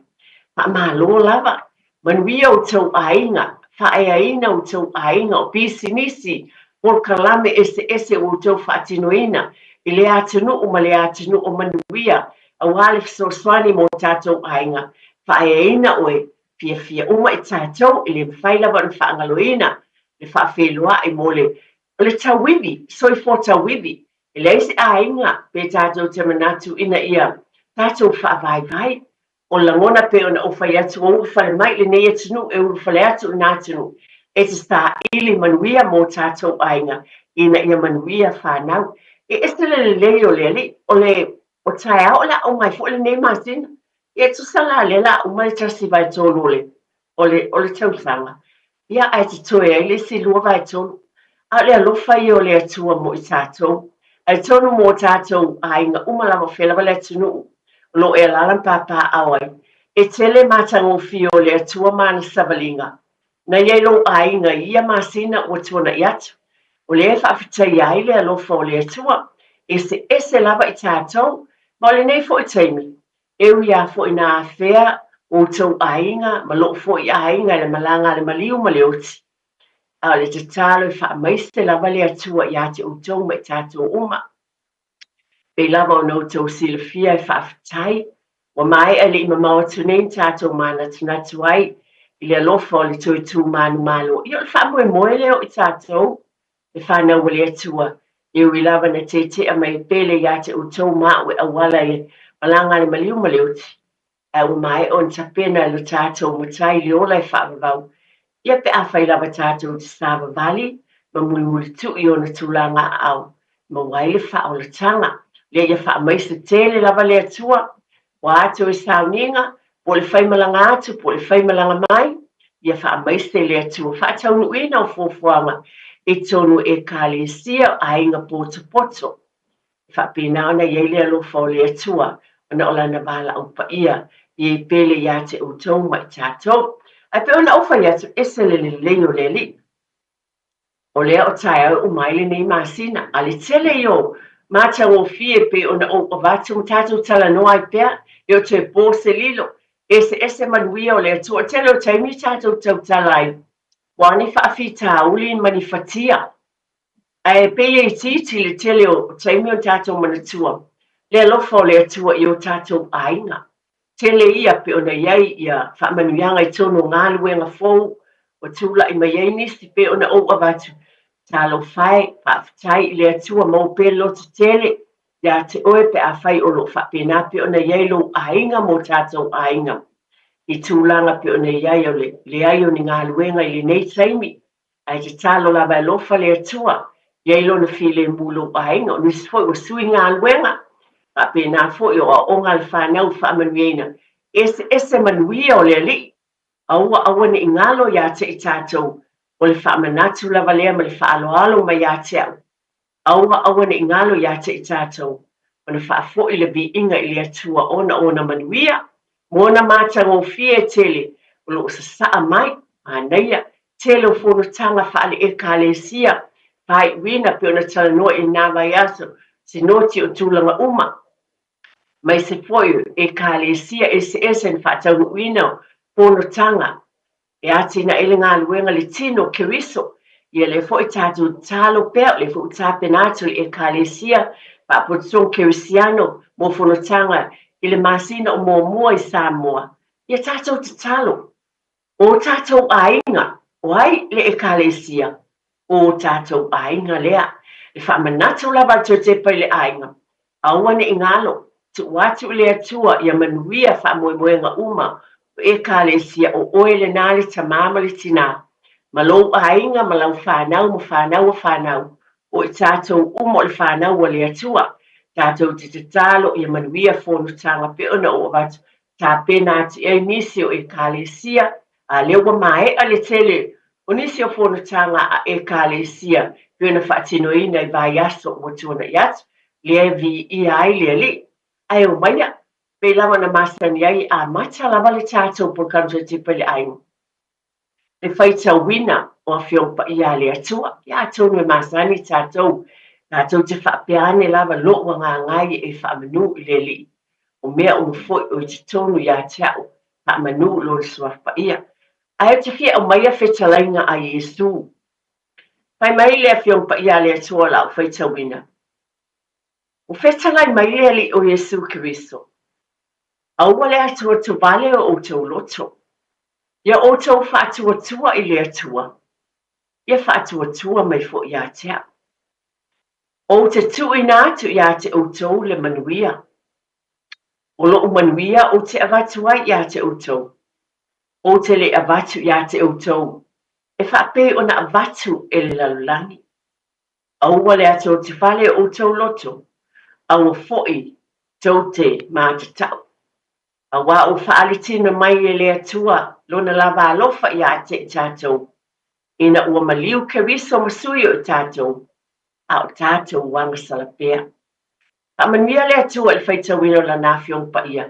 Faamalo lava. Manuia outou aiga, faaeaina outou aiga o pisinisi, polokalame eseese ua outou faatinoina i lea atunuu ma lea atunuu o manuia aua le fesoasoani mo tatou aiga. Faaeaina oe, fiafia uma i tatou e le mafai lava ona faagaloina le faafeiloai mo le O le tauivi, soifua tauivi, e leai se aiga pe tatou te manatu ina ia tatou faavaivai. O le lagona pei ona ou fai atu ua ulufale mai i lenei atunuu e ulufale atu i lena atunuu e te saili manuia mō tatou aiga ina ia manuia fanau. E ese le lelei o le alii, o le o taeao o le a uma ai foi lenei masina. Ia tusa la lea la uma le 1/3 o le o le, o le tausaga, ia ae totoe ai le isi 2/3. A o le alofa ia o le Atua mo i tatou, atonu mo tatou aiga uma lava o fea lava le atunuu o lo o e alaala ma papaaao ai, e tele matagofie o le Atua ma ana savaliga na i ai lou aiga i ia masina ua tuanai atu. O lea e faafetaia ai le alofa o le Atua, eseese lava i tatou, ma o lenei foi taimi, E ui lava foi na afea outou aiga ma lou foi aiga i le malaga a le maliu ma le oti, a o le tatalo e faamaise lava le Atua ia te outou ma i tatou uma. Pei lava ona outou silafia e faafetai, ua maea e le i mamao atu nei na tatou manatunatu ai i le alofa o le toe tu manumalo. Ia o le faamoemoe lea o i tatou Le fanau a le Atua, e ui lava na tetea mai e pele ia te outou ma au e auala i le malaga a le maliu ma le oti, ae ua maea ona tapena e lo tatou Matai le ola e faavavau, ia pe afai lava tatou te savavali ma mulimulitu'i i ona tulaga aao, maua ai le faaolataga. Lea ia faamaise tele lava le Atua Ua atu i sauniga, po o le faimalaga atu, po o le faimalaga mai, ia faamaise le Atua faataunuuina o fuafuaga i totonu o Ekalesia, aiga potopoto. E faapena ona i ai le alofa o le Atua ona o Lana valaau paia i ai pele ia te outou ma i tatou. Ae pei ona ou fai atu, ese le lelei o le Alii. O lea o taeao e uma ai lenei masina, a le tele ia o matagofie e pei ona ou avatu ma tatou talanoa ai pea, e o toe po se lilo, eseese manuia o le Atua. O le tele o taimi tatou tautala ai, ua ni faafitauli ma ni fatia, ae pei e itiiti le tele o taimi ona tatou manatua le alofa o le Atua i o tatou aiga. Tele ia pei ona i ai ia faamanuiaga i totonu o galuega fou ua tulai mai ai nisi pei ona ou avatu. Talofa e, faafetai i le Atua maua pea le loto tele ia te oe pe afai o lo o faapena pei ona i ai lou aiga ma o tatou aiga i tulaga pei ona i ai o le leai o ni galuega i lenei taimi. Ae tatalo lava e alofa le Atua, i ai Lona filemu i lou aiga, o nisi foi ua sui galuega, faapena foi o aoaoga a le fanau i faamanuiaina. Eseese manuia o le Alii, aua aua ne i galo iā te i tātou, o le faamanatu lava lea ma le faaaloalo mai ia te au. Aua aua ne i galo iā te i tātou, ona faafoi le viiga i le Atua ona o ona manuia, ma ona matagofie e tele o lo o sasaa mai, manaia, tele o fonotaga faale-Ekalesia, faaiuina pei ona talanoa i lena vaiaso, sinoti o tulaga uma, aemaise foi o Ekalesia eseese na faataunuuina o fonotaga e atinae le galuega le tino o Keriso. Ia lea foi tatou tatalo pea, o lea foi ua tapena atu le Ekalesia Faapotopotoga Kerisiano mo fonotaga i le masina o muamua i Samoa. Ia tatou tatalo, o tatou aiga, o ai le Ekalesia? O tatou aiga lea. E faamanatu lava a Josepa i le aiga, Aua ne i galo, tuu atu i le Atua ia manuia faamoemoega uma o Ekalesia o oe lena le tamā ma le tinā, ma lou aiga ma lau fanau ma fanau a fanau, o i tatou uma o le fanau a le Atua. Tatou te tatalo ia manuia fonotaga pei ona ou avatu tapena atu i ai nisi o Ekalesia, a lea ua maea le tele o nisi o fonotaga a Ekalesia pei ona faatinoina i vaiaso ua tuanai atu, lea e viia ai le Alii. Ae omaia, pei lava ona masani ai e amata lava le tatou polokalame Toetepa i le Aiga. Le faitauina o Afioga Paia a le Atua, ia atonu e masani tatou, tatou te faapea ane lava lou agaga ia e faamanu i le Alii. O mea uma foi o i totonu ia te au, faamanu i Lona Suafa Paia. Ae ou te fia aumaia fetalaiga a Iesu. Fai mai le Afioga Paia a le Atua o lau faitauina, Ua fetalai mai le Alii o Iesu Keriso, Aua le atuatuvale o outou loto. Ia outou faatuatua i le Atua, ia faatuatua mai foi ia te au. Ou te tuuina atu ia te outou le manuia. O loʻu manuia ou te avatu ai ia te outou. Ou te le avatu ia te outou e faapei ona avatu e le lalolagi. Aua le atuatuvale o outou loto, aua foi tou te matatau. Auā ua faalitino mai e le Atua Lona lava alofa iā te i tātou, ina ua maliu Keriso ma sui o i tātou, a o tātou ua agasala pea. Faamanuia le Atua i le faitauina o Lana Afioga Paia.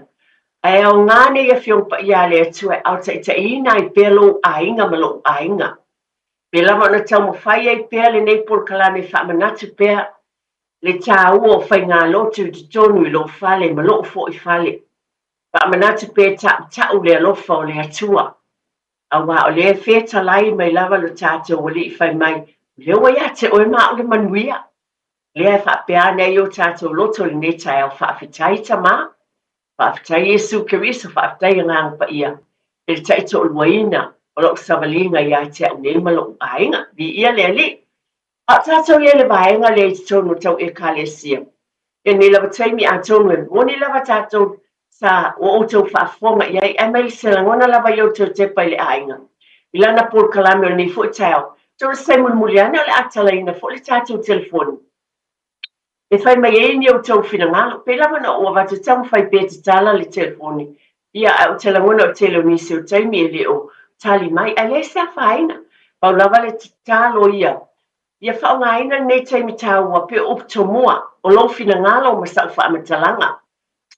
Ae aoga nei Afioga Paia a le Atua e aotaʻitaʻiina ai pea lou aiga ma loʻu aiga. Pei lava ona taumafai ai pea lenei polokalame e faamanatu pea le tāua o faigalotu i totonu i lou fale ma lou foi fale. Faamanatu pea taʻutaʻu le alofa o le Atua. Auā o lea e fetalai mai lava lo tātou Alii fai mai, o lea ua ia te oe ma au le manuia. Lea e faapea ane ai o tātou loto i lenei taeao, faafetai Tamā, faafetai Iesu Keriso, faafetai Agaga Paia i le taitoaluaina o lau savaliga ia te au nei ma loʻu aiga. Viia le Alii. A o tātou ia i le vaega lea i totonu o tau Ekalesia. I lenei lava taimi atonu e moni lava tātou sa ua outou faafofoga i ai, ae mai se lagona lava i outou tepa i le aiga. I lana polokalame o lenei foi taeao, atonu se taimi mulimuli ane o le a talaina foi le tātou telefoni e fai mai ai ni outou finagalo. Pei lava ona ou avatu e taumafai pea e tatala le telefoni, ia, ae ou te lagona o le tele o nisi o taimi e le o tali mai, ae leai se afaina. Pau lava le tatalo ia, ia faaaogaina lenei taimi taua pei o upu tomua o lou finagalo ma sau faamatalaga.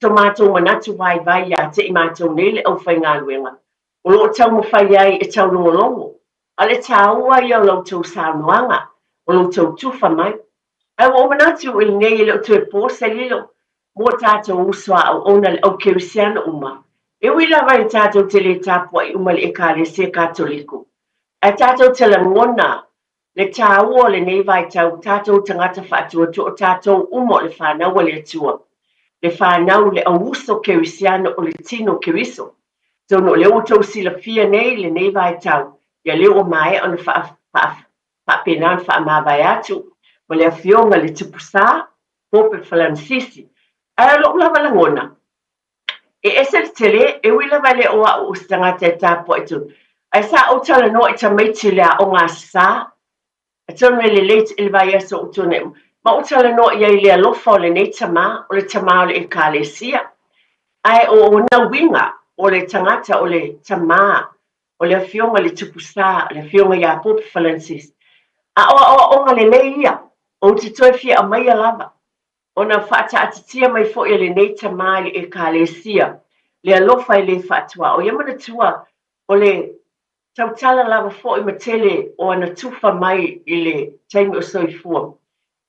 So matou manatu vaivai ia te i matou nei le aufaigaluega o lo o taumafai ai e taulogologo, a o le tāua ia o la outou saunoaga, o lo outou tufa mai. Ae ua ou manatu i lenei e le o toe po se lilo mo tatou uso a auauna le au kerisiano uma. E ui lava ina tatou te le tapuai uma i le Ekalesia Katoliko, ae tatou te lagona le tāua o lenei vaitau, tatou tagata faatuatua, o tatou uma o le fanau a le Atua, le fanau, le auuso kerisiano o le tino o Keriso. Atonu o lea ua outou silafia nei lenei vaitau, ia lea ua maea ona faa, faa, faapena ona faamavae atu ma le Afioga i le Tupu Sa, Pope Falanisisi. Ae o lou lava lagona, e ese le tele, e ui lava e le o au o se tagata e tapuai tonu, ae sa ou talanoa i tamaiti i le aoga Aso Sa, atonu e lelei i le vaiaso o tuanai uma, ma ou talanoa i ai i le alofa o lenei tamā, o le tamā o le Ekalesia. Ae o ona uiga. o le tagata, o le tamā, o le Afioga i le Tupu Sā, le Afioga ia Pope Falansis. A o aoaoga lelei ia, ou te toe fia aumaia lava, ona faataatitia mai foi e lenei tamā i le Ekalesia le alofa e le faatuaoi. Ia manatua, o le tautala lava foi ma tele o ana tufa mai i le taimi o soifua,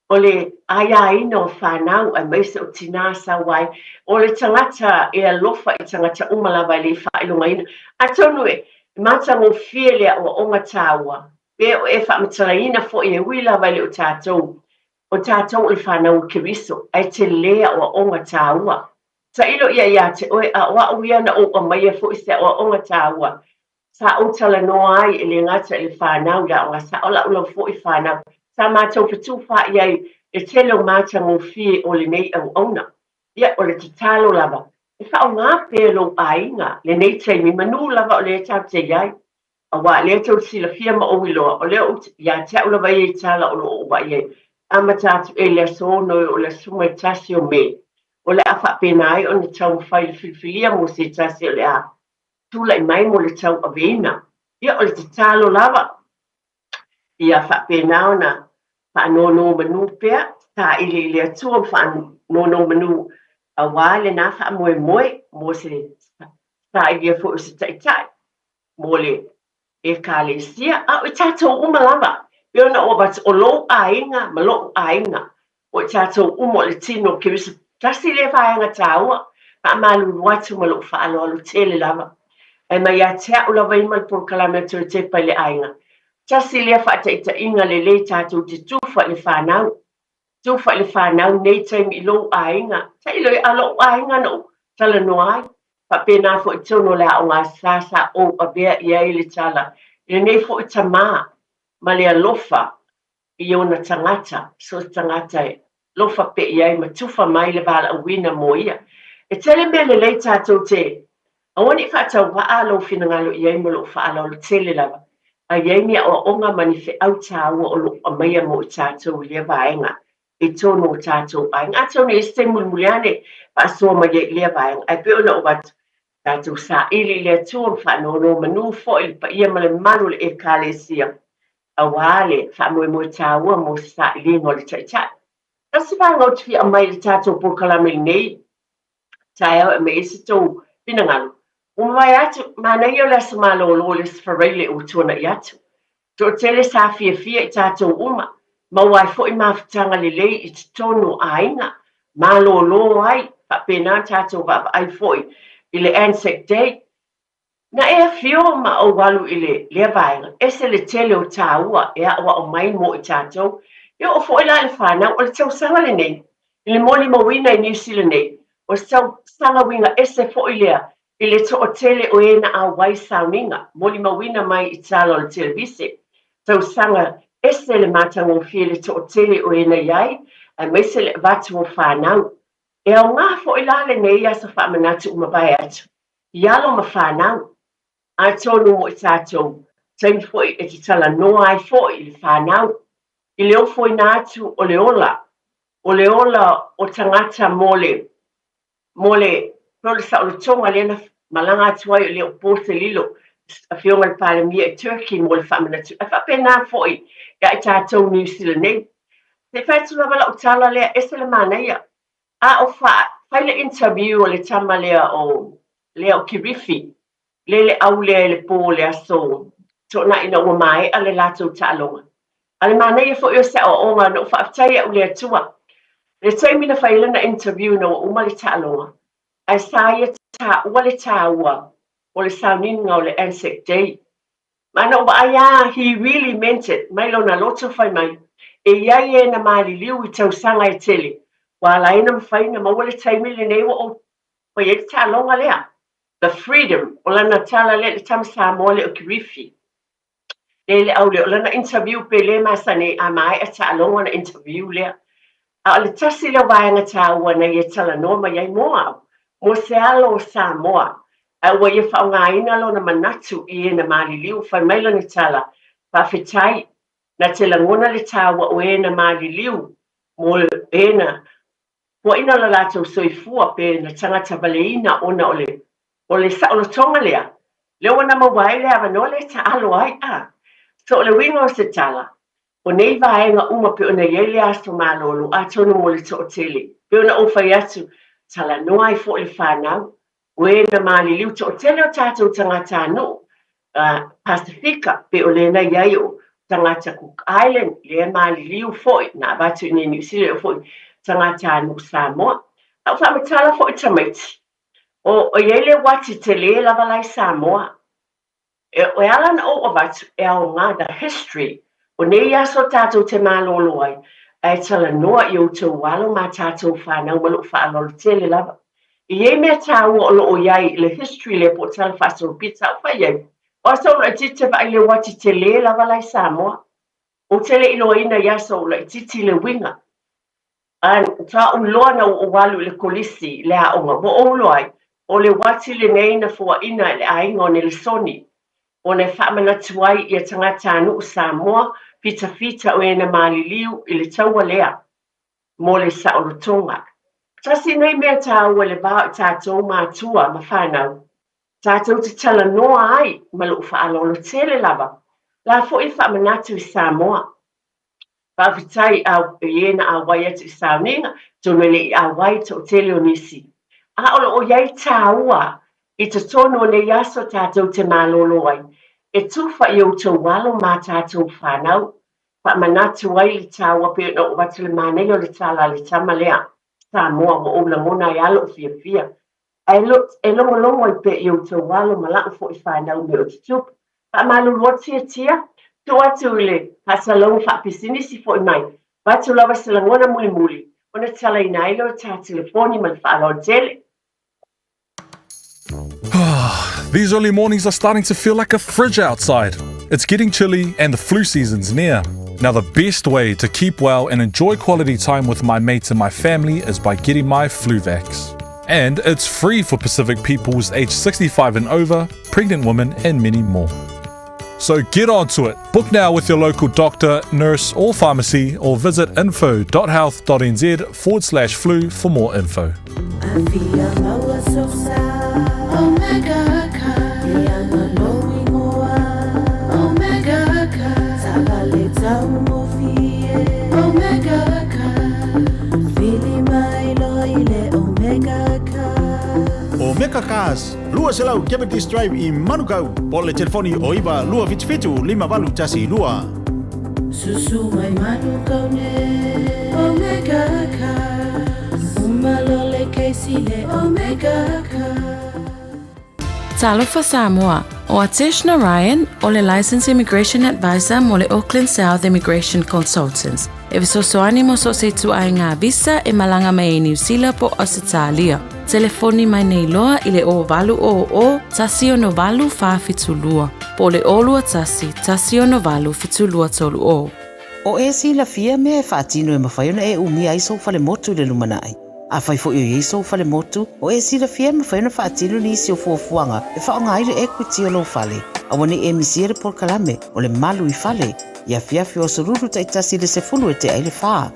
o le aiaina o fanau aemaise o tinā sau ai, o le tagata e alofa i tagata uma lava e le faailogaina. Atonu e matagofie le aoaoga taua, pe o e faamatalaina foi e ui lava e le o tatou, o tatou o le fanau o Keriso, ae tele aoaoga taua. Tailo ia ia te oe, a o au ia na ou aumaia foi se aoaoga taua Sa ou talanoa ai e le gata i le fanau i le aoga sao lau lau foi fanau. Sa matou fetufaai ai le tele o matagofie o lenei auauna. Ia, o le tatalo lava, e faaaoga pea lou aiga lenei taimi manu lava o lea tatou te i ai. Aua o lea tou te silafia ma ou iloa, o lea ou te, ia te au lava ia i tala o lo o ou vaai ai, amata atu ea i le aso 6 e oo i le aso 11 o Me, o le a faapena ai ona taumafai le filifilia mo se tasi o le a tulai mai mo le tauaveina. Ia, o le tatalo lava, ia faapena ona faanonomanu pea, taili i le Atua ma faanonomanu aua lena faamoemoe mo se sailia foi o se taitai mo le Ekalesia, a o i tatou uma lava, pei ona ou avatu, o lou aiga ma lo'u aiga, o i tatou uma o le tino o Keriso. Tasi lea vaega taua, faamalulu atu ma lo'u faaaloalo tele lava. Ae mai ia te a'u lava ia ma le polokalame a Toe Tepa i le Aiga, tasi lea faataitaiga lelei tatou te tufa i le fanau. Tufa i le fanau nei taimi i lou aiga, tailo ia, a lo'u aiga na ou talanoa ai. Faapena foi totonu o le aoga sa sa ou avea i ai le tala i lenei foi tamā ma le alofa i ona tagata, so o se tagata e lofa pea i ai ma tufa mai le valaauina mo ia. E tele mea lelei tatou te aua ne i faatauvaa lou finagalo i ai ma lou faaaloalo tele lava, a i ai ni aoaoga ma ni feau taua o lo o aumaia mo i tatou i lea vaega i totonu o tatou aiga. Atonu e i ai se taimi mulimuli ane faasoa mai ai i lea vaega, ae pei ona ou avatu, tatou saili i le Atua ma faanonomanu foi le paia ma le mamalu o le Ekalesia aua le faamoemoe taua mo se sailiga o le Taitai. Tasi vaega ou te fia aumai i le tatou polokalame lenei taeao e aumai ai se tou finagalo. Ua mavae atu, manaia o le aso malolo o le Aso Faraile ua tuanai atu. Toatele sa fiafia i tatou uma, maua ai foi mafutaga lelei i totonu o aiga, malolo ai, faapena tatou vaavaai foi i le Anzac Day. Na e afio ma ou alu i le lea vaega, ese le tele o taua e aʻoaʻo mai mo i tatou. E oo foi la i le fanau, o le tausaga lenei, i le molimauina i Niu Sila nei, o se tausaga uiga ese foi lea i le toatele o e na auai sauniga, molimauina mai i tala o le televise, tausaga ese le matagofie le toatele o e na i ai, aemaise le avatu o fanau. E aoga foi la lenei aso faamanatu ua mavae atu, i alo ma fanau, atonu mo i tatou taimi foi e te talanoa ai foi i le fanau, i le ofoina atu o le ola, o le ola o tagata mo le mo le pei o le saolotoga lea na malaga atu ai e le o po se lilo Afioga i le Palemia i Turkey mo le faamanatu ae faapena foi ia i tatou Niu Sila nei. Se i fai atu lava lau tala lea, ese le manaia. A o fa, fai le interview a le tama lea o lea o Kirifi, le le au lea i le po o le aso Toonai ina ua maea le latou taaloga. A le manaia foi o se aoaoga na ou faafetai au i le Atua. I le taimi na fai ai lana interview ina ua uma le taaloga, ae sa ia taua le taua o le sauniga o le Anzac Day. Ma na ou vaai lava, he really meant it, mai lona loto fai mai, e i ai e na maliliu i tausaga e tele, ua ala ai ona mafai ona maua le taimi lenei ua ou fai ai le taaloga lea. The Freedom, o lana tala lea i le tama Samoa lea o Kirifi. Le le au lea, o lana interview pe le masani a maea taaloga ona interview lea. A o le tasi lea o vaega taua na ia talanoa mai ai mo au, mo se alo o Samoa, a ua ia faaaogaina lona manatu i e na maliliu, fai mai lana tala, faafetai, na te lagona le taua o e na maliliu mo e na puaina lo latou soifua pe na tagata valeina ona o le. O le saolotoga lea, lea ua na maua ai le avanoa lea e taalo ai, a. So o le uiga o se tala, o nei vaega uma pei ona i ai le aso malolo, atonu mo le toatele, pei ona ou fai atu, talanoa ai foi le fanau, o e na maliliu toatele o tatou tagatanuu, Pasifika, pei o lea na i ai o tagata Cook Island, lea e maliliu foi, na avatu i inei i Niu Sila, e oo foi tagatanuu Samoa. A ua faamatala foi tamaiti, O, e i ai le uati tele lava la i Samoa. E, e ala ona ou avatu, e aoga, the history, o nei aso tatou te malolo ai, ae talanoa i outou alo ma tatou fanau ma lou faaaloalo tele lava. E i ai mea taua o lo o i ai i le history lea po o tala faasolopita sa ou fai ai. O aso ou laitiiti te vaai i le uati tele lava la i Samoa. Ou te le iloaina i aso ou laitiiti le uiga. A sa ou iloa na ou alu i le kolisi i le aoga, ua ou iloa ai, o le uati lenei na foaina e le aiga o Nelesoni, ona e faamanatu ai ia tagatanuu Samoa fitafita o e na maliliu i le taua lea mo le saolotoga. Tasi nei mea taua i le va o i tatou matua ma fanau, tatou te talanoa ai ma lou faaaloalo tele lava, la foi e faamanatu i Samoa. Faafetai i e na auai atu i sauniga, atonu e le i auai toatele o nisi. A o lo o i ai tāua i totonu o nei aso tatou te malolo ai, e tufa i outou alo ma tatou whanau, faamanatu ai le tāua pei ona oo atu le manaia o le tala a le tama lea, Samoa, ua ou lagona ai lava lou fiafia. Ae e logologo ai pea i outou alo ma la'u fo'i fanau mea o tutupu. Faamalulu atu ia tia, tuu atu i le faasalalauga faapisinisi fo'i mai, avatu lava se lagona mulimuli ona talaina ai lea o ta telefoni ma le faaaloalo tele. These early mornings are starting to feel like a fridge outside. It's getting chilly and the flu season's near. Now, the best way to keep well and enjoy quality time with my mates and my family is by getting my Fluvax. And it's free for Pacific peoples aged 65 and over, pregnant women, and many more. So get onto it. Book now with your local doctor, nurse, or pharmacy, or visit info.health.nz forward slash flu for more info. Omega Cars, 200 Cavendish Drive i Manukau, po o le telefoni o 9 277 5812. Susu mai Manukau ne Omega Cars Uma lo le Casey le Omega Cars. Talofa Samoa, ʻO Atesh Narayan, ʻo le Licensed Immigration Advisor mo le Auckland South Immigration Consultants, e fesoasoani mo so o se ituaiga visa e malaga mai ai i Niu Sila po o Ausetalia. Telefoni mai nei loa i le 0800 168 472 po o le 021 168 7230. O e silafia mea e faatino e mafai ona e umia ai sou falemotu i le lumanai. Afai foi o i ai sou falemotu, o e silafia e mafai ona faatino nisi o fuafuaga e faaaoga ai le equity o lou fale. Aua ne i e misia le polokalame o le malu i fale i afiafi o aso lulu taitasi i le sefulu e tea i le fa.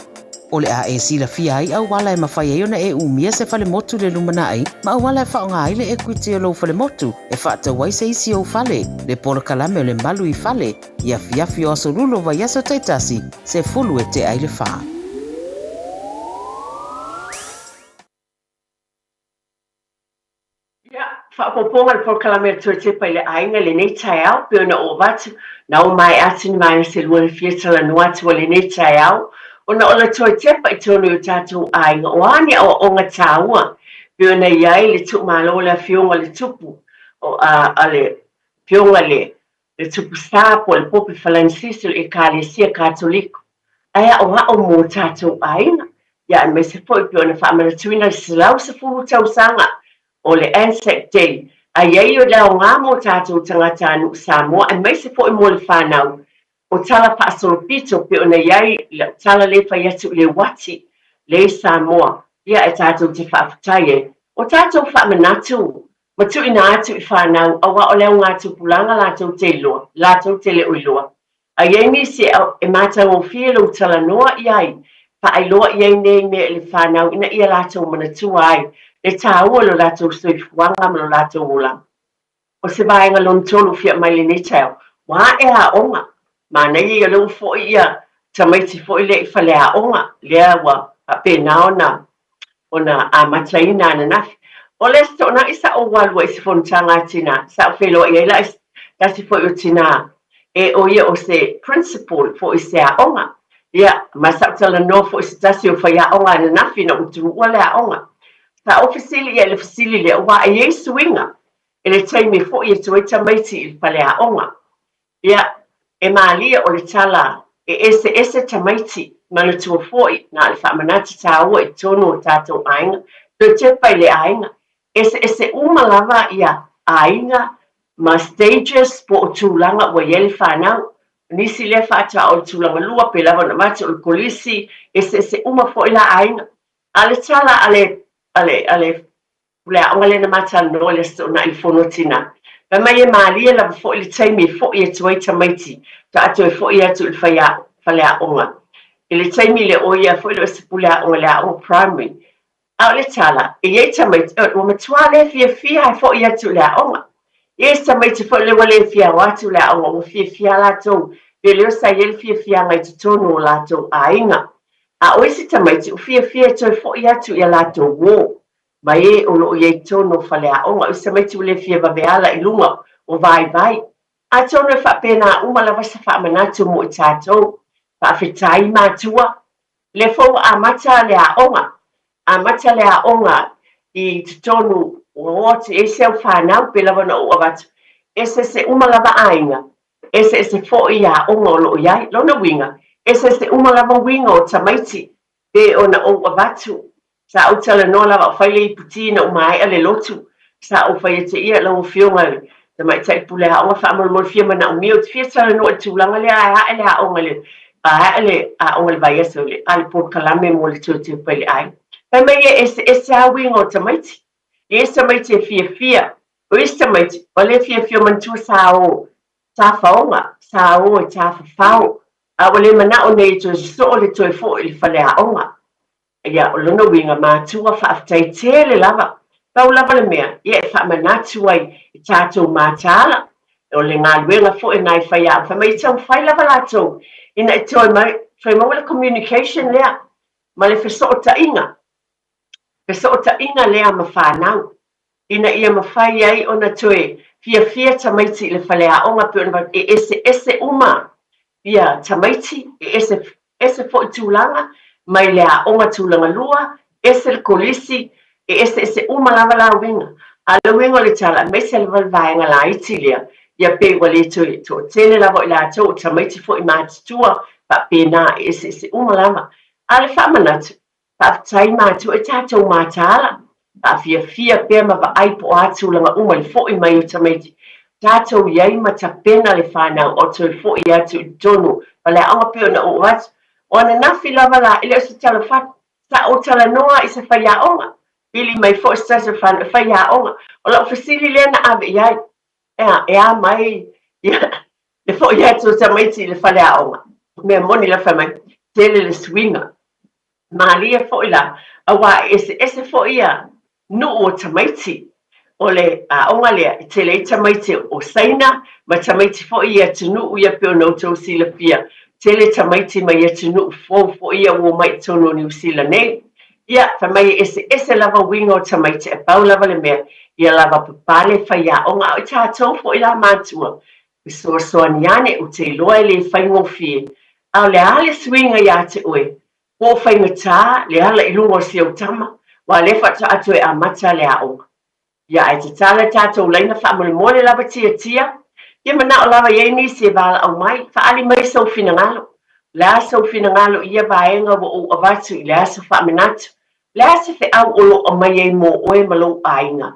O le a e silafia ai auala e mafai ai ona e umia se falemotu i le lumanai ma auala e faaaoga ai le equity o lou falemotu e faatau ai se isi ou fale, le polokalame o le malu i fale i afiafi o aso lulu o vaiaso taitasi, sefulu e tea i le fa. Ia, faaopoopoga le polokalame a le Toetepa i le aiga i lenei taeao, pei ona ou avatu, na o maea atu ni vaega se lua le fia talanoa atu ai lenei taeao, ona o le Toetepa i totonu i o tatou aiga, o a ni aoaoga taua, pei ona i ai le tuumalo o le Afioga i le Tupu, o, a, a le Afioga i le le Tupu Sa po o le Pope Falanisisi o le Ekalesia Katoliko, ae aʻoaʻo mō tātou aiga, ia aemaise foi pei ona faamanatuina le 110 tausaga o le Anzac Day, a i ai le aoga mō tātou tagatanuu Samoa aemaise foi mō le whānau, o tala faasolopito pei ona i ai lau tala lea e fai atu i le uati lea i Samoa, ia e tātou te faafetai ai. O tātou faamanatu Ma tuuina atu i whanau, aua o le au ngā tupuranga latou te iloa, latou te leo iloa. A i ai nisi e, e matagofie lou talanoa i ai, faailoa i ai nei mea i le whanau ina ia latou manatua ai. Le tāua o lo latou soifuaga ma lo latou olaga. O se vaega lona tolu ua fia aumai i lenei taeao, ua ae aoga. Manaia ia o lea ua foi ia tamaiti foi lea i faleaoga, lea ua faapena ona ona amataina ananafi. O le Aso Toonai sa ou alu ai i se fonotaga a tina, sa ou feiloai ai la i se tasi foi o tina e o ia o se principal foi i se aoga. Ia, ma sa ou talanoa foi i se tasi o faiaoga ananafi ina ua tuua le aoga. Sa ou fesili i ai i le fesili lea, aua e i ai suiga i le taimi e foi atu ai tamaiti i le faleaoga. Ia, e malie o le tala e eseese tamaiti, manatua foi na o le faamanatu tāua i totonu o tātou aiga, toe tepa i le aiga. Eseese uma lava ia aiga ma stages po o tulaga ua i ai le fanau. O nisi lea faatoa o le tulaga lua, pe lava ona avatu o le kolisi, eseese uma foi la aiga. A o le tala a le, a le, a le O le aoga lea na ma talanoa i le Aso Toonai i le Fono a Tina. Fai mai e malie lava foi le taimi e foi atu ai tamaiti faatoa toe foi atu i le faleaoga. I le taimi lea o ia foi le o se pule aoga i le aoga primary. A o le tala, e i ai tamaiti ua matua le fiafia e foi atu i le aoga. E i ai tamaiti foi lea ua le fia o atu i le aoga ua fiafia latou pe leo sa i ai le fiafiaga i totonu o latou aiga. A o isi tamaiti ua fiafia e toe foi atu i a latou uo ma e o lo o i ai totonu o faleaoga. O isi tamaiti ua le fia vave ala i luga ua vaivai. Atonu e faapena uma lava se faamanatu mo i tatou. Faafetai matua. Lea foi ua amata le aoga. Amata le aoga i totonu ua o atu i ai si au fanau pei lava ona ou avatu. Eseese uma lava aiga, eseese foi aoga o lo o i ai. Lona uiga, eseese uma lava uiga o tamaiti Pe ona ou avatu, sa ou talanoa lava o fai le iputi ina ua maea le lotu, sa ou fai atu ia lau afioga i le tamaitai pule aoga faamolemole fia manaomia ou te fia talanoa i le tulaga lea ae ae le aoga i le ae le aoga i le vaiaso i le a le polokalame mo le toe tepa i le aiga. Fai mai e eseese lava uiga o tamaiti. I isi tamaiti e fiafia, o isi tamaiti ua le fiafia manatua sa o tafaoga, sa o e tafafao, A ua le manao nei e toe sosoo le toe foi i le faleaoga. Ia, o lona uiga, matua, faafetai tele lava. Pau lava le mea, ia e faamanatu ai i tatou mataala, o le galuega foi lena i faiaoga, fai mai e taumafai lava latou ina ia toe mai, toe maua le communication lea ma le fesootaiga, fesootaiga lea ma fanau. ina ia mafai ai ona toe fiafia tamaiti i le faleaoga pei ona e eseese uma ia tamaiti, e ese ese foi tulaga mai le aoga tulaga lua, ese le kolisi, e eseese uma lava la uiga. A o le uiga o le tala, aemaise lava le vaega laiti lea, ia pei ua le toe toatele lava o i latou o tamaiti foi matutua faapena, e eseese uma lava. A o le faamanatu, Faafetai matua i tatou mataala, faafiafia pea ma vaai po o a tulaga uma i le foi mai o tamaiti. Tatou i ai ma tapena le fanau o toe foi atu i totonu o le aoga pei ona ou atu. O ananafi lava la, e le o se tala fatu, sa ou talanoa i se faiaoga, pili mai foi se tasi o fanau e faiaoga. O lau fesili lea na ave i ai, ea, e a mai ia, le foi atu o tamaiti i le faleaoga? Mea moni la fai mai, tele le suiga. Malie foi la, aua e eseese foi ia nuu o tamaiti. O le aoga lea, e tele ai tamaiti o Saina ma tamaiti foi i atunuu ia pei ona outou silafia, tele tamaiti mai atunuu fou foi ia ua omai i totonu o Niu Sila nei. Ia, fai mai e eseese lava uiga o tamaiti ae pau lava le mea, ia lava papale faiaoga, a o i tatou foi la matua, Fesoasoani ane, ou te iloa e le faigofie, a o le a le suiga iā te oe? Po o faigata le ala i luga o si au tama, aua o lea faatoa toe amata le aoga. Ia, ae tatala tatou laina faamolemole lava tiatia, ia manao lava i ai nisi e valaau mai, faaali mai sou finagalo. O le a sou finagalo i ia vaega ua ou avatu i le aso faamanatu? O le a se feau o lo o aumai ai mo oe ma lou aiga?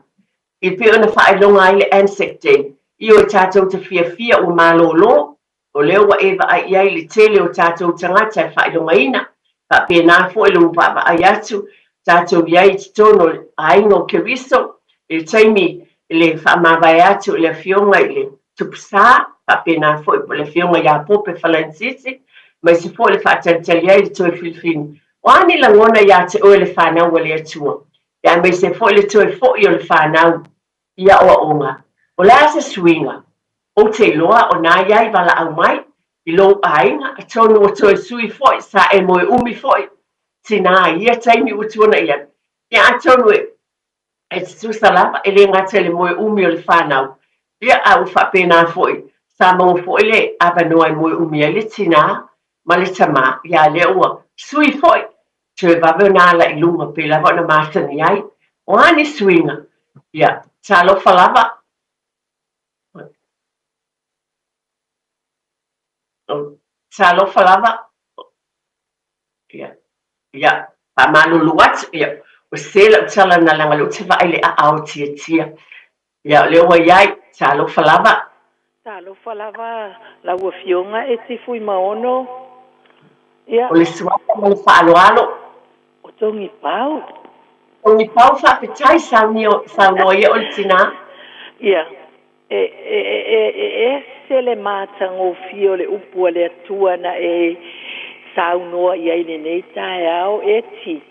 E pei ona faailoga ai le Anzac Day, ioe tatou te fiafia ua malōlō, o lea ua e vaai i ai le tele o tatou tagata e faailogaina, faapena foi lou vaavaai atu tatou i ai i totonu o le aiga o Keriso i le taimi i le faamavae atu i le Afioga i le Tupu Sa, faapena foi po o le Afioga ia Pope Falanisisi, aemaise foi le faatalitali ai i le toe filifiliga. O a ni lagona ia te oe le fanau a le Atua? Ia aemaise foi le toe foi o le fanau i aoaoga. O le a se suiga? Ou te iloa o na i ai valaau mai i lou aiga, atonu ua toe sui foi sa e moe umi foi tinā i ia taimi ua tuanai atu. Ia atonu e e tutusa lava, e le gata i le moe umi o le fanau, ia a ua faapena foi sa maua foi le avanoa e moe umi ai le tinā ma le tamā, ia a lea ua sui foi toe vave ona ala i luga pei lava ona masani ai. O a ni suiga? Ia, talofa lava. Talofa lava. Ia, ia, faamalulu atu, ia, ua sē lau tala na leaga o lea ou te vaai i le aao tiatia. Ia, o lea ua i ai, talofa lava. Talofa lava lau Afioga Eti Fuimaono, ia. O le suafa ma le faaaloalo. O Togipau. Togipau faafetai saunoa ia oe le tina. Ia, e, e, e, e ese le matagofie o le upu a le Atua na e saunoa i ai i lenei taeao, Eti.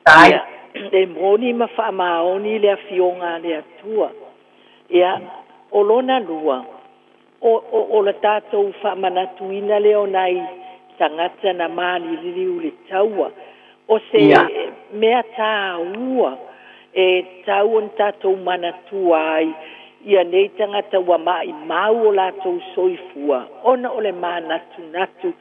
Ia, e moni ma faamaoni le Afioga a le Atua. Ia, o lona lua, o, o, o le tatou faamanatuina lea o nai tagata na maliliu i le taua, o se Ia. mea taua e tatau ona tatou manatua ai ia nei tagata ua maimau o latou soifua ona o le manatunatu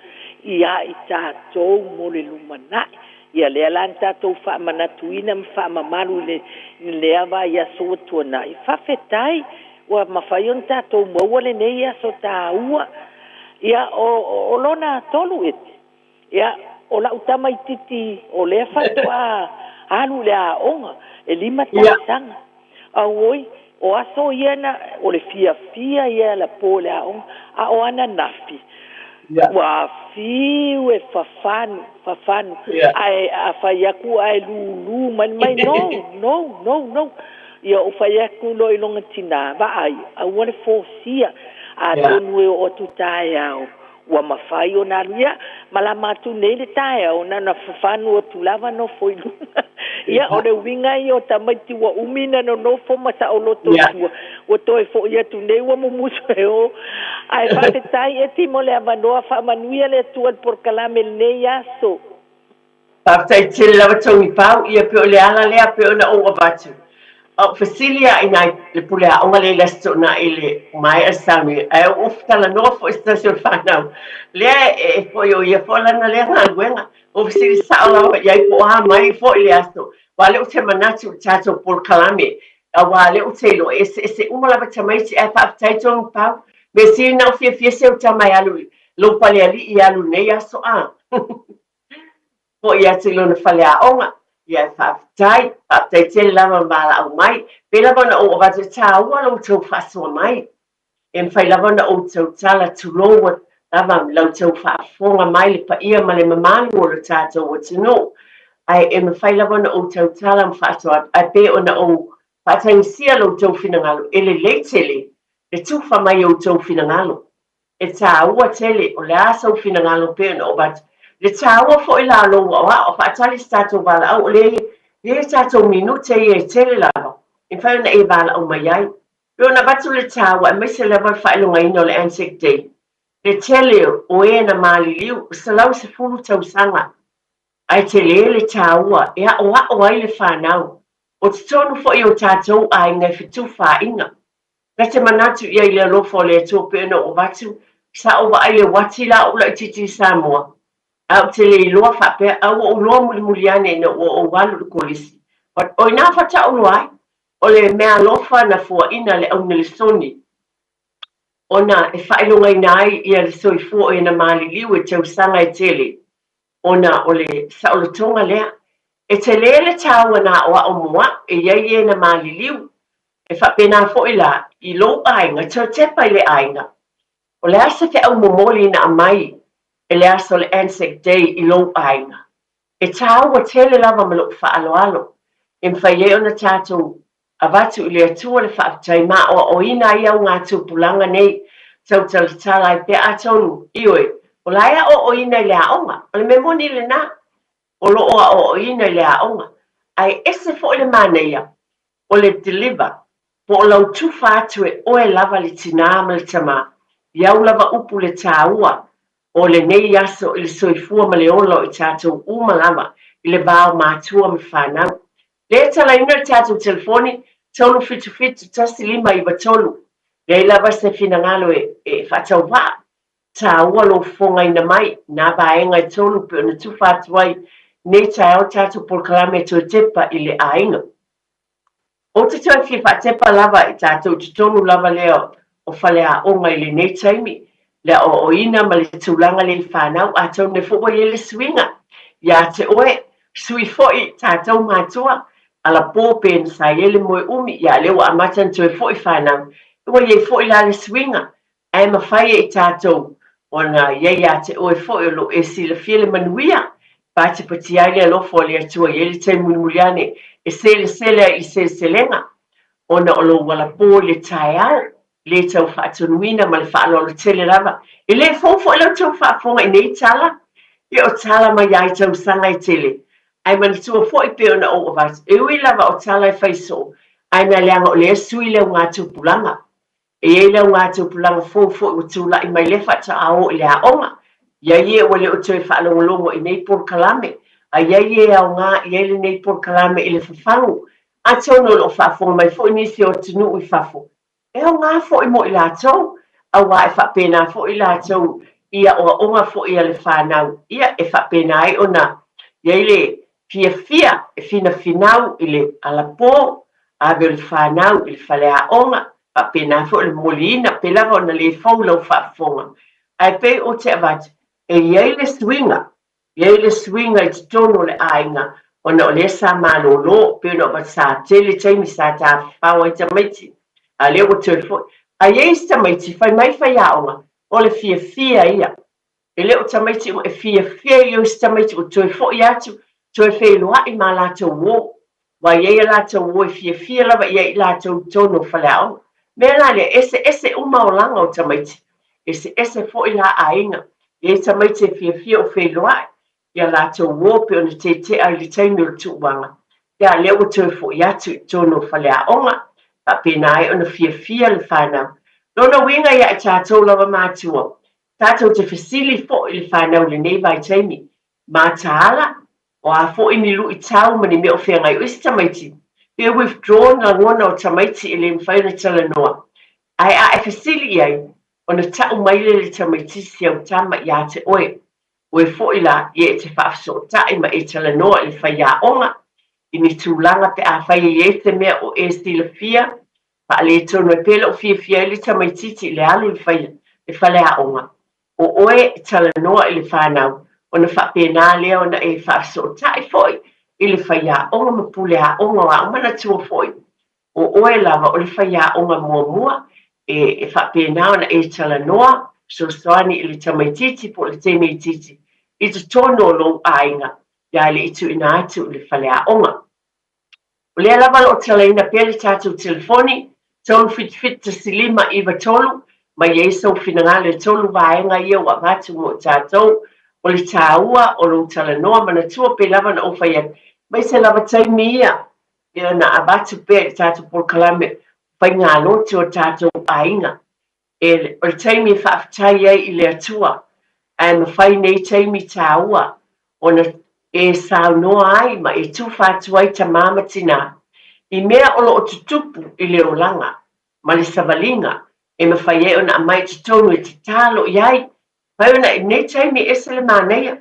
ia i tatou mo le lumanai. Ia lea la na tatou faamanatuina ma faamamalu i le lea vaiaso ua tuanai. Faafetai ua mafai ona tatou maua lenei aso taua. Ia, o, o lona tolu ete, ia, o lau tamaititi o lea faatoa alu i le aoga, e lima tausaga. Auoi, o aso ia na, o le fiafia ia alapo i le aoga, a o ananafi, ua fiu e fafanu, fafanu, ae a fai aku ae lūlū mai, mai, no, no, no, no. Ia ou fai atu loa i lona tinā, vaai, aua le fōsia, atonu e oo atu taeao, Ua mafai ona alu ia, malama atu nei le taeao, na ona fafanu atu lava nofo i luga. Ia, o le uiga ia o tamaiti ua umi na nonofo ma saoloto i tua, ua toe foi atu nei ua mumusu e o. Ae faafetai Eti mo le avanoa, faamanuia le Atua i le polokalame i lenei aso. Faafetai tele lava Togipau, ia pei o le ala lea pei ona ou avatu. A ou fesili lava i nai le pule aoga lea i le Aso Toonai i le maea le sauni, ae ou ofu talanoa foi i se tasi o le fanau, lea e foi o ia foi lana lea galuega. Ua fesili sao lava i ai po o a mai foi le aso, aua o lea ou te manatu i le tatou polokalame, aua o lea ou te iloa e eseese uma lava tamaiti, ae faafetai Togipau. Mea sili na ou fiafia se ou tama e alu i lou falealii e alu i lenei aso a. Foi atu i lona faleaoga, ia e faafetai, faafetai tele lava ma valaau mai. Pei lava ona ou avatu e tāua lo outou faasoa mai. E mafai lava ona outou tala tulou lava la outou faafofoga mai le paia ma le mamalu o lo tatou atunuu. Ae e mafai lava ona outou tala ma faasoa atu, ae pei ona ou faatagisia lo outou finagalo, e lelei tele le tufa mai o outou finagalo. E tāua tele, o le a sou finagalo pei ona ou avatu. Le tāua foi la o lou aoao, faatali se tatou valaau, o lea e i ai tatou minute ia e tele lava, e mafai ona e valaau mai ai. Pei ona avatu le tāua, aemaise lava le faailogaina o le Anzac Day, le tele o e na maliliu, 110 tausaga, ae tele le tāua e aoao ai le fanau. O totonu foi o tatou aiga e fetufaaiga. Na te manatu ia i le alofa o le Atua pei ona ou avatu, sa ou vaai i le uati la ou laitiiti i Samoa, ae ou te le iloa faapea, a ua ou iloa mulimuli ane ina ua ou alu i le kolisi. But o ina faatoa ou iloa ai, o le meaalofa na fuaina le au Nelesoni, ona e faailogaina ai ia le soifua o ena maliliu e tausaga e tele, ona o le saolotoga lea. E tele le taua na aoao mo a'u e i ai e na maliliu. E faapena foi la i lou aiga, toe tepa i le aiga. O le a se feau momoli na aumai e le aso o le Anzac Day i lou aiga? E taua tele lava ma lou faaaloalo e mafai ai ona tatou Avatu i le Atua le faafetai ma aoaoina ai au ngā tupulaga nei, tautalatala ai pea atonu, ioe, o la e aoaoina i le aoga, o le mea moni lena, o lo o aoaoina i le aoga. Ae ese foi le manaia o le deliver po o lau tufa atu e oe lava le tinā ma le tamā i au lava upu le tāua o lenei aso i le soifua ma le ola o i tatou uma lava i le va o matua ma fanau. Lea e talaina le tatou telefoni 377 1593. Leai lava se finagalo e faatauvaa. Tāua lou fofogaina mai nā vaega e tolu pei ona tufa atu ai nei taeao tatou polokalame e toe tepa i le aiga. Ou te toe fia faatepa lava i tatou i totonu lava lea o faleaoga i lenei taimi, le aoaoina ma le tulaga lea i fanau, atonu e foi ua i ai le suiga ia te oe, sui foi tatou matua, alapō pe na sa i ai le moe umi, ia a lea ua amata ona toe foi fanau, ua i ai foi la le suiga Ae mafai e i tatou ona i ai ia te oe foi o lo o e silafia le manuia, patipatia ai le alofa o le Atua i ai le taimi mulimuli ane e selesele ai i le seleselega, ona o lou alapō i le taeao, le tau faatonuina ma le faaaloalo tele lava. E le fou foi la outou faafofoga i nei tala, ia o tala mai lava i tausaga e tele, ae manatua foi pei ona ou avatu, e ui lava o tala e fai soo, ae na leaga o lea sui le augatupulaga. E i ai le augatupulaga fou foi ua tulai mai lea faatoa o i le aoga. I ai e ua le o toe faalogologo i nei polokalame, a i ai e aoga i ai lenei polokalame i le fafagu. Atonu o lo o faafofoga mai foi nisi o atunuu i fafo, e aoga foi mo i latou, aua e faapena foi i latou i aoaoga foi a le fanau, ia, e faapena ai ona i ai le fiafia e finafinau i le alapō, ave o le fanau i le faleaoga, faapena foi o le momoliina, pe lava ona le fou lau faafofoga. Ae pei ou te avatu, e i ai le suiga, e i ai le suiga i totonu o le aiga, ona o lea sa malolo, pei ona avatu sa tele taimi sa tafafao ai tamaiti, a o lea ua toe foi. A i ai isi tamaiti, fai mai faiaoga, o le fiafia ia. E le o tamaiti uma e fiafia i o isi tamaiti ua toe foi atu, toe feiloai ma latou uo. Ua i ai a latou uo e fiafia lava i ai i latou i totonu o faleaoga. Mea la lea, eseese uma olaga o tamaiti. Eseese foi la aiga. E i ai tamaiti e fiafia o feiloai i a latou uo pei ona tetea i le taimi o le tuuaga. Ia, lea ua toe foi atu i totonu o faleaoga, faapena ai ona fiafia le fanau. Lona uiga ia i tatou lava matua, Tatou te fesili foi i le fanau i lenei vaitaimi, mataala, o a foi ni luitau ma ni mea o feagai o isi tamaiti, pe withdrawn lagona o tamaiti e le mafai ona talanoa. Ae a e fesili i ai, ona tau mai lea i le tamaitiiti si au tama ia te oe. Oe foi la, ia e te faafesootai ma e talanoa i le faiaoga i ni tulaga pe afai e i ai se mea o e silafia Faaletonu ai pea lou fiafia ai le tamaitiiti i le alu i le fai le faleaoga. O oe e talanoa i le fanau, ona faapena lea ona e faafesootai foi i le faiaoga ma puleaoga o au manatua foi. O oe lava o le faiaoga muamua e faapena ona e talanoa, fesoasoani i le tamaitiiti po o le teineitiiti i totonu o lou aiga ia le i tuuina atu i le faleaoga. O lea lava o lo o talaina pea le tatou telefoni, 377 1593, ma i ai sou finagalo e tolu vaega ia ua avatu mo i tatou. O le tāua o lou talanoa, manatua pei lava ona ou fai atu, mai se lava taimi ia e ona avatu pea i le tatou polokalame faigalotu o tatou aiga. E, o le taimi e faafetai ai i le Atua, ae mafai nei taimi tāua ona e saunoa ai ma e tufa atu ai tamā ma tinā i mea o lo o tutupu i le olaga ma le savaliga e mafai ai ona aumai i totonu e tatalo i ai. Mafai ona i nei taimi e ese le manaia,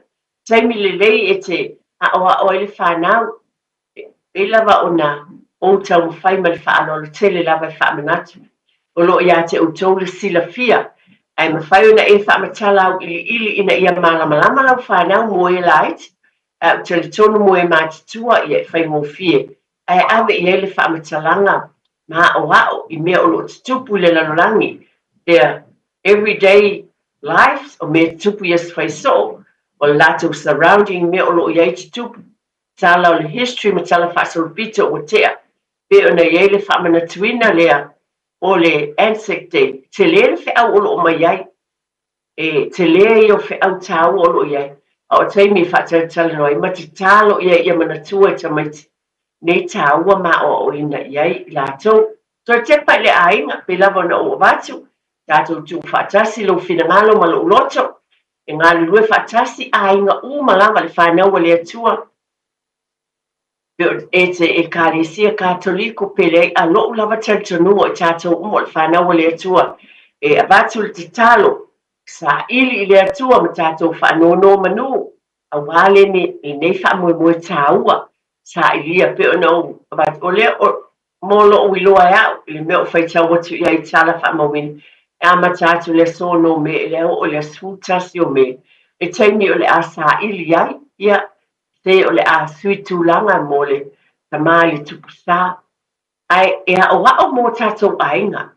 taimi lelei e te aʻoaʻo ai le fanau E pei lava ona ou taumafai ma le faaaloalo tele lava e faamanatu, o lo o ia te outou le silafia, ae mafai ona e faamatala auiliili ina ia malamalama lau fanau mo e laiti, ae ou talitonu mo e matutua ia e faigofie, ae ave i ai le faamatalaga māʻoaʻo i mea o lo o tutupu i le lalolagi, their everyday lives, o mea e tutupu i aso fai soo, o le latou surrounding, mea o lo o i ai tutupu. Tala o le history ma tala faasolopito ua tea, pei ona i ai le faamanatuina lea o le Anzac Day, tele le feau o lo o mai ai, e tele ia o feau tāua o lo o i ai, a o taimi e faatalatalanoa ai ma tatalo i ai ia manatua e tamaiti. nei tāua ma aoaoina i ai i latou. Toe tepa i le aiga, pei lava ona ou avatu, tatou tuu faatasi lou finagalo ma lou loto, e galulue faatasi aiga uma lava le fanau a le Atua, e te Ekalesia Katoliko pe leai, a lou lava talitonuga o i tatou uma o le fanau a le Atua, e avatu le tatalo, saili i le Atua ma tatou faanonomanu, aua lenei faamoemoe tāua sailia pei ona ou avatu. O lea, o, mo lou iloa e a'u i le mea o faitau atu i ai i tala faamauina, e amata atu i le aso 6 o Me e le oo i le aso 11 o Me, le taimi o le a saili ai, ia, se o le a sui tulaga mo le tama i le tupu sa. Ae e aʻoaʻo mō tātou aiga.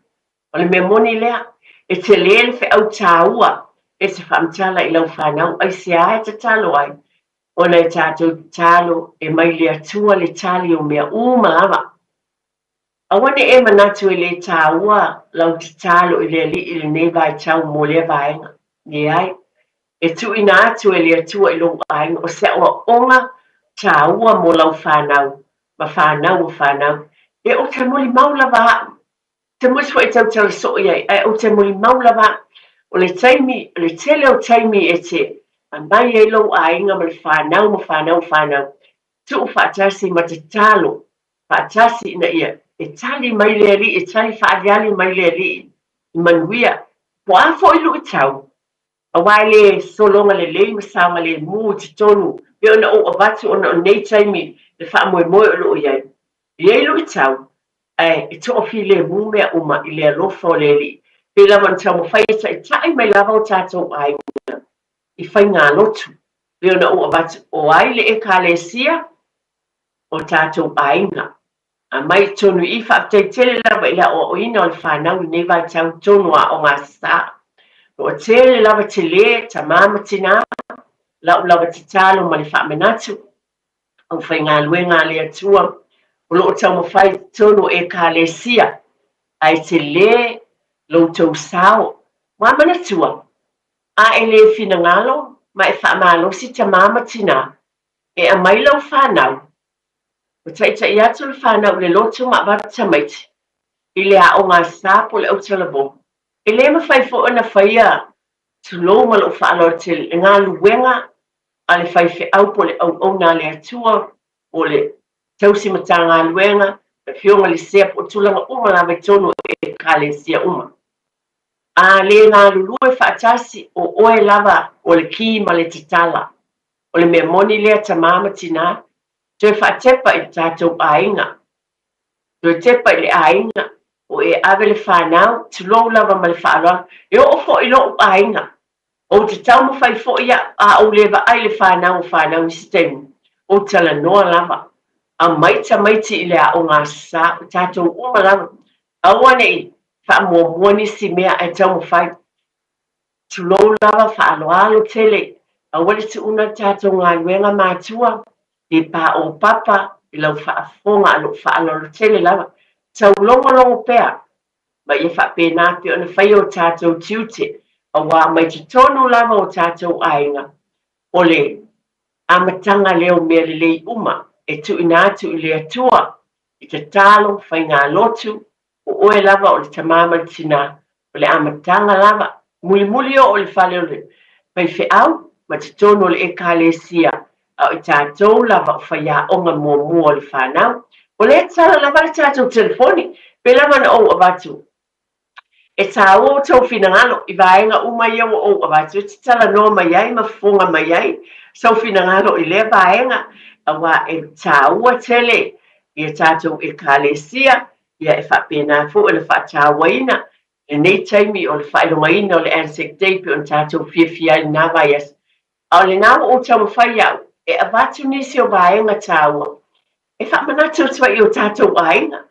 O le mea moni lea, e tele le feau tāua e te faamatala i lau fanau aisea e tatalo ai, ona e tātou tatalo e mai le Atua le tali o mea uma lava. Aua ne e manatu e lē tāua lau tatalo i le Alii i lenei vaitau mo lea vaega. Leai. E tuuina atu e le Atua i lou aiga o se aoaoga tāua mo lau fanau ma fanau o fanau. E ou te molimau lava a'u te moe foi e tautala soo i ai, ae ou te molimau lava o le taimi, o le tele o taimi e te aumai ai lou aiga ma le fanau ma fanau o fanau, tuu faatasi ma tatalo faatasi ina ia e tali mai le Alii, e tali faaaliali mai le Alii i manuia, po o a foi luitau, aua e le sologa lelei ma saogalemu i totonu pei ona ou avatu ona o nei taimi le faamoemoe o lo o i ai. E i ai luitau, ae e toafilemu mea uma i le alofa o le Alii, pei lava ona taumafai e taitai mai lava o tatou aiga i faigalotu, pei ona ou avatu o ai le Ekalesia? O tatou aiga. A mai i tonu i, faafetai tele lava i le aoaoina o le fanau i lenei vaitau tonu o aoga sa. Toatele lava tele, tama ma tina, lau lava tatalo ma le faamanatu, aufaigaluega a le Atua, o lo o taumafai i totonu o Ekalesia, ae tele lo outou sao. Ua manatua, a e le finagalo ma e faamalosi tama ma tina, e aumai lau fanau, Ua taitai atu le fanau i le lotu ma avatu tamaiti i le aoga a sa po o le autalavou. E le mafai foi ona faia, tulou ma lou faaaloalo tele, le galuega a le faifeau po o le auauna a le Atua po o le tausi Matagaluega, le Afioga i le Sea po o tulaga uma lava i totonu o Ekalesia uma. A le galulue faatasi, o oe lava o le ki ma le tatala. O le mea moni lea tama ma tina, Toe faatepa i le tatou aiga. Toe tepa i le aiga, o e ave le fanau, tulou lava ma le faaaloalo, e oo foi i lou aiga. Ou te taumafai foi au, a ou le vaai i le fanau o fanau i se taimi, ou talanoa lava. Aumai tamaiti i le aoga a sa, o tatou uma lava. Aua ne i faamuamua nisi mea ae taumafai. Tulou lava, faaaloalo tele, aua le tuuna le tatou galuega matua, le paopapa i lau faafofoga a lou faaaloalo tele lava. Taulogologo pea, ma ia faapena pea ona faia o tatou tiute, aua mai totonu lava o tatou aiga, o le amataga lea o mea lelei uma e tuuina atu i le Atua, i tatalo, faigalotu, O oe lava o le tamā ma le tinā, o le amataga lava. Mulimuli oo i le fale o le faifeau ma totonu o le Ekalesia, a o i tatou lava o faiaoga muamua o le fanau. O lea tala lava le tatou telefoni, pei lava ona ou avatu. E tāua outou finagalo i vaega uma ia ua ou avatu e te talanoa mai ai ma fofoga mai ai sou finagalo i lea vaega, aua e tāua tele i a tatou Ekalesia, ia e faapena foi ona faatauaina lenei taimi o le faailogaina o le Anzac Day pei ona tatou fiafia ai i lena vaiaso. A o lena ua ou taumafai au e avatu nisi o vaega taua e faamanatu atu ai i o tatou aiga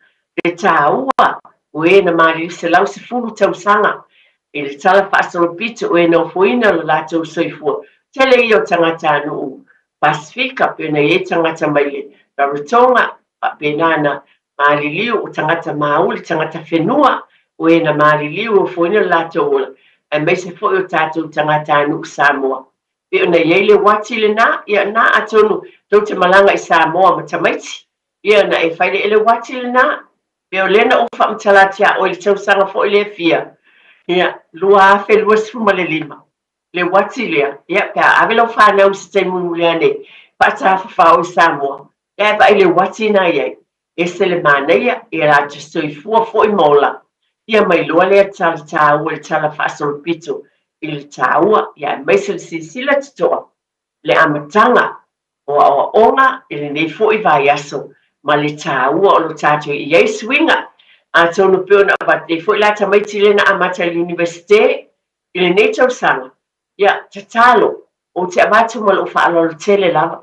le taua o e na maliliu 110 tausaga i le tala faasolopito o e na ofoina lo latou soifua. Tele ia o tagatanuu Pasifika pei ona i ai tagata mai le Rarotonga, faapena na maliliu o tagata mauli, tagata whenua, o e na maliliu e ofoina lo latou ola, aemaise foi o tatou tagatanuu Samoa. Pei ona i ai le uati lena, ia na atonu tou te malaga i Samoa ma tamaiti. Ia, na e fai le ele uati lena. Pe o lea na ou faamatala atu ia oe i le tausaga foi lea fia, ia, 2025, le uati lea, ia, pe a ave lau fanau i se taimi mulimuli ane, faatafafao i Samoa, ia e vaai i le uati na i ai. Ese le manaia, ia latou soifua foi ma ola. Ia ma iloa lea tala taua i le tala faasolopito i le taua, ia aemaise le silasila totoa, le amataga o aoaoga i lenei foi vaiaso ma le taua o lo tatou i ai suiga. Atonu pei ona avatu nei foi la tamaiti lea na amata i le Universite i lenei tausaga, ia, tatalo, ou te avatu ma lou faaaloalo tele lava.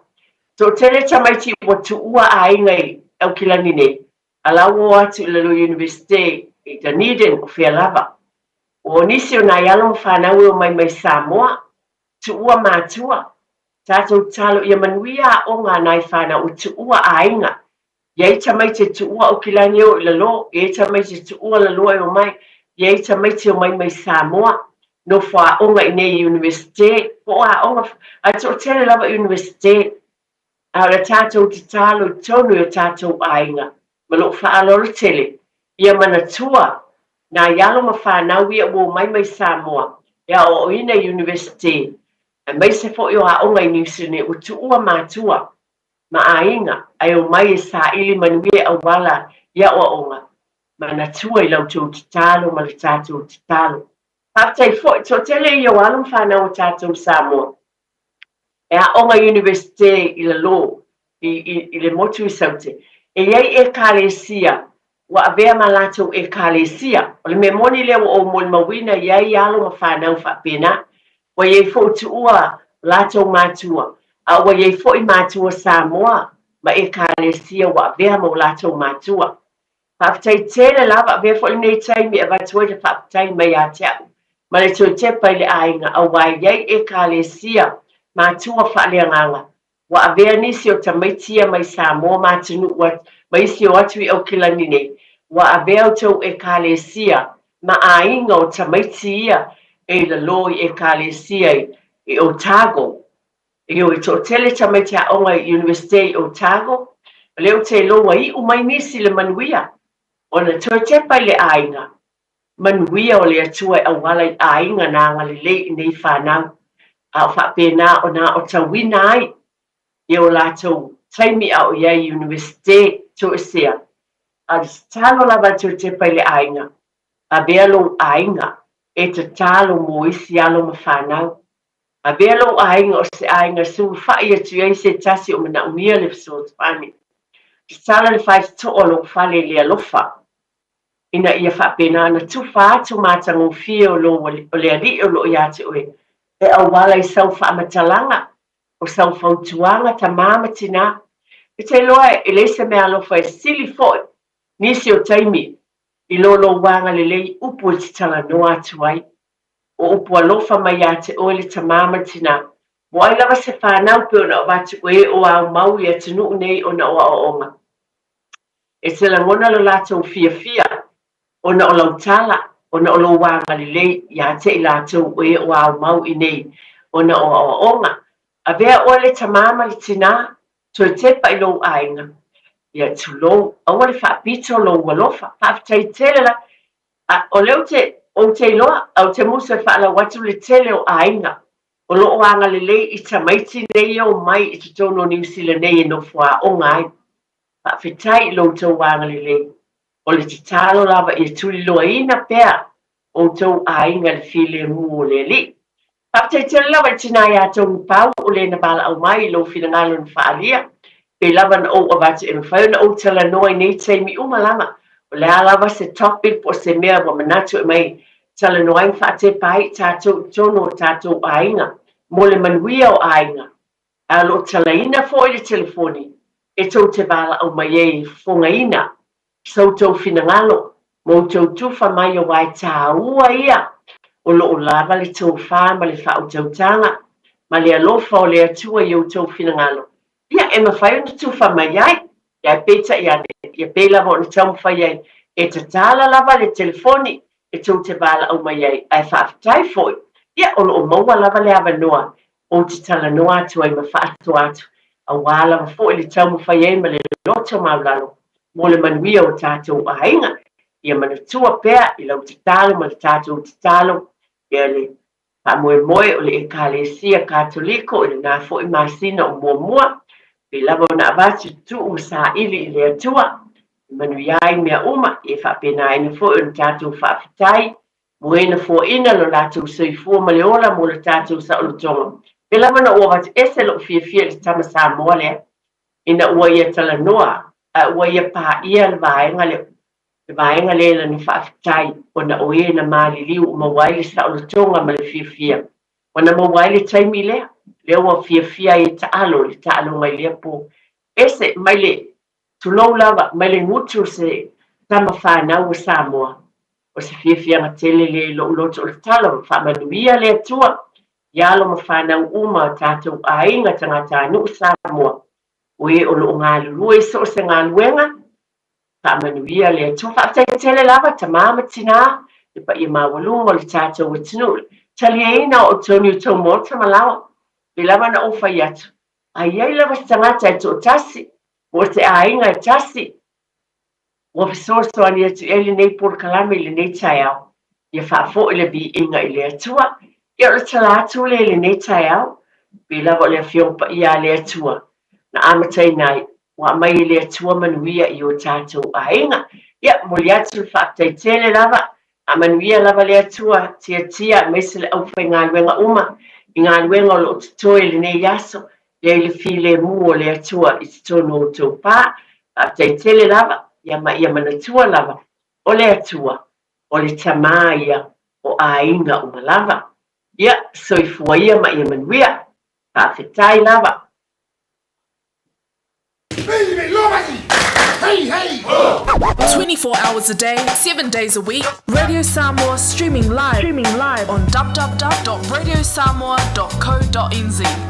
Toatele tamaiti ua tuua aiga i Aukilani nei, a la ua o atu i lalo Universite i Dunedin o fea lava. O nisi o nai alo ma fanau e omai mai Samoa, tuua matua, Tatou tatalo ia manuia aoga a nai fanau ua tuua aiga. Iai tamaiti e tuua Aukilani e o i lalo, iai tamaiti e tuua laloa e omai, iai tamaiti e omai mai Samoa, nofo aoga i nei Universite, po o aoga, ae toatele lava Universite. A o le tatou tatalo i totonu i o tatou aiga, ma lou faaaloalo tele, ia manatua nai alo ma fanau ia ua omai mai Samoa e aoaoina i Universite, aemaise foi o aoga i Niu Sila ua tuua matua ma aiga ae omai e saili manuia e auala i aoaoga, manatua i la outou tatalo ma le tatou tatalo. Faafetai foi, toatele ia o alo ma fanau a tatou i Samoa e aoga Universite i lalo i, i, i le motu i Saute. E i ai Ekalesia ua avea ma latou Ekalesia. O le mea moni lea ua ou molimauina i ai alo ma fanau faapena. Ua i ai foi tuua latou matua, a ua i ai foi matua Samoa ma Ekalesia ua avea ma o latou matua. Faafetai tele lava, avea foi lenei taimi e avatu ai le faafetai mai ia te au ma le toe tepa i le aiga aua e i ai Ekalesia matua faaleagaga ua avea nisi o tamaiti ia mai Samoa ma atunuu ma isi o atu i Aukilani nei, ua avea outou Ekalesia ma aiga o tamaiti ia e i lalo i Ekalesia i Otago. Ioe, toatele tamaiti aoga i Universite i Otago, o lea ou te iloa ua iu mai nisi i le manuia, ona toe tepa i le aiga, manuia o le Atua e auala i aiga na agalelei i nei fanau, a o faapena ona aotauina ai i o latou taimi a o i ai i Universite toesea. A o le tatalo lava a toe tepa i le aiga, avea lou aiga e tatalo mo isi alo ma fanau. Avea lou aiga o se aiga e sulufai atu i ai se tasi o manaomia le fesoasoani. Tatala le faitotoa o lou fale i le alofa, ina ia faapena ona tufa atu matagofie o lou o le Alii o lo o ia te oe, e auala i sau faamatalaga, o sau fautuaga, tamā ma tinā. E te iloa e leai se mea alofa e sili foi nisi o taimi i lo lou agalelei upu e te talanoa atu ai. O upu alofa mai ia te oe le tamā ma le tinā. Mo ai lava se fanau pei ona avatu e o ao mau i atunuu nei ona o aoaoga. E te lagona lo latou fiafia ona o lau tala, ona o lou agalelei ia te i latou e o ao mau i nei ona o aoaoga. Avea oe le tamā ma le tinā, toe tepa i lou aiga. Ia tulou, aua le faapito lou alofa. Faafetai tele la. A, o lea ou te, ou te iloa, a ou te musu e faalau atu le tele o aiga o lo o agalelei i tamaiti nei e omai i totonu o Niu Sila nei e nofo aoga ai. Faafetai i lo outou agalelei. O le tatalo lava ia tuliloaina pea outou aiga i le filemu o le Alii. Faafetai tele lava i le tina ia Tony Pau o le na valaau mai i lou finagalo na faaalia. Pei lava na ou avatu e mafai ona ou talanoa i nei taimi uma lava. O le a lava se topic po o se mea ua manatu e mai talanoa ai ma faatepa ai i tatou i totonu o tatou aiga mo le manuia o aiga. Ae o lo o talaina foi le telefoni e tou te valaau mai ai e fofogaina Sa outou finagalo ma outou tufa mai aua e tāua ia o lo o lava le tofa ma le faautautaga ma le alofa o le Atua i outou finagalo, ia e mafai ona tufa mai ai, ae peitai ane, ia pei lava ona taumafai ai e tatala lava le telefoni e tou te valaau mai ai, ae faafetai foi, ia o lo o maua lava le avanoa ou te talanoa atu ai ma faatoa atu. aua lava foi le taumafai ai ma le loto maulalo mo le manuia o tatou aiga. Ia manatua pea i lau tatalo ma le tatou tatalo ia le faamoemoe o le Ekalesia Katoliko i lena foi masina o muamua, pei lava ona avatu tuu ma saili i le Atua e manuia ai mea uma, ia faapenaina foi ona tatou faafetai mo e na foaina lo latou soifua ma le ola mo le tatou saolotoga. Pei lava ona ou avatu ese lou fiafia i le tama Samoa lea ina ua ia talanoa a ua ia paia le vaega lea le vaega lea i lana faafetai ona o e na maliliu ua maua ai le saolotoga ma le fiafia ua na maua ai le taimi lea, lea ua fiafia ai e taalo i le taaloga i lea po. Ese mai le, tulou lava, mai le gutu o se tama fanau a Samoa. O se fiafiaga tele lea i lou loto o le tala ua faamanuia le Atua i alo ma fanau uma o tatou aiga tagatanuu Samoa, o e o lo o galulue i so o se galuega, Faamanuia le Atua. Faafetai tele lava tama ma tina, le paia maualuga o le tatou atunuu, le taliaina o outou ni outou maota ma laoa. Pei lava ona ou fai atu, a i ai lava se tagata e toatasi, po o se aiga e tasi, ua fesoasoani atu i ai lenei polokalame i lenei taeao, ia faafoi le viiga i le Atua. Ia o le tala atu lea i lenei taeao, pei lava o le Afioga Paia a le Atua na amataina ai, ua aumai e le Atua manuia i o tatou aiga. Ia, momoli atu le faafetai tele lava, faamanuia lava le Atua, tiatia aemaise le aufaigaluega uma i galuega o lo o totoe i lenei aso, ia i le filemu o le Atua i totonu o outou pa. Faafetai tele lava, ia ma ia manatua lava, o le Atua, o le Tama ia o aiga uma lava. Ia, soifua ia ma ia manuia. Faafetai lava. 24 hours a day, 7 days a week. Radio Samoa streaming live, streaming live on www.radiosamoa.co.nz.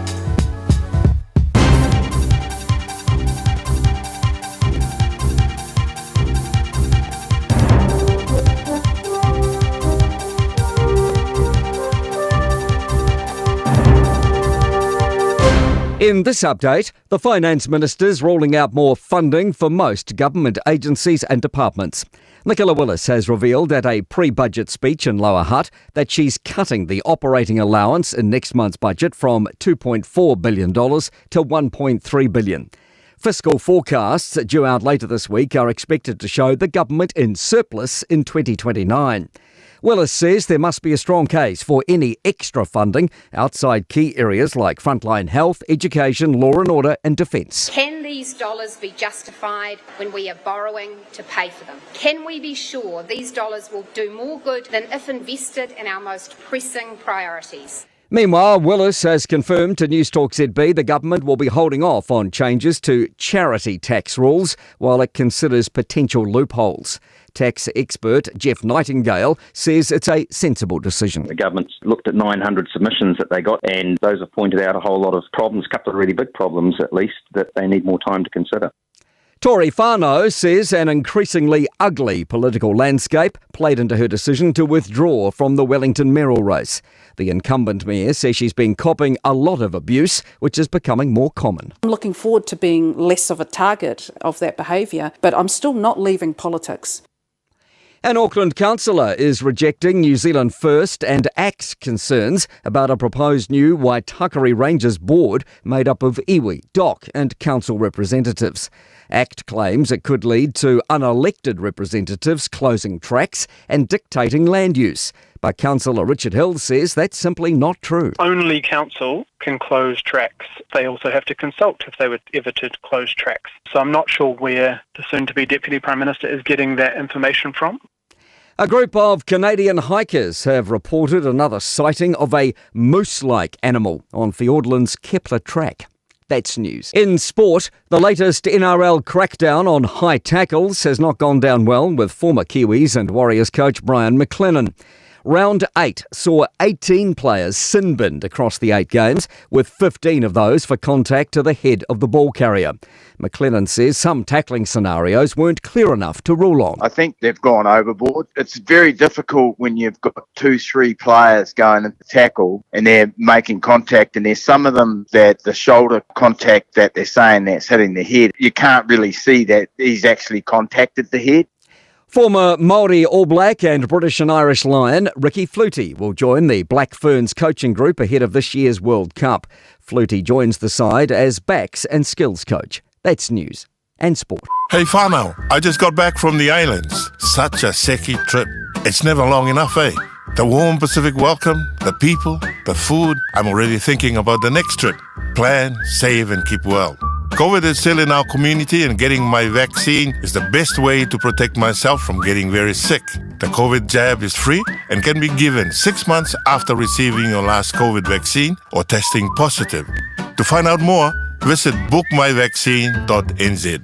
In this update, the Finance Minister's rolling out more funding for most government agencies and departments. Nicola Willis has revealed at a pre budget speech in Lower Hutt that she's cutting the operating allowance in next month's budget from $2.4 billion to $1.3 billion. Fiscal forecasts due out later this week are expected to show the government in surplus in 2029. Willis says there must be a strong case for any extra funding outside key areas like frontline health, education, law and order, and defence. Can these dollars be justified when we are borrowing to pay for them? Can we be sure these dollars will do more good than if invested in our most pressing priorities? Meanwhile, Willis has confirmed to Newstalk ZB the government will be holding off on changes to charity tax rules while it considers potential loopholes. Tax expert Jeff Nightingale says it's a sensible decision. The government's looked at 900 submissions that they got, and those have pointed out a whole lot of problems, a couple of really big problems at least, that they need more time to consider. Tory Whanau says an increasingly ugly political landscape played into her decision to withdraw from the Wellington mayoral race. The incumbent mayor says she's been copping a lot of abuse, which is becoming more common. I'm looking forward to being less of a target of that behaviour, but I'm still not leaving politics. An Auckland councillor is rejecting New Zealand First and ACT's concerns about a proposed new Waitakere Rangers board made up of iwi, DOC and council representatives. ACT claims it could lead to unelected representatives closing tracks and dictating land use. But Councillor Richard Hill says that's simply not true. Only council can close tracks. They also have to consult if they were ever to close tracks. So I'm not sure where the soon to be Deputy Prime Minister is getting that information from. A group of Canadian hikers have reported another sighting of a moose like animal on Fiordland's Kepler Track. That's news. In sport, the latest NRL crackdown on high tackles has not gone down well with former Kiwis and Warriors coach Brian McLennan. Round 8 saw 18 players sin binned across the eight games, with 15 of those for contact to the head of the ball carrier. McLennan says some tackling scenarios weren't clear enough to rule on. I think they've gone overboard. It's very difficult when you've got two, three players going in the tackle and they're making contact, and there's some of them that the shoulder contact that they're saying that's hitting the head, you can't really see that he's actually contacted the head. Former Māori All Black and British and Irish Lion Ricky Flutey will join the Black Ferns coaching group ahead of this year's World Cup. Flutey joins the side as backs and skills coach. That's news and sport. Hey whānau, I just got back from the islands. Such a seki trip. It's never long enough, eh? The warm Pacific welcome, the people, the food. I'm already thinking about the next trip. Plan, save and keep well. COVID is still in our community and getting my vaccine is the best way to protect myself from getting very sick. The COVID jab is free and can be given six months after receiving your last COVID vaccine or testing positive. To find out more, visit bookmyvaccine.nz.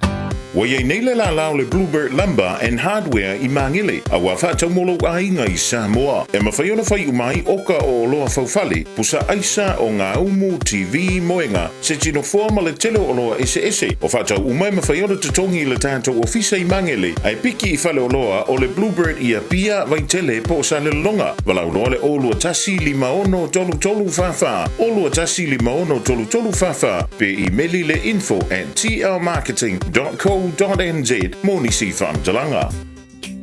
Ua i ai nei le lālā o le Bluebird Lumber and Hardware i Māngere, a ua faatau mo lou aiga i Samoa. E mafai ona fai uma ai oka o oloa faufale, pusa aisa, ogaumu, TV, moega, seti nofoa ma le tele o oloa eseese. O faatau uma e mafai ona totogi i le tatou ofisa i Māngere, ae piki i faleoloa o le Bluebird i Apia, Vaitele po o Salelologa. Valaau loa le 021 56 33 44, 021 56 33 44, pe imeli le info at tlmarketing dot co dot nz mo nisi faamatalaga.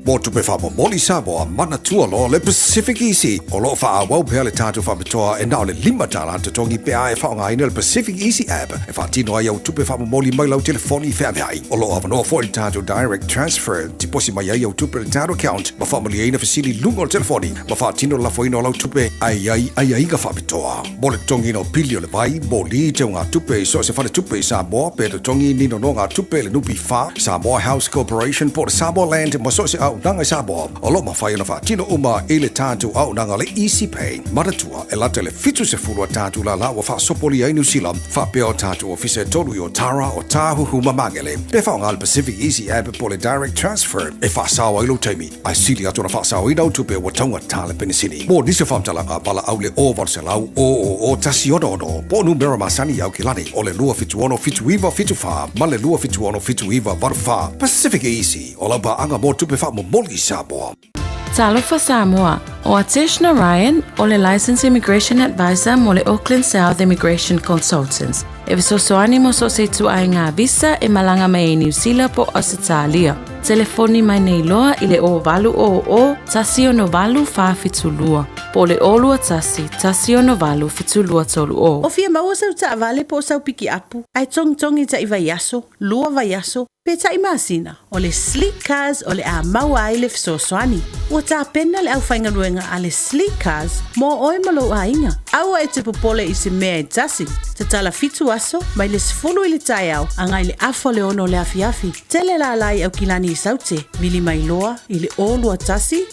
Mo tupe faamomoli Samoa, manatua loa le Pacific Easy. O lo o faaauau pea le tatou faapitoa e na o le $5 totogi pe a e faaaogaina le Pacific Easy app e faatino ai au tupe faamomoli mai lau telefoni feaveai. O lo o avanoa foi le tatou Direct Transfer, tiposi mai ai au tupe i le tatou account ma faamalieina fesili i luga o le telefoni ma faatino le lafoina o lau tupe ae i ai aiaiga faapitoa. Mo le totogiina o pili o le vai, moli, teugatupe i so o se faletupe i Samoa pe totogi ni nonogatupe i le NPF, Samoa House Corporation po o le Samoa Land ma so o se auaunaga i Samoa, o lo o mafai ona faatino uma i le tatou auaunaga le Easy Pay. Manatua, e lata i le 70 a tatou lālā ua faasopolia ai Niu Sila, faapea o tatou ofisa e tolu i Otara, Otāhuhu ma Māngere. Pe faaaoga le Pacific Easy App po o le Direct Transfer e faasao ai lou taimi, ae sili atu ona faasaoina au tupe ua taugata le penisini. Mo nisi o faamatalaga, valaau le 0800 000 166 po o numera masani i Aukilani o le 276 7974 ma le 276 7984. Pacific Easy, o lau paaga mo tupe faamomoli i Samoa. Talofa Samoa, o Atesh Narayan, o le Licensed Immigration Advisor mo le Auckland South Immigration Consultants. E fesoasoani mo so o se ituaiga visa e malaga mai ai Niu Sila po o Ausetalia. Telefoni mai nei loa i le 0800 168 472 po o le 021 168 7230. O fia maua sau taavale po o sau pikiapu, ae togitogi taʻi vaiaso, lua vaiaso, pe taʻi masina, o le Sleek Cars o le a maua ai le fesoasoani. Ua tapena le aufaigaluega a le Sleek Cars mo oe ma lou aiga. Aua e te popole i se mea e tasi. Tatala fitu aso, mai le 10 i le taeao agai le afa o le ono o le afiafi. Tele lālā i Aukilani i Saute, vili mai loa i le 021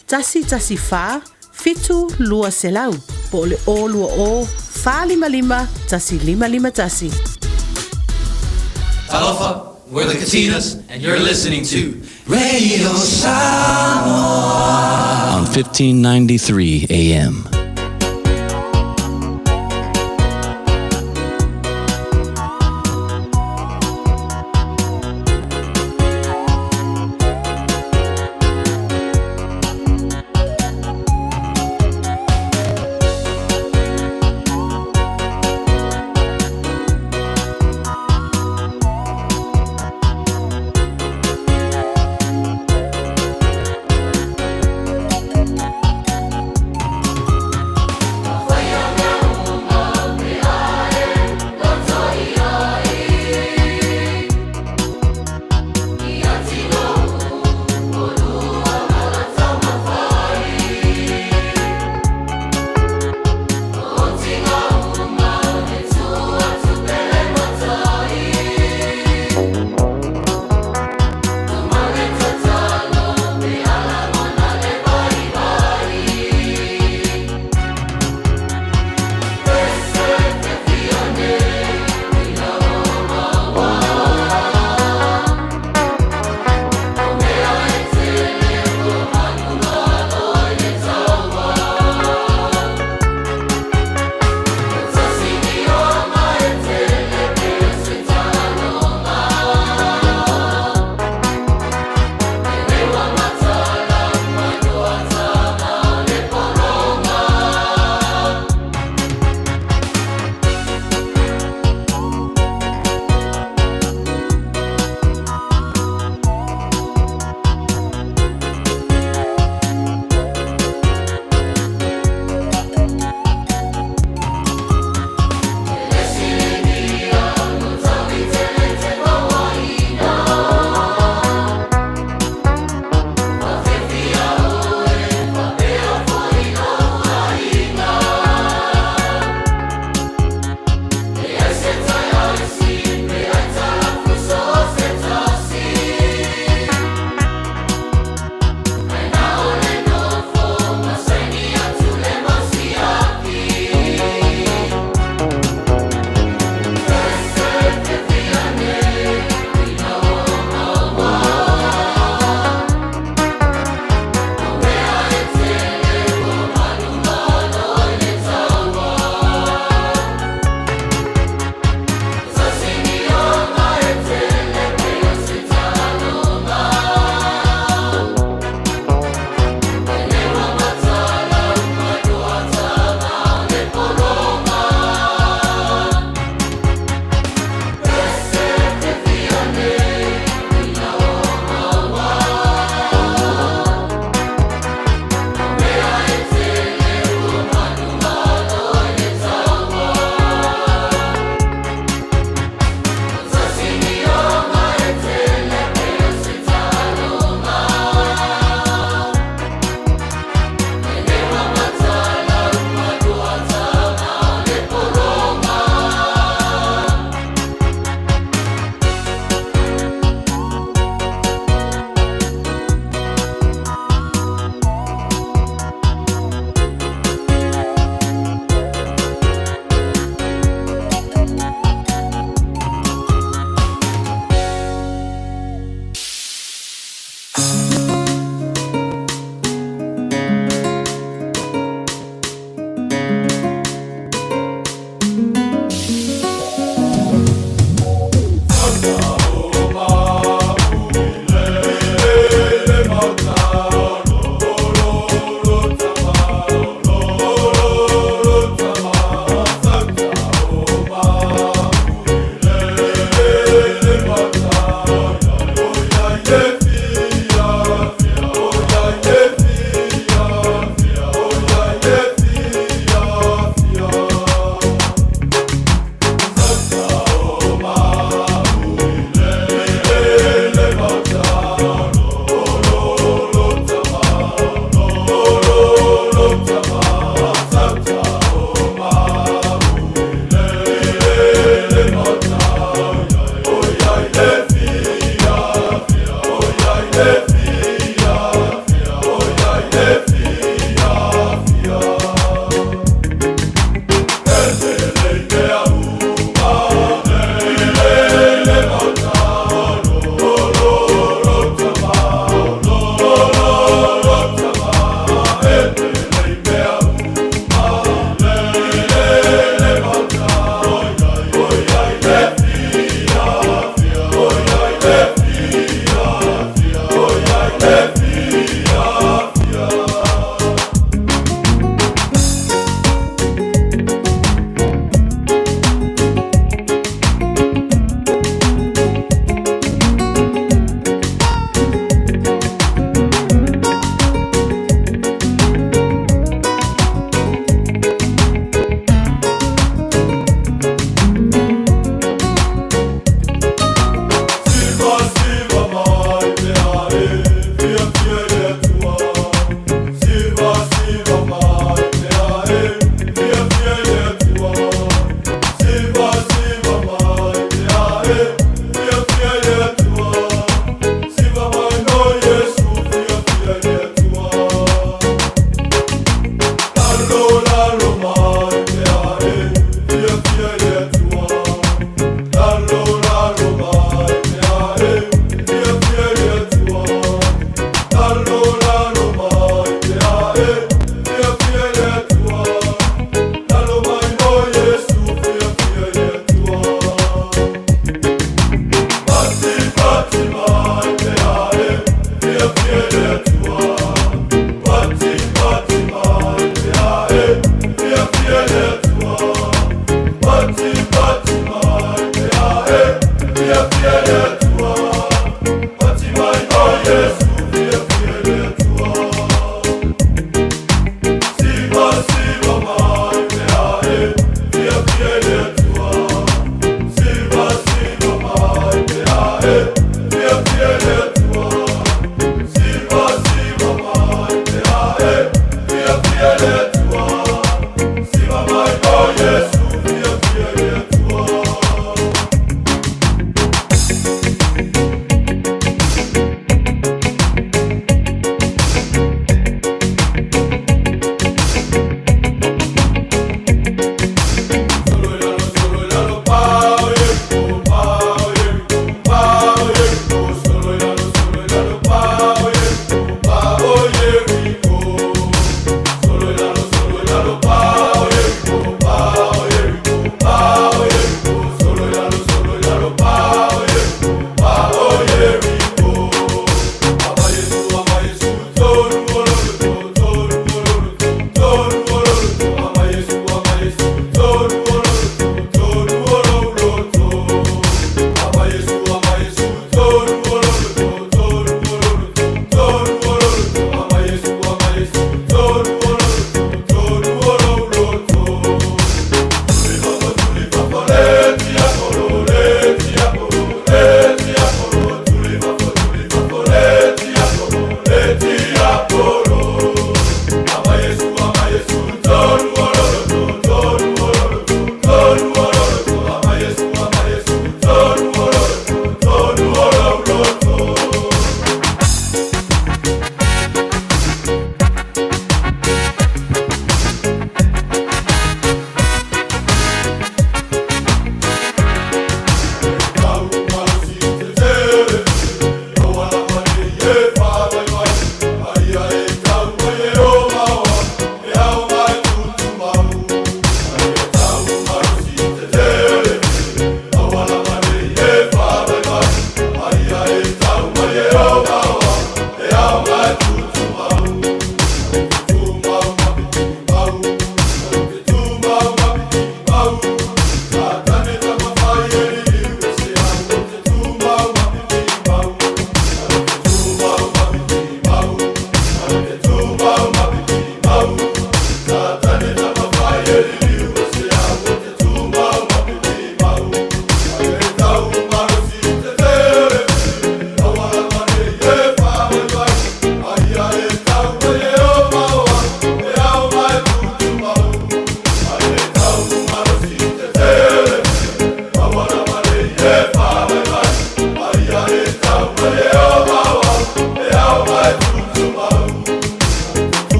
114 7200 po o le 020 455 1551. Talofa, we're the Katinas, and you're listening to Radio Samoa on 1593 AM.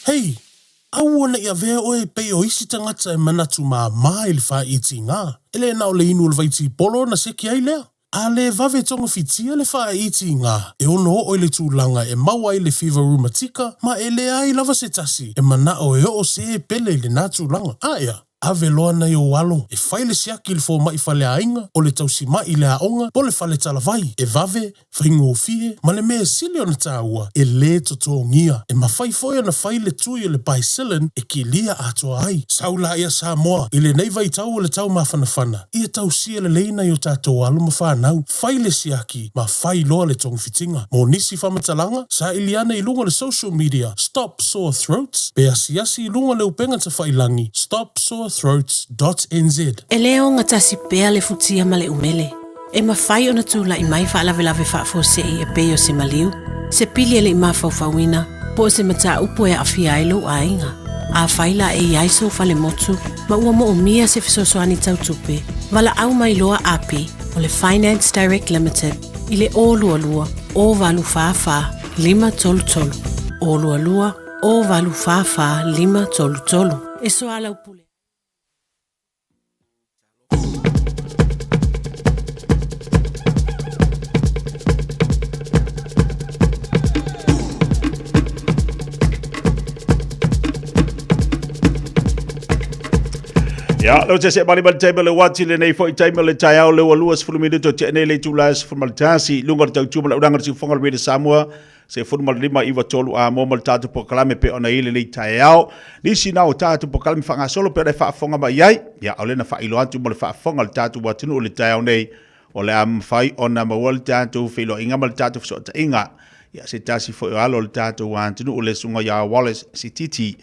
Hei, aua ne i avea oe e pei o isi tagata e manatu māmā i le faaitiga. E le na o le inu o le vaitipolo na seki ai lea. A le vave togafitia le faaitiga, e ono oo i le tulaga e maua ai le fiva rumatika ma e leai lava se tasi e manao e oo se pele i lena tulaga. Aea, ave loa nai ou alo e fai le siaki i le fomai faleaiga, o le tausimai i le aoga po o le fale talavai, e vave, faigofie, ma le mea e sili ona taua, e lē totogia. E mafai foi ona fai le tui o le Bicillin e kilia atoa ai. Sau laia Samoa, i lenei vaitau o le tau mafanafana, ia tausia lelei nai o tatou alo ma fanau, fai le siaki ma fai loa le togafitiga. Mo nisi faamatalaga, saili ane i luga o le social media Stop Sore Throats pe asiasi i luga o le upega tafailangi stopsorethroats dot nz. E le ogatasi pea le futia ma le umele. E mafai ona tulai mai faalavelave faafuasei e pei o se maliu, se pili e le i mafaufauina, po o se mataupu e aafia ai lou aiga. Afai la e i ai sou falemotu ma ua moomia se fesoasoani tau tupe, valaau mai loa api o le Finance Direct Limited i le 022 084 533, 022 084 533. E soalaupule. Ia, leo te se mali mali taimi o le wati le nei foi taimi o le taeao le ua 20 minuto te nei le itula e 11 lunga o le tautuma le ulaga o le siufofoga o le Radio Samoa 15 9 3 a mo ma le tatou polokalame pei ona i ai lenei taeao. Nisi na o tatou polokalame faagasolo pei ona e faafofoga mai ai, ia o lea na faailoa atu mo le faafofoga o le tatou atunuu i le taeao nei, o le a mafai ona maua le tatou feiloaiga ma le tatou fesootaiga. Ia se tasi foi o alo o le tatou atunuu le susuga ia Wallace Sititi,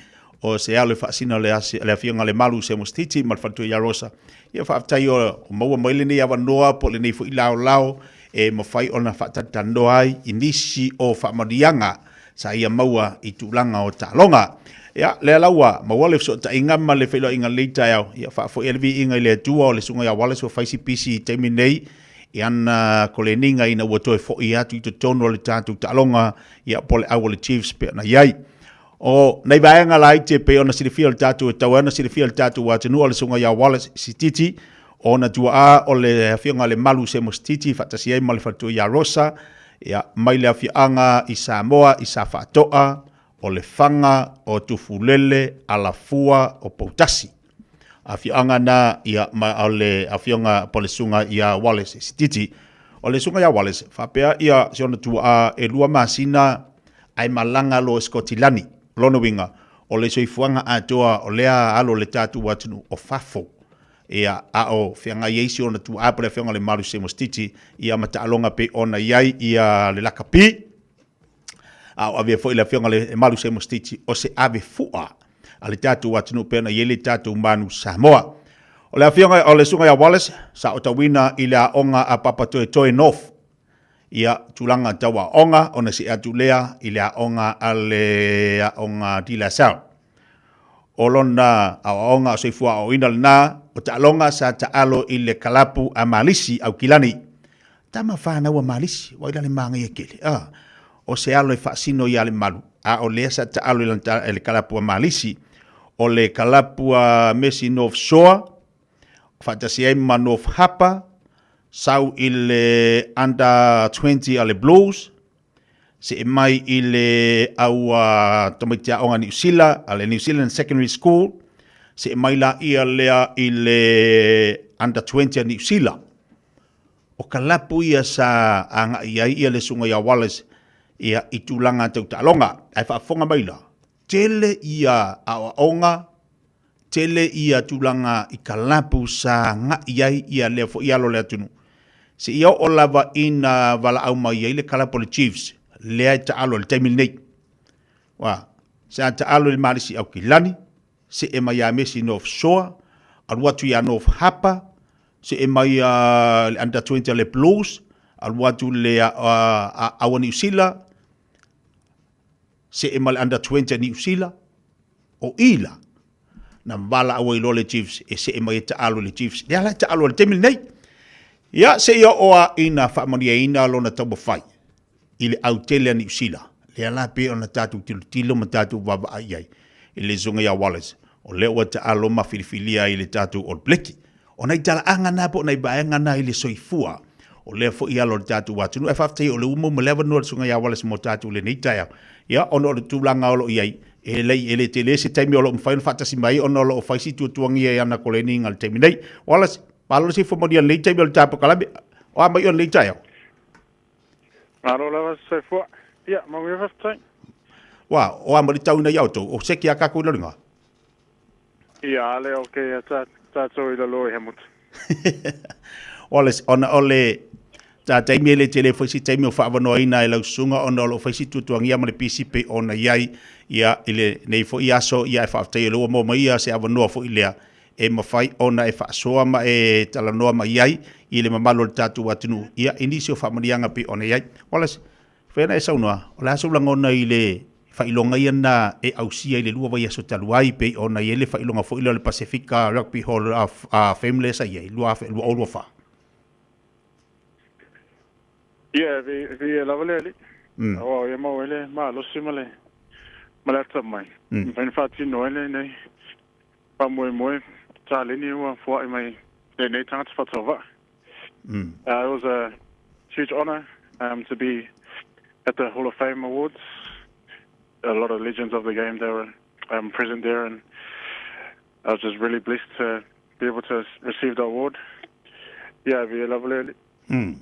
o se alo e faasino le, le afioga le Malu Semo Sititi ma le faletua ia Rosa. Ia faafetai o maua mai lenei avanoa po o lenei foi laolao e mafai ona faatalatalanoa ai i nisi o faamanuiaga sa ia maua i tulaga o taaloga. Ia, lea la ua maua le fesootaiga ma le feiloaiga i lenei taeao, ia faafoi ai le viiga i le Atua o le Susuga ia Wallace ua fai si pisi i taimi nei i ana koleniga ina ua toe foi atu i totonu o le tatou taaloga, ia po o le au o le Chiefs pei ona i ai. O nai vaega laiti e pei ona silafia o le tatou e tatau ai ona silafia e le tatou atunuu o le Susuga ia Wallace Sititi, o ona tuaa o le Afioga a Lemalu Semo Sititi faatasi ai ma le faletua ia Rosa, ia, mai le afioaga i Samoa i Safaatoa, o Lefaga, o Tufulele, Alafua, o Poutasi. Afioaga na, ia, ma o le afioga po o le Susuga ia Wallace Sititi. O le Susuga ia Wallace, faapea ia si ona tuaa e lua masina ae malaga loa i Sikotilani. O lona uiga, o le soifuaga atoa o lea alo o le tatou atunuu o fafo. Ia, a o feagai ai si ona tuaa po o le Afioga i le Malu Semo Sititi, ia ma taaloga pei ona i ai ia le lakapi, a o avea foi le Afioga i le Malu Semo Sititi o se ave fua a le tatou atunuu pei ona i ai le tatou manu Samoa. O le Afioga o le Susuga ia Wallace, sa otauina i le aoga a Papatoetoe North ia tulaga tau aoga ona see atu lea i le aoga a le aoga De La Salle. O lona aoaoga o soifua aoaoina lena o taaloga sa taalo i le kalapu a Malisi Aukilani. Tama fanau a Malisi, ua ila le māgaia tele. Ah, o se alo e faasino ia Lemalu, a o lea sa taalo i le kalapu a Malisi, o le kalapu a Messi North Shore, faatasi ai ma North Harbour, sau i le Under 20 a le Blues, see mai i le au tamaiti aoga Niu Sila, a le New Zealand Secondary School, Se'e mai laia lea i le Under 20 a Niu Sila. O kalapu ia sa agai ai ia le susuga ia Wallace ia i tulaga tau taaloga. Ae faafofoga mai la, tele ia aoaoga, tele ia tulaga i kalapu sa agai ai ia lea foi alo o le atunuu. Seia oo lava ina valaau mai ai le kalapu a le Chiefs lea e taalo i le taimi lenei. Ua, sa taalo i le Malisi Aukilani, see mai ia Messi North Shore, alu atu ia North Harbour, see mai ia le Under 20 a le Blues, alu atu le Aua Niu Sila, see ma le Under 20 a Niu Sila, o i la, na valaau ai loa le Chiefs e see mai e taalo i le Chiefs. Lea la e taalo i le taimi lenei. Ia, seia oo lava ina faamanuiaina lona taumafai i le autele a Niu Sila, lea la pei ona tatou tilotilo ma tatou vaavaai i ai i le susuga ia Wallace, o lea ua taalo ma filifilia ai le tatou All Black. O nai talaaga na po o nai vaega na i le soifua, o lea foi i alo o le tatou atunuu. Ae faafetai o lea ua maua ma le avanoa le susuga ia Wallace mo tatou i lenei taeao. Ia, ona o le tulaga o lo o i ai, e lei, e le tele se taimi o lo o mafai ona faatasi mai ona o lo o fai si tuatuagia i ana koleniga i le taimi nei. Wallace, malo le soifua manuia i lenei taimi o le ta polokalame. O a mai oe i lenei taeao? Malo lava se soifua. Ia, manuia faafetai. Ua, o a ma le tauina ia outou, o seki a kakou i lalo iga? Ia, ale o keia tatou i lalo i Hamilton. Wallace, ona o le ta taimi e le tele foi se taimi o faaavanoaina e lau susuga ona o lo o fai si tuatuagia ma le pisi pei ona i ai ia i lenei foi aso, ia e faafetai o lea ua maua mai ia se avanoa foi lea e mafai ona e faasoa ma e talanoa mai ai i le mamalu o le tatou atunuu ia i nisi o faamanuiaga pei ona i ai. Wallace, Fai ana e saunoa, o le a sou lagona i le faailoga ia na e ausia i le lua vaiaso talu ai, pei ona i ai le faailoga foi lea o le Pasefika Rugby Hall of Fame lea sa i ai, 2024? Ia, e viia lava le Alii, aua o ia maua ai le malosi ma le ma le atamai, e mafai ona faatino ai lenei faamoemoe taleni ua foai mai lenei tagata faatauvaa. It was a huge honour to be at the Hall of Fame Awards. A lot of legends of the game they were present there and I was just really blessed to be able to receive the award. Ia, e viia lava le Alii.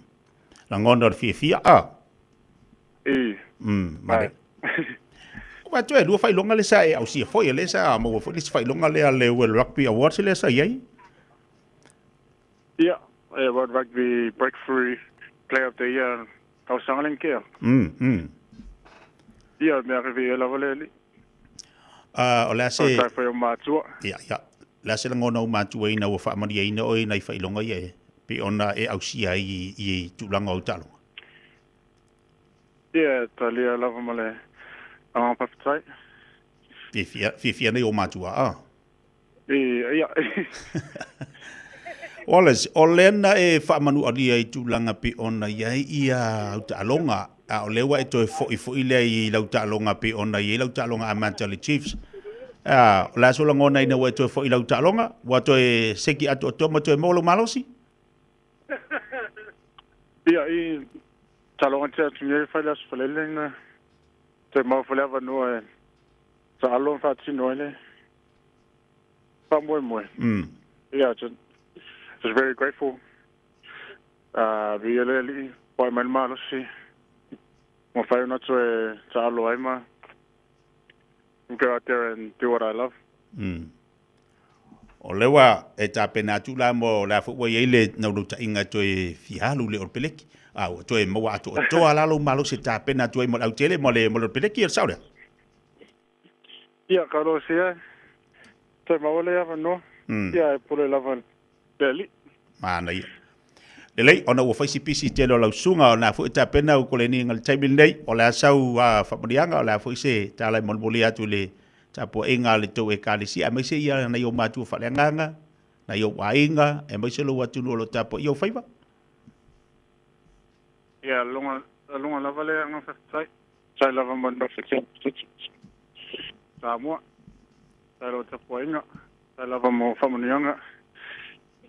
Lagona o le fiafia, a? I. Mare. Ua toe lua faailoga lea sa e ausia foi, lea sa maua foi le isi faailoga lea le World Rugby Awards lea sa i ai. Ia, e World Rugby Breakthrough Player of the Year tausaga le nkea. Ia, mea re viia lava le Alii. O le a se... Faafetai foi i ou matua. Ia, ia. O le a se lagona o ou matua ina ua faamalieina oe i nai faailoga ia e pei ona e ausia ai i tulaga o au taaloga? Ia, e talia lava ma le agaga faafetai. Fiafia, fiafia nei ou matua, a? Ia. Wallace, o lea na e faamanualia i tulaga pei ona i ai ia au taaloga, a o lea ua e toe foi foi lea i lau taaloga pei ona i ai lau taaloga amata i le Chiefs. A, o le a sou lagona ina ua e toe foi i lau taaloga? Ua toe seki atoatoa ma toe maua lou malosi? Ia, i taaloga te atu nei fai le Aso Faraile na toe maua foi le avanoa e taalo ma faatino ai le faamoemoe. Yeah, just, just very grateful. Viia le Alii, foai mai le malosi, mafai ona toe taalo ai ma go out there and do what I love. O lea ua e tapena atu la mo le a foi ua i ai le naunautaiga e toe fia alu i le Olopeleki, a ua toe maua atoatoa la lou malosi e tapena atu ai mo le autele mo le Olopeleki, o le sao lea? Ia, ka losia, toe maua le avanoa. Ia, e pule lava le Alii. Manaia. Lelei, ona ua fai si pisi tele o lau susuga, o lena foi e tapena au koleniga i le taimi lenei, o le a sau faamanuiaga, o le a foi se tala e molimoli atu i le tapuaiga a le tou Ekalesia, aemaise ia nai ou matua faaleagaga, nai ou aiga, aemaise lou atunuu o lo o tapuaia ou faiva. Ia, luga lava le agaga faafetai. Faafetai lava mo le Samoa. Faafetai lava tapuaiga. Faafetai lava mo faamanuiaga.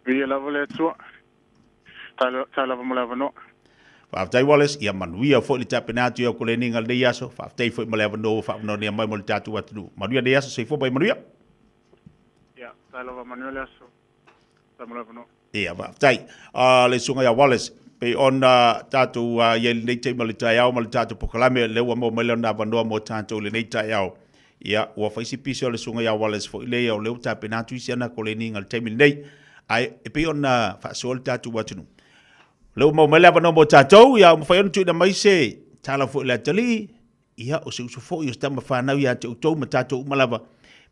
Viia lava le Atua. Faafetai lava mo le avanoa. Faafetai Wallace, ia manuia foi le tapena atu i au koleniga i lenei aso. Faafetai foi mo le avanoa ua faavanoania mai mo le tatou atunuu. Manuia lenei aso, soifua ma ia manuia. Ia. Faafetai lava, manuia le aso. Faafetai mo le avanoa. Ia, faafetai. Uh, le susuga ia Wallace, pei ona tatou uh, i ai lenei taimi o le taeao ma le tatou polokalame, lea ua maua mai lona avanoa mo tatou i lenei taeao. Ia, ua fai si pisi o le susuga ia Wallace foi lea, o lea ua tapena atu isi ana koleniga i le taimi lenei. Ae e pei ona faasoa le tatou atunuu. O lea ua maua mai le avanoa mo tatou, ia ua mafai ona tuuina mai se tala foi i le atalii, Ia, o se uso foi, o se tama fanau ia te outou ma tatou uma lava,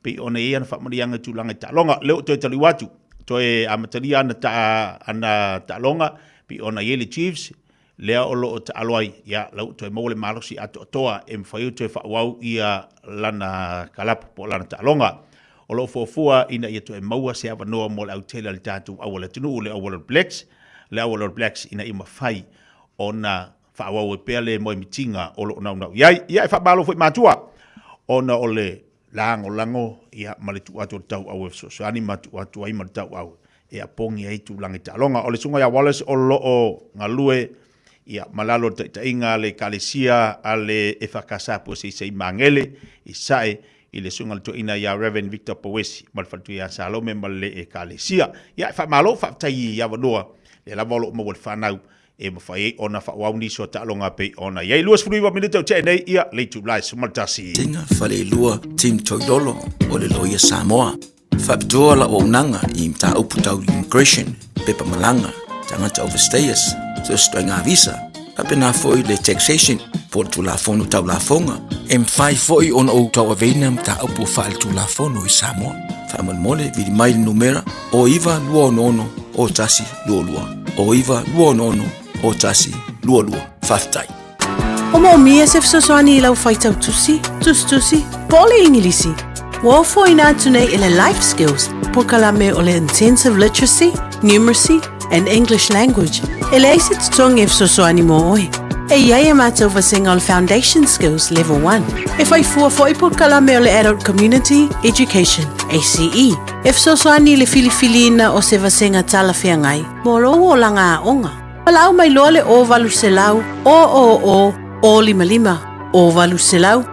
pei ona i ai ana faamanuiaga i tulaga i taaloga. Lea ua toe taliu atu, toe amatalia ana, ta, ana taaloga, pei ona i ai le Chiefs, lea o lo o taalo ai, ia, la ua toe maua le malosi atoatoa e mafai ai toe faaauau ia lana kalapu po o lana taaloga. O lo o fuafua ina ia toe maua se avanoa mo le autele a le tatou au a le atunuu, le au a le All Blacks, le au a le All Blacks ina ia mafai ona faaauau ai pea le moemitiga o lo o naunau i ai. Ia, e faamalo foi matua ona o le lagolago ia, ma le tuu atu o le tauau e fesoasoani ma tuu atu ai ma le tauau e apogi ai tulaga i taaloga. O le susuga ia Wallace o lo o galue ia, ma lalo o le taitaiga a le Ekalesia a le EFKS Puaseisei Magele i Sae i le susuga i le toeaina ia Rev. Victor Pouesi ma le faletua ia Salome ma le Ekalesia. Ia, e faamalo, faafetai i avanoa lea lava o lo o maua e le fanau e mafai ai ona faaauau nisi o taaloga pei ona i ai. 29 minute o tea nei, ia, le itula e 11. Tinga Faleilua Tim Toilolo o le Loia Samoa. Faapitoa lau auaunaga i mataupu tau immigration, pepa malaga, tagata overstayers, so se ituaiga visa, faapena foi le taxation po o le Tulafono Tau Lafoga. E mafai foi ona ou tauaveina mataupu faaletulafono i Samoa. Faamolemole, vili mai le numera o 926 o 122. O 9 2 6 o 1 2 2. Faafetai. O moomia se fesoasoani i lau faitau tusi, tusitusi, po o le Igilisi? Ua ofoina atu nei e le Life Skills polokalame o le Intensive Literacy, Numeracy and English Language e leai se totogi e fesoasoani mo oe. E i ai a mātou vasega o le Foundation Skills Level 1. E whai fua foi polokalame o le Adult Community Education, ACE, e fesoasoani i le filifiliina o se vasega talafeagai mo lou olaga aoga. Valaau mai loa le 0800 000 055, 0800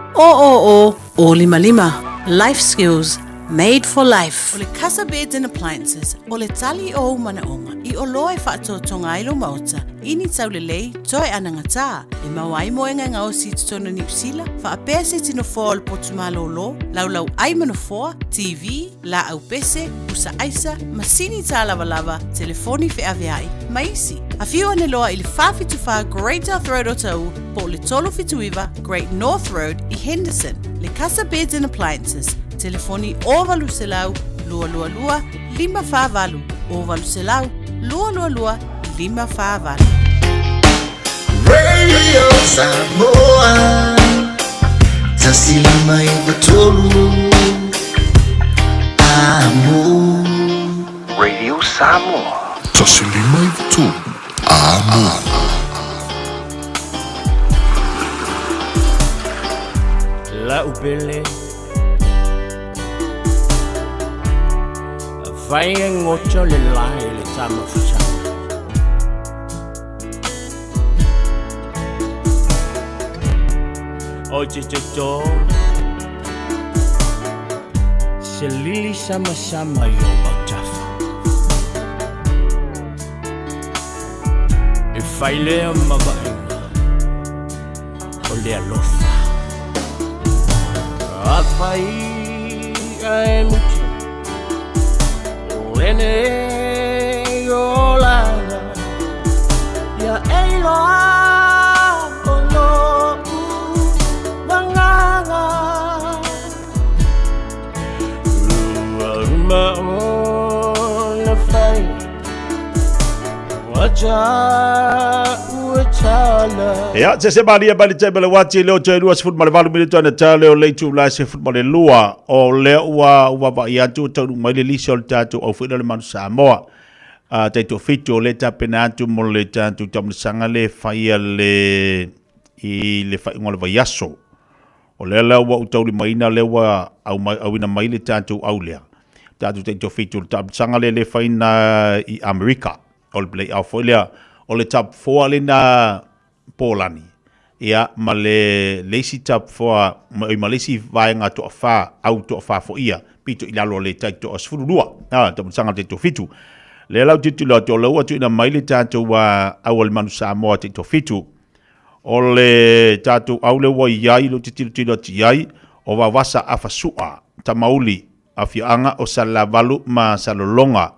000 055. Life Skills, Made for Life. O le Casa Beds and Appliances, o le tali o ou manaoga i oloa e faatoatoga ai lou maota i ni taulelei toe anagatā e maua ai moega e gaosi i totonu o Niu Sila, faapea se tino foa o le potu malōlō, laulau ai ma nofoa, TV, laau pese, pusa aisa, masini tālavalava, telefoni feaveai, ma isi. Afio ane loa i le 474 Great South Road o Taʻu po o le 379 Great North Road i Henderson. Le Casa Beds and Appliances, telefoni 0800 222 548, 0800 222 548. Radio Samoa 153 Amo. Radio Samoa. 153 Amo. La'u pele Fai e goto le lae le tama fusanga O te toto Se lili sama sama i o mautafa E fai lea ma vaaiga o le alofa Afai ae mutu o lenei olaga Ia e iloa o lo'u agaga Ua uma ona fai Ia, se se malia mai le taimi o le uati leo toe 28 minute ana tau leo le itula e 12 o lea ua ua vaai atu ua taunuu mai le lisi o le tatou aufuaina le Manu Samoa. Uh, taitoafitu o le tapena atu mo le tatou taumalisaga le faia le i le faaiuga o le vaiaso. O lea la ua ou taulimaina lea ua aumai, auina mai le tatou au lea. Tatou taitoafitu le taumalisaga lea le faina i Amerika. O le play off foi lea, o le top 4 lena Polani, ia, ma le, le isi top 4, ma, ma le isi vaega toafa, au toafa foi ia, pito i lalo o le taitoa-12, a, taumataga o le taitoafitu. Lea la ou tilotilo atu, o lea ua tuuina mai le tatou au a le Manu Samoa taitoafitu. O le tatou au lea ua i ai, lea ou te tilotilo atu i ai, o Vaovasa Afasua, Tamauli, afioaga o Salelavalu ma Salelologa,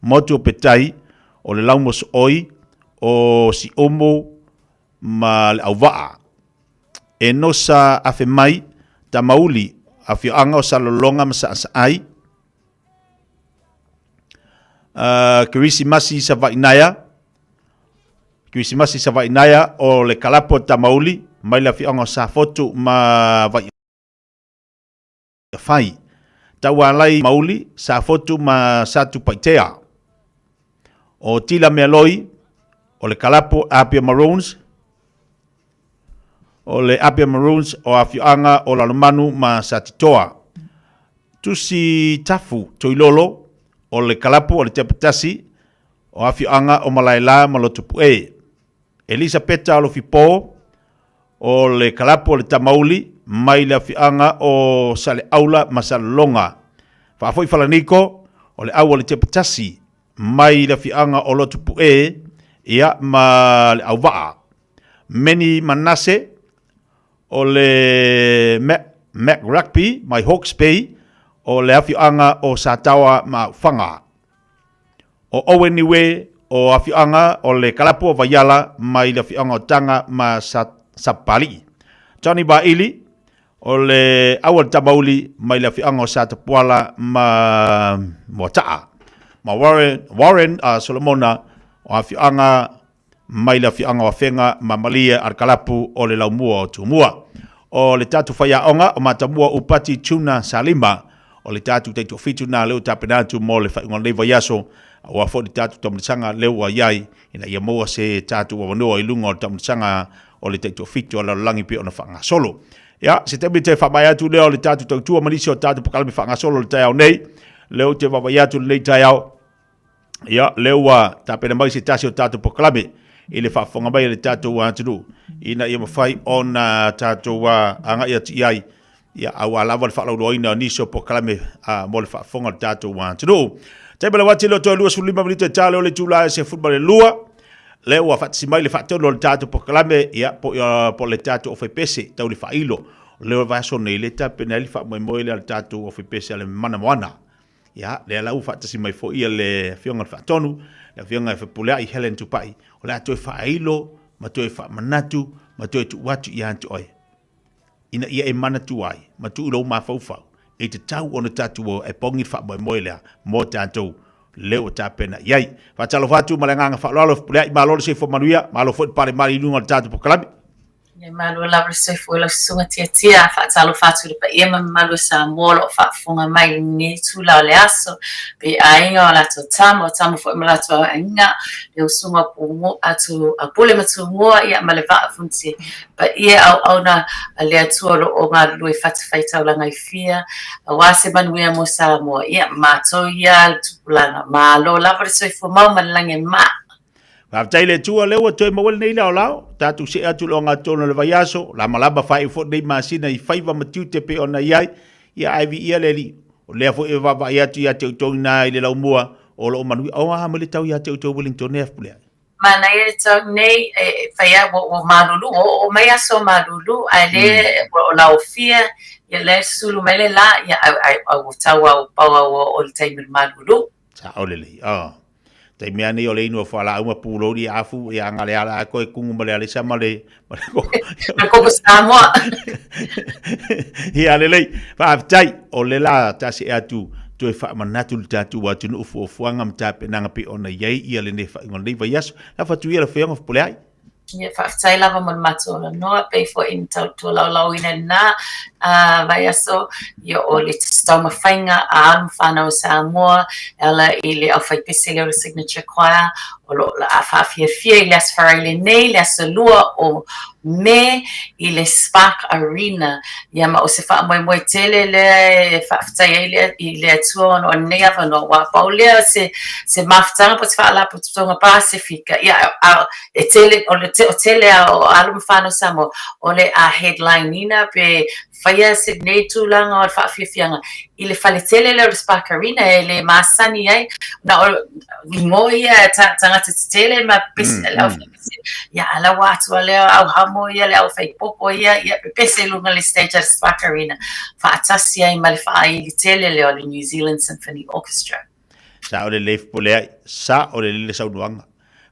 Motu o Petai, o le Laumosooi, o Siumu ma le Auvaa. Enosa Afemai, Tamauli, afioaga o Salelologa ma Saasaai, Kerisimasi Savainaea, Kerisimasi Savainaea o le Kalapu o Tamauli, mai le afioaga o Safotu ma Vaiafai. Taualai Mauli, Safotu ma Satupaitea. O Tila Mealoi, o le Kalapu Apia Maroons, o le Apia Maroons o afioaga o Lalomanu ma Satitoa. Tusi Tafu Toilolo, o le Kalapu o le Tepatasi, o afioaga o Malaela ma Lotopue. Elisapeta Alofipo, o le Kalapu o le Tamauli, mai le afioaga o Saleaula ma Salelologa. Faafoi Falaniko, o le au o le Tepatasi, mai le afioaga o Lotopue, ia, ma le Auvaa. Meni Manase, o le Mac Rugby mai Hawke's Bay, o le afioaga o Sataoa ma Aufaga. O Owen Niue, o afioaga o le Kalapu o Vaiala mai le afioaga o Taga ma Sapapalii. Johnny Vaili, o le au a le Tamauli mai le afioaga o Satapuala ma Moataa. Ma Warren, Warren Solomona, o afioaga mai le afioaga o Afega ma Malie a le Kalapu o le Laumua o Tumua. O le tatou faiaoga o Matamua Upati Tuna Salima, o le tatou taitoafitu na lea ua tapena atu mo le faaiuga o lenei vaiaso, aua foi le tatou taumataga lea ua i ai ina ia maua se tatou avanoa i luga o le taumataga o le taitoafitu a le lalolagi pei ona faagasolo. Ia, se taimi toe faamaea atu lea o le tatou tautua ma nisi o tatou polokalame faagasolo i le taeao nei, lea ou te vaavaai atu i lenei taeao, Ia, lea ua tapena mai se tasi o tatou polokalame i le faafofoga mai a le tatou atunuu ina ia mafai ona tatou agai atu i ai, ia, aua lava le faalauiloaina o nisi o polokalame mo le faafofoga a le tatou atunuu. Taimi le uati lea toe 25 minute tale o le itula e 12, lea ua faatasi mai le faatonu o le tatou polokalame, ia, po o le tatou ofaipese tau le faailo. O lea o le vaiaso nei le tapena ai le faamoemoe lea o le tatou ofaipese a le Mana Moana. Ia, lea la ua faatasi mai foi ia le Afioga i le Faatonu, le Afioga i Fepuleai Helen Tupai, o le a toe faailo ma toe faamanatu ma toe tuu atu ia te oe, ina ia e manatua ai ma tuu i lou mafaufau e tatau ona tatou e pogi le faamoemoe lea mo tatou lea ua tapena i ai. Faatalofa atu ma le agaga faaaloalo Fepuleai, malo le soifua manuia, malo foi le pale mali i luga o le tatou polokalame. Ia malo lava le soifua i lau susuga Tiatia. Faatalofa atu i le paia ma mamalu o Samoa o lo o faafofoga mai i lenei itula o le aso, pe aiga o latou tama, o tama foi ma latou aiga, le usuga a Pule ma Tumua, ia ma le Vaa Fonoti. Paia auauna a le Atua o lo o galulue i fatafaitaulaga e fia, aua se manuia mo Samoa. Ia, matou ia le tupulaga. Malo lava le soifua mau ma le lagi e maa. Faafetai i le Atua lea ua toe maua lenei laolao, tatou see atu i le ogatotonu o le vaiaso, lamalama faaiu foi lenei masina i faiva ma tiute pei ona i ai, ia ae viia le Alii. O lea foi e vaavaai atu ia te outou ina i le laumua o lo o manuia. O a mai le tau ia te outou Wellington e Fepuleai? Manaia le tau nei, e fai a ua malulu, ua oo mai aso malulu, ae le ua laofia, ia lea e sulu mai le la, ia ae ua tau a ua pau a ua oo i le taimi o le malulu. Sao lelei, oh. Taimi lava nei o le inu o fualaau ma pulou i afu, ia anga le ala a koe kugu ma le alesa ma le... Ma le koko. Ma koko Samoa. Ia lelei, faafetai, o le la tasi e atu toe faamanatu le tatou atunuu fuafuaga ma tapenaga pei ona i ai ia lenei faaiuga o lenei vaiaso. Lafo atu ia le Afioga Fepuleai. Ia, faafetai lava mo le matou avanoa, pei foi ona tolaulaauina i lena vaiaso, ia o le taumafaiga a alo ma fanau o Samoa e ala i le aufaipese lea o le Signature Choir, o lo o a faafiafia i le Aso Faraile nei, le aso 2 o Me i le Spark Arena. Ia ma o se faamoemoe tele lea e faafetai ai i le Atua ona o lenei avanoa, aua pau lea o se mafutaga po o se faalapotopotoga Pasefika, ia a E tele, o le o tele a o alo ma fanau Samoa, o le a headline-ina pe Faia se nei tulaga o le faafiafiaga i le fale tele lea o le Spark Arena e le masani ai na o igoa ia tagata tetele ma pese le au ia a la ua atu lea au hamo ia le au faipopo ia ia pepese i luga le stage a le Spark Arena faatasi ai ma le faaili tele lea o le New Zealand Symphony Orchestra. Sao lelei Fepuleai, sao lelei le saunoaga.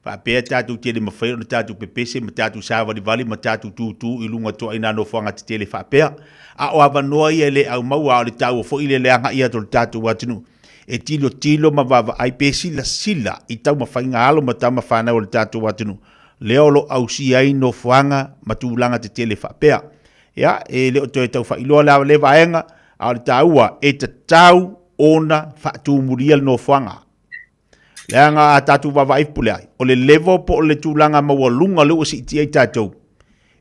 Faapea tatou te le mafai ona tatou pepese ma tatou savalivali ma tatou tutū i luga o ituaiga nofoaga tetele faapea. A o avanoa ia e le aumaua, a o le taua foi le le agai atu o le tatou atunuu e tilotilo ma vaavaai pe silasila i taumafaiga a alo ma tama fanau a le tatou atunuu lea o lo o ausia ai nofoaga ma tulaga tetele faapea. Ia, e le o toe tau faailoa la lea vaega, a o le taua e tatau ona faatumulia le nofoaga. Leaga a tatou vaavaai pule ai, o le level po o le tulaga maualuga lea ua siitia ai tatou,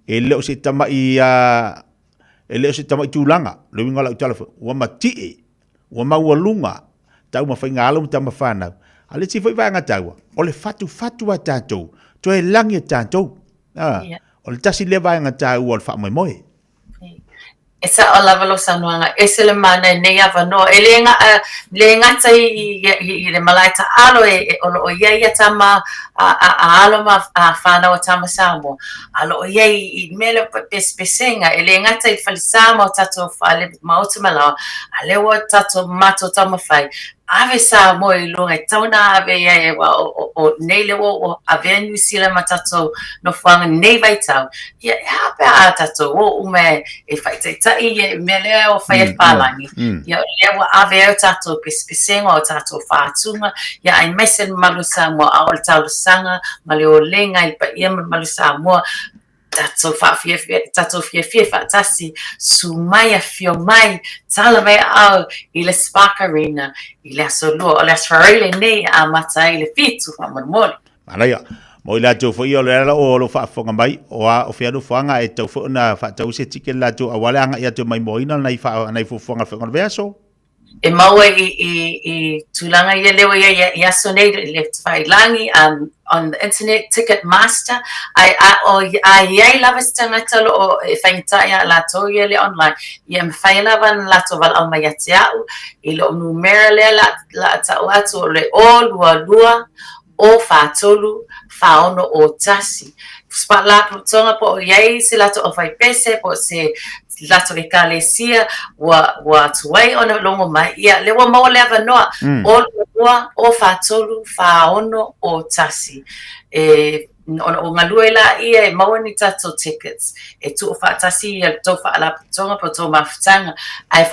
e le o se tamai, e le o se tamai tulaga. O le uiga o lau tala foi, ua matie, ua maualuga taumafaiga a alo ma tama fanau. A o le isi foi vaega taua, o le fatufatu a tatou, toe lagi e tatou. O le tasi lea vaega taua o le faamoemoe. E sao lava lou saunoaga, ese le manaia nei avanoa. E le, le gata i, i, i le malae taalo e, e, o lo o i ai ia tama a, a, a alo ma a whanau a tama Samoa, a lo o i ai i mea lea o pesepesega, e le gata i le falesa ma o tatou fale maota ma laoa, a lea ua tatou matou taumafai, ave Samoa i luga e tatau ona ave i ai aua o, o, o nei lea ua, ua avea Niu Sila ma tatou nofoaga nei vaitau, ia e a pe a tatou o uma e, e faitaita'i ia i mea lea o fai ai le palagi, ia o lea ua ave ai o tatou pesepesega, o tatou faatuga, ia aemaise le mamalu o Samoa, a o le talosaga ma le olega i le paia ma le mamalu o Samoa, tatou faafiafia, tatou fiafia faatasi, susu mai, afio mai, tala mai aao i le Spark Arena i le Aso Lua. O le Aso Faraile nei e amata ai le 7 faamolemole. Manaia. Mo i latou foi o le ala o lo faafofoga mai, o a o fea nofoaga e tatau foi ona faatau se tiketi latou aua le agai atu e maimoaina nai faa nai fuafuaga o le faiga o le vaiaso. E maua i, i, i tulaga ia lea ua i ai i aso nei, le tafailagi, um, on the internet, Ticketmaster, ai, a, o, a i ai lava se tagata o lo o e faigata iā latou ia le online, ia mafai lava ona latou valaau mai ia te au, i lou numera lea la, la a ta'u atu o le 022 o 43 46 01. Faalapotopotoga po o i ai se latou aufaipese po o se latou ekalesia ua, ua tuai ona logo mai, ia, lea ua maua le avanoa, mm. o 22 o 43 46 01. E, ona o galue laia e maua ni tatou tickets e tuu faatasi ia le tou faalapotopotoga po o tou mafutaga ae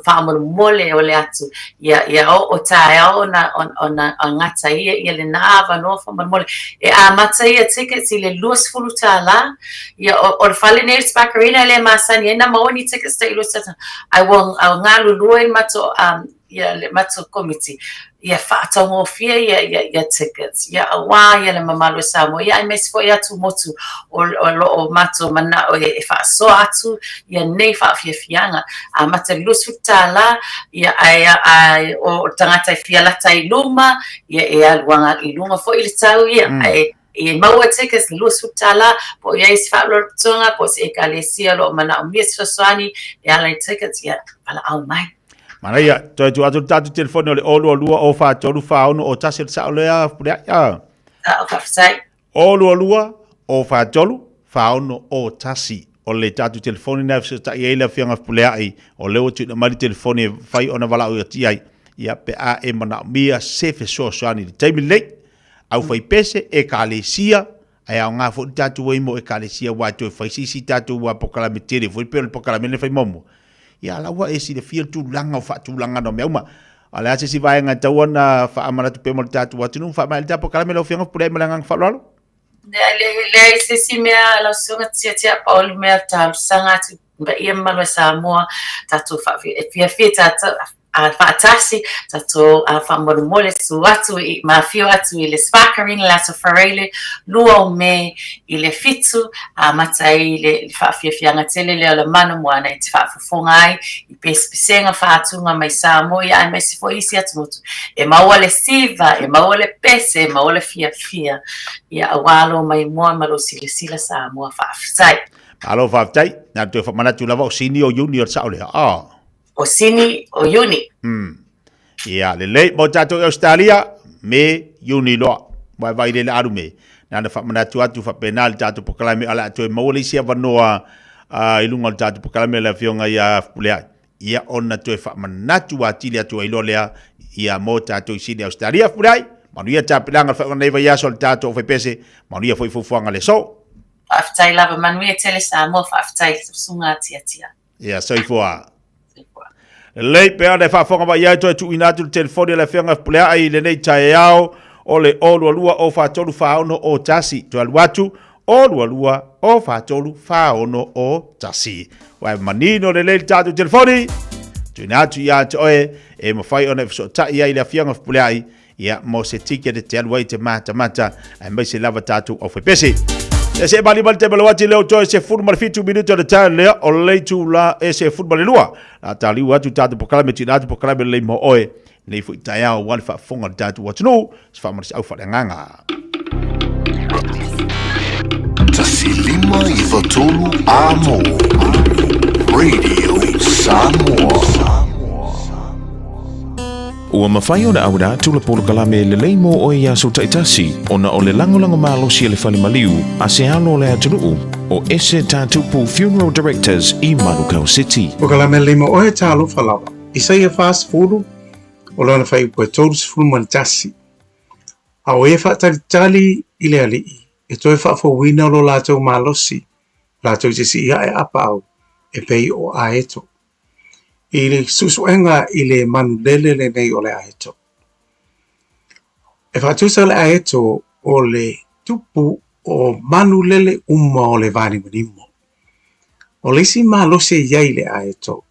faamolemole ole atu ia ia oo taeao ona ona gata ia ia lena avanoa faamolemole. E amata ia tickets i le $20 ia o, o le fale nei o le Spark Arena e le masani ai na maua ni tickets tai $20 ae ua galulue le matou um, ia le matou komiti ia faataugofie ia, ia, ia tickets, ia auā ia le mamalu o Samoa, ia aemaise foi atu motu o, o lo o matou mana'o e, e faasoa atu ia nei faafiafiaga. Amata i le $20, ia ae, ae o tagata e fia lata i luma, ia e alu agai i luga foi le tau ia, mm. ae e maua tickets le $20, po o i ai se faalapotopotoga, po o se ekalesia o lo o manaomia se fesoasoani e ala i tickets, ia valaau mai. Manaia, toe tuu atu le tatou telefoni o le 022 043 46 01 le sao lea Fepuleai. Ah. Sao, faafetai. 022 043 46 01 o le tatou telefoni na e fesootai ai le afioga Fepuleai, o lea ua tuuina mai le telefoni e fai ona valaau atu i ai. Ia pe a e manaomia se fesoasoani i le taimi lenei. Aufaipese, ekalesia, ae aoga foi le tatou ai mo ekalesia aua e toe fai se isi tatou polokalame tele foi pei o le polokalame lea e fai muamua. Ia la ua e silafia le tulaga o faatulagana o mea uma. O le a se isi vaega e tatau ona faamanatu pea mo le tatou atunuu, faamaea le tatou polokalame lau Afioga Fepuleai ma le agaga faaaloalo. Leai se isi mea lau Susuga Tiatia pau le mea talosaga atu i paia mamalu o Samoa, tatou fiafia tatou faatasi, tatou faamolemole susu atu i ma afio atu i le Spark Arena i le Aso Faraile 2 o Me i le 7, amata ai le faafiafiaga tele lea o le Mana Moana e te faafofoga ai i pesepesega faatuga mai Samoa ia aemaise foi isi atumotu e maua le siva, e maua le pese, e maua le fiafia ia aua lou maimoa ma lou silasila Samoa. Faafetai. Malo faafetai. Na toe faamanatu lava o Sini o Iuni o le sao lea. Ah. O Sini o Iuni. Ia, lelei. Mo tatou i Ausetalia, Me, Iuni loa. Vaivai le le alu me. Na ona faamanatu atu faapena le tatou polokalame o le a toe maua le isi avanoa i luga o le tatou polokalame le afioga ia Fepuleai. Ia ona toe faamanatu atili atu ai loa lea ia mo tatou i Sini Ausetalia. Fepuleai, manuia tapenaga o le faaiuga o lenei vaiaso o le tatou Aufaipeese, manuia foi fuafuaga le aso. Faafetai lava, manuia tele Samoa, faafetai i le susuga a Tiatia. Ia, soifua. Lelei, pe ana e faafofoga mai ai toe tuuina atu le telefoni a le Afioga Fepuleai i lenei taeao o le 022 043 4601. Toe alu atu, 022 043 4601. Ua e manino lelei le tatou telefoni, tuuina atu ia te oe e mafai ona e fesootai ai i le Afioga Fepuleai Ia, mo se ticket e te alu ai te matamata, aemaise lava tatou aufaipese. Ia se mali mali te malawati leo toe se fulu ma le fitu minuta le tae lea o le itula e se fulu ma le lua. La taliu atu tatou polokalame tuuina atu polokalame lelei mo oe. Nei foi taeao aua le faafofoga a le tatou atunuu, se faamalosiau faaleagaga. 1 5 9 3 Amo Radio Samoa. Ua mafai ona auina atu le polokalame lelei mo oe i aso taitasi ona o le lagolago malosi a le Fale Maliu a se alo o le atunuu o Ese Tatupu Funeral Directors i Manukau City. Polokalame lelei mo oe talofa lava. Isaia 40, o lona fuaiupu e 31. A o e faatalitali i le Alii, e toe faafouina lo latou malosi, latou te sii ae apaau, e pei o aeto. I le suesuega i le manu lele lenei o le aeto. E faatusa le aeto o le tupu o manu lele uma o le vanimonimo. O le isi malosi e i ai i le aeto,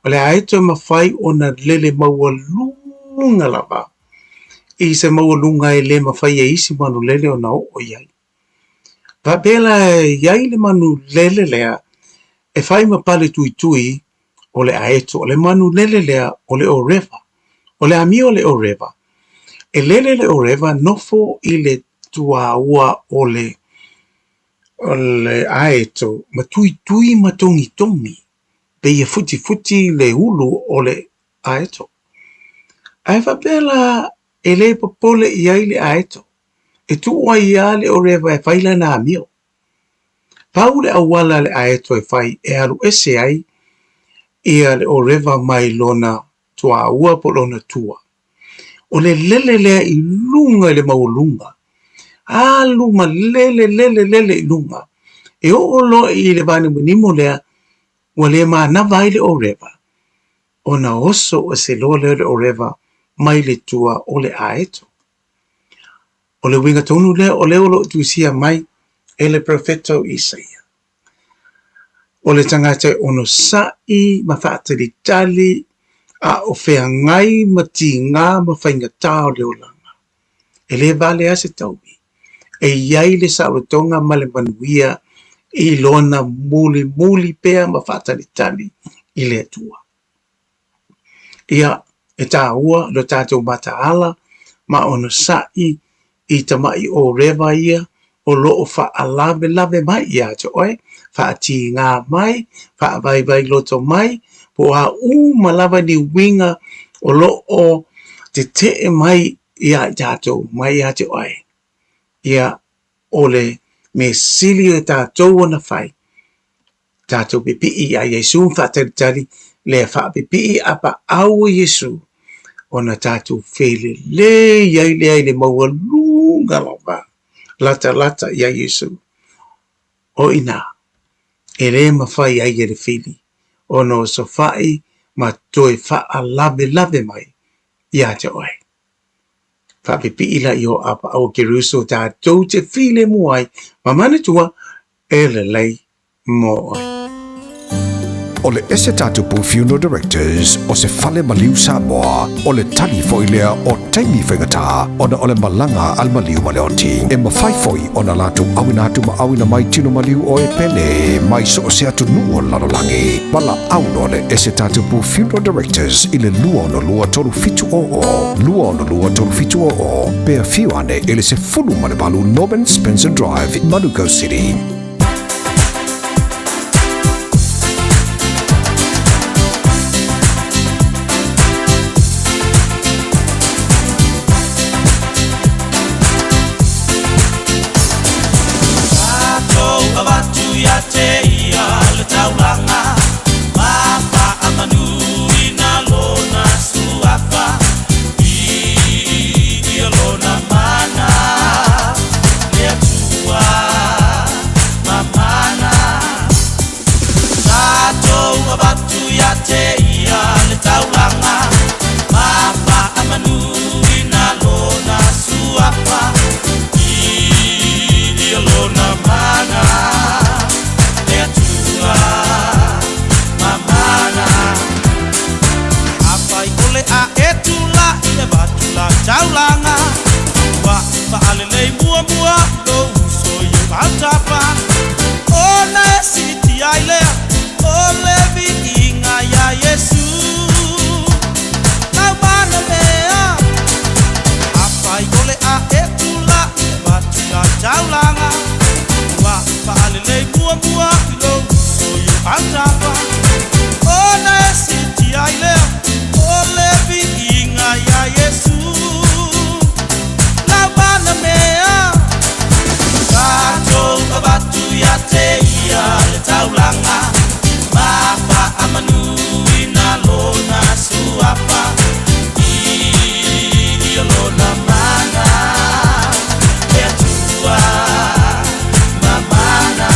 o le aeto e mafai ona lele maualuga lava i se maualuga e le mafai e isi manu lele ona oo i ai. Faapea la e i ai le manu lele lea e fai ma pale tuitui o le aeto, o le manu lele lea o le ʻōrewa. O le amio o le ʻōrewa, e lele le ʻōrewa nofo i le tuaua o le o le aeto ma tuitui ma togitogi, pei e futifuti le ulu o le aeto. Ae faapea la E le popole i ai le aeto, e tuu ai lava le ʻōrewa e fai lana amio. Pau le auala a le aeto e fai e alu ese ai ia le ʻōrewa mai lona tuaua po o lona tua. O le lele lea i luga i le maualuga, alu ma lele lele lele i luga, e oo loa i le vanimonimo lea ua le manava ai le ʻōrewa, ona oso ese loa lea o le ʻōrewa mai le tua o le aeto. O le uiga tonu lea o lea o lo o tusia mai e le perofeta o Isaia. O le tagata e onosaʻi ma faatalitali a o feagai ma tigā ma faigata o le olaga, e le vale lava se taui. E i ai le saolotoga ma le manuia i lona mulimuli pea ma faatalitali i le Atua. Ia, e taua lo tatou mataala ma onosai i tamaʻi ʻōrewa ia o lo o faalavelave mai iā te oe, faatigā mai, faavaivai loto mai, po o a uma lava ni uiga o lo o teteʻe mai iā i tatou mai iā te oe. Ia, o le mea sili o tatou ona fai, tatou pipii iā Iesū ma faatalitali le faapipii apaau o Iesū ona tatou felelei ai lea i le maualuga lava latalata iā Iesū. O i inā, e le mafai ai e le fili ona osofai ma toe faalavelave mai iā te oe. Faapipii la i o apaau o Keriso tatou te filemu ai ma manatua e lelei mo oe. O le Ese Tatupu Funeral Directors o se fale maliu Samoa, o le tali foi lea o taimi faigata ona o le malaga a le maliu ma le oti. E mafai foi ona latou auina atu ma auina mai tino maliu o e pele mai so o se atunuu o le lalolagi. Valaau loa le Ese Tatupu Funeral Directors i le 262 3700, 262 3700, pe afio ane i le 18 Norman Spencer Drive, Manukau City. taulaga Ua faalelei muamua i lou uso i ou autafa Ona e siitia ai lea o le viiga iā Iesu Lau mana mea Afai o le a e tula'i e avatu lau taulaga Ua faalelei muamua i lou uso i ou autafa Ona e siitia ai lea o le viiga iā Iesu Lau mana mea Tatou avatu ia te ia le taulaga Ma faamanuina lona suafa I lona mana le Atua mamana.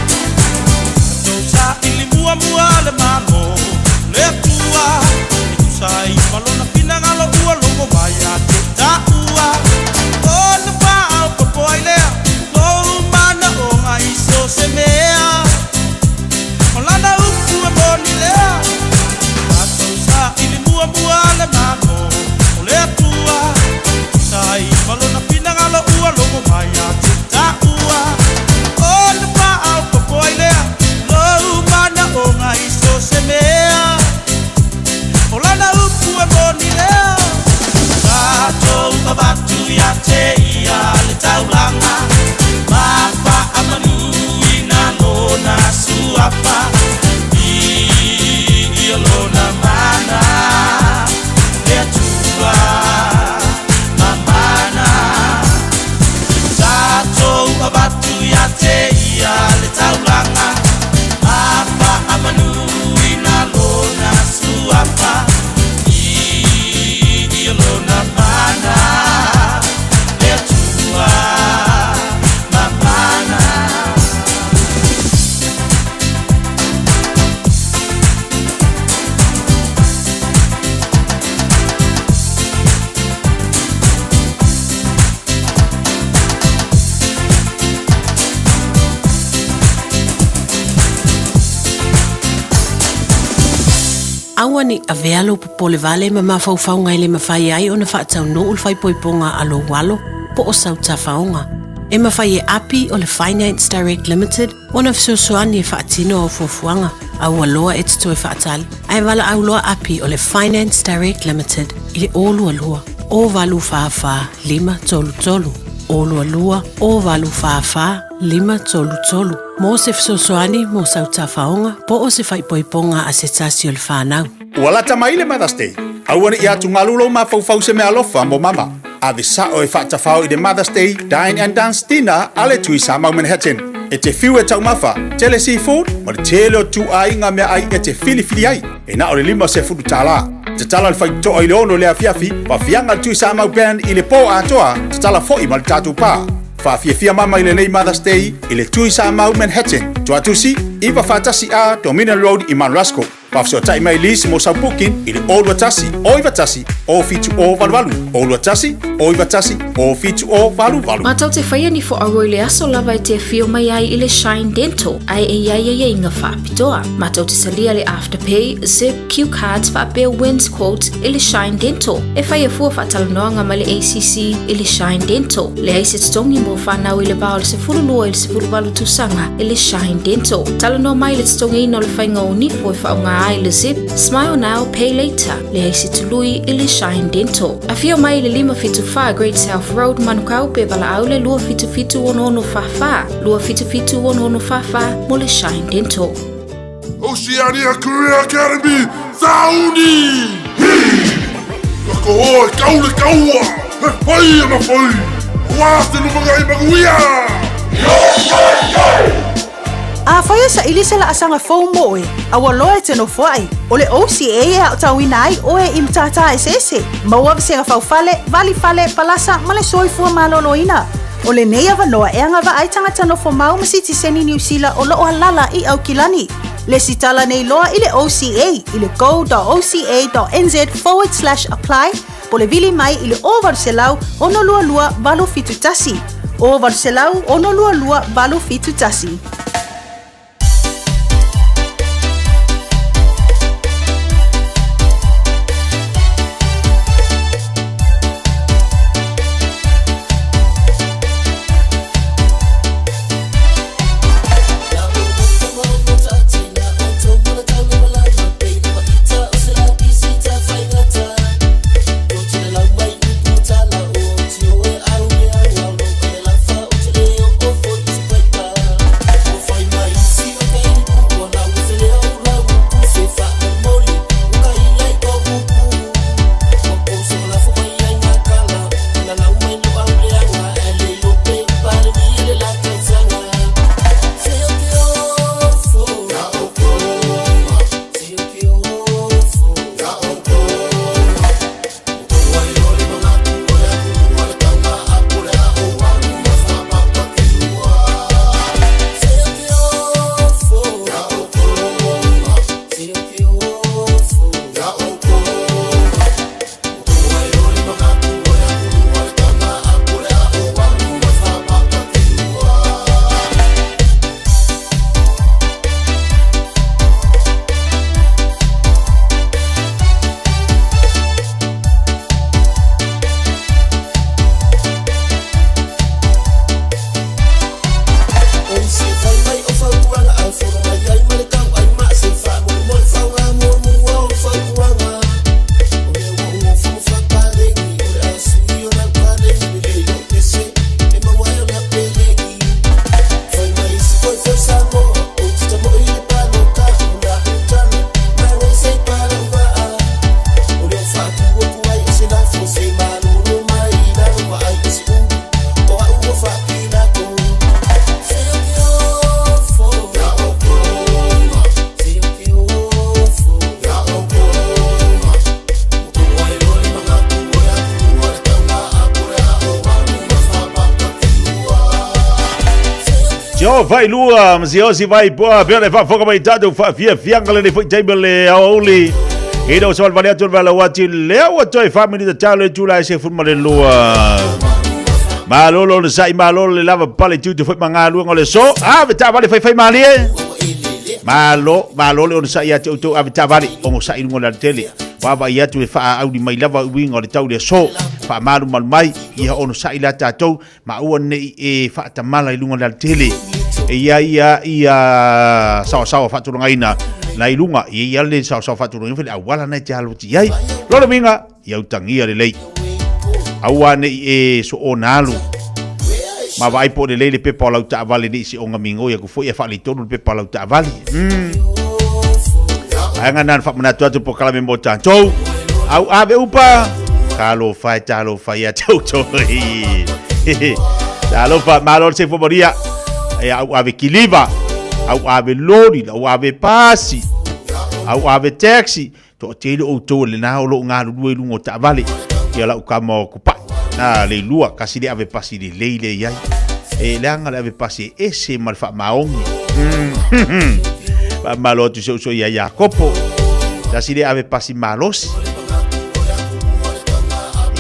Tatou saili muamua le Malo o le Atua E tusa ai ma Lona finagalo ua logo mai ia te taua Ona faaopoopo ai lea lou manaoga i so se mea O Lana upu e moni lea Tatou saili muamua le Malo o le Atua E tusa ai ma Lona finagalo ua logo mai ia te taua Ona faaopoopo ai lea lou manaoga i so se mea O Lana upu e moni lea Tatou avatu ia te ia le taulaga Ma faamanuina lona suafa I lona mana le Atua mamana Tatou avatu ia te ia le taulaga Ma faamanuina lona suafa I lona mana le Atua mamana. Aua ne i avea lou popole vale ma mafaufauga e le mafai ai ona faataunuu le faaipoipoga a lou alo po o sau tafaoga. E mafai e Api o le Finance Direct Limited ona fesoasoani e faatino au fuafuaga, a ua loa e te toe faatali, ae valaau loa Api o le Finance Direct Limited i le 022 084 533, 022 084 533, mo se fesoasoani mo sau tafaoga po o se faaipoipoga a se tasi o le fanau. Ua lata mai le Mother's Day. Aua ne i atugalu lou mafaufau se meaalofa mo mama. Ave sao e faatafao i le Mother's Day Dine and Dance Dinner a le Tui Samau Manhattan. E te fiu e taumafa, tele seafood ma le tele o ituaiga meaai e te filifili ai. E na o le $50. Tatala le faitotoa i le 6 i le afiafi, faafiaga le Tui Samau Band i le po atoa, tatala foi ma le tatou pa. Faafiafia mama i lenei Mother's Day i le Tui Samau Manhattan, Tuatusi, 941A Dominion Road i Mount Ruskell. Faafesootai mai Liz mo sau booking i le 021 091 07088, 021 091 07088. Matou te faia ni fo'auo i le aso lava e te afio mai ai i le Shine Dental ae e i ai aiaiga faapitoa. Matou te talia le Afterpay, Zip, Cue Cards faapea Wins Quote i le Shine Dental. E faia fua faatalanoaga ma le ACC i le Shine Dental. Leai se totogi mo fanau i le va o le 12 i le 18 tausaga i le Shine Dental. Talanoa mai i le totogiina o le faiga o nifo e faaaoga ai le Zip, Smile Now, Pay Later. Leai se tului i le Shine Dental. Afio mai i le 574 Great South Road, Manukau, pe valaau le 277 6644, 277 6644 mo le Shine Dental. Oceania Career Academy, Sauni! Hi! Ka koho e kau le kaua, he whai ana whai, wā te lumangai manuia! Yo, yo, yo! Afai e saili se laasaga fou mo oe, a ua loa e te nofoai, o le OCA e aotauina ai oe i matata eseese, maua vasega faufale, valifale, palasa ma le soifua maloloina. O lenei avanoa e agavaa ai tagata nofo mau ma sitiseni Niu Sila o lo o alala i Aukilani. Lesitala nei loa i le OCA i le go.oca.nz forward slash apply Po le vili mai i le 0800 622 871. 0800 622 871. Tio vai lua, mziosi vai poa, pea le faafofoga mai tatou faafiafiaga lenei foi taimi o le aoauli. Ina ua savalivali atu le valaau atu lea ua toe faaminita talo i tula e 12. Malolo le sai, malolo le lava pale tiute foi ma galuega o le aso. Ave taavale faifai malie. Malo, malo le onosai ia te outou ave taavale, onosai i luga o le alatele. Vaavaai atu e faaauli mai lava uiga o le tau i le aso. Faamalumalu mai, ia onosai la tatou Ma aua ne i e faatamala i luga o le alatele. E i ai ia, ia saoasaoa faatulagaina na i luga, e i ai le saoasaoa faatulagaina foi le auala na e te alo atu i ai. Lona uiga, ia utagia lelei. Aua ne i e soona alu. Ma vaai po o lelei le pepa o lau taavale ne i se oga migoi aku foi e faaletonu le pepa o lau taavale. Vaega na na faamanatu atu polokalame mo tatou. Au ave upa. Talofa e talofa ia te outou. Talofa, malo le soifua manuia. E au ave kiliva, au ave lori, au ave pasi, au ave taxi. Toatele outou o lena o lo o galulue i luga o taavale. Ia lau kama o Kupai. Na Leilua, kasi le ave pasi lelei lea i ai. E leaga le ave pasi e ese ma le faamaoni. Faamalo atu i si ou uso ia Iakopo. Tasi le ave pasi malosi.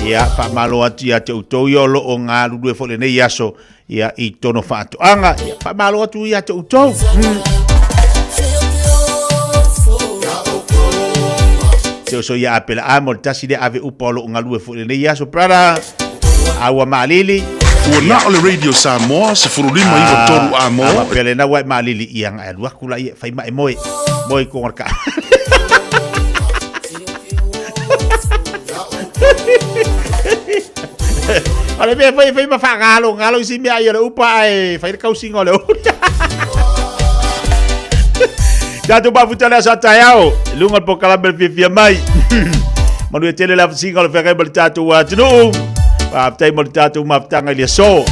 Ia, faamalo atu ia te outou ia o lo o galulue foi lenei aso ia i tono faatoaga. Ia, faamalo atu ia te outou. Se uso ia Apela Amo, le tasi le ave upa o lo o galue foi lenei aso. Brother, aua maalili. Ua na o le Radio Samoa 1593 Amoa. A faapea lena ua e maalili ia na e alu atu la ia fai ma e moe. Moe i koga o le kaa. O le mea foi e fai ma faagalo galo isi mea ai o le upa ae fai le kausiga o le uli. Tatou mafuta le aso a taeao, i luga o le polokalame le fiafia mai. Manuia tele le afasiga o le feagai ma le tatou atunuu. Faafetai mo le tatou mafutaga i le aso.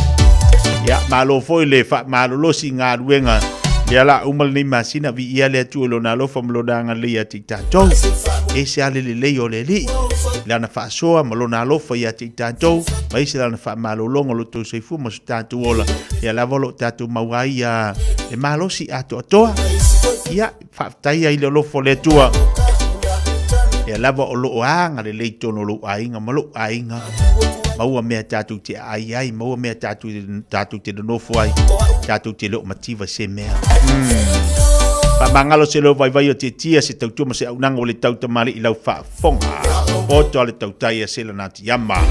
Ia, malo foi le faamalolosi i galuega. Lea la uma lenei masina, viia le Atua i lona alofa ma lona agalelei ia te i tatou. Ese lava le lelei o le Alii, lana faasoa ma lona alofa ia te i tatou, ma ese lana faamalologa o lo outou soifua ma so tatou ola, lea lava o lo o tatou maua ai ia le malosi atoatoa. Ia, faafetai ai le alofa o le Atua. Lea lava o lo o agalelei i totonu o lou aiga ma lou aiga. Maua mea tatou te aai ai, maua mea tatou, tatou te nonofo ai, tatou te le o mativa i se mea. Faamagalo se leo vaivai o Tietia, se tautua ma se auaunaga ua le tau tamalii i lau faafofoga. Poto a le tautai a Sela Natiama.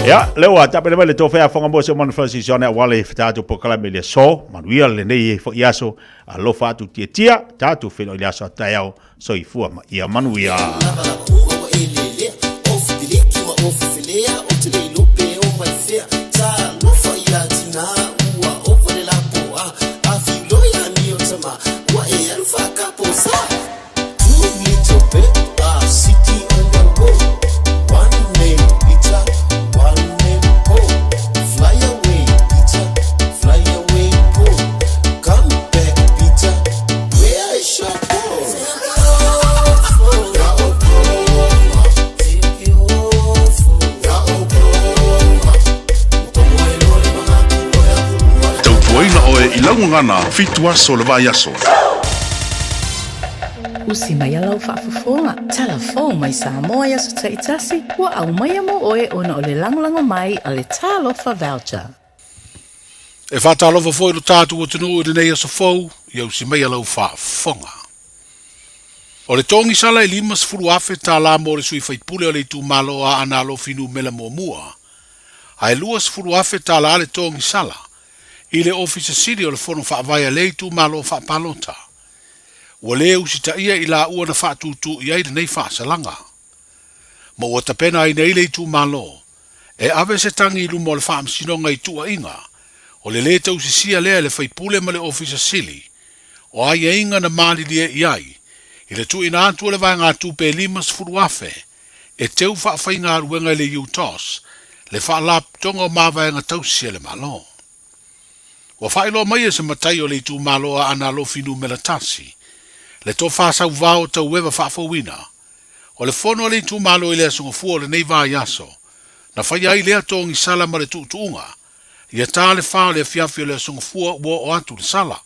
Ia, lea ua tapena mai le tofe a whangamua se manu Francis John a wale tātou pokalame le so, manuia lenei e fo iaso, alofa atu tietia, tātou whenua i le aso a taeao, soifua ma ia manuia. Tautuaina oe i lau gagana fitu aso o le vaiaso. Usi mai a lau faafofoga, tala fou mai Samoa i aso taitasi, ua aumaia mo oe ona o le lagolago mai a le Talofa Voucher. E faatalofa foi lo tatou atunuu i lenei aso fou, ia usi mai a lau faafofoga. O le togisala e 50,000 tālā mo le sui faipule o le itumalo o Aana Alofi Numera Muamua, ae 20,000 tālā le togisala i le Ofisa Sili o le Fono Faavae a lea itumalo faapalota. Ua lē usitaia i laua na faatūtū i ai lenei faasalaga. Ma ua tapena ai nei le itumalo e ave se tagi i luma o le Faamasinoga i tuuaiga o le lē tausisia lea e le faipule ma le Ofisa Sili o aiaiga na malilie i ai i le tuuina atu o le vaegatupe e 50,000 e teu faafaigaluega i le UTOS le Faalapotopotoga o Mavaega Tausi a le Malo. Ua faailoa mai e se matai o le itumalo o Aana Alofi Numera 1, le tofa sauvao taueva faafouina, o le fono a le itumalo i le Aso Gafua o lenei vaiaso, na faia ai lea togisala ma le tuutuuga, ia ta le fa o le afiafi o le Aso Gafua ua oo atu le sala.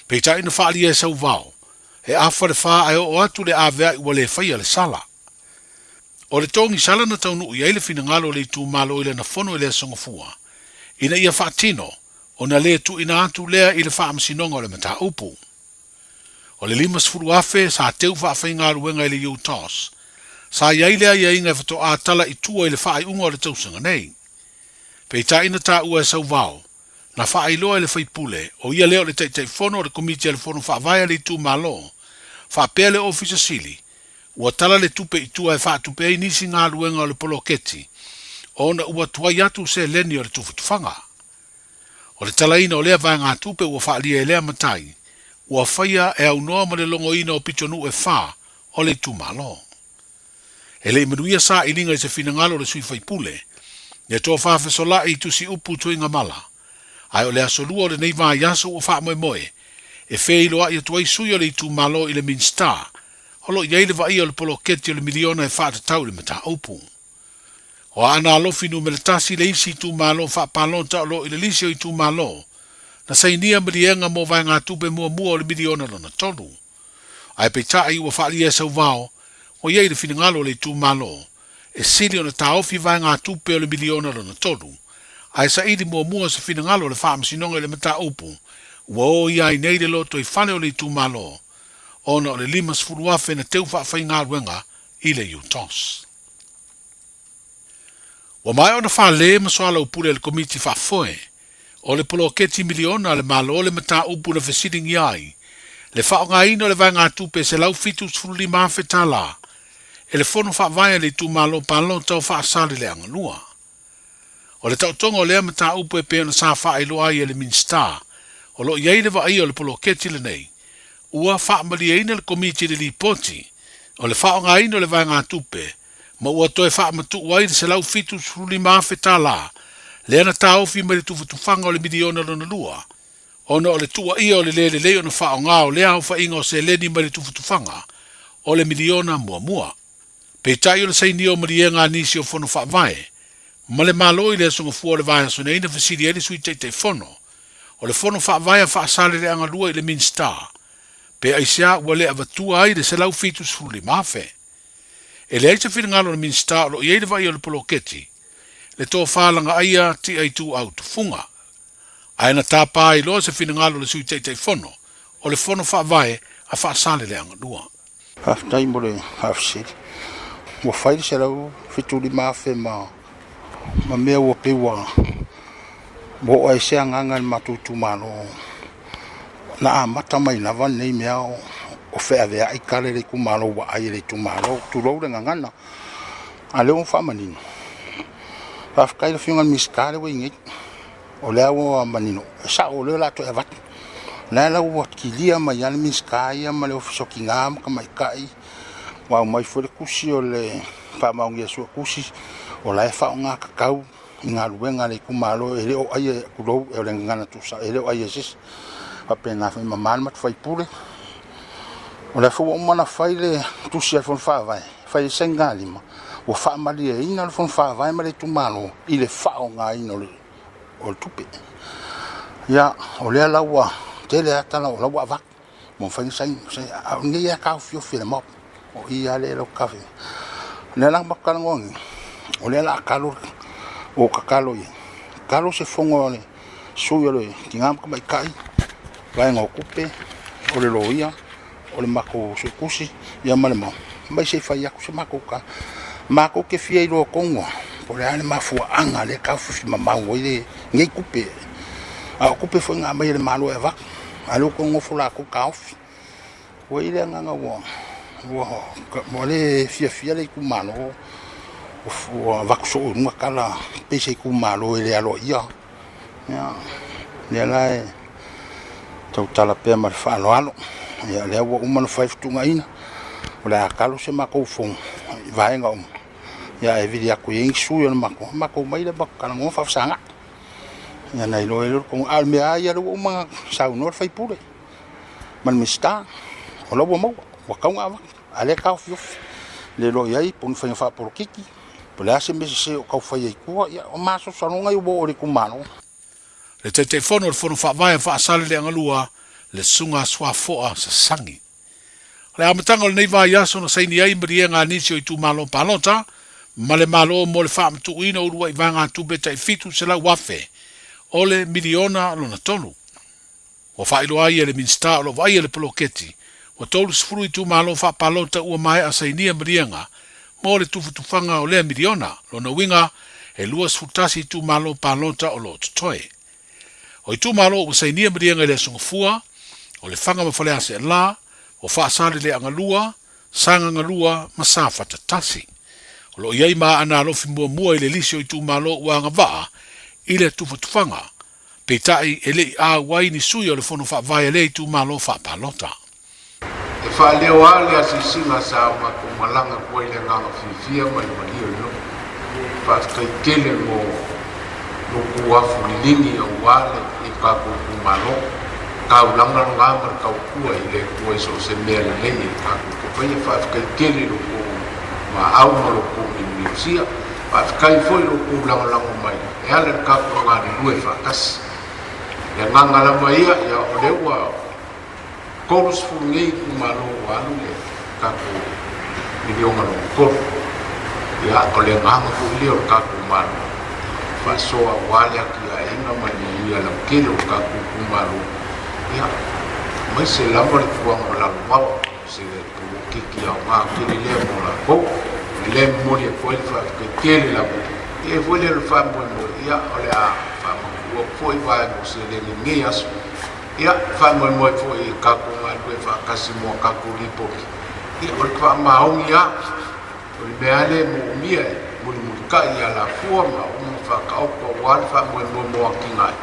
Peitai na faaalia e sauvao, e afa le fa ae oo atu le aveai ua le faia le sala. O le togisala na taunuu i ai le finagalo o le itumalo i lana fono i le Aso Gafua, ina ia faatino ona le tuuina atu lea i le faamasinoga o le mataupu. O le 50,000 sa teu faafaigaluega i le UTOS, sa i ai le aiaiga e faatoa tala i tua i le faaiuga o le tausaga nei. Peitai na taua e Sauvao, na faailoa e le faipule, o ia lea o le Taitaifono o le Komiti a le Fono Faavae a le Itumalo, faapea le Ofisa Sili, ua tala le tupe i tua e faatupe ai nisi galuega o le poloketi, ona ua tuai atu seleni o le tufatufaga. O le talaina o lea vaegatupe ua faaalia e lea matai, ua faia e aunoa ma le logoina o pitonuu e fa o le itumalo. E le i manuia sailiga i se finagalo o le sui faipule, le tofa fesolai i tusi upu Tuigamala, ae o le aso lua o lenei vaiaso ua faamoemoe e feiloai atu ai sui o le itumalo i le Minisita o lo o i ai le vaaia o le poloketi o le miliona e faatatau i le mataupu. O Aana Alofi Numera 1 le isi itumalo faapalota o lo o i le lisi o itumalo na sainia maliega mo vaegatupe muamua o le miliona lona tolu. Ae peitai ua faaalia e Sauvao ua i ai le finagalo o le itumalo e sili ona taofi vaegatupe o le miliona lona tolu, ae saili muamua se finagalo o le Faamasinoga i le mataupu ua o ia ai nei le lotoifale o le itumalo ona o le 50,000 na teu faafaigaluega i le UTOS. Ua maea ona fale ma soalaupule a le Komiti Faafoe o le Poloketi Miliona a le Malo le mataupu na fesiligia ai le faaaogaina o le vaegatupe e $175,000 e le Fono Faavae a le Itumalo Palota o Faasaleleaga 2. O le taotoga o lea mataupu e pei ona sa faailoa ai e le Minisita o lo o i ai le vaaia o le poloketi lenei, ua faamalieina le Komiti i le lipoti o le faaaogaina o le vaegatupe ma ua toe faamatuu ai le $175,000 lea na taofi mai le tufatufaga o le miliona lona lua ona o le tuuaia o le le lelei ona faaaoga o lea aofaiga o seleni mai le tufatufaga o le miliona muamua. Peitai o le sainia o maliega a nisi o Fono Faavae ma le Malo i le Aso Gafua o le vaiaso nei na fesili ai le Sui Taitaifono o le Fono Faavae a Faasaleleaga 2 i le Minisita pe aisea ua le avatua ai le $175,000. E leai se finagalo o le Minisita o lo o i ai le vaai o le poloketi, le tofa lagaaia Tia Ituau Tufuga. Ae na tapa ai loa se finagalo o le Sui Taitaifono o le Fono Faavae a Faasaleleaga 2. Faafetai mo le faafesili. Ua fai le $175,000 ma ma mea ua pei ua oo ai se agaga i le matou itumalo. Na amata mai lava lenei mea o feaveai kale le itumalo ua ai e le itumalo, tulou le gagana. A o lea ua faamanino. Faafetai i le Afioga i le Minisita lea ua i ai nei. O lea ua manino, e sao o lea o le a toe avatu. O lea la ua kilia mai lava le Minisita ia ma le Ofisa o Tina ma Tamaitai, ua aumai foi le tusi o le faamaonia suetusi, o la e faaaoga tatau i galuega a le itumalo, e le o aia, tulou, o le gagana tuusao, e le o aia e se isi. E faapena foi, e mama le matou sui usufono. O lea foi ua uma ona fai le tusi a le Fono Faavae, fai ai sainigalima, ua faamalieina le Fono Faavae ma le itumalo i le faaaogaina o le o le tupe. Ia, o lea la ua tele lava tala o la ua avatu, ua mafai ona saini, a o lenei lava e taofiofi e le Maota, o i lava lea e taofiofi. O lea la na matou talanoa nei, o lea o le a kalo, ua ou tatalo i ai, kalo se fono a le sui o le Tina ma Tamaitai, vaega o tupe, o le loia, o le matou suetusi ia ma le mau, mai se i fai atu se matou tala. Matou te fia iloa tonu lava po o le a le mafuaaga lea e taofiofi mamao ai lenei tupe. A o tupe foi na aumai e le Malo e avatu, a o lea ua toe nofo latou taofi. Ua i ai le agaga ua ua le fiafia le itumalo ua avatu soo i luga tala pei se itumalo e le aloaia. Ia, lea la e tautala pea ma le faaaloalo. Ia, lea ua uma ona fai fetuunaiga, o le a kalo se matou fono i vaega uma, ia ae vili atu i ai ni sui o le matou, matou omai lea matou talanoa faafesagai. Ia ona iloa ai lea o le tonu. A o le mea lava ia lea ua uma ona saunoa le sui usufono ma le Minisita, o la ua maua, ua tatau ona avatu, a o lea e taofiofi, le iloa i ai po o ni faiga faapolokiki. Po o le a se mea sese o tau faia i tua, ia o masalosaloga ia ua oo i le itumalo. Le Taitaifono o le Fono Faavae a Faasaleleaga 2, le Susuga Suafoa Sasagi. O le amataga o lenei vaiaso na saini ai maliega a nisi o itumalo palota ma le Malo mo le faamatuuina o uluai vaegatupe tai $700,000 o le miliona lona tolu. Ua faailoa ai e le Minisita o lo o vaaia le poloketi, ua 30 itumalo faapalota ua maea sainia maliega mo le tufatufaga o lea miliona, lona uiga e 21 itumalo palota o lo o totoe. O itumalo ua sainia maliega i le Aso Gafua, o Lefaga ma Faleaseela, o Faasaleleaga 2, Sagaga 2 ma Safata 1. O lo o i ai ma Aana Alofi muamua i le lisi o itumalo ua agavaa i le tufatufaga, Peitai, e le i auai ni sui o le Fono Faavae a lea itumalo faapalota. E faaleo a le asiasiga sa o matou malaga atu ai le agaga fiafia ma le malie o le loto. Faafetai tele mo lo outou afu liligi aua le tatou itumalo. Taulaga lena ma le tautua i le Atua i so o se mea lelei e tatou te faia. Faafetai tele i lo outou maau ma lo outou miumiusia. Faafetai foi i lo outou lagolago mai e ala i le tatou galulue faatasi. O le agaga lava ia, ia o lea ua 30 nei itumalo ua alu le tatou miliona lona tolu. Ia, o le agaga foi lea o le tatou Malo, faasoa aua le atiaeina ma le manuia lautele o le tatou itumalo, ia, aemaise lava le tulaga o lalovaoa. O se polokiki aoga tele lea mo latou. O lea e momoli atu ai le faafetai tele lava. E i ai foi lea o le faamoemoe, ia, o le a faamatuu atu foi vaega o seleni i lenei aso. Ia, e faamoemoe foi i tatou galulue faatasi mo a tatou lipoti. Ia, o le faamaoni lava, o le mea lava lea e moomia e mulimulitai i alafua ma uma faataoto aua le faamoemoe mo atinae.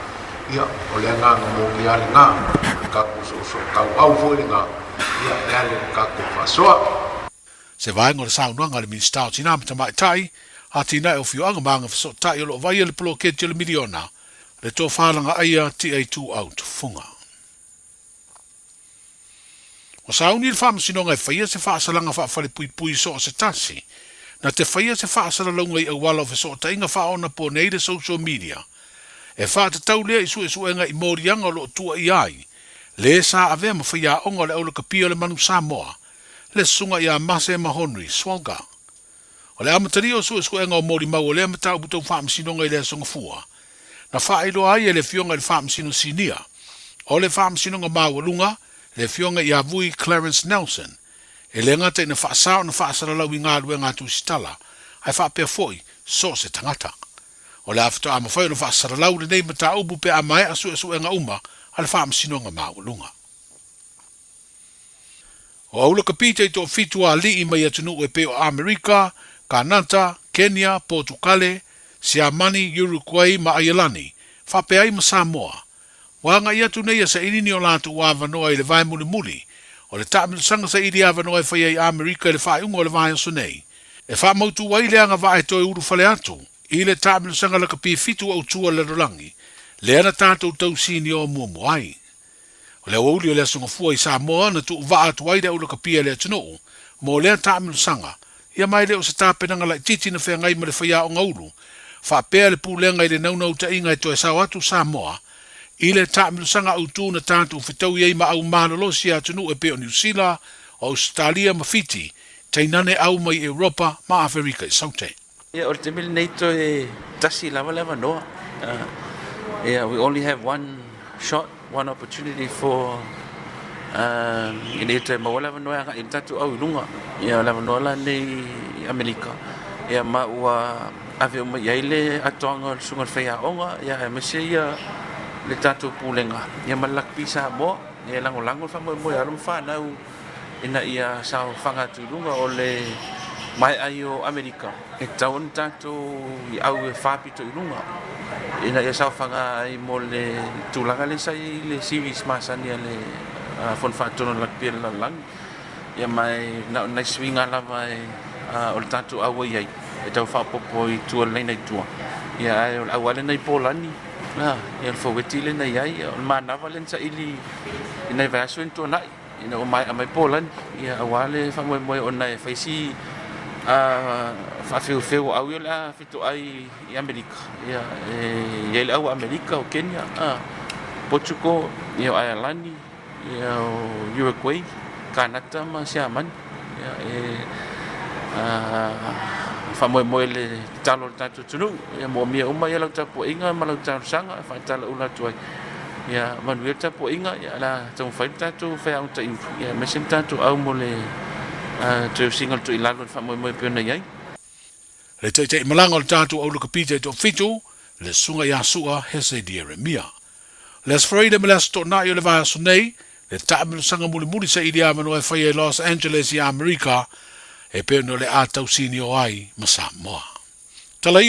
Ia, o le agaga moni lava lena, o le tatou soosoo tauau foi lena, ia, e ala i le tatou faasoa. Se vaega o le saunoaga a le Minisita o Tina ma Tamaitai, Atinae o Afioaga ma Agafesootai o lo o vaaia le poloketi o le miliona, le tofa lagaaia Tia Ituau Tufuga. Ua sauni le Faamasinoga e faia se faasalaga faafalepuipui i so o se tasi, na te faia se faasalalauga i auala o fesootaiga faaonaponei le social media, e faatatau lea i suesuega i moliaga o lo o tuuaia ai le sa avea ma faiaoga o le aulakapia o le Manu Samoa, le Susuga ia Mase Mahonri Swalga. O le amatalia o suesuega o molimau o lea mataupu tau faamasinoga i le Aso Gafua, na faailoa ai e le Afioga i le Faamasino Sinia o le Faamasinoga Maualuga, le Afioga ia Vui Clarence Nelson, e le gata ina faasao na faasalalau i galuega a Tusitala, ae faapea foi so o se tagata. O le a faatoa mafai ona faasalalau lenei mataupu pe a maea suesuega uma a le Faamasinoga Maualuga. O aulakapi taitoafitu a alii mai atunuu e pei o Amerika, Kanata, Kenya, Potukale, Siamani, Uruguay ma Aielani, faapea ai ma Samoa. Ua agai atu nei a saili ni o latou avanoa i le vae mulimuli o le taamilosaga saili avanoa e fai ai Amerika i le faaiuga o le vaiaso nei, e faamautu ai le agavaa e toe ulufale atu i le taamilosaga lakapi fitu autu a le lalolagi, lea na tatou tausinioa muamua ai. O le aoauli o le Aso Gafua i Samoa na tuuvaa atu ai le aulakapia i le atunuu mo lea taamilosaga, ia ma e le o se tapenaga laitiiti na feagai ma le faiaoga ulu, faapea le pulega i le naunautaiga e toe sao atu Samoa i le taamilosaga autu na tatou fetaui ai ma au malolosi a atunuu e pei o Niu Sila, o Ausetalia ma Fiti, tainane au mai Europa ma Aferika i Saute. Ia, o le taimi lenei toe tasi lava le avanoa. Ia, we only have one shot, one opportunity for ina ia toe maua le avanoa e agai i le tatou au i luga. Ia, o le avanoa la lenei i Amerika. Ia, ma ua ave uma i ai le atoaga o le susuga i le faiaoga, ia, aemaise ia le tatou pulega, ia ma le Lakapi Samoa. Ia, e lagolago le faamoemoe o alo ma fanau ina ia saofaga atu i luga o le maea ai o Amerika, e tatau ona tatou i au e faapito i luga ina ia saofaga ai mo le tulaga lea sa i ai le series masani a le Fono Faatonu o le Rugby a le Lalolagi. Ia ma e na o nai suiga lava e, o le tatou au ai ai e tau faaopoopo i tua le laina i tua. Ia ae o le au lava lena i Polani, ia o le faueti lena i ai, o le manava lea na saili i nai vaiaso ia na tuanai. Ina ua maea mai Polani, ia, aua le faamoemoe ona e fai si faafeufeu o au ia o le a fetoai i Amerika. Ia, e i ai le au a Amerika, o Kenya, Portugal, ia, o Aialani, ia, o Uruguay, Kanata ma Siamani. Ia, e faamoemoe le tatalo a le tatou atunuu, ia moomia uma ia lau tapuaiga ma lau talosaga e faatalaula atu ai. Ia manuia le tapuaiga, ia o le a taumafai le tatou faiaoga taiulu, ia aemaise le tatou au mo le toe usiga o le toilalo i le faamoemoe e pei ona i ai. Le taitaimalaga o le tatou aulakapi taitoafitu, le Susuga ia Su'a Hese Ieremia. Le Aso Faraile ma le Aso Toonai o le vaiaso nei, le taamilosaga mulimuli saili avanoa e faia i Los Angeles i Amerika, e pei ona o le a tausinio ai ma Samoa. Tala ia.